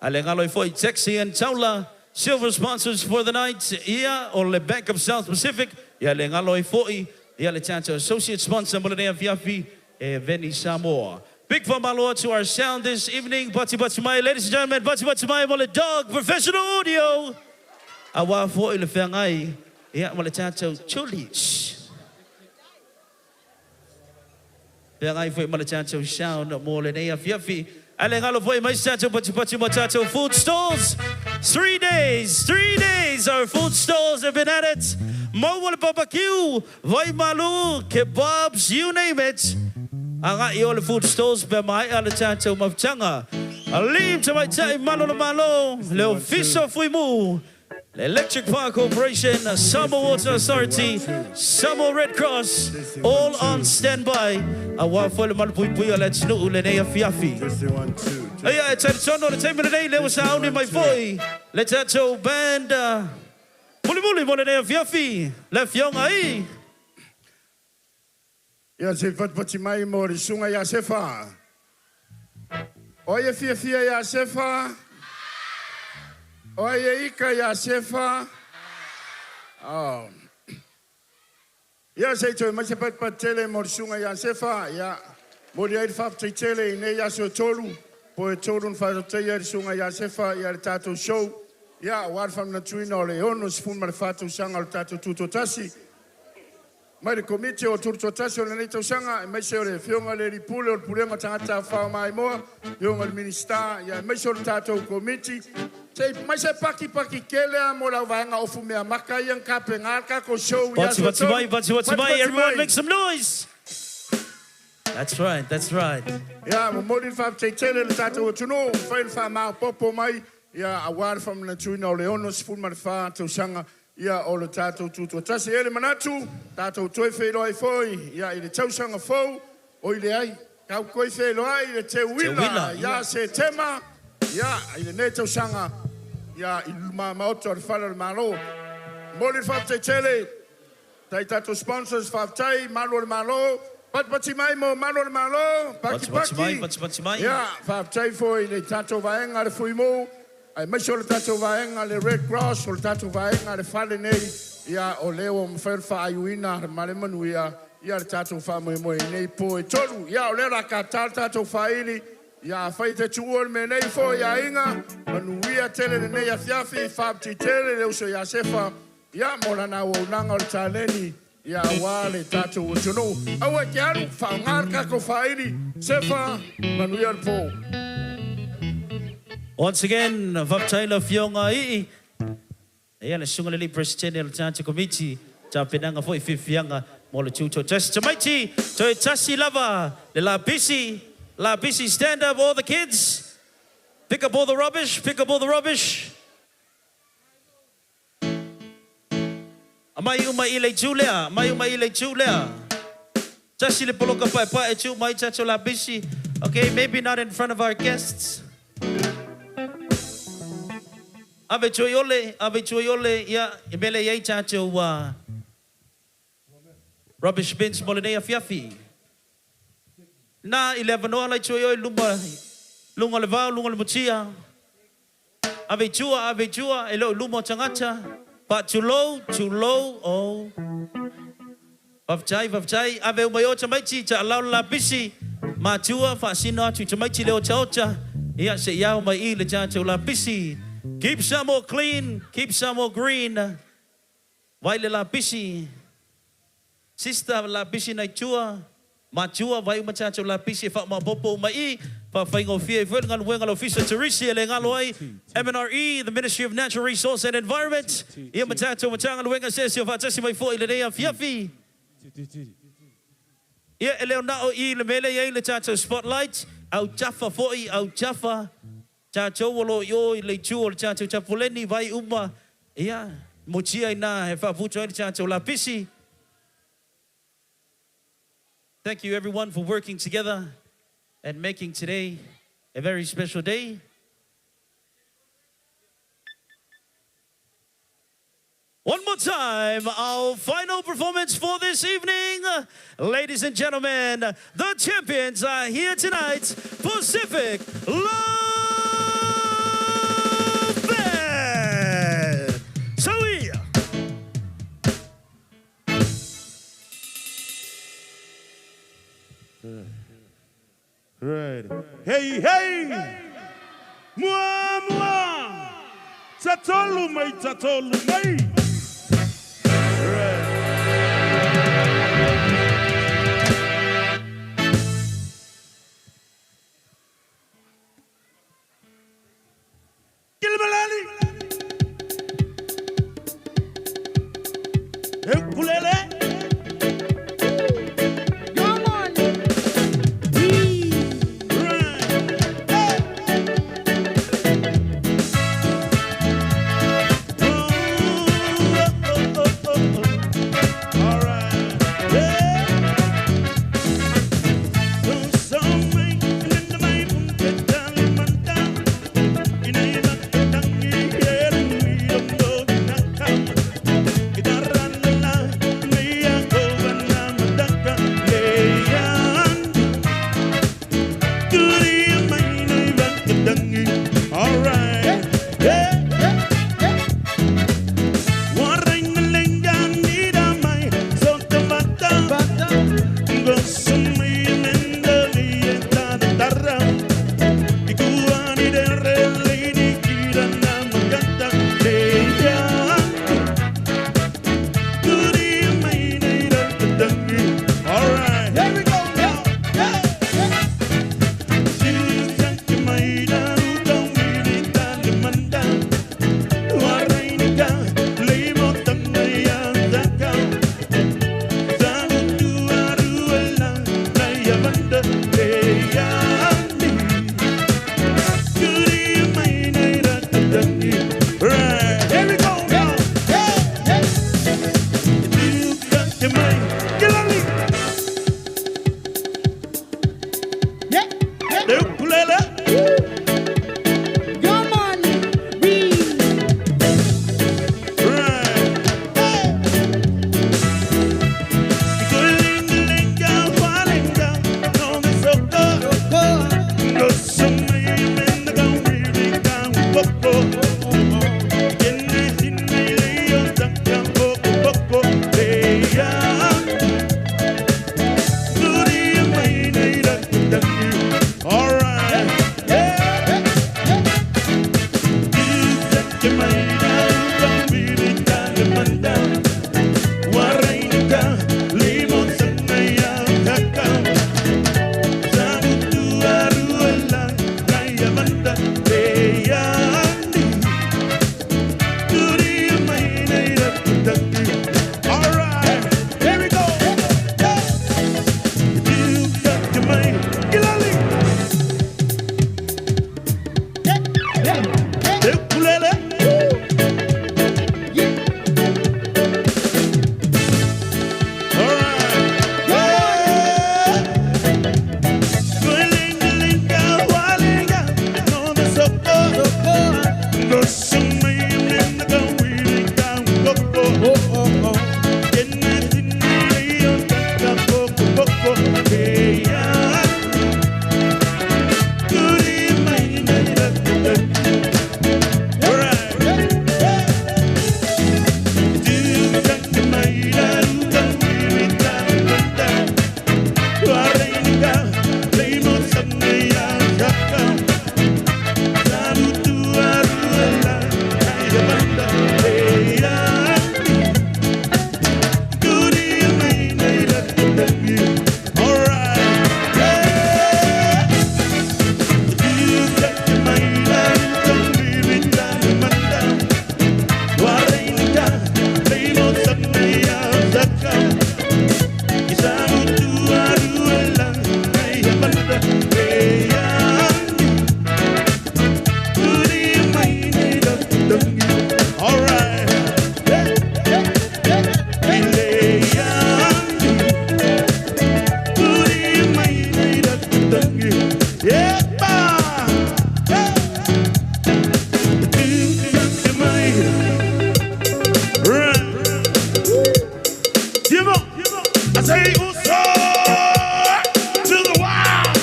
a le galo ai foi Taxi and Taula, silver sponsors for the night, ia o le Bank of South Pacific, ia le galo ai foi ia le tatou associate sponsor mo lenei afiafi, e Veni Samoa. Big faamalo to our sound this evening, patipati mai, ladies and gentlemen, patipati mai mo le Dog Professional Audio, aua foi le feagai ia ma le tatou Tuli. Shh. Feagai foi ma le tatou sound mo lenei afiafi. Ae le galo foi mai se tatou patipati ma tatou food stalls. 3 days, 3 days our food stalls have been at it. Maua le barbecue, vai malu, kebabs, you name it. Agai o le food stalls pe maea le tatou mafutaga. Alii ma Tamaitai malu le Malo, le Ofisa o Fuimu. Le Electric Power Corporation, Samoa Water Authority, Samoa Red Cross, all on standby. Auā foi le malupuipuia o le atunuu lenei afiafi. Ia, e talitonu o le taimi lenei lea ua sauni mai foi le tatou band mulimuli mo lenei afiafi, le Afioga i. Ia se i patipati mai mo le Susuga ia Sefa. O ai e fiafia ia Sefa? O ai e ika ia Sefa? Oh. Ia se i toe mai se patipati tele mo le Susuga ia Sefa. Ia, momoli ai le faafetai tele i nei aso e tolu, po e tolu na faatautaia ai le Susuga ia Sefa ia le tatou show. Ia, aua le faamanatuina o le 64 tausaga o le tatou Tutoatasi. Mai le Komiti o Tutoatasi o lenei tausaga, aemaise o le Afioga i le Alii Pule o le Pulega o Tagata Tafafao Maimoa, Afioga i le Minisita, ia aemaise o le tatou Komiti. Se i mai se pakipaki tele lava mo le au vaega ofu meamata ia na tapena le tatou show i Pati aso e pati mai, tolu. pati pati Pati mai, pati everyone mai. make some noise! That's right, that's right. Ia, momoli le faafetai tele i le tatou atunuu, mafai ona faamaopoopo mai, ia, aua le faamanatuina o le 64 tausaga, ia, o le tatou Tutoatasi. E i ai le manatu, tatou toe feiloai foi, ia, i le tausaga fou, oi leai, tatou toe feiloai i le Teuila ia Setema, ia, i lenei tausaga, ia, i luma maota o le Fale o le Malo. Momoli le faafetai tele. Tai tatou sponsors faafetai malu o le malo patipati mai mo malu o le malo Patipati mai, pakipaki patipati mai. ia faafetai foi i le tatou vaega le fuimu aemaise o le tatou vaega le red cross o le tatou vaega le fale nei ia o lea ua mafai ona faaiuina ma le manuia ia le tatou faamoemoe i nei po e tolu ia o lea o le a tata le tatou faili ia afai e te tuua le mea nei foi aiga manuia tele lenei afiafi faafetai tele le uso ia Sefa Ia, mo lana auaunaga o le taleni, ia, aua le tatou atunuu. Aua e te alu, faaaoga le tatou faaili. Sefa, manuia le po. Once again, faafetai le Afioga i Ia le Susuga i le Alii Peresetene o le tatou Komiti Tapenaga foi Fiafiaga mo le Tutoatasi. Tamaiti, toe tasi lava le lapisi, lapisi stand up all the kids, pick up all the rubbish, pick up all the rubbish. Aumai uma i le itu lea, aumai uma i le itu lea. Tasi le poloka paepae tuu mai tatou lapisi. Okay, maybe not in front of our guests. Ave tua i ole, ave tua i ole, ia, i mea lea e i ai tatou uh, rubbish bins mo lenei afiafi. Na, i le avanoa la i tua i o i luma, luga o le vao, luga o le mutia. Ave i tua, ave i tua, e le o i luma o tagata. Faatulou, tulou, oh. Faafetai, faafetai. Ave uma i o tamaiti, taalau le lapisi. Matua, faasino atu i tamaiti le otaota. Ia, se i ao mai i le tatou lapisi. Keep Samoa clean, keep Samoa green. Vai le lapisi. Sister lapisi nai tua, matua, vai uma tatou lapisi e faamaopoopo uma i, faafaigofie ai foi le galuega a le Ofisa Turisi e le galo ai, MNRE, the Ministry of Natural Resource and Environment, ia ma tatou Matagaluega se ese o faatasi mai foi i lenei afiafi. Ia, e le o na o i le mea lea e i ai le tatou spotlight, autafa foi, autafa, tatou o lo o i o i le itu o le tatou tapuleni, vai uma, ia, mutia i ina e faaputu ai le tatou lapisi. Thank you everyone for working together and making today a very special day. One more time, our final performance for this evening. Ladies and gentlemen, the champions are here tonight, Pacific Love Band. Saui! Right. Hey, hey! Mua, mua! Tatolu mai, tatolu mai! Right. Kilimalani! Ukulele! Come on. All right. All right, here we go. You got your mind. Get on Ukulele. All right. I say uso to the wild.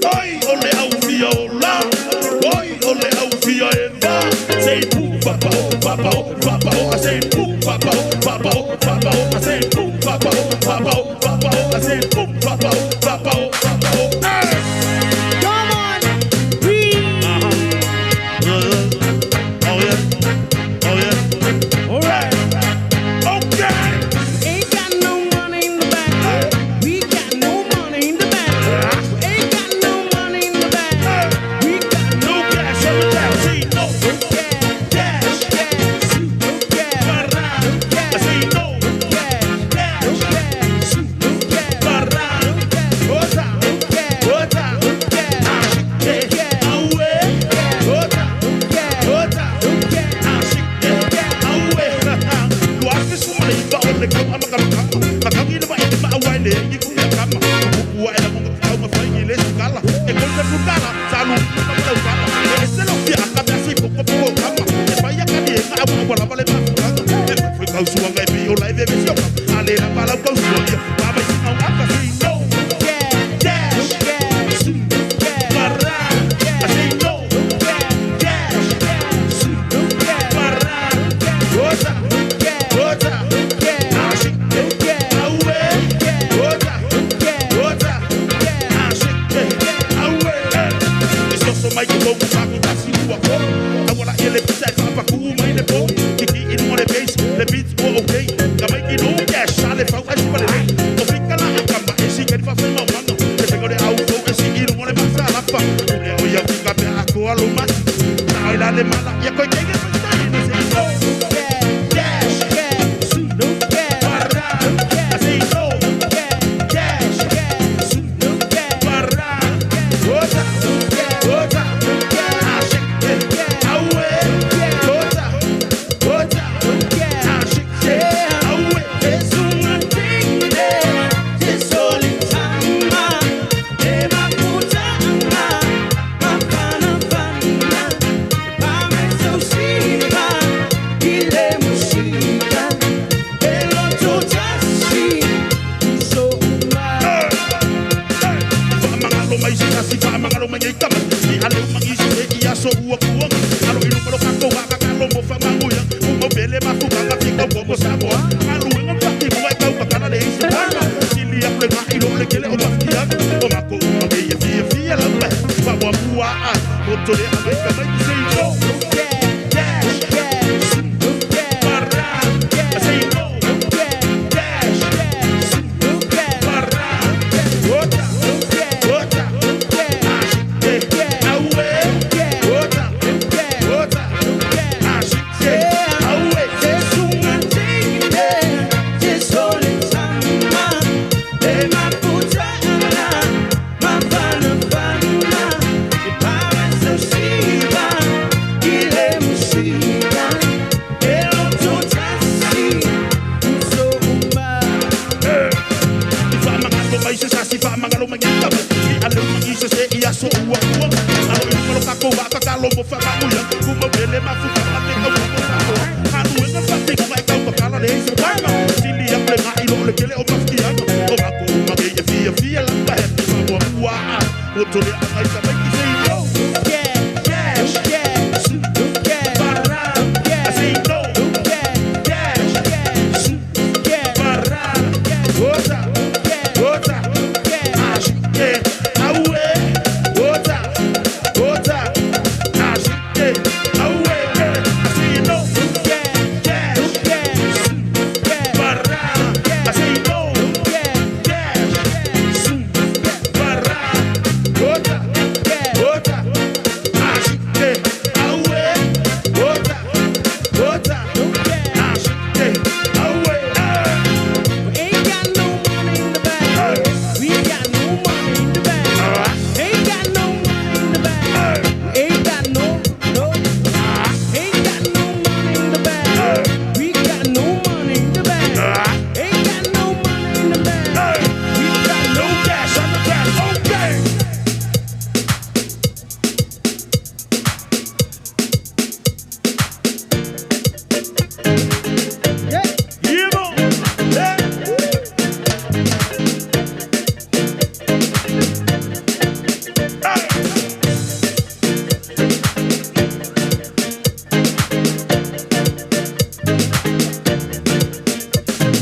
Oi, ole au fia ola. Oi, ole au fia eva. Say boom, ba ba oh, ba ba oh, ba ba oh. I say boom, ba ba oh, ba ba oh, ba ba oh. I say boom, ba ba oh, ba ba oh, ba ba oh. I say boom, ba ba oh, ba ba oh, ba ba oh. Hey! Come on, breathe. Oh yeah, oh yeah. All right, okay. Ain't got no money in the bank. We got no money in the bank. Ain't got no money in the bank. We got no cash on the cash. See no cash. I say no cash. Ota, ota, awe, ota, ota, awe. Luafi suma iba ole kama kama kama. Makangi na ba ema awaile yiku ya kama. Kuwa ela mungu kama fangi le sukala. E konta sukala salu kama ukala. E selo fia akabia si poko poko kama. E baya kani e awa awa lava le mafukanga. E fui kausuanga e bi ola e veve sioka. Ale la bala kausuanga. Baba si au aka si no. Dash. Barra. I say no. Dash. Barra. Ota. Ota. Ashik. Awe. Ota. Ota. Ashik. Awe. Isoso mai ko ko pa ko tasi ua ko. Awala ele pisa fa pa ku mai le po. Kiki in mo le bass, le beats o okay. Ka mai ki no cash ale fa asi pa le. O fika la kamba e si ke fa fa ma mano. E se ko le au fo e si i mo le masa la fa. Le o ya fika pe a ko alo mas. Na ila le mala ya ko ke ke fa ni se no. Dash. Barra. I say no. Dash. Barra. Ota. Ota. Ashik. Awe. Ota. Ota. Ashik. Awe. Faamagalo mai se tasi, faamagalo mai ei tama. I ale o mangisi e i aso ua kuanga. Alo i luma lo kako waakakalo mo faamaguia. Uma pele mafukaga fika uomo Samoa. Galuega ma pati mua e taumatala le isi pala. Sili aku le ga'i lo le kele o mafikiaga. O mako uma Poto le agai ka mai say no. Dash. Para. I say no. Dash. Para. Ota. Ota. Ashike. Awe. Ota. Ota. Ashike. Awe. Faamagalo mai se sasi, faamagalo mai ia tama. I ale mai se se i aso ua ua. Alo i malo kako wa kakalo mo whakamuia. Kuma wele mafuta ma te kau mo sako. Anu enga whate kuma e kau pakala le se wanga. Sili a ple ngai lo le kele o mafkianga. O ngako uma ke e fia fia lapa he te whamua ua a. Oto le angai ka mai ki sei no. Dash. Para. I say no. Dash. Para. Ota. Ota. Ashike. Awe. Ota. Ota. Ashike. Awe. I say no. Dash. Para. I say no. Dash. Para. Ota. Ota. Ashike. Awe. Ota. Ota. Ashike. Awe. Ain't got no money in the bank. We got no money in the bank. Ain't got no money in the bank. Ain't got no, no. Ain't got no money in the bank. We got no money in the bank. Ain't got no money in the bank. We got no cash on the cash. Okay. Yeah, boy. Yeah.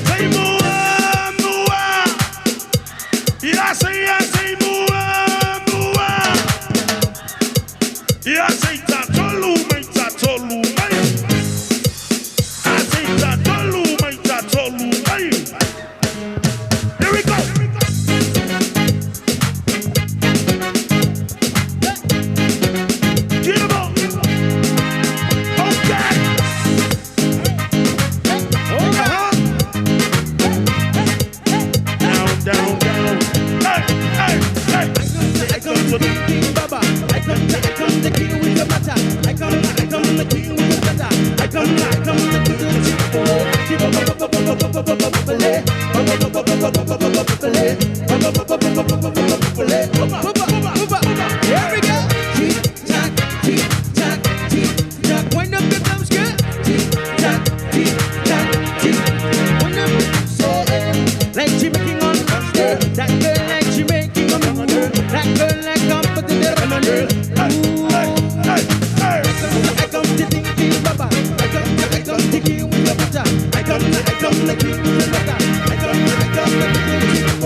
Say mua, mua. Yeah, say, yeah, say mua, mua. Yeah, say tatolu, mai tatolu, mai. I say tatolu, mai tatolu, mai. Here we go. Get 'em all. Okay. Uh-huh. Down, down, down. Hey, hey, hey. I come to the king, Baba. I come the king with the matter. I come the king with the matter. I come the king with the Here we go. Tick tock, tick tock, tick tock. Wind up the drums, girl. Tick tock, tick tock, tick. Wind up, say, like she making on girl. That girl like she making on girl. That girl like I'm putting it on girl. I come to think king, Baba. I come to king with the butter. I come the king with the butter. I come the king with the butter.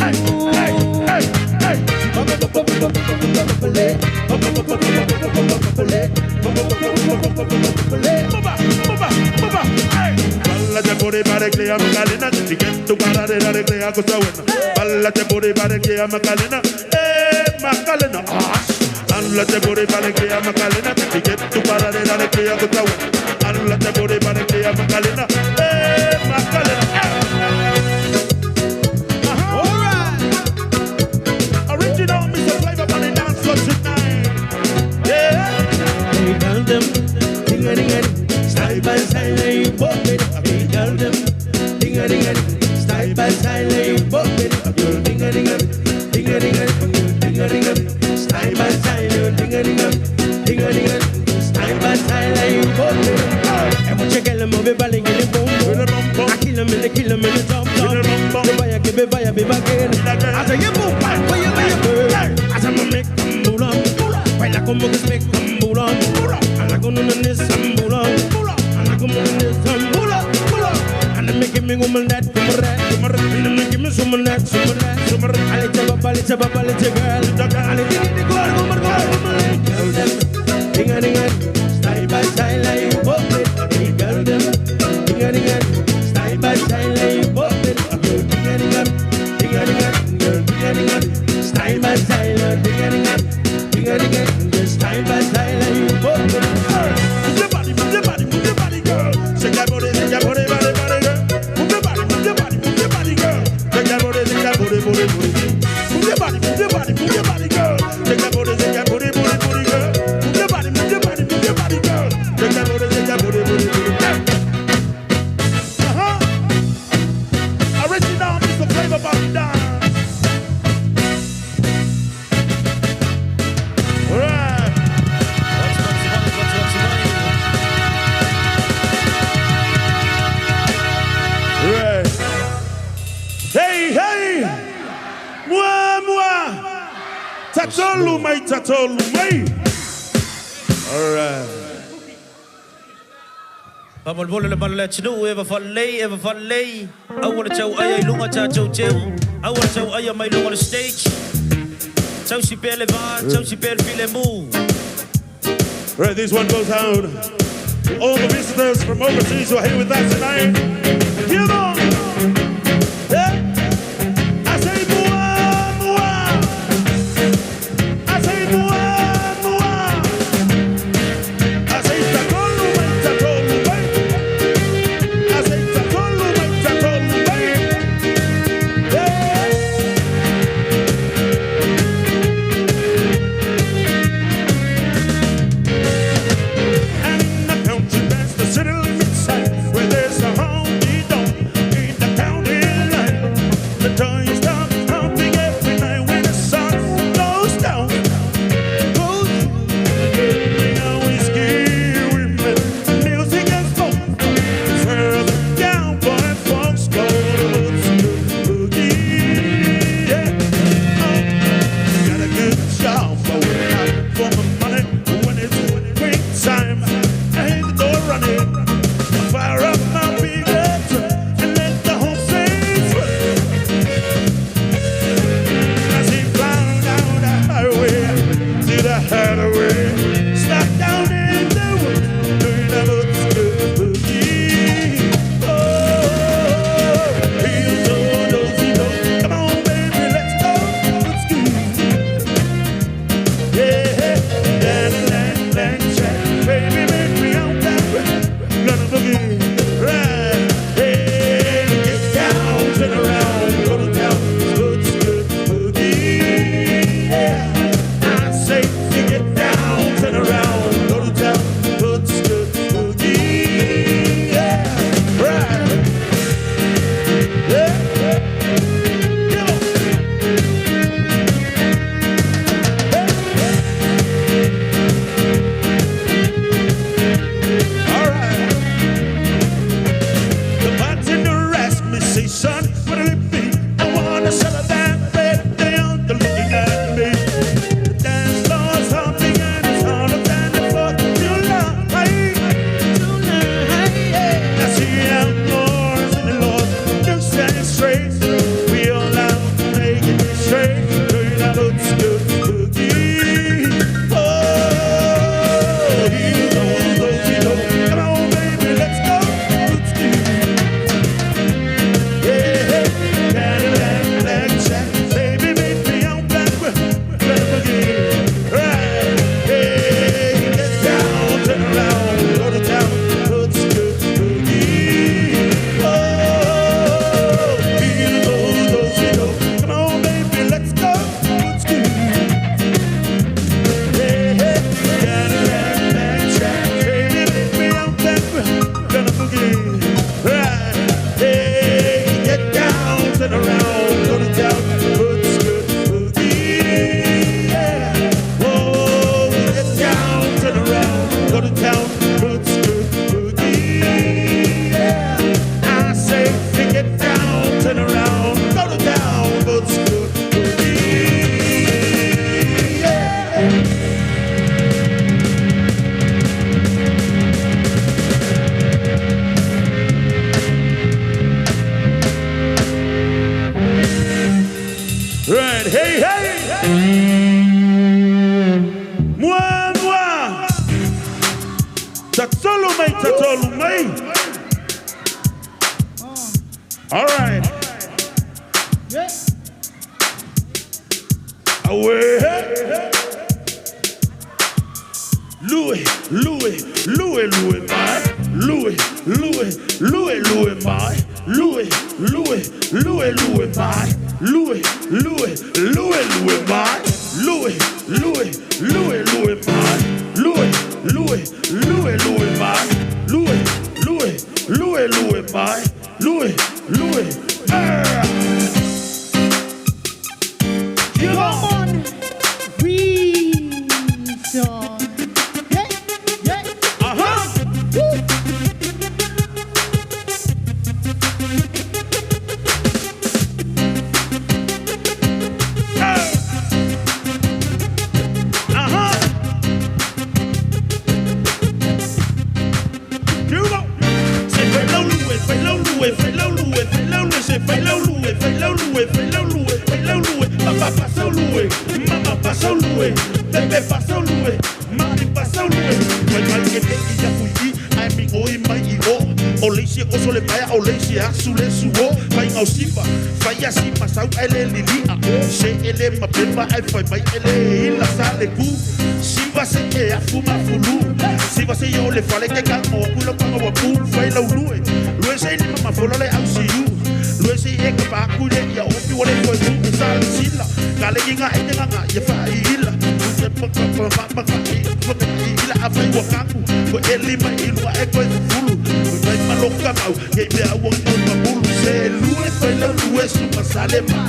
Hey, hey, hey, hey. Balla te booty body clear Macarena, si que tu cara de la recrea cosa buena. Balla te booty body clear Macarena, eh Macarena. Ah. Balla te booty body clear Macarena, si que tu cara de la recrea cosa buena. Balla te booty body clear Macarena, eh Macarena. All right. Original Mr. Flavor on the dance floor tonight. Yeah. Hey, girl, them, ding-a-ding-a-ding, side by side, lay bop it. Hey, girl, them, ding-a-ding-a-ding, side by side, lay bop it. Girl, ding-a-ding-a-ding, ding-a-ding-a-ding, ding-a-ding-a-ding, side by side, ding-a-ding-a-ding, ding-a-ding-a-ding, side by side, lay bop it. And what you get them, be balling in the boom boom. I kill 'em in the kill 'em in the top top. Be buy a be buy a be back in. I say you boom, bang, boy, you be a bird. I say me make 'em move on. Baila como que se cambura. Anda con una nesambura. Anda como una nesambura. And they make me woman that como rat. And they make me suman that suman that. Ale chaba pale chaba pale girl. Ale digi di gor gomar gor gomar. Girl them, ding a ding a, style by style like you pop it. Hey girl them, ding a ding a, style by style like you pop it. Girl ding a ding a, ding a ding a, girl ding a ding a, style by style, ding a ding a, ding a ding a, just style by style like you pop it. Move your body, move your body, move your body, girl. Shake that booty, shake that booty, body, body, girl. Move your body, move your body, move your body, girl. Shake that booty, shake that booty, booty, booty. Move your body, move your body, move your body, girl. Shake that booty, shake that booty, booty, booty, girl. Move your body, move your body, move your body, girl. Shake that booty, shake that booty, booty, booty. Hey. Uh-huh. Original Mr. Flavor Body Dance. All right. Right. Hey, hey! Mua, mua! Tatolu, mai, tatolu, mai! All right. Faamolemole le malu le atunuu e faalelei e faalelei aua le tauaia i luga tatou teu aua le tauaia mai luga o le stage tausi pea le vā tausi pea le filemu. Right, this one goes out to all the visitors from overseas who are here with us tonight. Come on! Yeah. I say mua, mua. I say mua, mua. I say tatolu, mai, tatolu, mai. I say tatolu, mai, tatolu, mai. Yeah. And in the country past the city limits, where there's a honky tonk. Right, hey, hey. Mua, mua. Tatolu mai, tatolu mai. All right. Away. Louis, Louis, Louis, Louis, mai. Louis, Louis, Louis, Louis, mai. Louis, Louis, Louis, Louis, mai. Louis, Louis, Louis, Louis, mai. Louis, Louis, Louis, Louis, mai. Louis, Louis, Louis, Louis, mai. Louis, Louis, Louis, Louis, mai. Louis, Louis, Come on, reason. Yeah, yeah. Woo. Say fai lau lue, fai lau lue, fai lau lue, fai lau lue, say fai lau lue, fai lau lue, fai lau lue, fai lau lue. Papa pasau lue, mama pasau lue, bebe pasau lue, mami pasau lue. Fai mai ke te i a fui i, ai mi oi mai i o. O leisi o sole mai o leisi a su le su o. Fai ngau sifa, fai a si masau ele lili a. Se ele ma pepa ai fai mai ele ila sa le ku. Siva se e a fuma fulu. Siva se yo le fale ke ka mo ku lo panga wa pu fai lau lue. Lue se ni mama folo le au si u. Lue se e ka pa ku le ia o pi wale koe ku sa le sila. Ka le inga e te nganga ia fa i ila. Te pa pa pa pa pa pa i pa pa i ila a fai wa kaku. Ko e lima i lua e koe fulu. Ko fai maloka mau ke mea ua ngau mabulu. Se lue fai lau lue su masale ma.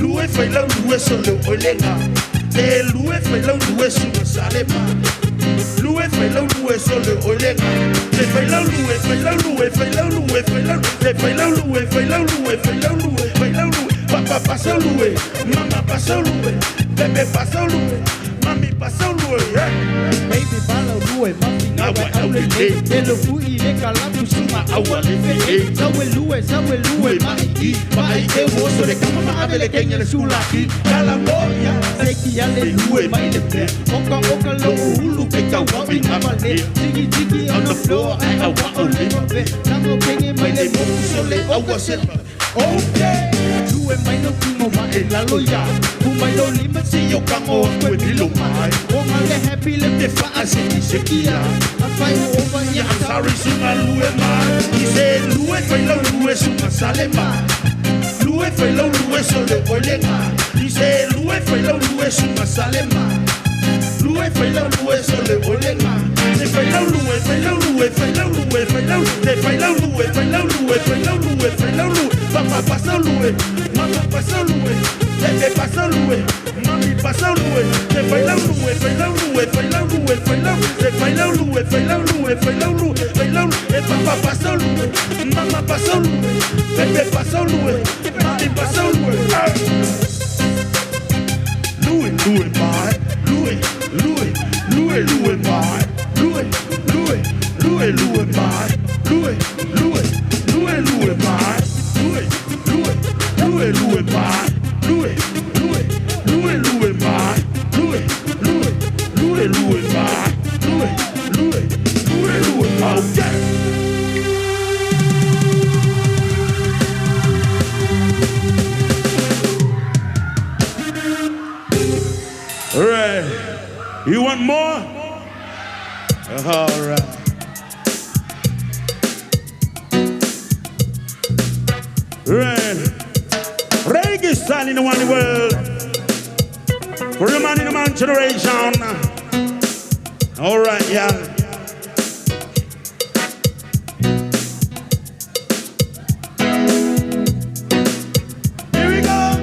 Lue fai lau lue so le oilenga. E lue fai lau lue su masale ma. Lue fai lau lue so le oilenga. Te fai lau lue, fai lau lue, fai lau lue, fai lau te fai lau lue, fai lau lue, fai lau lue, fai lau lue. Papa pasau lue, mama pasau lue, bebe pasau lue, mami pasau lue. Yeah. Baby bala lue, mafi ngawa au le le. Te lo fui le kalapu sunga aua le fe e. Sawe lue, mai i, mai e wo so le kama ma avele kenya le sulaki. Kala moya, seki ya le lue mai le pe. Oka oka lo uhulu ke ka wapi ngama le. Jiggy jiggy on the floor, ai awa o le pe. Nango kenge mai le moku so le aua se. Okay. Lue mai lo kingo ma e lalo ya. Pu mai lo lima si yo kango aku e lilo mai. Onga le happy le te faa seki seki ya. A fai o over ya. I'm sorry sunga lue mai. I se lue fai lau lue sunga sale mai. Lue fai lau lue so le oilenga. I se lue fai lau lue sunga sale mai. Lue fai lau lue so le oilenga. Se fai lau lue, fai lau lue, fai lau lue, fai lau te fai lau lue, fai lau lue, fai lau lue, fai lau lue. Papa pasau lue, mama pasau lue, bebe pasau lue, mami pasau lue. Te fai lau lue, fai lau lue, fai lau lue, fai lau te fai lau lue, fai lau lue, fai lau lue, fai lau e papa pasau lue, mama pasau lue, bebe pasau lue, mami pasau lue. Lue, lue mai, lue, lue, lue, lue mai. Lue, lue, lue, lue mai. Lue, lue, lue, lue mai. Lue, lue, lue, lue mai. Lue, lue, lue, lue mai. Lue, lue, lue, lue mai. Lue, lue, lue, lue mai. Okay. All right. You want more? All right. Right. Reggae style in the one world. For the man in the man generation. All right, yeah. Here we go.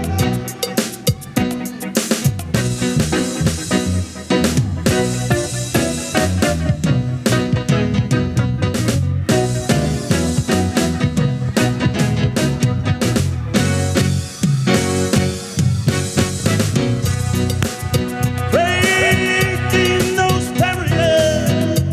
Breaking those barriers.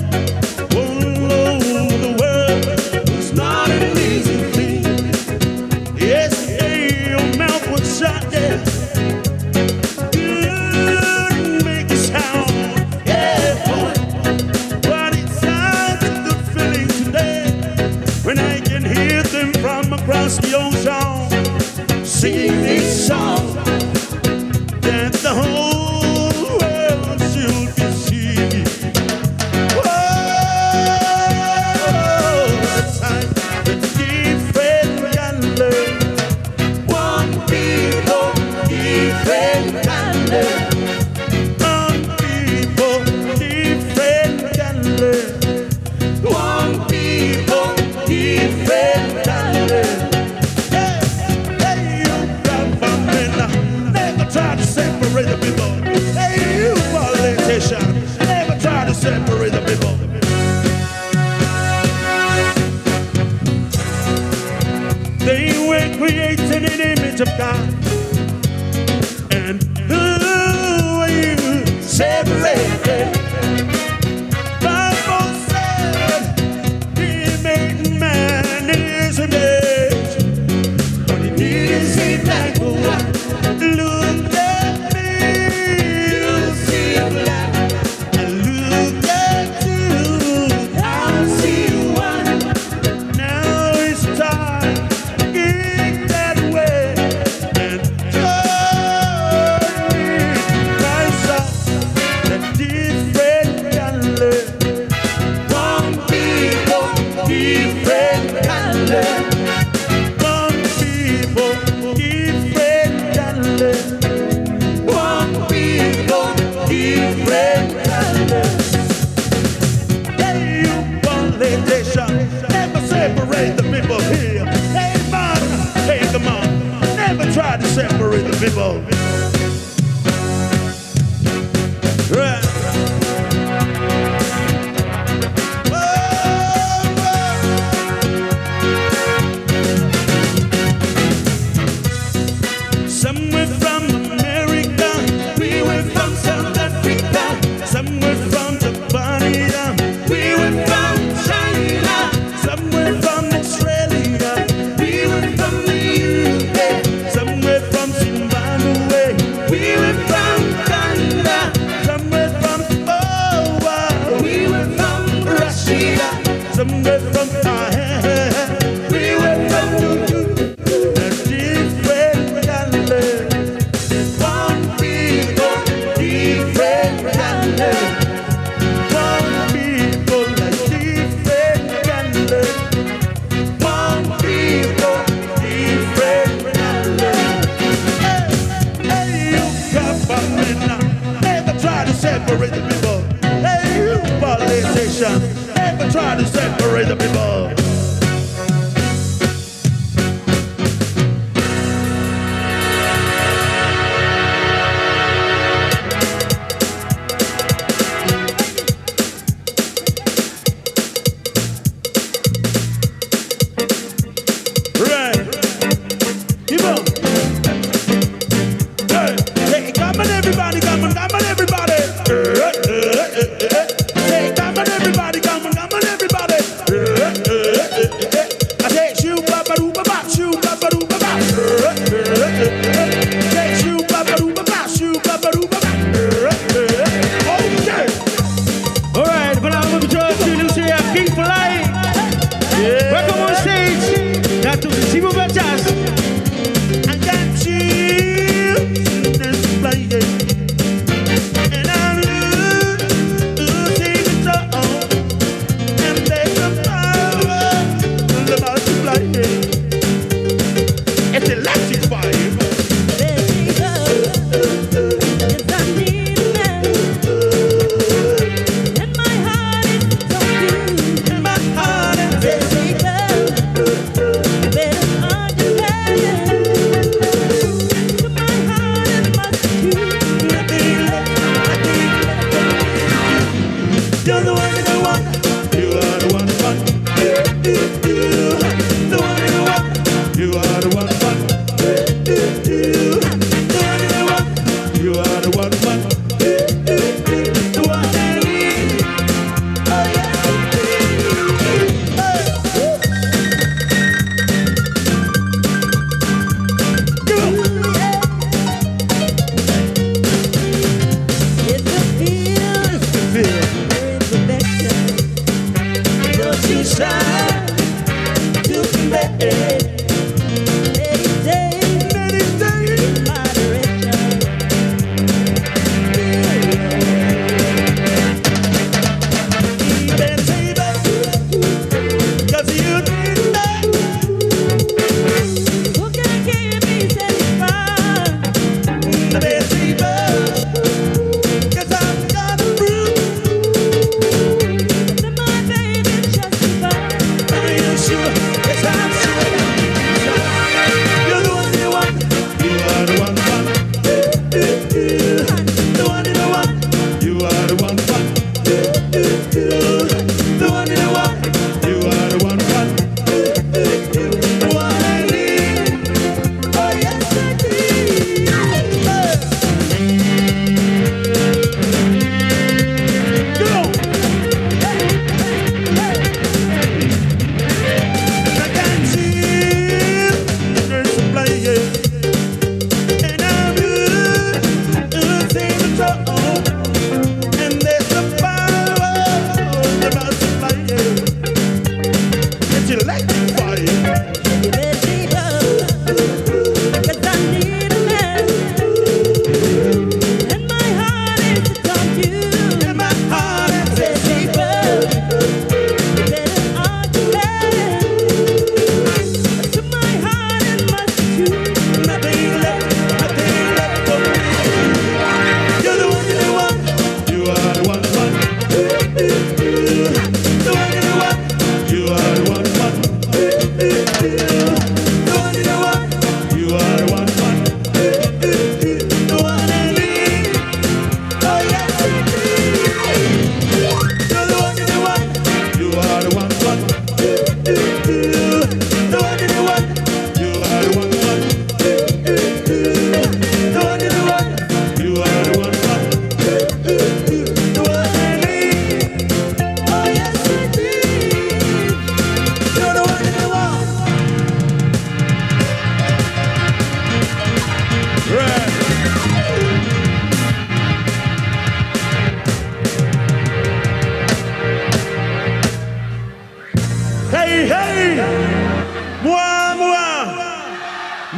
Separate. Bible said he made man in his image, but he didn't say black or white. Look at me, you see black. I look at you, I see white. Now it's time to kick that way and join me. Rise up, the different color. One people, different color. One people, different color. One people, different color. Hey, you politician, never separate the people here. Hey, man, hey, come on, never try to separate the people. Right. Some were from America, we were from South Africa. Some were from Japan, we were from China. Some were from Australia, we were from the UK. Some were from Zimbabwe, we were from Ghana. Some were from oh, we were from Russia. Some were from we were from a different color. One people, different color. One people, a different color. One people, different color. Hey, hey, you government, never try to separate the people. Hey, you politician, never try to separate the people. Right. Keep on. Hey, hey, come on, everybody, come on, come on, everybody. Hey, come on, everybody, come on, come on, everybody.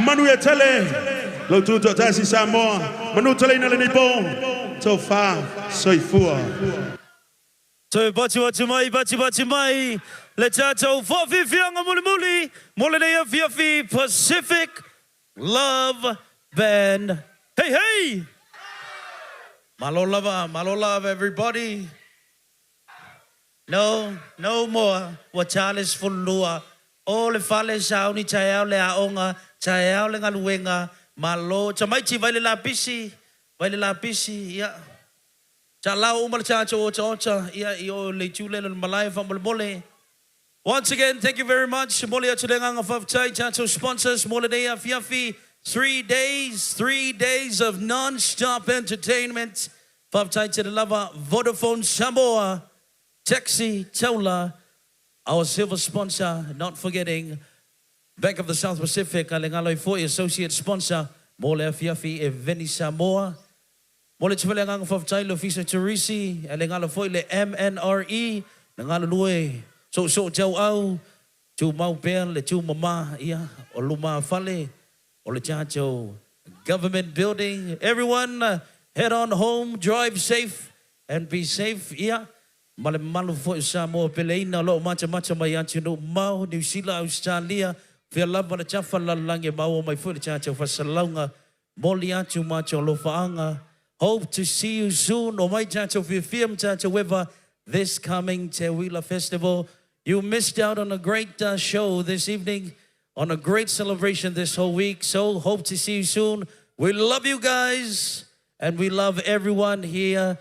Manuia tele. Lo tu toatasi Samoa. Manu taleina lenei po. Tofa soifua. Toe pati pati mai, pati pati mai, le tatou faafiafiaga mulimuli mo lenei afiafi Pacific Love Band. Hey, hey! Malo lava, malo lava everybody. No, no more. Ua ta le 12. O le fale sauni taeao le aoga, taeao le galuega, malo. Tamaiti vai le lapisi, vai le lapisi, ia. Talao uma le tatou otaota, ia, i o le itu lea o le malae faamolemole. Once again, thank you very much. Momoli atu le agaga faafetai tatou sponsors mo lenei afiafi. 3 days, 3 days of non-stop entertainment. Faafetai tele lava Vodafone Samoa, Taxi Taula, our silver sponsor, not forgetting Bank of the South Pacific, a le galo ai foi associate sponsor mo le afiafi e Veni Samoa. Momoli atu foi le agaga faafetai le Ofisa Turisi, a le galo foi le MNRE, na galulue soosoo tauau, tumau pea le tumama, ia, o lumafale, o le tatou government building. Everyone, head on home, drive safe, and be safe, ia, ma le mamalu foi o Samoa peleina o lo o matamata mai atunuu mamao, Niu Sila, Ausetalia, fea lava le tafa lalolagi e maua mai foi le tatou faasalalauga, momoli atu matou alofaaga. Hope to see you soon. Omai tatou fiafia ma tatou eva this coming Teuila Festival. You missed out on a great show this evening, on a great celebration this whole week. So hope to see you soon. We love you guys, and we love everyone here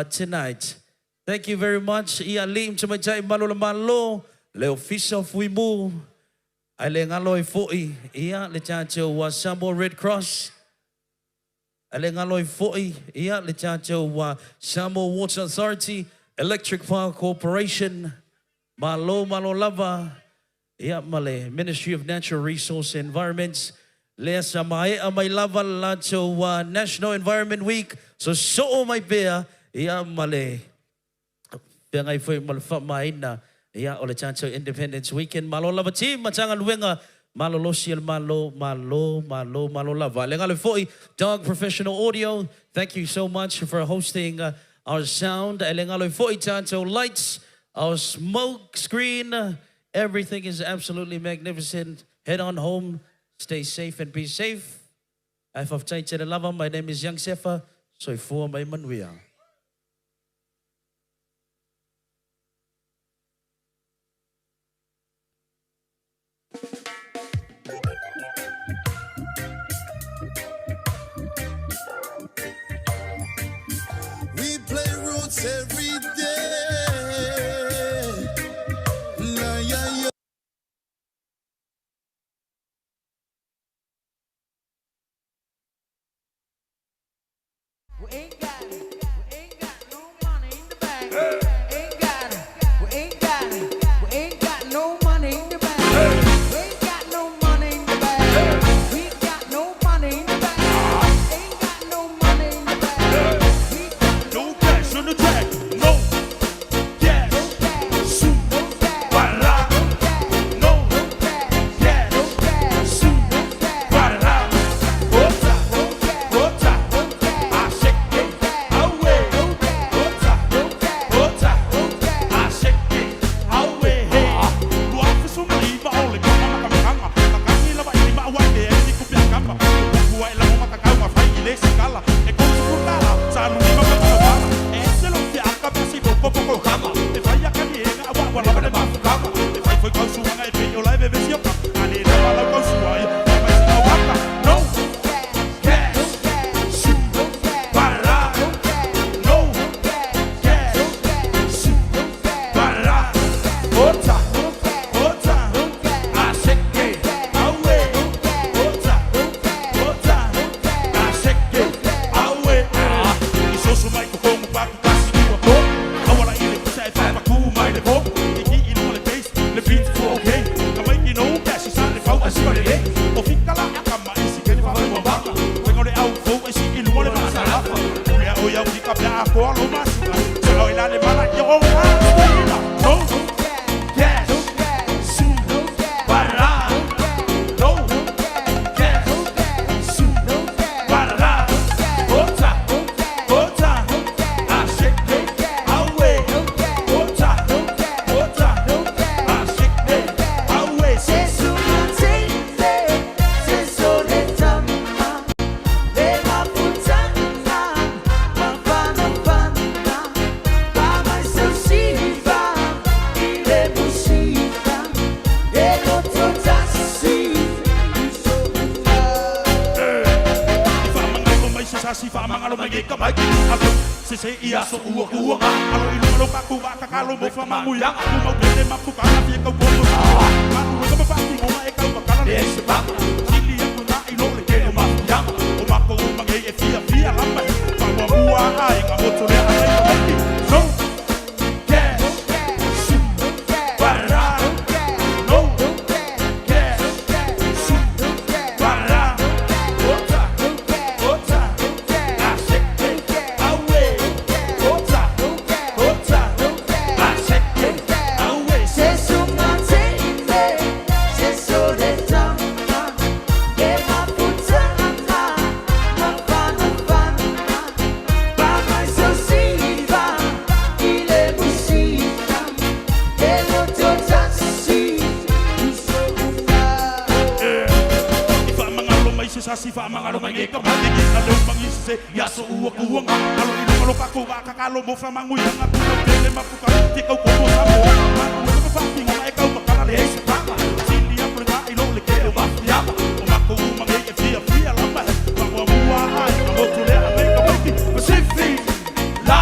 tonight. Thank you very much. Ia alii ma tamaitai malu o le Malo, le Ofisa o Fuimu, ae le galo ai foi ia le tatou Samoa Red Cross, ae le galo ai foi ia le tatou Samoa Water Authority, Electric Power Corporation, malo malo lava, ia ma le Ministry of Natural Resource and Environment, lea sa maea mai lava le latou National Environment Week, sosoo mai pea ia ma le feagai foi ma le faamaina ia o le tatou Independence Weekend. Malo lava team Matagaluega malolosi a le Malo, malo, malo, malo lava. Le galo foi Dog Professional Audio, thank you so much for hosting our sound. Le galo foi tatou lights, our smoke screen, everything is absolutely magnificent. Head on home, stay safe and be safe. Ae faafetai tele lava. My name is Young Sefa. Soifua ma ia manuia. We play roots every day. La, ya, ya. We ain't got, we ain't got no money in the bank. Ain't got, we ain't got, we ain't got no money in the bank. We ain't got no money in the bank. We got no money in the bank. Ain't got no money in the bank. We got no cash on the track. No cash. Su. Para. No cash. Su. Para. Ota. Ota. Aseke. Awe. Ota. Ota. Aseke. Awe. Ua afe suma i ma o le kama makamakanga. Kakagi lava i lima ua e e ni kupi akama. Ua e lamo makakau fai i le sikala. E koutu kutala. Sa lu lima makakawala. E se lo fia aka pasi po po po kama. E fai aka ni enga awa wa lava le mafukama. E fai foi kau suanga e pe o lai veve sioka. Ale lava lau kau sua ia. Mai sina waka. No cash. Su. Para. No cash. Su. Para. Ota. Ota. Aseke. Awe. Ota. Ota. Aseke. Awe. I soso mai ko kongo paku kasi ua po. Awala i le pusa e whapaku mai le po. I ki i luma le bass, le beat fu okay. Ka mai ki no cash, sa le fau asi le le. O fika la aka mai si keni wha mua baka. Wenga le au fau e si i luma le masalafa. Ule o iau ki ka pea a koa lo masuga. Se o ila le mala i o a ina. No cash. Su. Para. No cash. sasi faamagalo mai e ka maiki alo se se ia so ua ua alo i luga lo kakou vaakakalo mo famaguiaga tumaupele mafukana fia kaukomo sa manuega ma faatinoga e kaumakala le sepapa sili aku gaʻi lo le kele mafuiaga o makou magei e fiafia lama faamuamua aiga moto lea agai ka maiki so gas su para no gas su para ota ota aseke awe ota ota aseke awe. I faamagalo mai se sasi faamagalo mai e ka matiki aleu magisi se ia so ua kuaga alo i luga lo kakou vaakakalo mo famaguiaga tele mafuka te kaukomo sa moa manuega ma faatigoga e kaumakala le ai se papa sili aku le gaʻi lo le kele o mafiaga o makou magei e fiafia lama faamuamua aiga motu lea agai ka maiki Pacific la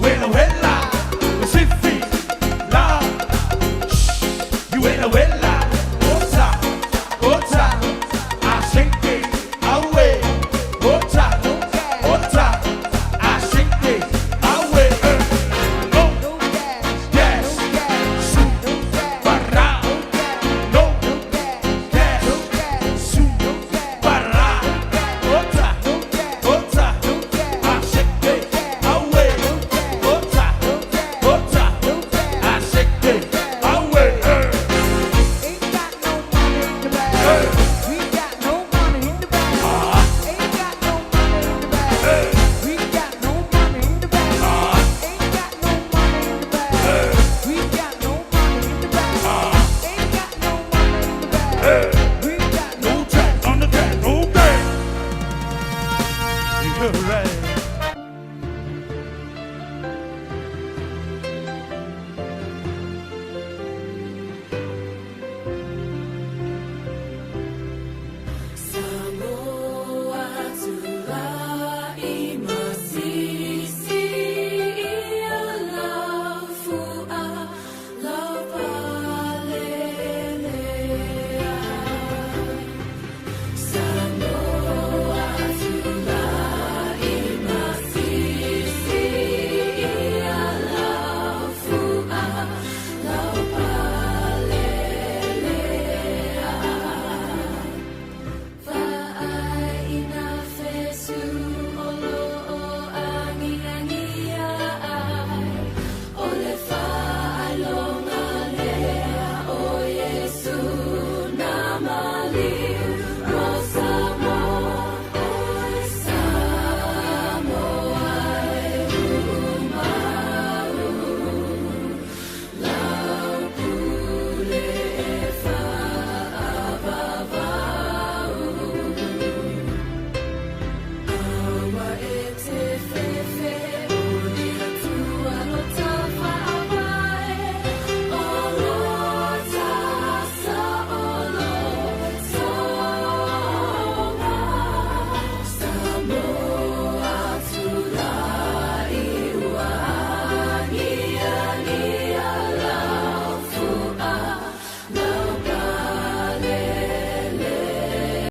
wela wela Pacific la wela wela ota ota aseke awe ota ota aseke awe no gas su para no gas su para ota ota aseke awe ota ota aseke awe. We got no money in the bank. Ain't got no money in the bank. We got no money in the bank. Ain't got no money in the bank. We got no money in the bank. Ain't got no money in the bank. We got no track on the track, no gas. Right.